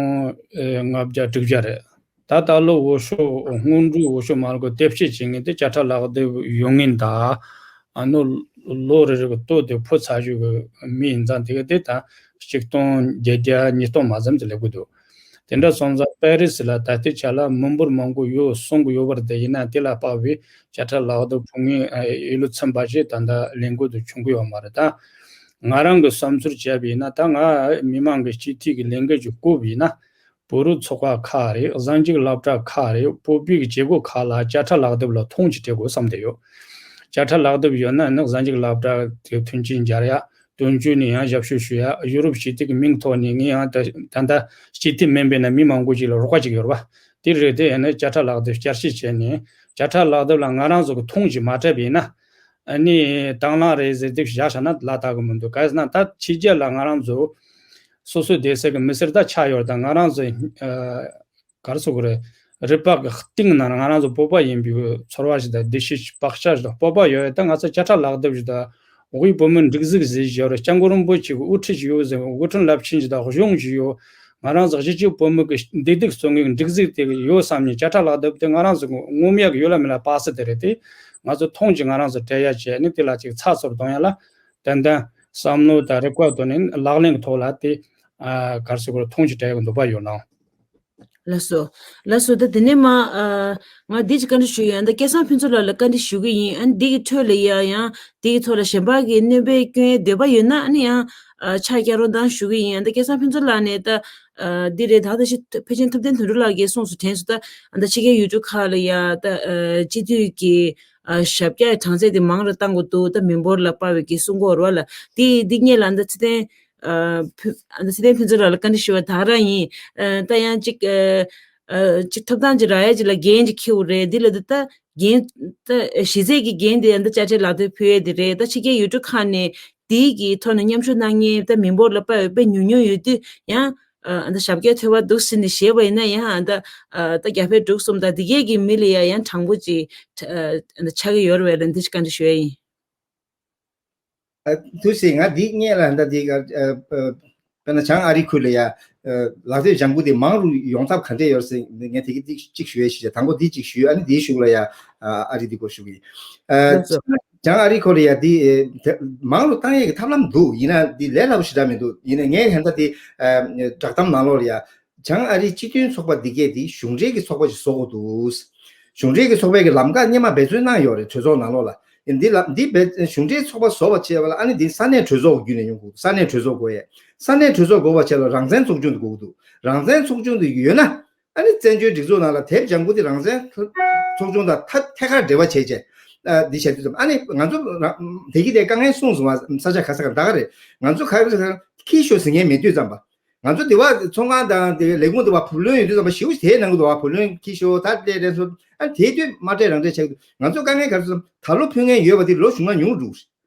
ལྔ་བརྒྱ་དྲུག་བརྒྱ་རེད། ད་ད་ལོ་འོས་ཤོག་སྔོན་འགྲོའི་འོས་ཤོག་མ་ལག་དེབ་སྐྱེལ་བྱེད་མཁན་དེ་བརྒྱ་ཕྲག་ལག་དེབ་ཡོད་མཁན་དང་། ཨ་ནུ་ལོ་རེ་རེ་གི་ལྟོ་དེ་ཕོ་ཚ་ཞུ་གི་མི་ཡིན་ཙང་དེ་ག་དེ་ད་གཅིག་སྟོང་བརྒྱད་བརྒྱ་ཉིས་སྟོང་མ་ཟིན་ཙམ་སླེབས་ཀྱི་འདུག་དེ་འདྲ་སོང་ཙང་པེ་རི་སི་ལ་ད་ལྟའི་ཆ་ལ་མི་འབོར་མང་པོ་ཡོད་གསུང་གི་ཡོད་པ་རེད་དེ། ཡིན་ན་དེ་ལ་དཔག་པའི་བརྒྱ་ཕྲག་ལག་དེབ་ཕུལ་མཁན་ཨ་ཡིད་ལུས་ཚིམ་པ་ཞིག་ད་ལྟ་ལས་འགུལ་དུ་བྱུང་གི་ཡོད་མ་རེད། ད་ང་རང་གི་བསམ་ཚུལ་བྱས་པ་ཡིན་ན། ད་ང་མི་མང་གི་སྤྱི་འཐུས་ཀྱི་ལས་འགུལ་ཅིག་བསྐོས་པ་ཡིན་ན། བོད་རིགས་ཚོགས་པ་ཁག་རེད། གཟའ་མཇུག་སློབ་གྲྭ་ཁག་རེད། བོད་པའི་གི་བྱེད་སྒོ་ཁག་ལ་བརྒྱ་ཕྲག་ལག་དེབ་ལ་ཐོངས་ཅིག་སྤྲད་དགོས་བསམ་བསྡད་ཡོད། བརྒྱ་ཕྲག་ལག་དེབ་ཡོད་ན་ནི་གཟའ་མཇུག་སློབ་གྲྭ་དེ་མཐུན་རྐྱེན་སྦྱར་ཡ། དོན་གཅོད་ནས་ཡང་ཞབས་ཞུ་ཞུ་ཡ། ཡུ་རོབ་སྤྱི་འཐུས་ཀྱི་མིང་ཐོག་ནས་ངས་ཡང་ད་ད་ལྟ་སྤྱི་འཐུས་མིན་པས་ན་མི་མང་པོ་ཅིག་ལ་རོགས་པ་ཅིག་ཡོད་རེད་པ། དེ་རེད་དེ། ཡང་ན་བརྒྱ་ཕྲག་ལག་དེབ་བསྐྱར་ཞིབ་བྱས་ནས་བརྒྱ་ཕྲག་ལག་དེབ་ལ་ང་རང་ཚོ་གི་ཐོངས་ཅིག་མ་སྤྲད་པ་ཡིན་ན། ཨ་ནི་དང་བླངས་རེད་ཟེར་དེ་བཞག་བཞག་ན་ལ་དག་གི་མི་འདུག་ག་ཟེར་ན་ད་ཕྱི་རྒྱལ་ལ་ང་རང་ཚོ་སོ་སོའི་སྡོད་ས་གི་མི་སེར་ད་ཆགས་ཡོད་རེད། ད་ང་རང་ཚོ་ཨ་ག་རེ་ཟེར་དགོས་རེད། རི་པགས་གི་གཏིང་ནང་ང་རང་ཚོ་བོད་པ་ཡིན་པའི་ཚོར་བ་ཞིག་དང་བདེ་སྐྱིད་བག་ཆགས་ཞིག་དང་། བོད་པ་ཡོད་ད་ང་ཚོ་བརྒྱ་ཕྲག་ལག་དེབ་ཞིག་དང་། དབུས་བོད་མིའི་སྒྲིག་འཛུགས་ཟེར་ཞིག་ཡོད་རེད། སྐྱབས་མགོན་རིན་པོ་ཆེ་གི་དབུ་ཁྲིད་ཅིག་ཡོད་ཟེར། དབུ་ཁྲིད་རླབས་ཆེན་ཞིག་དང་གཞུང་ཞིག་ཡོད། ང་རང་ཚོ་གཞིས་བྱེས་བོད་མི་གི་བདེ་སྡུག་གཙོ་ངོས་ཀྱི་སྒྲིག་འཛུགས་དེ་ཡོད་བསམ་ནས་བརྒྱ་ཕྲག་ལག་དེབ་དེ་ང་རང་ཚོ་ངོམ་ཡག་ཡོད་ལ་མེད་ལ་པ་སེ་དེ་རེད་དེ། ང་ཚོ་ཐོངས་ཀྱིས་ང་རང་ཚོ་སྤྲད་ཡ་བྱས་ནས་དེ་ལ་ཅིག་ཚགས་ཚུད་གཏོང་ཡ་ལ་ཏན་ཏན་བསམ་བློ་དང་རེ་བ་བཏོན་ནས་ལག་ལེན་གྱི་ཐོག་ལ་དེ་ཨ་ག་རེ་ཟེར་དགོས་རེད། ཐོངས་ཀྱིས་སྤྲད་ཡག་འདོད་པ་ཡོད་ལགས། ལགས་སོ། ལགས་སོ། ད་དེ་ནས་མ་ཨ་ང་འདི་ཅིག་བཀའ་འདྲི་ཞུ་ཡོད། ད་སྐལ་བཟང་ཕུན་ཚོགས་ལགས་ལ་བཀའ་འདྲི་ཞུ་གི་ཡིན། ཨ་ནི་འདི་གི་ཁྲོད་ལ་ཡ་ཡང་འདི་གི་ཐོག་ལ་གཞན་པ་གི་གནོད་པ་སྐྱོན་ཡའི་འདོད་པ་ཡོད་ན་ཨ་ནི་ཡང་ཨ་ཕྱག་སྐྱ་རོང་དང་ཞུ་གི་ཡིན། ཨ་ད་སྐལ་བཟང་ཕུན་ཚོགས་ལགས་ནས་ད་ ཨ་འདི་རེད། ད་ད་ཞིག་ཕལ་ཆེར་ཐུབ་བསྟན་དོན་གྲུབ་ལགས་ཀྱིས་གསུངས་སུ་དྲན་སུ་ད་ད་ཕྱི་རྒྱལ་ཡུལ་གྲུ་ཁག་ལ་ཡ་ད་ཨ་སྤྱི་འཐུས་ཀྱི་ཨ་ཞབས་བཀྱག་གྲངས་ཚད་དེ་མང་རུ་བཏང་དགོས་འདུག་ད་མི་འབོར་ལ་དཔག་པའི་གི་གསུང་གོ་ར་བ་ལ་དེ་འདི་སྔས་ལ་ད་ཚེ་བརྟན་ཨ་ཕུ་ཨ་ད་ཚེ་བརྟན་ཕུན་ཚོགས་ལགས་ལ་བཀའ་འདྲི་ཞུ་བ་ད་ག་རང་ཡིན། ཨ་ད་ཡང་ཅིག་ཨ་ཨ་ཅིག་ཐོབ་ཐང་ཅིག་རག་ཡ་ཅིག་ལ་འགན་ཅིག་འཁྱེར་དགོས་རེད། འདི་ལ་ད་ད་འགན་ད་གཞི་རྩའི་གི་འགན་དེ་ཡང་ད་དཔྱ་ཁྲལ་ལག་དེབ་ཕུལ་ཡས་དེ་རེད། ད་ཕྱི་རྒྱལ་ཡུལ་གྲུ་ཁག་ནས་དེའི་གི་ཐོག་ནས་མཉམ་ཞུགས་གནང་མཁན་ད་མི་འབོར་ལ་དཔག་པའི་དཔེ་ཉུང་ཉུང་ཡོད་དུས་ཡང་ཨ་ད་ཞབས་བཀྱག་འཐོལ་པ་འདུག་ཟེར་ནས་བཞེས་པ་ཡིན་ན་ཡང་ཨ་ད་ཨ་ད་བརྒྱ་ཕྲག་དྲུག་གསུམ་ད་དེ་གས་ཀྱི་མི་ལ་ཡ་ཡང་དྲང་པོ་ཅིག་ཨ་ད་ཆགས་ཀྱི་ཡོད་རེད་པས་ལ་འདི་ཅིག་བཀའ་འདྲི་ཞུ་ཡ་ཡིན། ཨ་ཐུགས་རྗེ་ཆེ། ང་འདི་སྔས་ལ་ད་འདི་ག་ཨ་ཨ་དཔེར་ན་བྱང་ཨ་རིའི་ཁུལ་ལ་ཡ་ཨ་ལག་དེབ་ལྗང་གུ་དེ་མང་རུ་ཡོང་ཐབས་ག་འདྲས་ཡོད་ཟེར་ངས་དེ་གི་ཏིག་ཅིག་ཞུ་ཡས་ཤིག་བྱས། དང་པོ་འདི་ཅིག་ཞུས། ཨ་ནི་འདིའི་གཞུག་ལ་ཡ་ཨ་ཨ་རི་འདི་སྐོར་ཞུ་གི་ཡིན། ཨ་ལགས་སོ། བྱང་ཨ་རིའི་ཁུལ་ལ་ཡ་འདི་ཨེ་དེ་མང་རུ་བཏང་ཡས་ཀྱི་ཐབས་ལམ་འདུག་ཡིན་ན་འདི་ལས་སླ་པོ་ཞེ་དྲག་མི་འདུག་ཡིན་ན་ངས་ཧན་ད་འདི་ཨ་བསྒྲགས་གཏམ་ནང་ལོགས་ལ་ཡ། བྱང་ཨ་རིའི་སྤྱི་མཐུན་ཚོགས་པ་འདི་གས་འདི་གཞུང་འབྲེལ་གྱི་ཚོགས་པ་ཞིག་བཟོ་དགོས་འདུག་གཞུང་འབྲེལ་གྱི་ཚོགས་པའི་གི་ལམ་ཁ་སྔོན་མ་འབད་བརྩོན་གནང་ཡོད་རེད། གྲོས་ཚོགས་ནང་ལོགས་ལ། འདི་ལ་འདི་འབད་གཞུང་འབྲེལ་ཚོགས་པ་བཟོ་བ་བྱས་པ་ལ་ཨ་ནི་འདི་ས་གནས་གྲོས་ཚོགས་བརྒྱུད་ནས་ཡོང་དགོས། ས་གནས་གྲོས་ཚོགས་དགོས་ཡས། ས་གནས་གྲོས་ཚོགས་དགོས་པ་བྱས་ལ་རང་བཙན་ཚོགས་ཆུང་དེ་དགོས་ཀྱི་འདུག་རང་བཙན་ཚོགས་ཆུང་དེ་ཡོད་ན་ཨ་ནི་བཙན་བྱོལ་སྒྲིག་འཛུགས་ནང་ལ་དེབ་ལྗང་གུ་དེ་རང་བཙན་ཚོགས་ཆུང་དང་ཐད་ཐད་ཀར་འབྲེལ་བ་བྱས་བྱས་ཨ་འདི་བྱས་དུས་ཙམ་ཨ་ནི་ང་ཚོ་རང་དེ་གི་དེ་དཀའ་ངལ་གསུངས་སོང་བ། ས་ཆ་ག་ས་ག་ད་ག་རེད། ང་ཚོ་ག་རེ་ཁྱི་ཤོར་ཟེར་མཁན་མེད་དུས་ཙམ་པ། ང་ཚོ་དེ་བ་ཚོང་ཁང་དང་དེ་ལས་ཁུངས་དེ་བ་བུ་ལོན་ཡོད་དུས་ཙམ་པ་ཞེ་པོ་ཞིག་དེའི་ནང་གི་དེ་བ་བུ་ལོན་ཁྱི་ཤོར་ད་ལྟའི་རེད་སོ། ཨ་དེའི་དུས་མ་སྤྲད་རང་སྤྲད་བྱེད་ཀྱི་འདུག་ང་ཚོ་དཀའ་ངལ་ག་རེ་ཟེར་ན་ད་ལོ་ཕུལ་མཁན་ཡོད་པ་དེ་ལོ་གཞུང་ལ་ཉུང་རུ་འགྲོ།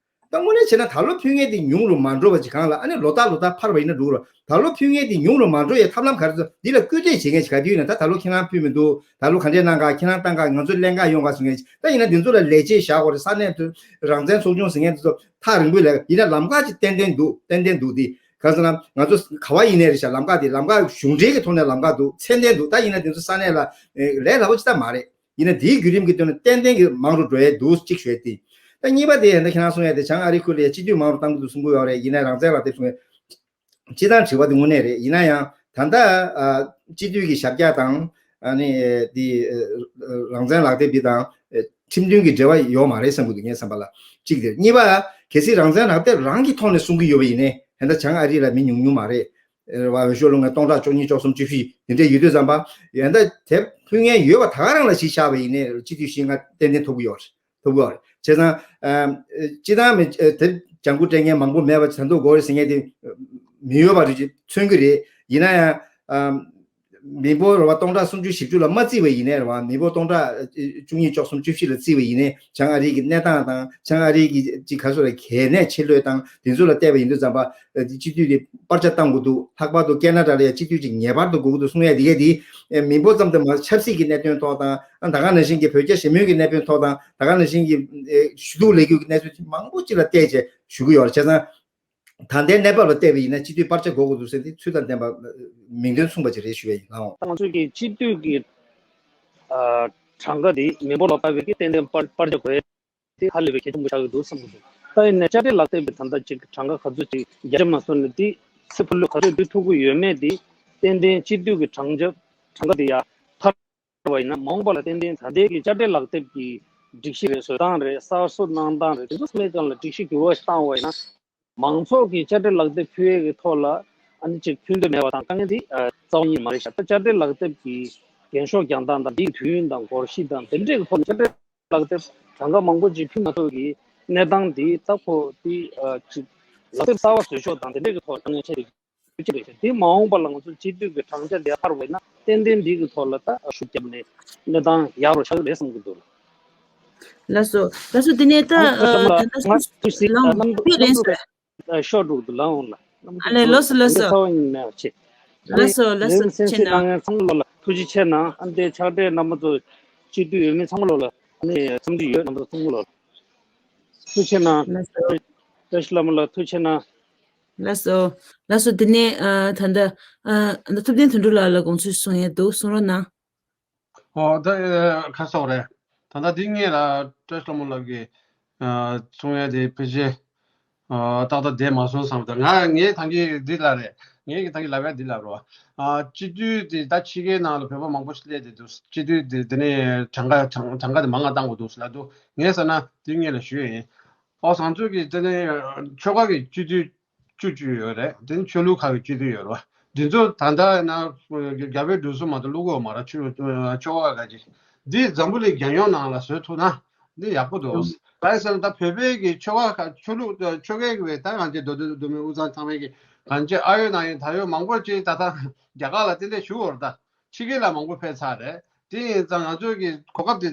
ད་དངོས་གནས་བྱས་ན་ད་ལོ་ཕུལ་མཁན་དེ་ཉུང་རུ་མ་འགྲོ་བ་ཅིག་གང་ལ་ཨ་ནི་ལོ་ལྟར་ལོ་ལྟར་འཕར་བ་ཡིན་ན་འགྲོ་རོགས། ད་ལོ་ཕུལ་མཁན་དེ་ཉུང་རུ་མ་འགྲོ་ཡའི་ཐབས་ལམ་ག་རེ་ཟེར་འདི་ལ་སྐུལ་འདེད་བྱེད་མཁན་ཞིག་ག་དུས་ཡིན་ན་ད་ད་ལོ་ཁྱེད་རང་ཕུལ་མི་འདུག་ད་ལོ་ག་འདྲས་གནང་ག་ཁྱེད་རང་བཏང་ག་ང་ཚོ་ལེན་ག་ཡོང་ག་ཟེར་མཁན་ཞིག་ད་ཡིན་ན་འདི་ཚོ་ལ་ལས་བྱེད་བཞག་དགོས་རེད། ས་གནས་དུ་རང་བཙན་ཚོགས་ཆུང་ཟེར་མཁན་དེ་ཚོ་ཐག་རིང་པོའི་ལས་ཡིན་ན་ལམ་ཁ་ཅིག་ཏན་ཏན་འདུག་ཏན་ཏན་འདུག་དེ། གང་ཟེར་ན་ང་ཚོ་ག་བ་ཡིན་ནའི་རེད་ཤག་ལམ་ཁ་དེ་ལམ་ཁ་གཞུང་འབྲེལ་གྱི་ཐོག་ནས་ལམ་ཁ་འདུག་ཚད་ལྡན་འདུག་ད་ཡིན་ན་དེ་ཚོ་ས་གནས་ལ་ཨེ་ལས་སླ་པོ་ཅིག་ད་མ་རེད། ཡིན་ན་དེའི་བརྒྱུད་རིམ་གྱི་ཐོག་ནས་ཏན་ཏན་གྱི་མང་རུ་འགྲོ་ཡས་འདུག་གཅིག་ཞུས་ཏེ། ད་གཉིས་པ་དེ་ཡང་ད་ཁྱེད་རང་གསུང་ཡས་དེ་བྱང་ཨ་རི་ཁུལ་ལ་ཡ་སྤྱི་འཐུས་མང་རུ་གཏང་གི་འདུག་གསུང་གི་ཡོད་རེད། ཡིན་ན་རང་བཙན་ལག་དེབ་གསུང་ཡས་སྤྱི་བཏང་དྲི་བ་དེ་དངོས་གནས་རེད། ཡིན་ན་ཡང་ད་ལྟ་ཨ་སྤྱི་འཐུས་ཀྱི་ཞབས་བཀྱག་དང་ཨ་ནི་དེ་ཨ་རང་བཙན་ལག་དེབ་འདི་དང་ཨ་ཁྲིམས་མཐུན་གྱི་འབྲེལ་བ་ཡོད་མ་རེད་བསམ་གྱི་འདུག་ངས་བསམ་པ་ལ་གཅིག་དེ། གཉིས་པ་གལ་སྲིད་རང་བཙན་ལག་དེབ་རང་གི་ཐོག་ནས་གསུང་གི་ཡོད་པ་ཡིན་ནའི་ད་ལྟ་བྱང་ཨ་རི་ལ་མི་ཉུང་ཉུང་མ་རེད། རེད་བ། འོས་ཤོག་བླུག་མཁན་སྟོང་ཕྲག་བཅུ་གཉིས་བཅུ་གསུམ་བཅུ་བཞི་དེ་འདྲས་ཡོད་དུས་ཙམ་པ་ཡོན་བདག་དེབ་ཕུལ་མཁན་ཡོད་པ་ད་ག་རང་ལ་གཞི་བཞག་པ་ཡིན་ནའི་སྤྱི་འཐུས་བཞི་ལྔ་ཏན་ཏན་ཐོབ་ཀྱི་ཡོད་རེད། ཐོབ་ཀྱི་ཡོད་རེད། བྱས་ཙང་ཨ་སྤྱི་བཏང་མི་ཨ་དེབ་ལྗང་གུ་སྤྲད་མཁན་མང་པོ་མེད་པ་ད་དུང་དགོས་རེད་ཟེར་མཁན་དེ་མི་ཡོད་པ་རེད་ཅེས་མཚོན་གྱི་རེད། ཡིན་ན་ཡང་ཨ་མི་འབོར་རེད་བ་སྟོང་ཕྲག་སུམ་ཅུ་བཞི་བཅུ་ལ་མ་བརྩིས་པ་ཡིན་ནའི་རེད་བ་མི་འབོར་སྟོང་ཕྲག་བཅུ་གཉིས་བཅུ་གསུམ་བཅུ་བཞི་ལ་བརྩིས་པ་ཡིན་ནའི་བྱང་ཨ་རི་གི་གནས་སྟངས་དང་བྱང་ཨ་རི་གི་ཅིག་ག་ཚོད་ལ་གལ་གནད་ཆེ་ལོས་དང་དེ་ཚོ་ལ་བལྟས་པ་ཡིན་དུས་ཙམ་པ། ཨ་དེ་སྤྱི་འཐུས་དེ་སྤར་ཆ་བཏང་དགོས་འདུག་ལྷག་པར་དུ་ཁེ་ན་ཌ་ལ་ཡང་སྤྱི་འཐུས་ཅིག་ངེས་པར་དུ་དགོས་ཀྱི་འདུག་གསུང་ཡ་དེ་གས་དེ་ཨེ་མི་འབོར་ཙམ་དུ་མ་ཆབ་སྲིད་ཀྱི་གནད་དོན་ཐོག་དང་ཨ་ད་ག་ནང་བཞིན་གྱི་བོད་རྒྱ་ཞི་མོལ་གྱི་གནད་དོན་ཐོག་དང་ད་ག་ནང་བཞིན་གྱི་ཨེ་ཞུ་གཏུག་ལས་འགུལ་གྱི་གནས་ཚུལ་མང་པོ་ཅིག་ལ་བལྟས་བྱས་ཞུ་གི་ཡོད་རེད། བྱས་ཙང་ད་ལྟའི་གནས་བབ་ལ་བལྟས་པ་ཡིན་ན་སྤྱི་འཐུས་སྤར་ཆ་དགོས་ཀྱི་འདུག་ཟེར་ཏེ་ཚུལ་དང་ལྡན་པ་མིང་དོན་མཚུངས་པ་ཅིག་རེད་ཞུ་ཡ་ཡིན་ལགས་འོང་། ད་ང་ཚོ་གི་སྤྱི་འཐུས་ཀྱི་ཨ་གྲངས་ཀ་དེ་མི་འབོར་ལ་བལྟ་བའི་གི་ཏན་ཏན་སྤར་སྤར་ཆ་དགོས་ཡ། དེ་ཧ་ལས་པའི་གལ་ཆེན་པོ་ཆགས་ཀྱི་འདུག་བསམ་གྱི་འདུག་ད་ཡིན་ནའི་དཔྱ་ཁྲལ་ལག་དེབ་ཀྱི་ད་ལྟ་ཅིག་གྲངས་ཀ་ག་ཚོད་ཅིག་བརྒྱ་ཆ་མ་སོང་ནས་དེ་ཚེ་འཕོ་ལོས་ག་ཚོད་བསྡུ་ཐུབ་ཀྱི་ཡོད་མེད་དེ་ཏན་ཏན་སྤྱི་འཐུས་ཀྱི་གྲངས་ཆ་གྲངས་ཀ་དེ་ཡར་ཐར་བ་ཡིན་ན་མ་འོངས་པ་ལ་ཏན་ཏན་ད་ལྟའི་གི་དཔྱ་ཁྲལ་ལག་དེབ་ཀྱི་སྒྲིག་གཞི་རེད་བཟོ་སྟངས་རེད་གསར་བཟོ་གནང་སྟངས་རེད་དེ་ཚོ་ཚང་མའི་སྒང་ལ་སྒྲིག་གཞི་འགྱུར་བ་ཞིག་བཏང་བ་ཡིན་ན། མང་ཚོགས་ཀྱི་དཔྱ་ཁྲལ་ལག་དེབ་ཕུལ་ཡས་ཀྱི་ཐོག་ལ་ཨ་ནི་ཅིག་ཕུལ་འདོད་མེད་པ་དང་དཀའ་ངལ་འདི་ཨ་རྩ་བ་ཉིད་མ་རེད་ཤག་ད་དཔྱ་ཁྲལ་ལག་དེབ་ཀྱི་འགེངས་ཤོག་རྒྱག་སྟངས་དང་འདིའི་དུས་ཡུན་དང་འགོར་གཞི་དང་དེ་འདྲས་ཀྱི་ཐོག་ནས་དཔྱ་ཁྲལ་ལག་དེབ་གྲངས་ཀ་མང་པོ་ཅིག་ཕུལ་མ་ཐུབ་ཀྱི་གནས་སྟངས་འདི་ད་ཁོ་འདི་ཨ་ཅིག་ལག་དེབ་གསར་བ་བཟོ་ཕྱོགས་དང་དེ་འདྲས་ཀྱི་ཐོག་དཀའ་ངལ་འཕྲད་ཀྱི་རེད་ཤག་དེ་མ་འོངས་པ་ལ་ང་ཚོ་སྤྱི་འཐུས་ཀྱི་གྲངས་ཆ་འདི་ཡར་འཕར་བ་ཡིན་ན་ཏན་ཏན་འདི་གི་ཐོག་ལ་ད་ཤུགས་བརྒྱབ་ནས་གནས་སྟངས་ཡག་རུ་ཆགས་ཀྱི་རེད་བསམ་གྱི་འདུག་ལགས་སོ། ལགས་སོ། དེ་ནས་ད་ཨ་ད་ལྟ་ང་ཐུགས་སྲིད་ལམ་རྣམ་པས་ལན་སོ། ཤོག་འགྲོ་འདུག་ལ་འོང་ལ། ཨ་ལས་ལོས་སོ་ལོས་སོ། ཚ་བ་ཡིན་ན་ཆེ། ལོས་སོ་ལོས་སོ། ལན་སེམས་ཆེ་ན། གནང་མཁན་ཚང་མ་ལོ་ལ་ཐུགས་རྗེ་ཆེ་གནང་ཨ་འདས་ཕྱག་སྦྲེལ་རྣམ་པ་ཚོ་སྤྱི་འཐུས་ཡོད་མེད་ཚང་མ་ལོ་ལ་ཨ་ནི་འཚམས་འདྲི་ཡོད་རྣམ་པ་ཚོ་ཚང་མ་ལོ་ལ་ཐུགས་རྗེ་ཆེ་གནང་། ལགས་སོ། བཀྲ་ཤིས་བླ་མ་ལ་ཐུགས་རྗེ་ཆེ་གནང་། ལགས་སོ། ལགས་སོ། དེ་ནས་ཨ་ད་ལྟ་ཨ་ད་ཐུབ་བསྟན་དོན་གྲུབ་ལགས་ལ་དགོངས་ཚུལ་གསུང་ཡས་འདུག་གསུང་རོགས་གནང་། ཨོ་ད་ཨ་ཁ་སོག་རེད། ད་ལྟ་འདི་སྔས་ལ་བཀྲ་ཤིས་ལྷ་མོ་ལགས་ཀྱིས་ཨ་གསུང་ཡས་དེ་ཕལ་ཆེར་ཨ་ཏག་ཏག་བསྡད་མ་སོང་བསམ། ད་ང་ངའི་ཐང་གི་འདི་ལ་རེད། ངའི་གི་ཐང་གི་ལབ་ཡ་འདི་ལབ་རོགས། ཨ་སྤྱི་འཐུས་དེ་ད་ཕྱི་རྒྱལ་ནང་ལ་བོད་པ་མང་པོ་ཞིག་སླེབས་བསྡད་འདུག་སྤྱི་འཐུས་དེ་དེ་ནས་གྲངས་ཀ་གྲངས་གྲངས་ཀ་དེ་མང་ང་བཏང་དགོས་འདུག་ལབ་འདུག་ངས་ཟེར་ན་འདི་སྔས་ལ་ཞུས་ཡིན། ཨོ་བཟང་ཚུལ་གྱིས་དེ་ནས་ཆོལ་ཁ་གི་སྤྱི་འཐུས་བཅུ་བཅུ་ཡོད་རེད། དེ་ནི་ཆོས་ལུགས་ཁག་གི་སྤྱི་འཐུས་ཡོད་རེད་བ། འདི་ཚོ་ད་ལྟ་ན་རྒྱ་བལ་འབྲུག་གསུམ་མ་གཏོགས་བླུག་གི་ཡོད་མ་རེད། ཆོལ་ཆོལ་ཁ་ཁ་ཅིག་འདི་འཛམ་བུ་གླིང་རྒྱལ་ཡོངས་ནང་ལ་བཟོས་ཐུབ་ན་འདི་ཡག་པོ་འདུག་གང་ཡིན་ཟེར་ན་ད་བོད་པའི་གི་ཆོལ་ཁ་ཁ་ཆོས་ལུགས་ཆོལ་ཁའི་གི་བས་ད་གང་ཅི་མདོ་སྟོད་མདོ་སྨད་དབུས་གཙང་ཚང་མའི་གི་གང་ཅི་ཨ་ཡོད་ན་ཡོད་ད་ཡོད་མང་པོ་ཅིག་ད་ལྟ་རྒྱ་གར་ལ་ཏན་ཏན་བཞུགས་ཡོད་རེད། ད་ཕྱི་རྒྱལ་ལ་མང་པོ་ཕེབས་ཚར་རེད། དེ་ཡིན་ཙང་ང་ཚོའི་གི་གོ་སྐབས་དེ་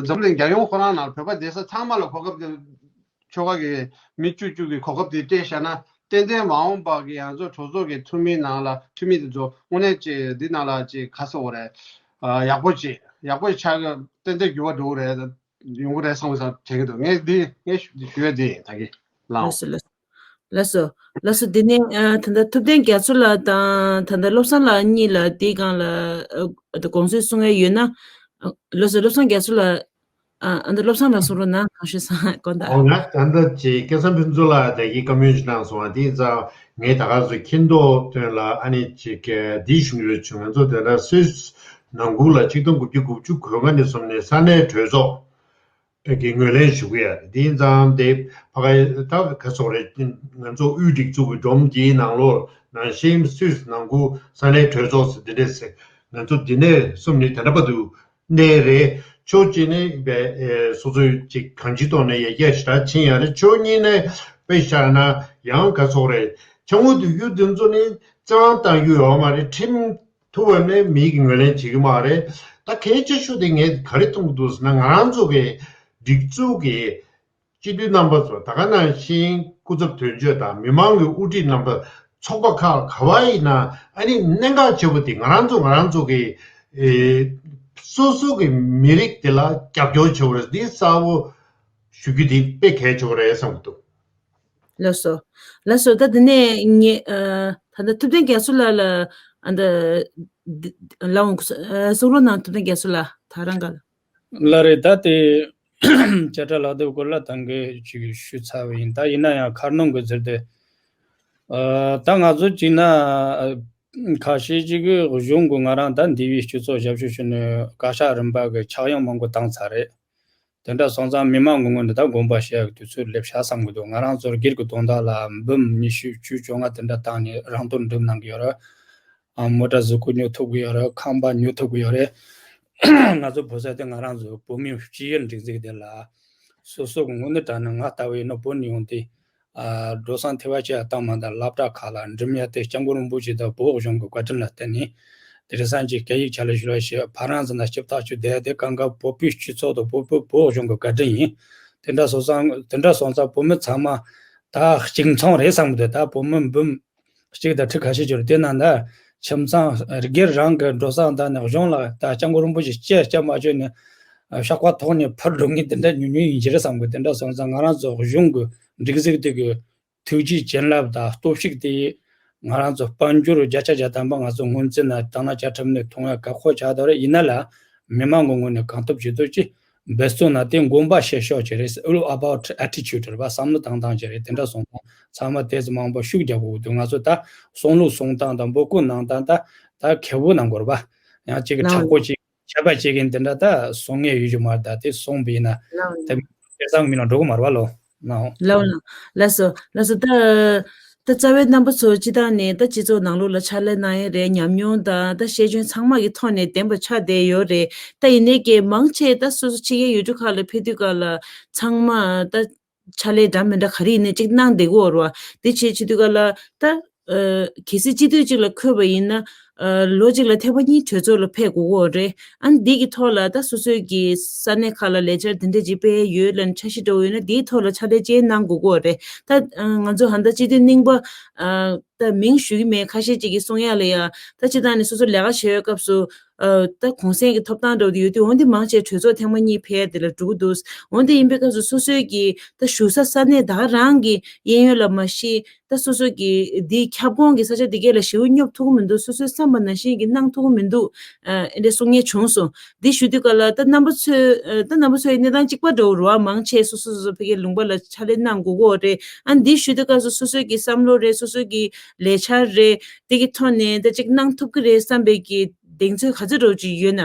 འཛམ་གླིང་རྒྱལ་ཡོངས་ཁོ་རང་ནང་བོད་པ་བསྡད་ས་ཚང་མ་ལ་གོ་སྐབས་དེ་ཆོལ་ཁ་གི་མི་བཅུ་བཅུ་གི་གོ་སྐབས་དེ་སྤྲད་བཞག་ན་ཏན་ཏན་མ་འོངས་པ་གི་ང་ཚོ་གྲོས་ཚོགས་ཀྱི་འཐུས་མི་ནང་ལ་འཐུས་མི་དེ་ཚོ་དངོས་གནས་ཅིག་འདི་ནང་ལ་ཅིག་ག་ཟེར་དགོས་རེད། ཡག་པོ་ཅིག་ཡག་པོ་ཆགས་ཏན་ཏན་འགྱུར་བ་འགྲོ་གི་རེད། ཡོང་གི་རེད་བསམ་བསམ་དྲན་གྱི་འདུག་ངས་འདི་ངས་ཞུ་ཞུ་ཡ་འདི་ཡིན་ད་གི་ལགས། ལགས་སོ་ལགས་སོ། ལགས་སོ། ལགས་སོ། འདི་ནས་ཨ་ད་ལྟ་ཐུབ་བསྟན་རྒྱ་མཚོ་ལགས་དང་ད་ལྟ་བློ་བཟང་ལགས་གཉིས་ལ་དེའི་སྒང་ལ་ཨ་ད་དགོངས་ཚུལ་གསུང་ཡ་ཡོད་ན། ཨ་ལགས་སོ། བློ་བཟང་རྒྱ་མཚོ་ལགས། ཨ་ཨ་ད་བློ་བཟང་ལགས་གསུང་རོགས་གནང་། གང་ཤེས་སང་དགོངས་དག་ཨོ་ང་ད་ལྟ་ཅིག་སྐལ་བཟང་ཕུན་ཚོགས་ལགས་དེ་གི་བཀའ་མོལ་ཞིག་གནང་སོང་བ་དེ་ཙང་ངས་ད་ག་ཚོད་མཁྱེན་རྟོགས་དོན་ལ་ཨ་ནི་ཅིག་འདི་ཞུ་འདོད་བྱུང་། ང་ཚོ་དེ་འདྲ་སུད་སི་ནང་ཁུལ་ལ་ཆིག་སྟོང་དགུ་བརྒྱ་དགུ་བཅུ་གོ་ལྔ་ནས་བཟུང་ནས་ས་གནས་གྲོས་ཚོགས་ཀྱི་ངོས་ལེན་ཞུ་གི་ཡོད་རེད། དེ་ཡིན་ཙང་དེ་ཕ་གི་ད་ག་སོག་རེད། ང་ཚོ་དབུས་སྒྲིག་འཛུགས་ཀྱི་སྒྲོམ་གྱི་ནང་ལོགས་ནང་བཞིན་སུད་སི་ནང་ཁུལ་ས་གནས་གྲོས་ཚོགས་ཟེར་དེ་འདྲས་ཟེར། ང་ཚོ་འདི་ནས་གསུམ་ནས་དེ་འདྲ་པ་འདུག་གནས་རེད། ཕྱོགས་གཅིག་ནས་བས་སོ་སོའི་ཅིག་གང་ཅི་ཐོག་ནས་ཡར་རྒྱས་ཞེ་དྲག་ཕྱིན་ཡོད་རེད། ཕྱོགས་གཉིས་ནས་དཔེ་བཞག་ན་ཡང་ག་སོག་རེད། ཆུང་ངུ་དུ་རྒྱུ་དེ་ཚོ་ནི་བཙན་དབང་བཏང་རྒྱུ་ཡོད་མ་རེད། ཁྲིམས་ཐུབ་པ་ནས་མིའི་གི་ངོས་ལེན་བྱེད་ཀྱི་མ་རེད། ད་གལ་ཆེ་ཤོས་དེ་ངས་ག་རེ་མཐོང་གི་འདུག་ཟེར་ན་ང་རང་ཚོ་གི་སྒྲིག་འཛུགས་ཀྱི་སྤྱི་འཐུས་རྣམ་པ་ཚོ་ད་ག་ནང་བཞིན་སྐུ་ཚབ་དོན་གཅོད་དང་མི་མང་གི་དབུ་ཁྲིད་རྣམ་པ་ཚོགས་པ་ཁག་ག་བ་ཡིན་ན་ཨ་ནི་གནད་འགག་ཆེ་པོ་དེ་ང་རང་ཚོ་ང་རང་ཚོ་གི་ཨེ་སོ་སོ་གི་མི་རིགས་དེ་ལ་རྒྱབ་སྐྱོར་བྱེད་པ་རེད། འདི་གསལ་པོ་ཞུ་རྒྱུ་དེ་དཔེ་གལ་ཆེ་བ་རེད་བསམ་གྱི་འདུག་ལགས་སོ། ལགས་སོ། ད་དེ་ནས་ངས་ཨ་ད་ལྟ་ཐུབ་བསྟན་རྒྱ་མཚོ་ལགས་ལ་ཨ་ད་འདི་ལ་འོང་གསུང་རོགས་གནང་། ཐུབ་བསྟན་རྒྱ་མཚོ་ལགས་ད་རང་ག་ལ། ལགས་རེད། ད་དེ་བྱ་བྲལ་ལག་དེབ་སྐོར་ལ་ད་གིན་ཅིག་ཞུས་ཚར་བ་ཡིན། ད་ཡིན་ན་ཡང་ཁར་ནང་གི་ཟེར་དེ་ཨ་ད་ང་ཚོ་གཅིག་ན་ཨ་ཁ་ཤས་ཅིག་གི་གཞུང་གི་ང་རང་ད་འདས་པའི་སྤྱི་ཚོགས་ཞབས་ཞུ་ཞུ་ནས་བཀའ་ཤག་རིམ་པ་གི་ཆག་ཡང་མང་པོ་བཏང་ཚར་རེད། དེ་འདྲ་སོང་ཙང་མི་མང་གི་ངོས་ནས་ད་དགོངས་པ་བཞེས་ཡག་དུས་ཚོད་སླེབས་ཤག་བསམ་གི་འདུག་ང་རང་ཚོར་སྒེར་གྱི་དོན་དག་ལ་འབུམ་ཉི་ཤུ་བཅུ་བཅོ་ལྔ་དེ་འདྲ་བཏང་ནས་རང་དོན་སྒྲུབ་གནང་གི་ཡོད་རེད། ཨ་མོ་ཊ་གཟུགས་པོ་ཉོ་ཐུབ་གི་ཡོད་རེད། ཁང་པ་ཉོ་ཐུབ་གི་ཡོད་རེད། ང་ཚོ་བོད་ས་དེ་ང་རང་ཚོ་བོད་མིའི་སྤྱི་ཡོངས་སྒྲིག་འཛུགས་དེ་ལ་སོ་སོ་གི་ངོས་ནས་དྲང་ན་ང་ལྟ་བུ་ཡིན་ན་བོད་ནས་ཡོང་སྟེ། ཨ་འགྲོ་སོང་དེ་བ་ཅིག་ཡང་བཏང་མ་ད་སློབ་གྲྭ་ཁག་ལ་འགྲིམ་ཡ་དེ་སྐྱབས་མགོན་རིན་པོ་ཆེ་དང་བོད་གཞུང་གི་བཀའ་དྲིན་ལ་བརྟེན་ནས་དེ་རིང་སང་ཅིག་སྐད་ཡིག་ཆ་ལ་ཞུ་བ་ཞེས་ཕ་རན་སི་ན་ཞིབ་ཐག་ཆོད་བསྡད་དེ་གང་ག་བོད་པའི་སྤྱི་ཚོགས་དང་བོད་པའི་བོད་གཞུང་གི་བཀའ་དྲིན་ཡིན། དེ་འདྲ་སོང་ཙང་དེ་འདྲ་སོང་ཙང་བོད་མི་ཚང་མ་ད་གཅིག་མཚུངས་རེད་བསམ་གི་འདུག་ད་བོད་མི་འབུམ་གཅིག་དང་ཁྲི་ཁ་ཤས་ཅིག་རེད། དེ་ན་ད་ཁྱིམ་ཚང་སྒེར་རང་གི་འགྲོ་སོང་བཏང་ནས་གཞུང་ལ་ད་སྐྱབས་མགོན་རིན་པོ་ཆེ་སྐྱབས་སྐྱབས་མ་བཅོལ་ནས་ཤག་པ་ཐོག་ནས་ཕར་འགྲོ་མཁན་དེ་འདྲ་ཉུང་ཉུང་ཡིན་གྱི་རེད་བསམ་གི། དེ་འདྲ་སོང་ཙང་ང་རང་ཚོ་གཞུང་གི་སྒྲིག་འཛུགས་དེ་གི་ཐུགས་རྗེ་བྱིན་རླབས་དང་སྟོབས་ཤུགས་དེ་ང་རང་ཚོ་དཔལ་འབྱོར་བརྒྱ་ཆ་བརྒྱ་ཐམ་པ་ང་ཚོ་སྔོན་རྩིས་ན་དང་ན་བཅའ་ཁྲིམས་ནས་མཐོང་ཡ་ཁག་པོ་ཆགས་དོ་རེད། ཡིན་ན་ལ་མི་མང་གི་ངོས་ནས་གང་ཐུབ་ཅི་ཐུབ་ཀྱིས་འབད་བརྩོན་གནང་སྟེ་དགོངས་པ་བཞེས་ཕྱོགས་ཀྱི་རེད། All about attitude རེད་པ། བསམ་བློ་བཏང་སྟངས་ཀྱི་རེད། དེ་འདྲ་སོང་ཙང་ཚང་མ་དེ་ཚོ་མང་པོ་ཤུགས་རྒྱབ་དགོས་འདུག་ང་ཚོ་ད་བསམ་བློ་གསུང་སྟངས་དང་འབོད་སྐུལ་གནང་སྟངས་ད་ད་གལ་པོ་གནང་དགོས་རེད་པ། ཡང་གཅིག་གི་ལགས་དྲག་པོ་གཅིག་ཆད་པ་བཅད་མཁན་དེ་འདྲ་ད་སོང་ངེས་ཡོད་རྒྱུ་མ་རེད། ད་དེ་སོང་བ་ཡིན་ན་ལགས་དེ་དེ་སང་མི་ལ་འགྲོ་གི་མ་རེད་པ། ལོ་ནའོ། ལགས་ལགས་ལགས་སོ་ལགས་སོ། ད་ད་རྩ་བའི་རྣམ་པ་ཚོ་སྤྱི་བཏང་ནས་ད་སྤྱི་ཚོགས་ནང་ལོགས་ལ་ཕྱག་ལས་གནང་ཡས་རེད། ཉམས་མྱོང་དང་ད་ཤེས་འཇོན་ཚང་མ་གི་ཐོག་ནས་ལྡན་པ་ཆགས་བསྡད་ཡོད་རེད། ད་ཡིན་ནའི་ཀྱེ་མང་ཆེ་ད་སོ་སོ་ཕྱི་རྒྱལ་ཡུལ་གྲུ་ཁག་ལ་ཕེབས་དུས་སྐབས་ལ་ཚང་མ་ད་ཕྱག་ལས་འདྲ་མི་འདྲ་ག་རེ་ཡིན་ནའི་གཅིག་གནང་བསྡད་ཀྱི་ཡོད་རེད་པ། དེ་བྱེད་བྱེད་དུས་སྐབས་ལ་ད། ཨ་གལ་སྲིད་སྤྱི་འཐུས་གཅིག་ལ་འཁོད་པ་ཡིན་ན། ཨ་ལོ་གཅིག་ལ་ཐེངས་མ་གཉིས་གྲོས་ཚོགས་ལ་ཕེབས་དགོས་ཀྱི་ཡོད་རེད། ཨ་ནི་འདི་གི་ཐོག་ལ་ད་སོ་སོའི་གི་ས་གནས་ཁག་ལ་ལས་འཆར་འདི་འདྲ་ཅིག་སྤེལ་ཡོད་ལབ་ནས་འཆར་གཞི་འདྲ་བོ་ཡོད་ན་འདིའི་ཐོག་ལ་ཕྱག་ལས་ཅིག་གནང་དགོས་ཀྱི་ཡོད་རེད། ད་ཨ་ང་ཚོ་ཧན་ད་སྤྱི་འཐུས་རྙིང་པ་ཨ་ད་མིང་ཞུ་གི་མེད། ཁ་ཤས་ཅིག་གིས་གསུང་ཡ་ལ་ཡ་ད་སྤྱི་བཏང་ནས་སོ་སོ་ལས་ཀ་བྱེད་ཡོད་སྐབས་སུ་ཨ་ད་གུང་སེང་གི་ཐོབ་ཐང་འདྲ་བོ་དེ་ཡོད་དུས་འོན་ཏེ་མང་ཆེ་གྲོས་ཚོགས་ཐེངས་མ་གཉིས་ཕེབས་ཡ་དེ་ལ་འགྲོ་གི་འདུག་འོན་ཏེ་ཡིན་པའི་སྐབས་སུ་སོ་སོའི་གི་ད་བཞུགས་ས་ས་གནས་ད་ག་རང་གི་གཡས་གཡོན་ལ་མ་གཞི། ད་སོ་སོ་གི་འདིའི་ཁྱབ་ཁོངས་ཀྱི་ས་ཆ་འདི་གས་ལ་ཞེ་པོ་སྙོབ་ཐུབ་ཀྱི་མི་འདུག་སོ་སོའི་བསམ་པ་ནང་བཞིན་གྱི་གནང་ཐུབ་ཀྱི་མི་འདུག་ཨ་འདི་འདྲ་གསུང་མཁན་བྱུང་སོང་། འདི་ཞུ་དུས་སྐབས་ལ་ད་རྣམ་པ་ཚོས་ཨ་ད་རྣམ་པ་ཚོའི་གནས་སྟངས་གཅིག་པ་འདྲ་བོ་རེད་པ། མང་ཆེ་སོ་སོ་སོ་སོ་ཕ་གིའི་ལུང་པ་ལ་ཕྱག་ལས་གནང་དགོས་ཀྱི་ཡོད་རེད། ཨ་འདི་ཞུ་དུས་སྐབས་སུ་སོ་སོའི་གི་བསམ་བློ་རེད། སོ་སོའི་གི་ལས་འཆར་རེད། འདི་གི་ཐོག་ནས་ད་ཅིག་གནང་ཐུབ་ཀྱི་རེད་བསམ་པའི་གི་གདེང་ཚོད་ག་ཚོད་འདྲ་བོ་ཅིག་ཡོད་ན།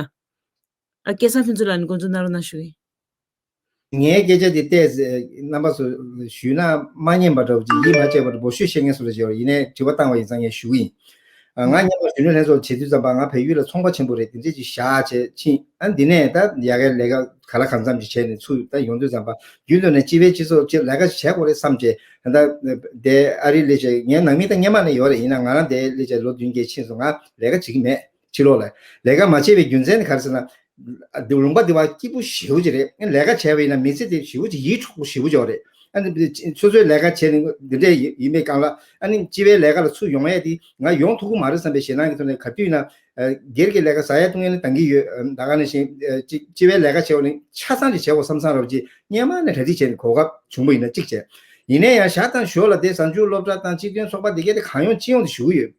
ཨ་སྐལ་བཟང་ཕུན་ཚོགས་ལགས་ནས་འགོ་འཛུགས་གནང་རོགས་གནང་ཞུ་གི་ཡིན། ངའི་སྐད་ཆ་དེ་ཏོག་ཙམ་རྣམ་པ་ཚོ་ཞུས་ན་མ་སྙན་པ་འདྲ་བོ་ཅིག་ཡིད་མ་ཆེས་པ་འདྲ་འབོ་ཤོད་བཤད་མཁན་སུ་ལ་བྱེད་པ་ཡིན་ནའི་དྲི་བ་བཏང་བ་ཡིན་ཙང་ངས་ཞུ་གི་ཡིན། ཨ། ང་སྔོན་མ་གཞོན་ནུ་ལྷན་ཚོགས་བྱེད་དུས་ཙམ་པ་ང་བལ་ཡུལ་ལ་ཚོང་པ་ཆེན་པོ་རེད། དེ་འདྲས་ཅིག་བཞག་བྱས་ཕྱིན། ཨ། འདི་ནས་ད་ཡ་གིའི་ལས་ཀ་ག་ལ་གང་འཚམ་ཅིག་བྱས་ནས་ཚུར་ད་ཡོང་དུས་ཙམ་པ་རྒྱུན་དུ་ནས་སྤྱི་པའི་སྤྱི་ཚོགས་ཀྱི་ལས་ཀ་བྱེད་དགོས་རེད་བསམ་བྱས། ད་ལྟ་དེ་ཨ་རི་སླེབས་བྱས་ངའི་ནང་མི་ད་སྔོན་མ་ནས་ཡོད་རེད། ཡིན་ན་ང་རང་དེ་སླེབས་བྱས་ལོ་བདུན་བརྒྱད་ཕྱིན་སོང་། ང་ལས་ཀ་བྱེད་ཀྱི་མེད། ཕྱི་ལོགས་ལ་ལས་ཀ་མ་བྱས་པའི་རྒྱུ་མཚན་ནི་ག་རེ་ཟེར་ན། འདི་ལུང་པ་འདི་བ་སྐྱིད་པོ་ཞེ་པོ་ཅིག་རེད། ལས་ཀ་བྱས་པ་ཡིན་ན་མི་ཚེ་དེ་ཞེ་པོ་ཅིག་ཡིད་འཕྲོག་པོ་ཞེ་པོ་ཅིག་རེད། ཨ་ནི་སོ་སོའི་ལས་ཀ་བྱས་ནས་འདི་འདྲས་ཡིན་པའི་སྒང་ལ། ཨ་ནི་སྤྱི་པའི་ལས་ཀ་ལ་ཚུར་ཡོང་ཡས་དེ་ང་ཡོང་ཐུབ་ཀྱི་མ་རེད་བསམ་པའི་ཞེད་སྣང་གི་ཐོག་ནས། ག་དུས་ཡིན་ན་སྒེར་གྱི་ལས་ཀ་ཟ་ཡས་བཏུང་ཡས་ནི་འདང་གི་ཡོད། ད་ག་ནང་བཞིན་སྤྱི་སྤྱི་པའི་ལས་ཀ་བྱས་པ་ནི་ཆ་ཚང་ཅིག་བྱས་དགོས་བསམ་བསམ་རབ་ཅིག་སྔོན་མ་ནས་གྲ་སྒྲིག་བྱས་ནས་གོ་སྐབས་བྱུང་པ་ཡིན་ན་གཅིག་བྱས། ཡིན་ན་ཡང་ཞག་དང་ཞོར་ལ་དེ་གཟའ་མཇུག་སློབ་གྲྭ་དང་སྤྱི་མཐུན་ཚོགས་པ་འདི་གས་དེ་གང་ཡོང་ཅི་ཡོང་དུ་ཞུ་གི་ཡོད།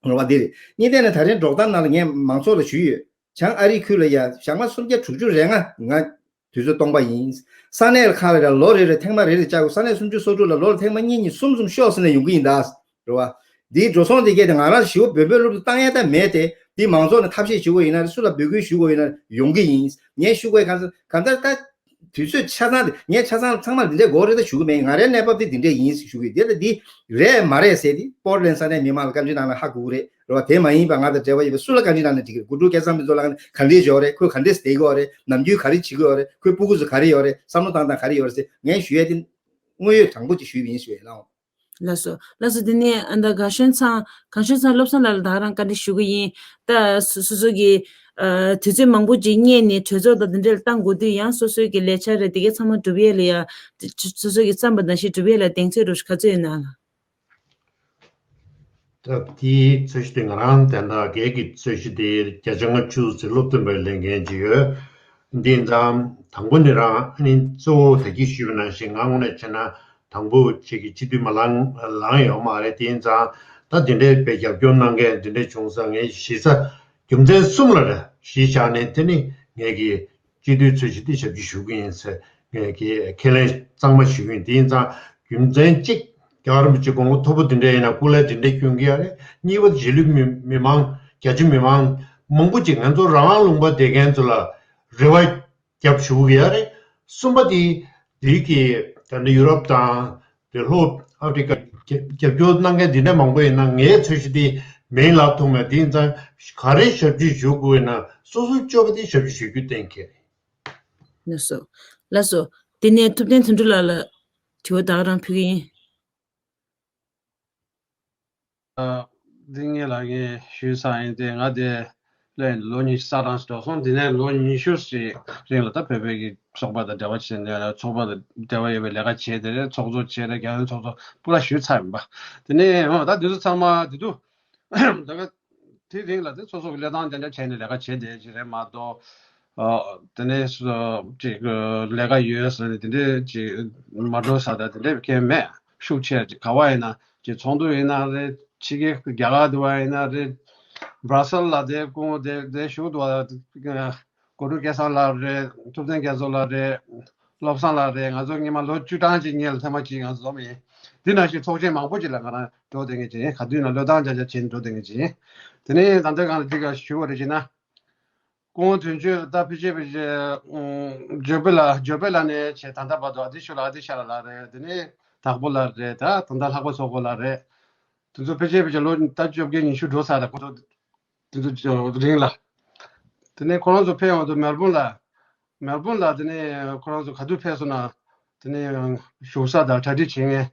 རེད་བ། འདི་རེད། གཉིས་ནས་ད་རིང་སྒྲོག་གཏམ་ནང་ལ་ངས་མང་ཚོགས་ལ་ཞུས་ཡོད། བྱང་ཨ་རིའི་ཁུལ་ལ་ཡ་ཞག་མ་སུམ་བརྒྱ་དྲུག་ཅུ་རེ་ལྔ་ང་དུས་ཚོད་སྟོང་པ་ཡིན། ས་གནས་ཁག་ལ་ཡ་ལོ་རེ་རེ་ཐེངས་མ་རེ་རེ་བཅར་དགོས། ས་གནས་སུམ་ཅུ་སོ་དྲུག་ལ་ལོ་ལ་ཐེངས་མ་གཉིས་གཉིས་གསུམ་གསུམ་ཤོག་ཟེར་ནས་ཡོང་གི་ཡིན་ད། རེད་བ། འདིའི་འགྲོ་སོང་དེ་གས་དེ་ང་རང་ཞེ་པོ་འབོད་འབོད་སློབ་ཏུ་བཏང་ཡ་ད་མེད་དེ། འདི་མང་ཚོགས་ནས་ཐབས་ཤེས་ཞུ་དགོས་ཡིན་ན་རེད། སུ་ལ་འབོད་སྐུལ་ཞུ་དགོས་ཡིན་ན་ཡོང་གི་ཡིན། ངས་ཞུ་དགོས་གང་ཟེར་གང་ལྟར་ད། དུས་ཚོད་ཆ་ཚང་དེ་ངས་ཆ་ཚང་ཚང་མ་འདི་འདྲས་དགོས་རེད་ད་ཞུ་གི་མེད། ང་རའི་གནས་བབ་དེ་འདི་འདྲས་ཡིན་ཞུ་གི་ཡོད། དེ་ལ་འདི་རེད་མ་རེད་ཟེར་དེ་པོར་ལེན་ས་གནས་མི་མང་ལ་བཀའ་འདྲི་གནང་ན་ཧ་གོ་གི་རེད། རེད་བ། དེ་མ་ཡིན་པ་ང་དང་འབྲེལ་བ་ཡོད་པའི་སུ་ལ་བཀའ་འདྲི་གནང་ན་འགྲིག་གི་རེད། དགོང་དྲོ་སྐལ་བཟང་ཕུན་ཚོགས་ལགས་ནས་ག་འདྲས་བྱེད་ཀྱི་ཡོད་རེད། ཁོས་ག་འདྲས་བསྡད་ཀྱི་ཡོད་རེད། ནམ་རྒྱུན་ག་རེ་བྱེད་ཀྱི་ཡོད་རེད། ཁོའི་སྤུ་གུ་ཚོ་ག་རེ་ཡོད་རེད། བསམ་བློ་བཏང་སྟངས་ག་རེ་ཡོད་རེད་ཟེར་ངས་ཞུ་ཡས་དེ་དངོས་ཡོད་དྲང་པོ་ཅིག་ཞུས་པ་ཡིན་ཞུ་ཡས་ལགས། ལགས་སོ། ལགས་སོ། དེ་ནས་ཨ་ད་ག་ཤོན་ཚང་ག་ཤོན་ཚང་བློ་བཟང་ལགས་ལ་ད་ག་རང་བཀའ་འདྲི་ཞུ་གི་ཡིན། ད་སོ་སོ་སོ་གི་ཨ་དུས་ཚོད་མང་པོ་ཅིག་བསྙེལ་ནས་གྲོས་ཚོགས་དང་དེ་འདྲ་ལ་བཏང་དགོས་དུས་ཡང་སོ་སོའི་གི་ལས་འཆར་རེད་དེ་གའི་ཚང་མ་སྒྲུབ་ཡས་ལ་ཡ་སོ་སོ་གི་བསམ་པ་ནང་བཞིན་སྒྲུབ་ཡས་ལ་གདེང་ཚོད་རོགས་ག་ཚོད་ཡོད་ན་ལ། ད་དེའི་ཚོད་གཞི་དེ་ང་རང་དེ་འདྲ་སྒེར་གྱི་ཚོད་གཞི་དེ་བརྒྱ་ཆ་ལྔ་བཅུ་ཟེར་སློབ་སྟོན་པའི་ལས་འགན་ཅིག་ཡོད། འདི་ཙང་དང་པོ་ནི་རང་ཨ་ནི་གཙོ་བོ་ད་གིན་ཞུས་པ་ནང་བཞིན་ང་དངོས་གནས་བྱས་ན་དང་པོ་ཅིག་གི་སྤྱི་འཐུས་མ་ལངས་ལངས་ཡོད་མ་རེད། དེ་ཙང་ད་དེ་འདྲའི་དཔེ་རྒྱབ་སྐྱོར་གནང་མཁན་དེ་འདྲ་བྱུང་ཙང་ངས་གཞི་རྩ་རྒྱུ་མཚན་གསུམ་ལ་རེ་གཞི་བཞག་ནས་དེ་ནི་ངས་ཀྱི་སྤྱི་འཐུས་ཚོད་གཞི་འདི་ཞབས་ཕྱི་ཞུ་གི་ཡིན་ཟེར་ངས་ཀྱི་ཁས་ལེན་གཙང་མ་ཞུ་གི་ཡིན། དེ་ཡིན་ཙང་རྒྱུ་མཚན་གཅིག་རྒྱལ་བ་རིན་པོ་ཆེ་དགོངས་པ་མཐོ་པོ་དེ་འདྲ་ཡིན་ན་སྐུ་ལས་དེ་འདྲ་སྐྱོན་གྱི་ཡ་རེད། གཉིས་པ་གཞིས་ལུས་མི་མི་མང་རྒྱ་ཆེ་མི་མང་མང་པོ་ཅིག་ང་ཚོ་རང་དབང་ལུང་པ་བསྡད་མཁན་ཚོ་ལ་རེ་བ་རྒྱབ་ཞུ་གི་ཡ་རེད། གསུམ་པ་དེ་དེ་གི་ད་ནི་ཡུ་རོབ་དང་དེ་ལྷོ་ཨ་ཕི་རི་ཀ་རྒྱབ་སྐྱོར་གནང་མཁན་དེ་འདྲ་མང་པོ་ཡིན་ན་ངའི་ཚོད་གཞི་དེ་མིང་ལ་ཐོགས་མེད། དེ་ཡིན་ཙང་ག་རེ་ཞབས་ཕྱི་ཞུ་དགོས་ཡིན་ན་སོ་སོའི་སྤྱོད་པ་དེ་ཞབས་ཕྱི་ཞུ་རྒྱུ་གཏན་འཁེལ་རེད། ལགས་སོ། ལགས་སོ། དེ་ནས་ཐུབ་བསྟན་དོན་གྲུབ་ལགས་ལ་དྲི་བ་ད་ག་རང་ཕུལ་གྱི་ཡིན། འདི་ངེད་ལ་ངས་ཞུས་ཚར་ཡིན་ཏེ། ང་དེ་ལས་ལོ་ཉི་ཤུ་རྩ་གྲངས་སུ་འགྲོ་སོང་། དེ་ནས་ལོ་ཉི་ཤུ་ཞིག་རིང་ལ་ད་བོད་པའི་གི་ཚོགས་པ་དང་འབྲེལ་བ་བྱས་ནས་ལ་ཚོགས་པ་དང་འབྲེལ་བ་ཡོད་པའི་ལས་ཀ་བྱས་ཏེ་རེད། ཚོགས་གཙོ་བྱས་རེད། རྒྱལ་ཡོངས་ཚོགས་གཙོ་སྤུ་ལ་ཞུས་ཚར་ཡིན་པ། དེ་ནས་འོ་ད་དེ་ཚོ་ཚང་མ་དེ་དུས་ད་ག་དེ་རིང་ལ་དེ་སོ་སོ་གི་ལས་སྟངས་ཅན་ཅན་བྱས་ནས་ལས་ཀ་བྱས་བསྡད་ཀྱི་རེད་མ་གཏོགས། ཨ་དེ་ནས་སུ་ཅིག་ལས་ཀ་ཡོད་ཟེར་ནས་དེ་འདྲས་ཅིག་མ་འགྲོ་ས་དང་དེ་འདྲས་མཁན་མེད། ཤུགས་ཆེ་ཅིག་ག་བ་ཡིན་ན་ཅིག་ཚོགས་འདུ་ཡིན་ན་རེད། ཕྱི་རྒྱལ་རྒྱ་གར་དུ་བ་ཡིན་ན་རེད། སྦྲ་སལ་ལ་དེ་སྐུ་ངོ་དེ་དེ་བཞུགས་འདུག་བ། སྒོ་ཕྲུག་སྐལ་བཟང་ལགས་རེད། ཐུབ་བསྟན་རྒྱ་མཚོ་ལགས་རེད། བློ་བཟང་ལགས་རེད། ང་ཚོ་སྔོན་མ་ལོ་བཅུ་གྲངས་ཅིག་སྔོན་ལ་ཐེངས་མ་གཅིག་ང་ཚོ་འཛོམས་ཡིན། འདི་ནང་བཞིན་ཚོགས་ཆེན་མང་པོ་ཅིག་ལ་ང་རང་འགྲོ་བསྡད་མཁན་ཅིག་ཡིན། ག་དུས་ན་བློས་བཏང་བྱ་བྱ་བྱས་ནས་འགྲོ་བསྡད་མཁན་ཅིག་ཡིན། དེ་ནས་ད་ལྟ་གང་ལ་འདི་ག་ཞུ་བ་རེད་ཅེ་ན། སྐུ་ངོ་དོན་གཅོད་ད་ཕལ་ཆེར་ཕལ་ཆེར་འཇོ་པེ་ལགས་འཇོ་པེ་ལགས་ནས་བྱས། ད་ལྟ་བར་དུ་ཨ་ཏི་ཤུ་ལགས་ཨ་ཏི་ཤ་ལགས་རེད། དེ་ནས་དྭགས་པོ་ལགས་རེད། ད་ད་ལྟ་ལྷག་པ་ཚོགས་པ་ལགས་རེད། དེ་ཚོ་ཕལ་ཆེར་ཕལ་ཆེར་ལོ་ད་བཅོ་བརྒྱད་ཉི་ཤུ་འགྲོ་ཚར་རེད། ཁོ་ཚོ་དེ་ཚོ་རིང་ལ། དེ་ནས་ཁོ་རང་ཚོ་ཕེབས་ཡོང་དུས་མེལ་བོན་ལ། མེལ་བོན་ལ་དེ་ནས་ཁོ་རང་ཚོ་ག་དུས་ཕེབས་སོང་ན། དེ་ནས་བཞུགས་ས་དང་གྲ་སྒྲིག་བྱེད་མཁན།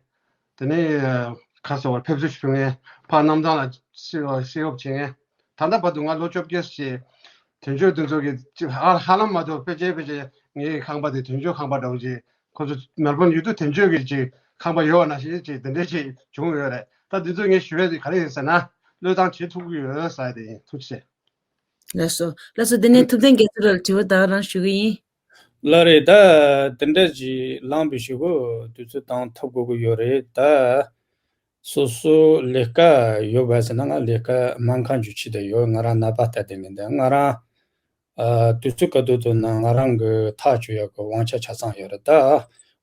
དེ་ནས་ཁ་སོ་བར་ཕེབས་བསུ་ཞུ་མཁན། ཕར་གནམ་ཐང་ལ་སེ་སེ་ཡོབ་བྱེད་མཁན། ད་ལྟ་བར་དུ་ང་ལོ་བཅོ་བརྒྱད་ཞིག་དོན་གཅོད་དེ་ཚོ་གི་ཧ་ཧ་ལམ་མ་གཏོགས་ཕལ་ཆེར་ཕལ་ཆེར་ངའི་ཁང་པ་དེ་དོན་གཅོད་ཁང་པ་འདྲ་བོ་ཅིག་ཁོ་ཚོ་མེལ་བོན་ཡོད་དུས་དོན་གཅོད་ཀྱི་ཅིག་ཁང་པ་ཡོད་ན་ཞེས་ཅིག་དེ་འདྲས་ཅིག་བྱུང་ཡོད་རེད། ད་འདི་ཚོ་ངས་ཞུ་ཡས་དེ་ག་རེ་ཡིན་ཟེར་ན། བློས་བཏང་བྱེད་ཐུབ་ཀྱི་ཡོད་ཟེར་ཡ་དེ་ཡིན། ཐུགས་རྗེ་ཆེ། ལགས་སོ། ལགས་སོ། དེ་ནས་ཐུབ་བསྟན་རྒྱ་མཚོ་ལགས་དྲི་བ་ད་ག་རང་ཞུ་གི་ཡིན། ལགས་རེད། ད་དེ་འདྲ་ཅིག་ལངས་པའི་གཞུག་གུ་དུས་ཚོད་བཏང་ཐུབ་དགོས་ཀྱི་ཡོད་རེད། ད་སོ་སོ་ལས་ཀ་ཡོད་པ་ཟེར་ན་ང་ལས་ཀ་སྨན་ཁང་ཅིག་ཕྱི་དེ་ཡོད། ང་རང་ནད་པ་ལྟ་དེ་མིན་ད་ང་རང་ཨ་དུས་ཚོད་ག་དུས་ཐུབ་ན་ང་རང་གི་ཐག་གཅོད་ཡག་གི་དབང་ཆ་ཆ་ཚང་ཡོད་རེད། ད་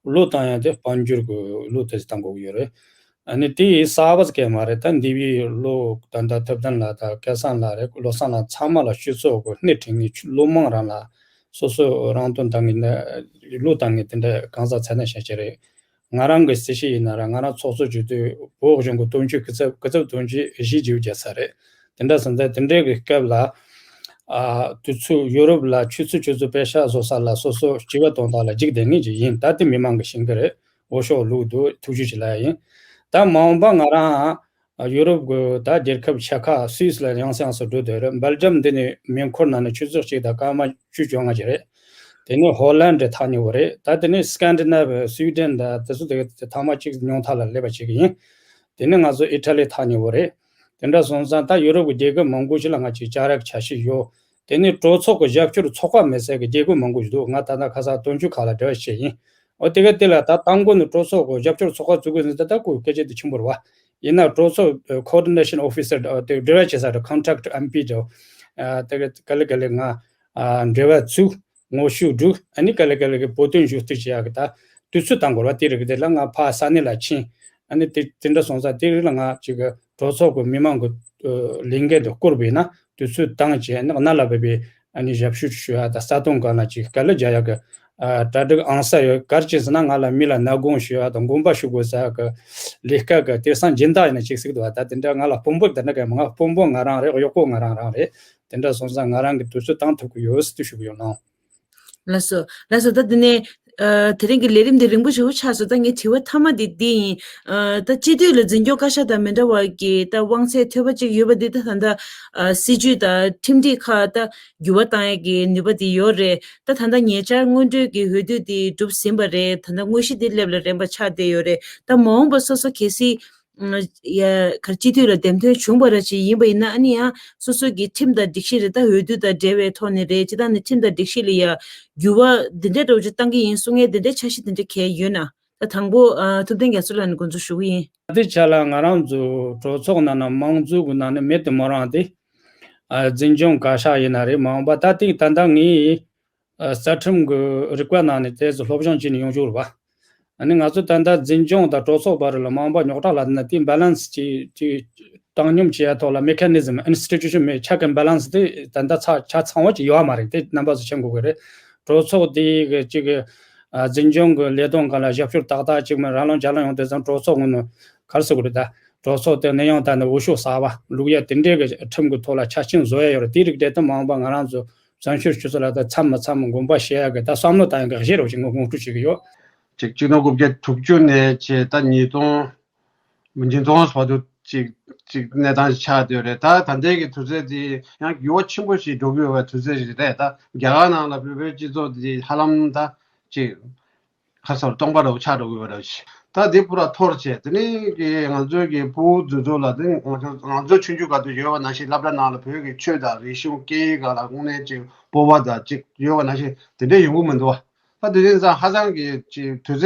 བློས་བཏང་ཡག་དེ་དཔལ་འབྱོར་གི་བློས་དེ་བཏང་དགོས་ཀྱི་ཡོད་རེད། ཨ་ནི་དེ་ཡིས་གསར་པ་ཟེར་མཁན་མ་རེད། ད་འདི་བའི་བློ་ད་ད་ཐུབ་བསྟན་ལགས་དང་སྐལ་བཟང་ལགས་རེད། བློ་བཟང་ལགས་ཚང་མ་ལ་སྤྱི་ཚོགས་གི་སྣེ་ཁྲིད་ནས་ཆུ་བློ་མང་རང་ལ་ སོ་སོ་རང་དོན་དང་ངེས་ན་བློ་དང་ངེས་དེ་འདྲ་གང་ཟག་ཚད་ན་ཤ་ཆེ་རེད། ང་རང་གི་གསལ་བཤད་ཡིན་ན་ར་ང་རང་ཚོགས་གཙོ་བྱེད་དུས་བོད་གཞུང་གི་དོན་གཅོད་སྐུ་ཚབ་སྐུ་ཚབ་དོན་གཅོད་གཞིས་བྱེས་བརྒྱབ་ས་རེད། དེ་འདྲ་སོང་ཙང་དེ་འདྲའི་གི་སྐབས་ལ་ཨ་དུས་ཚོད་ཡོ་རོབ་ལ་ཆུ་ཚོད་ཆུ་ཚོད་པེ་ཤ་བཟོ་ས་ལ་སོ་སོ་སྐྱིད་པ་གཏོང་སྟངས་ལ་འཇིག་རྟེན་ངེས་ཀྱི་ཡིན། ད་དེ་མི་མང་གི་ཤེས་ཀྱི་རེད། འོ་ཤོག་བླུགས་འདུག་ཐུགས་རྗེ་ཆེ་ལབ་ཡིན། ད་མ་འོངས་པ་ང་རང་ཡོ་རོབ་གི་ད་རྒྱལ་ཁབ་ཆེ་ཁག་སུད་སི་ལ་ཡང་སེ་ཡང་སེ་འགྲོ་འདོད་རེད། སྦེལ་ཇམ་འདི་ནས་མེ་འཁོར་ནང་ནས་ཆུ་ཚོད་གཅིག་དང་སྐར་མ་བཅུ་བཅོ་ལྔ་ཅིག་རེད། དེ་ནས་ཧོ་ལན་འདྲ་ཐག་ཉེ་བོ་རེད། ད་དེ་ནས་སི་ཀན་ཌི་ནེ་བི་སུའི་ཌེན་དང་དེ་ཚོ་དེ་ཐ་མ་གཅིག་ཉུང་མཐའ་ལ་སླེབས་པ་བྱེད་ཀྱི་ཡིན། དེ་ནས་ང་ཚོ་ཨི་ཊ་ལི་ཐག་ཉེ་བོ་རེད། དེ་འདྲ་སོང་ཙང་ད་ཡུ་རོབ་ཀྱི་རྒྱལ་ཁབ་མང་པོ་ཞིག་ལ་ང་ཅིག་བཅར་ཡག་འཆར་གཞི་ཡོད། དེ་ནས་གྲོས་ཚོགས་ཀྱི་རྒྱབ་སྐྱོར་ཚོགས་པ་མེད་སའི་གི་རྒྱལ་ཁབ་མང་པོ་ཞིག་འདུག་ང་ད་ལྟ་ཁ་སང་དོན་གཅོད་ཁག་ལ་འབྲེལ་བ་བྱས་ཡིན། འོ་དེ་ག་དེ་ལ་ད་དང་པོ་ནས་གྲོས་ཚོགས་ཀྱི་རྒྱབ་སྐྱོར་ཚོགས་པ་བཙུགས་དགོས་ཟེར་ད་ལྟ་ཁོའི་སྐད་ཆ་དེ་ཆེན་པོ་རེད་བ། ཡིན་ན་གྲོས་ཚོགས་ཀོ་ཨོ་ཌི་ནེ་ཤན་ཨོ་ཕི་སར་དེ་འབྲེལ་བ་བྱེད་ས་དེ་ཀོན་ཊེག་ཨེམ་པི་དེ་དེ་ག་ལེ་ག་ལེ་ང་འབྲེལ་བ་བཙུགས། ངོ་ཤུགས་སྒྲུག་ཨ་ནི་ག་ལེ་ག་ལེ་གི་བོད་དོན་ཞུ་གཏུག་བྱེད་ཡག་གི་ད་དུས་ཚོད་བཏང་དགོས་ར། དེ་རིགས་དེ་ལ་ང་ཕ་ས་གནས་ལ་ཕྱིན། ཨ་ནི་དེ་དེ་འདྲ་སོང་ཙང་དེ་རིགས་ལ་ང་ཅིག་གི་གྲོས་ཚོགས་ཀྱི་མི་མང་གི་ལས་འགན་དེ་བསྐུར་བས་ན་དུས་ཚོད་བཏང་བྱས་ཨ་ནི་གནད་ལ་འབབ་པའི་ཨ་ནི་ཞབས་ཞུ་ཞུ་ཡག་དང་རྩ་དོན་སྒང་ལ་ཅིག་དཀའ་ལས་རྒྱག་ཡག་གི་གྲ་སྒྲིག་ཨང་གསར་ཡོད། ག་རེ་བྱས་ཟེར་ན་ང་ལ་མི་ལ་ནག་དགོངས་ཞུ་ཡག་དང་དགོངས་པ་ཞུ་དགོས་ཟེར་ཡག་གི་ལས་ཀ་གི་དེང་སང་སྦྱིན་བདག་ཡིན་ན་ཅིག་ཟིག་འདུག་ད་དེ་འདྲ་ང་ལ་དཔོན་པོ་དེ་འདྲ་གི་མ་ང་དཔོན་པོ་ང་རང་རེད། གཡོག་པོ་ང་རང་རང་རེད། དེ་འདྲ་སོང་ཙང་ང་རང་གི་དུས་ཚོད་བཏང་ཐུབ་ཀྱི་ཡོད་ཟེར་དུ་ཞུ་གི་ཡོད་ལགས། ལགས་སོ། ལགས་སོ། ད་འདི་ནས་ཨ་དེ་རིང་གི་ལས་རིམ་འདི་རིང་པོ་ཞེ་པོ་ཆགས་སོང་། ད་ངའི་དྲི་བ་མཐའ་མ་འདི་འདི་ཡིན། ཨ་ད་སྤྱི་འཐུས་ལ་འཛིན་སྐྱོང་བཀའ་ཤག་དང་མི་འདྲ་བ་གི་ད་དབང་ཚད་ཐོལ་པ་གཅིག་ཡོད་པ་འདི་ད་ད་ལྟ་ཨ་སྲིད་ཇུས་དང་ཁྲིམས་སྒྲིག་ཁག་ད་འགྱུར་བ་བཏང་ཡས་ཀྱི་ནུས་པ་འདི་ཡོད་རེད། ད་ད་ལྟ་ཉེ་ཆར་སྔོན་འགྲོའི་གི་འོས་བསྡུ་འདི་གྲུབ་ཟིན་པ་རེད། ད་ལྟ་དངོས་གཞི་འདི་སླེབས་ལ་རན་པ་ཆགས་བསྡད་ཡོད་རེད། ད་མ་འོངས་པ་སོ་སོ་གལ་སྲིད། ཡ་གར་སྤྱི་འཐུས་ལ་འདེམས་ཐོན་བྱུང་བ་ར་ཅིག་ཡིན་པ་ཡིན་ན་ཨ་ནི་ཡང་སོ་སོ་གི་ཁྲིམས་དང་སྒྲིག་གཞི་རེད། ད་འོས་བསྡུ་དང་འབྲེལ་བའི་ཐོག་ནས་རེད། སྤྱི་བཏང་ནས་ཁྲིམས་དང་སྒྲིག་གཞི་ལ་ཡ་འགྱུར་བ་འདི་འདྲའི་འདྲ་བོ་ཅིག་བཏང་གི་ཡིན་གསུང་མཁན་འདི་འདྲའི་འཆར་གཞི་འདི་འདྲ་གང་ཡོད་ན། ད་དང་པོ་ཨ་ཐུབ་བསྟན་རྒྱ་མཚོ་ལགས་ནས་འགོ་འཛུགས་ཞུ་གི་ཡིན། ད་ལྟའི་ཆ་ལ་ང་རང་ཚོ་གྲོས་ཚོགས་ནང་ན་མང་གཙོ་གི་ནང་ནས་མེད་དུ་མི་རུང་སྟེ། ཨ་འཛིན་སྐྱོང་བཀའ་ཤག་ཡིན་ན་རེད། མ་འོངས་པ་ད་ཐེངས་ད་ལྟ་ངས། ཨ་རྩ་ཁྲིམས་ཀྱི་རིགས་པ་ནང་ནས་དེ་ཚོ་སློབ་སྦྱོང་བྱས་ནས་ཡོང་ཆོག་རེད་པ། ཨ་ནི་ང་ཚོ་ད་ལྟ་འཛིན་སྐྱོང་དང་གྲོས་ཚོགས་བར་ལ་མ་འོངས་པ་རྙོག་དྲ་ལ་ན་དེ་བྷེ་ལན་སི་ཅིག་ཅིག་བཏང་སྙོམས་བྱེད་ཡ་ཐོག་ལ་མེ་ཁ་ནི་ཛིམ་ཨིན་སི་ཊི་ཊུ་ཤན་མེད་ཆེག་ཨེན་བྷེ་ལན་སི་དེ་ད་ལྟ་ཆ་ཆ་ཚང་བ་ཅིག་ཡོད་མ་རེད། དེ་རྣམ་པ་ཚོ་མཁྱེན་དགོས་ཀྱི་རེད། གྲོས་ཚོགས་དེ་གི་ཅིག་གི་ཨ་འཛིན་སྐྱོང་གི་ལས་དོན་སྒང་ལ་ཞབས་ཞུ་ཏག་ཏག་ཅིག་མ་རང་ལོང་ཇ་ལོང་ཡོང་དུས་ཙང་གྲོས་ཚོགས་ངོས་ནས་ག་རེ་ཟེར་དགོས་རེད། ད་གྲོས་ཚོགས་དེ་ནས་ཡང་ད་ནི་འོས་ཤོག་གསར་པ་བླུག་ཡ་དེ་འདྲའི་གི་ཁྲིམས་ཀྱི་ཐོག་ལ་ཆ་རྐྱེན་བཟོ་ཡ་ཡོད་རེད། དེ་རིགས་དེ་ད་མ་འོངས་པ་ང་རང་ཚོ། བཙན་བྱོལ་སྤྱི་ཚོགས་ལ་ད་མཚམས་མ་མཚམས་དགོངས་པ་བཞེས་ཡག་གི་ད་བསམ་བློ་བཏང་ཡག་གི་གཞི་རུ་ཅིག་ངོ་སྤྲོད་བྱེད་ཀྱི་ཡོད། ཅིག་གཅིག་སྟོང་དགུ་བརྒྱ་དྲུག་ཅུ་ནས་བྱས་ད་ཉིས་སྟོང་། ཉིས་སྟོང་བར་དུ་ཅིག་ཅིག་གནས་སྟངས་ཤིག་ཆགས་བསྡད་ཡོད་རེད། ད་ད་ལྟའི་གི་དུས་ཚོད་འདི་ཡང་འགྱུར་བ་ཆེན་པོ་ཞིག་འགྲོ་གི་ཡོད་པའི་དུས་ཚོད་ཞིག་རེད། ད་རྒྱ་གར་ནང་ལ་བོད་པའི་སྤྱི་ཚོགས་འདི་ཧ་ལམ་ད་ཅིག་ཁ་སོར་སྟོང་པ་འདྲ་བོ་ཆགས་འགྲོ་གི་ཡོད་རེད། ད་འདི་པུ་ར་འཐོར་བྱས་དེ་ནས་ཀྱི་ང་ཚོའི་གི་ཕྲུ་གུ་འདི་ཚོ་ལ་དེ་ང་ཚོ་ང་ཚོ་ཆུང་ཆུང་སྐབས་དུ་ཡོད་པ་ནང་བཞིན་སློབ་གྲྭ་ནང་ལ་བོད་ཀྱི་ཆོས་དང་རིག་གཞུང་སྐད་ཡིག་སྒང་ལ་དངོས་གནས་ཅིག་སྤོབས་པ་དང་ཅིག་ཡོད་པ་ནང་བཞིན་དེ་འདྲས་ཡོང་གི་མི་འདུག་བ། ད་དེ་རིང་ཙང་ཧ་ཅང་གི་ཅིག་དུས་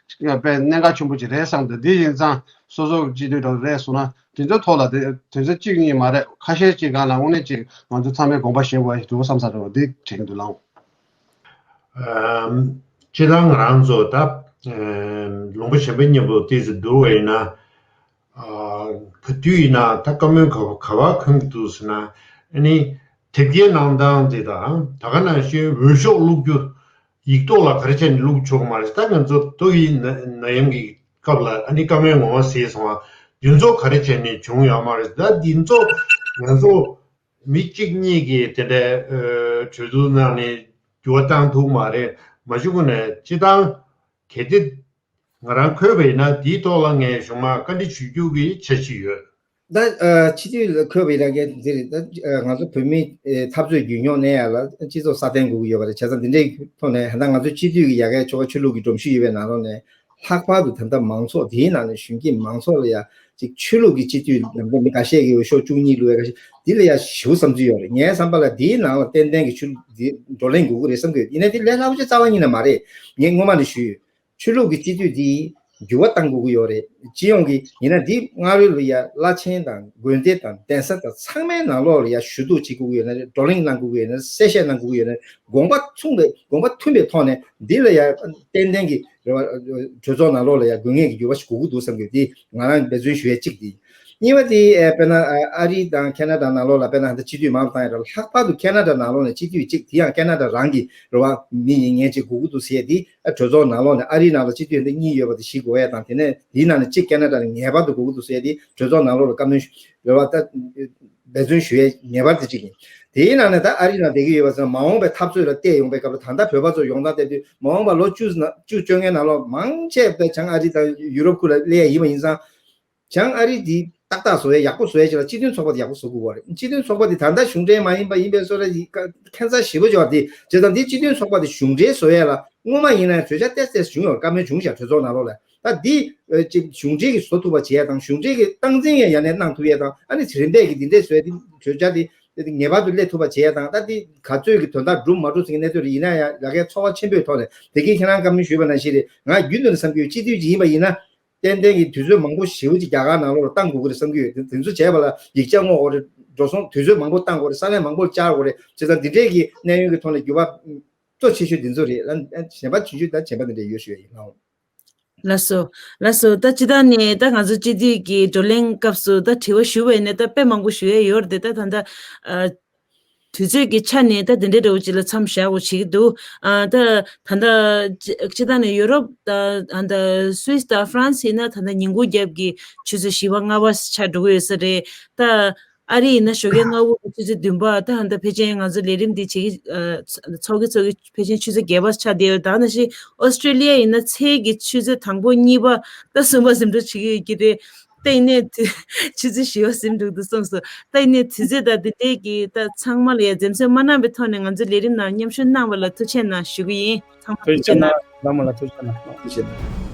ཚོད་དཔེ་གནད་འགག་ཆེན་པོ་ཅིག་རེད་བསམ་འདུག་འདི་ཡིན་ཙང་སོ་སོ་སྤྱི་འཐུས་འདྲ་རེད་སོང་ན་དེ་ཚོའི་ཐོག་ལ་དེ་དུས་ཚོད་གཅིག་གཉིས་མ་རེད། ཁ་ཤས་ཅིག་སྒང་ལ་དངོས་གནས་ཅིག་ང་ཚོ་ཚང་མས་དགོངས་པ་བཞེས་དགོས་ཡ་ཞིག་འདུག་བསམ་ས་རེད་བ། འདི་དྲན་གྱི་འདུག་ལགས། ཨམ། སྤྱིར་བཏང་ང་རང་ཚོ་ད་ཨམ། ལུང་པ་གཞན་པའི་མཉམ་དུ་ཏོག་ཙམ་བསྡུར་བ་ཡིན་ན། ཨ། ག་དུས་ཡིན་ན་ད་བཀའ་མོལ་ག་ག་པར་གང་གི་འདུག་ཟེར་ན། ཨ་ནི་དེབ་སྐྱེལ་གནང་སྟངས་དེ་དང་ད་ག་ནང་བཞིན་འོས་ཤོག་བླུག་རྒྱུ། ཡིག་ཐོག་ལ་ག་རེ་བྱས་ནས་བླུག་ཆོག་གི་མ་རེད། ད་ང་ཚོ་ཏོག་དབྱིབས་ན་ན་ཡམས་ཀྱི་སྐབས་ལ་ཨ་ནི་བཀའ་མོལ་ངོ་མ་ཟེར་སོང་བ། འདི་ཚོ་ག་རེ་བྱས་ནས་བྱུང་ཡོད་མ་རེད། ད་འདི་ཚོ་ང་ཚོ་མི་གཅིག་གཉིས་ཀྱིས་དེ་འདྲའི་ཨ་གྲོས་བསྡུར་གནང་ནས་འགྱུར་བ་བཏང་ཐུབ་མ་རེད། མ་གཞི་ཁོ་ནས་སྤྱིར་བཏང་གལ་ཏེ་ང་རང་འཁོད་པ་ཡིན་ན་དེའི་ཐོག་ལ་ངས་གཞུག་མ་བཀའ་འདྲི་ཞུ་རྒྱུ་གི་འཆར་གཞི་ཡོད། ད་ཨ་སྤྱི་འཐུས་ལ་འཁོད་པའི་ལས་འགན་འདི་རེད། ད་ཨ་ང་ཚོ་བོད་མིའི་ཨེ་འཐབ་རྩོད་རྒྱུས་མྱོང་གནས་ཡ་ལ་སྤྱི་ཚོགས་སྲ་བརྟན་དགོས་ཀྱི་ཡོད་པ་རེད། བྱས་ཙང་འདི་འདྲའི་ཐོག་ནས་ད་ང་ཚོ་སྤྱི་འཐུས་ཀྱི་ཡ་གའི་ཆོ་ག་ཆོས་ལུགས་ཀྱི་སྒྲོམ་གཞི་ཡོད་པའི་ནང་ལོགས་ནས་ལྷག་པར་དུ་ད་ལྟ་མང་ཚོགས་དེའི་ནང་ནས་གཞོན་སྐྱེས་མང་ཚོགས་ལ་ཡ་ཅིག་ཆོས་ལུགས་ཀྱི་སྤྱི་འཐུས་ནམ་རྒྱུན་མི་འགའ་ཤས་ཀྱིས་འོས་ཤོག་བཅུ་གཉིས་བླུགས་ཡ་འགའ་ཤས་འདི་ལ་ཡ་ཞེ་པོ་བསམ་ཚུལ་ཡོད་རེད། ངའི་བསམ་པ་ལ་དེའི་ནང་ལ་ཏན་ཏན་གྱི་ཆོས་ལུགས་འདི་བགྲོ་གླེང་དགོས་ཀྱི་རེད་བསམ་གྱི་ཡོད། ཡིན་ན་དེ་ལས་སླ་པོ་ཅིག་རྩ་བ་ཉིད་ནས་མ་རེད། ངས་སྔོན་མ་ནས་ཞུས་ཡོད། ཆོས་ལུགས་ཀྱི་སྤྱི་འཐུས་འདི་འགྱུར་བ་གཏང་དགོས་ཀྱི་ཡོད་རེད། སྤྱི་ཡོངས་ཀྱི་ཡིན་ན་འདི་སྔ་རོལ་ལ་ཡ་བླ་ཆེན་དང་དགོན་སྡེ་དང་གདན་ས་དང་ཚང་མའི་ནང་ལོགས་ལ་ཡ་ཞུ་གཏུག་བྱེད་དགོས་ཀྱི་ཡོད་ན་རེད། བགྲོ་གླེང་གནང་དགོས་ཀྱི་ཡོད་ན་རེད། གསལ་བཤད་གནང་དགོས་ཀྱི་ཡོད་ན་རེད། དགོངས་པ་མཚུངས་པའི་དགོངས་པ་མཐུན་པའི་ཐོག་ནས་འདི་ལ་ཡ་ཏན་ཏན་གྱི་རེད་བ། གྲོས་ཚོགས་ནང་ལོགས་ལ་ཡ་དགོས་ངེས་ཀྱི་འགྱུར་བ་ཞིག་དགོས་ཀྱི་འདུག་བསམ་གྱི་འདི་ང་རང་འབད་བརྩོན་ཞུ་ཡ་གཅིག་འདི། གཉིས་པ་དེ་ཨ་དཔེར་ན་ཨ་ཨ་རི་དང་ཁེ་ན་ཌ་ནང་ལོགས་ལ་དཔེར་ན་ད་སྤྱི་འཐུས་མང་པོ་བཏང་ཡ་རེད། ལྷག་པར་དུ་ཁེ་ན་ཌ་ནང་ལོགས་ནས་སྤྱི་འཐུས་གཅིག་དེ་ཡང་ཁེ་ན་ཌ་རང་གི་རེད་བ། མི་ཡིན་མཁན་ཅིག་དགོས་ཀྱི་འདུག་ཟེར་ཡ་དེ་ཨ་གྲོས་ཚོགས་ནང་ལོགས་ནས། ཨ་རིའི་ནང་ལ་སྤྱི་འཐུས་འདི་གཉིས་ཡོད་པ་དེ་བཞི་དགོས་ཡ་དང་། དེ་ནས་དེའི་ནང་ནས་གཅིག་ཁེ་ན་ཌ་ནས་ངེས་པར་དུ་དགོས་ཀྱི་འདུག་ཟེར་ཡ་དེ་གྲོས་ཚོགས་ནང་ལོགས་ལ་བཀའ་མོལ་ཞུ་རེད་བ། ད་འབད་བརྩོན་ཞུ་ཡ་ངེས་པར་དེ་གཅིག་ཡིན། དེའི་ནང་ནས་ད་ཨ་རི་ནང་བསྡད་ཀྱི་ཡོད་པ་ཚོ་མ་འོངས་པའི་འཐབ་རྩོད་ལ་བལྟས་ཡོང་པའི་སྐབས་ལ། ད་ལྟ་བོད་པ་ཚོ་ཡོངས་བསྡོམས་བལྟས་དུས་མ་འོངས་པ་ལོ་བཅུ་ན་བཅུ་བཅོ་ལྔའི་ནང་ལོགས་མང་ཆེ་བས་བྱང་ཨ་རི་དང་ཡུ་རོབ་ཁུལ་ལ་སླེབས་ཡ་ཡིན་པ་ཡིན་ཙང་། བྱང་ཨ་རི་འདི་ཏག་ཏག་བཟོ་ཡ་ཡག་པོ་བཟོ་ཡ་ཅིག་ལ་སྤྱི་མཐུན་ཚོགས་པ་དེ་ཡག་པོ་བཟོ་དགོས་པ་རེད། སྤྱི་མཐུན་ཚོགས་པ་དེ་ད་ལྟ་གཞུང་འབྲེལ་མ་ཡིན་པ་ཡིན་པའི་བཟོ་འདྲ་ཡི་ཁ་ཁྱད་མཚར་ཞེ་པོ་ཅིག་ཡོད་རེད་དེ། བྱས་ཙང་འདི་སྤྱི་མཐུན་ཚོགས་པ་དེ་གཞུང་འབྲེལ་བཟོ་ཡ་ལ་སྔོན་མ་ཡིན་ན་གྲོས་འཆར་ཏོག་ཙམ་བྱུང་ཡོད་རེད། བཀའ་མོལ་བྱུང་ཤག་གྲོས་ཚོགས་ནང་ལོགས་ལ། ད་འདི་ཨ་ཅིག་གཞུང་འབྲེལ་གྱིས་བཟོ་ཐུབ་པ་བྱེད་ཡ་དང་། གཞུང་འབྲེལ་གྱིས་སྟངས་འཛིན་ཡང་ཡང་ནས་གནང་ཐུབ་ཡ་དང་། ཨ་ནི་རིམ་པས་ཀྱིས་འདི་འདྲས་བཟོ་ཡ་དེ། གྲོས་འཆར་དེ་དེ་ངེས་པར་དུ་སླེབས་ཐུབ་པ་བྱེད་ཡ་དང་། ད་འདི་ག་ཚོད་ཀྱི་དོན་དག་འགྲུབ་མ་འགྲུབ་ཟེར་གྱི་གནས་ཚུལ་རེད། ཡིན་ན་ཡང་ལ་ཁའི་ཚོར་བ་ཆེན་པོའི་ཐོག་ནས། དེ་གིས་ཁྱེད་རང་བཀའ་མོལ་ཞུས་པ་ནང་བཞིན་རེད། ང་རྒྱུན་དུ་ནས་བསམ་གྱི་ཡོད། སྤྱི་འཐུས་ཅིག་ཡིན་པ་ཡིན་ན། ཏན་ཏན་གྱི་དུས་ཚོད་མང་པོ་ཞེ་པོ་ཅིག་རྒྱ་གར་ནང་ལོགས་ལ་བཏང་དགོས་ཀྱི་རེད་བསམ་གྱི་ཡོད། དེ་དེ་ཚོ་བྱས་པ་ལ་ཡིག་ཆ་བསྔོག་དགོས་རེད། འགྲོ་སོང་དུས་ཚོད་མང་པོ་བཏང་དགོས་རེད། ས་གནས་མང་པོར་བཅར་དགོས་རེད། བྱས་ཙང་འདི་འདྲས་ཀྱི་གནས་ཡུན་གྱི་ཐོག་ནས་འགྱུར་བ་གཙོ་ཆེ་ཤོས་འདི་ཚོ་རེད། ཨ་གཞན་པ་ཆུང་ཆུང་ད་གཞན་པ་འདི་འདྲས་ཡོད་ཞུ་ཡ་ཡིན། ལགས་སོ། ལགས་སོ། ད་སྤྱིར་བཏང་ནས་ད་ང་ཚོ་སྤྱི་འཐུས་ཀྱི་བགྲོ་གླེང་སྐབས་སུ་ད་དྲི་བ་ཞུ་བ་ཡིན་ན་ད་དཔེ་མང་པོ་ཞུ་ཡ་ཡོད་རེད་དེ། ད་ད་ལྟ་ཨ། དུས་ཚོད་ཀྱི་ཆ་ནས་ད་དེ་འདྲའི་འདྲ་བོ་ཅིག་ལ་མཚམས་བཞག་དགོས་བྱེད་ཀྱི་འདུག་ཨ་ད་ད་ལྟ་སྤྱི་སྤྱིར་བཏང་ནས་ཡུ་རོབ་ད་ཨ་ད་སུད་སི་དང་ཧྥ་རན་སི་ཡིན་ན་ད་ལྟ་ཉིན་གུང་རྒྱབ་ཀྱི་ཆུ་ཚོད་བཞི་པ་ལྔ་པ་ཆགས་འགྲོ་གི་ཡོད་ས་རེད། ད་ཨ་རི་ཡིན་ན་ཞོགས་ཀའི་སྔ་པོ་ཆུ་ཚོད་བདུན་པ། ད་ད་ལྟ་ཕལ་ཆེར་ང་ཚོ་ལས་རིམ་འདི་བྱེད་ཀྱི་ཨ་ཚོགས་ཀྱི་ཚོགས་ཀྱི་ཕལ་ཆེར་ཆུ་ཚོད་བརྒྱད་པ་ཆགས་བསྡད་ཡོད། ད་ནང་བཞིན་ཨོ་སི་ཀྲེ་ལི་ཡ་ཡིན་ན་ཚེས་ཀྱི་ཆུ་ཚོད་དང་པོ་གཉིས་པ་ད་གསུམ་པ་ཟིན་འགྲོ་བྱེད་ཀྱི་ཡོད་ཀྱི་རེད། ད་ཡིན་ནའི་དུས་ཆུ་ཚོད་བཞི་པ་ཟིན་འགྲོ་འདུག་བསམ་སོང་། ད་ཡིན་ནའི་དུས་ཚོད་ད་འདི་འདྲས་ཀྱི་ད་ཚང་མ་ལ་ཡ་འཛེམ་ཟོན་མ་གནང་བའི་ཐོག་ནས་ང་ཚོའི་ལས་རིམ་ནང་མཉམ་ཞུགས་གནང་བ་ལ་ཐུགས་རྗེ་གནང་ཞུ་གི་ཡིན། ཚང་མ་ཐུགས་རྗེ་གནང་། ལྷ་མོ་ལ་ཐུགས་རྗེ་གནང་། ཐུགས་རྗེ་གནང་།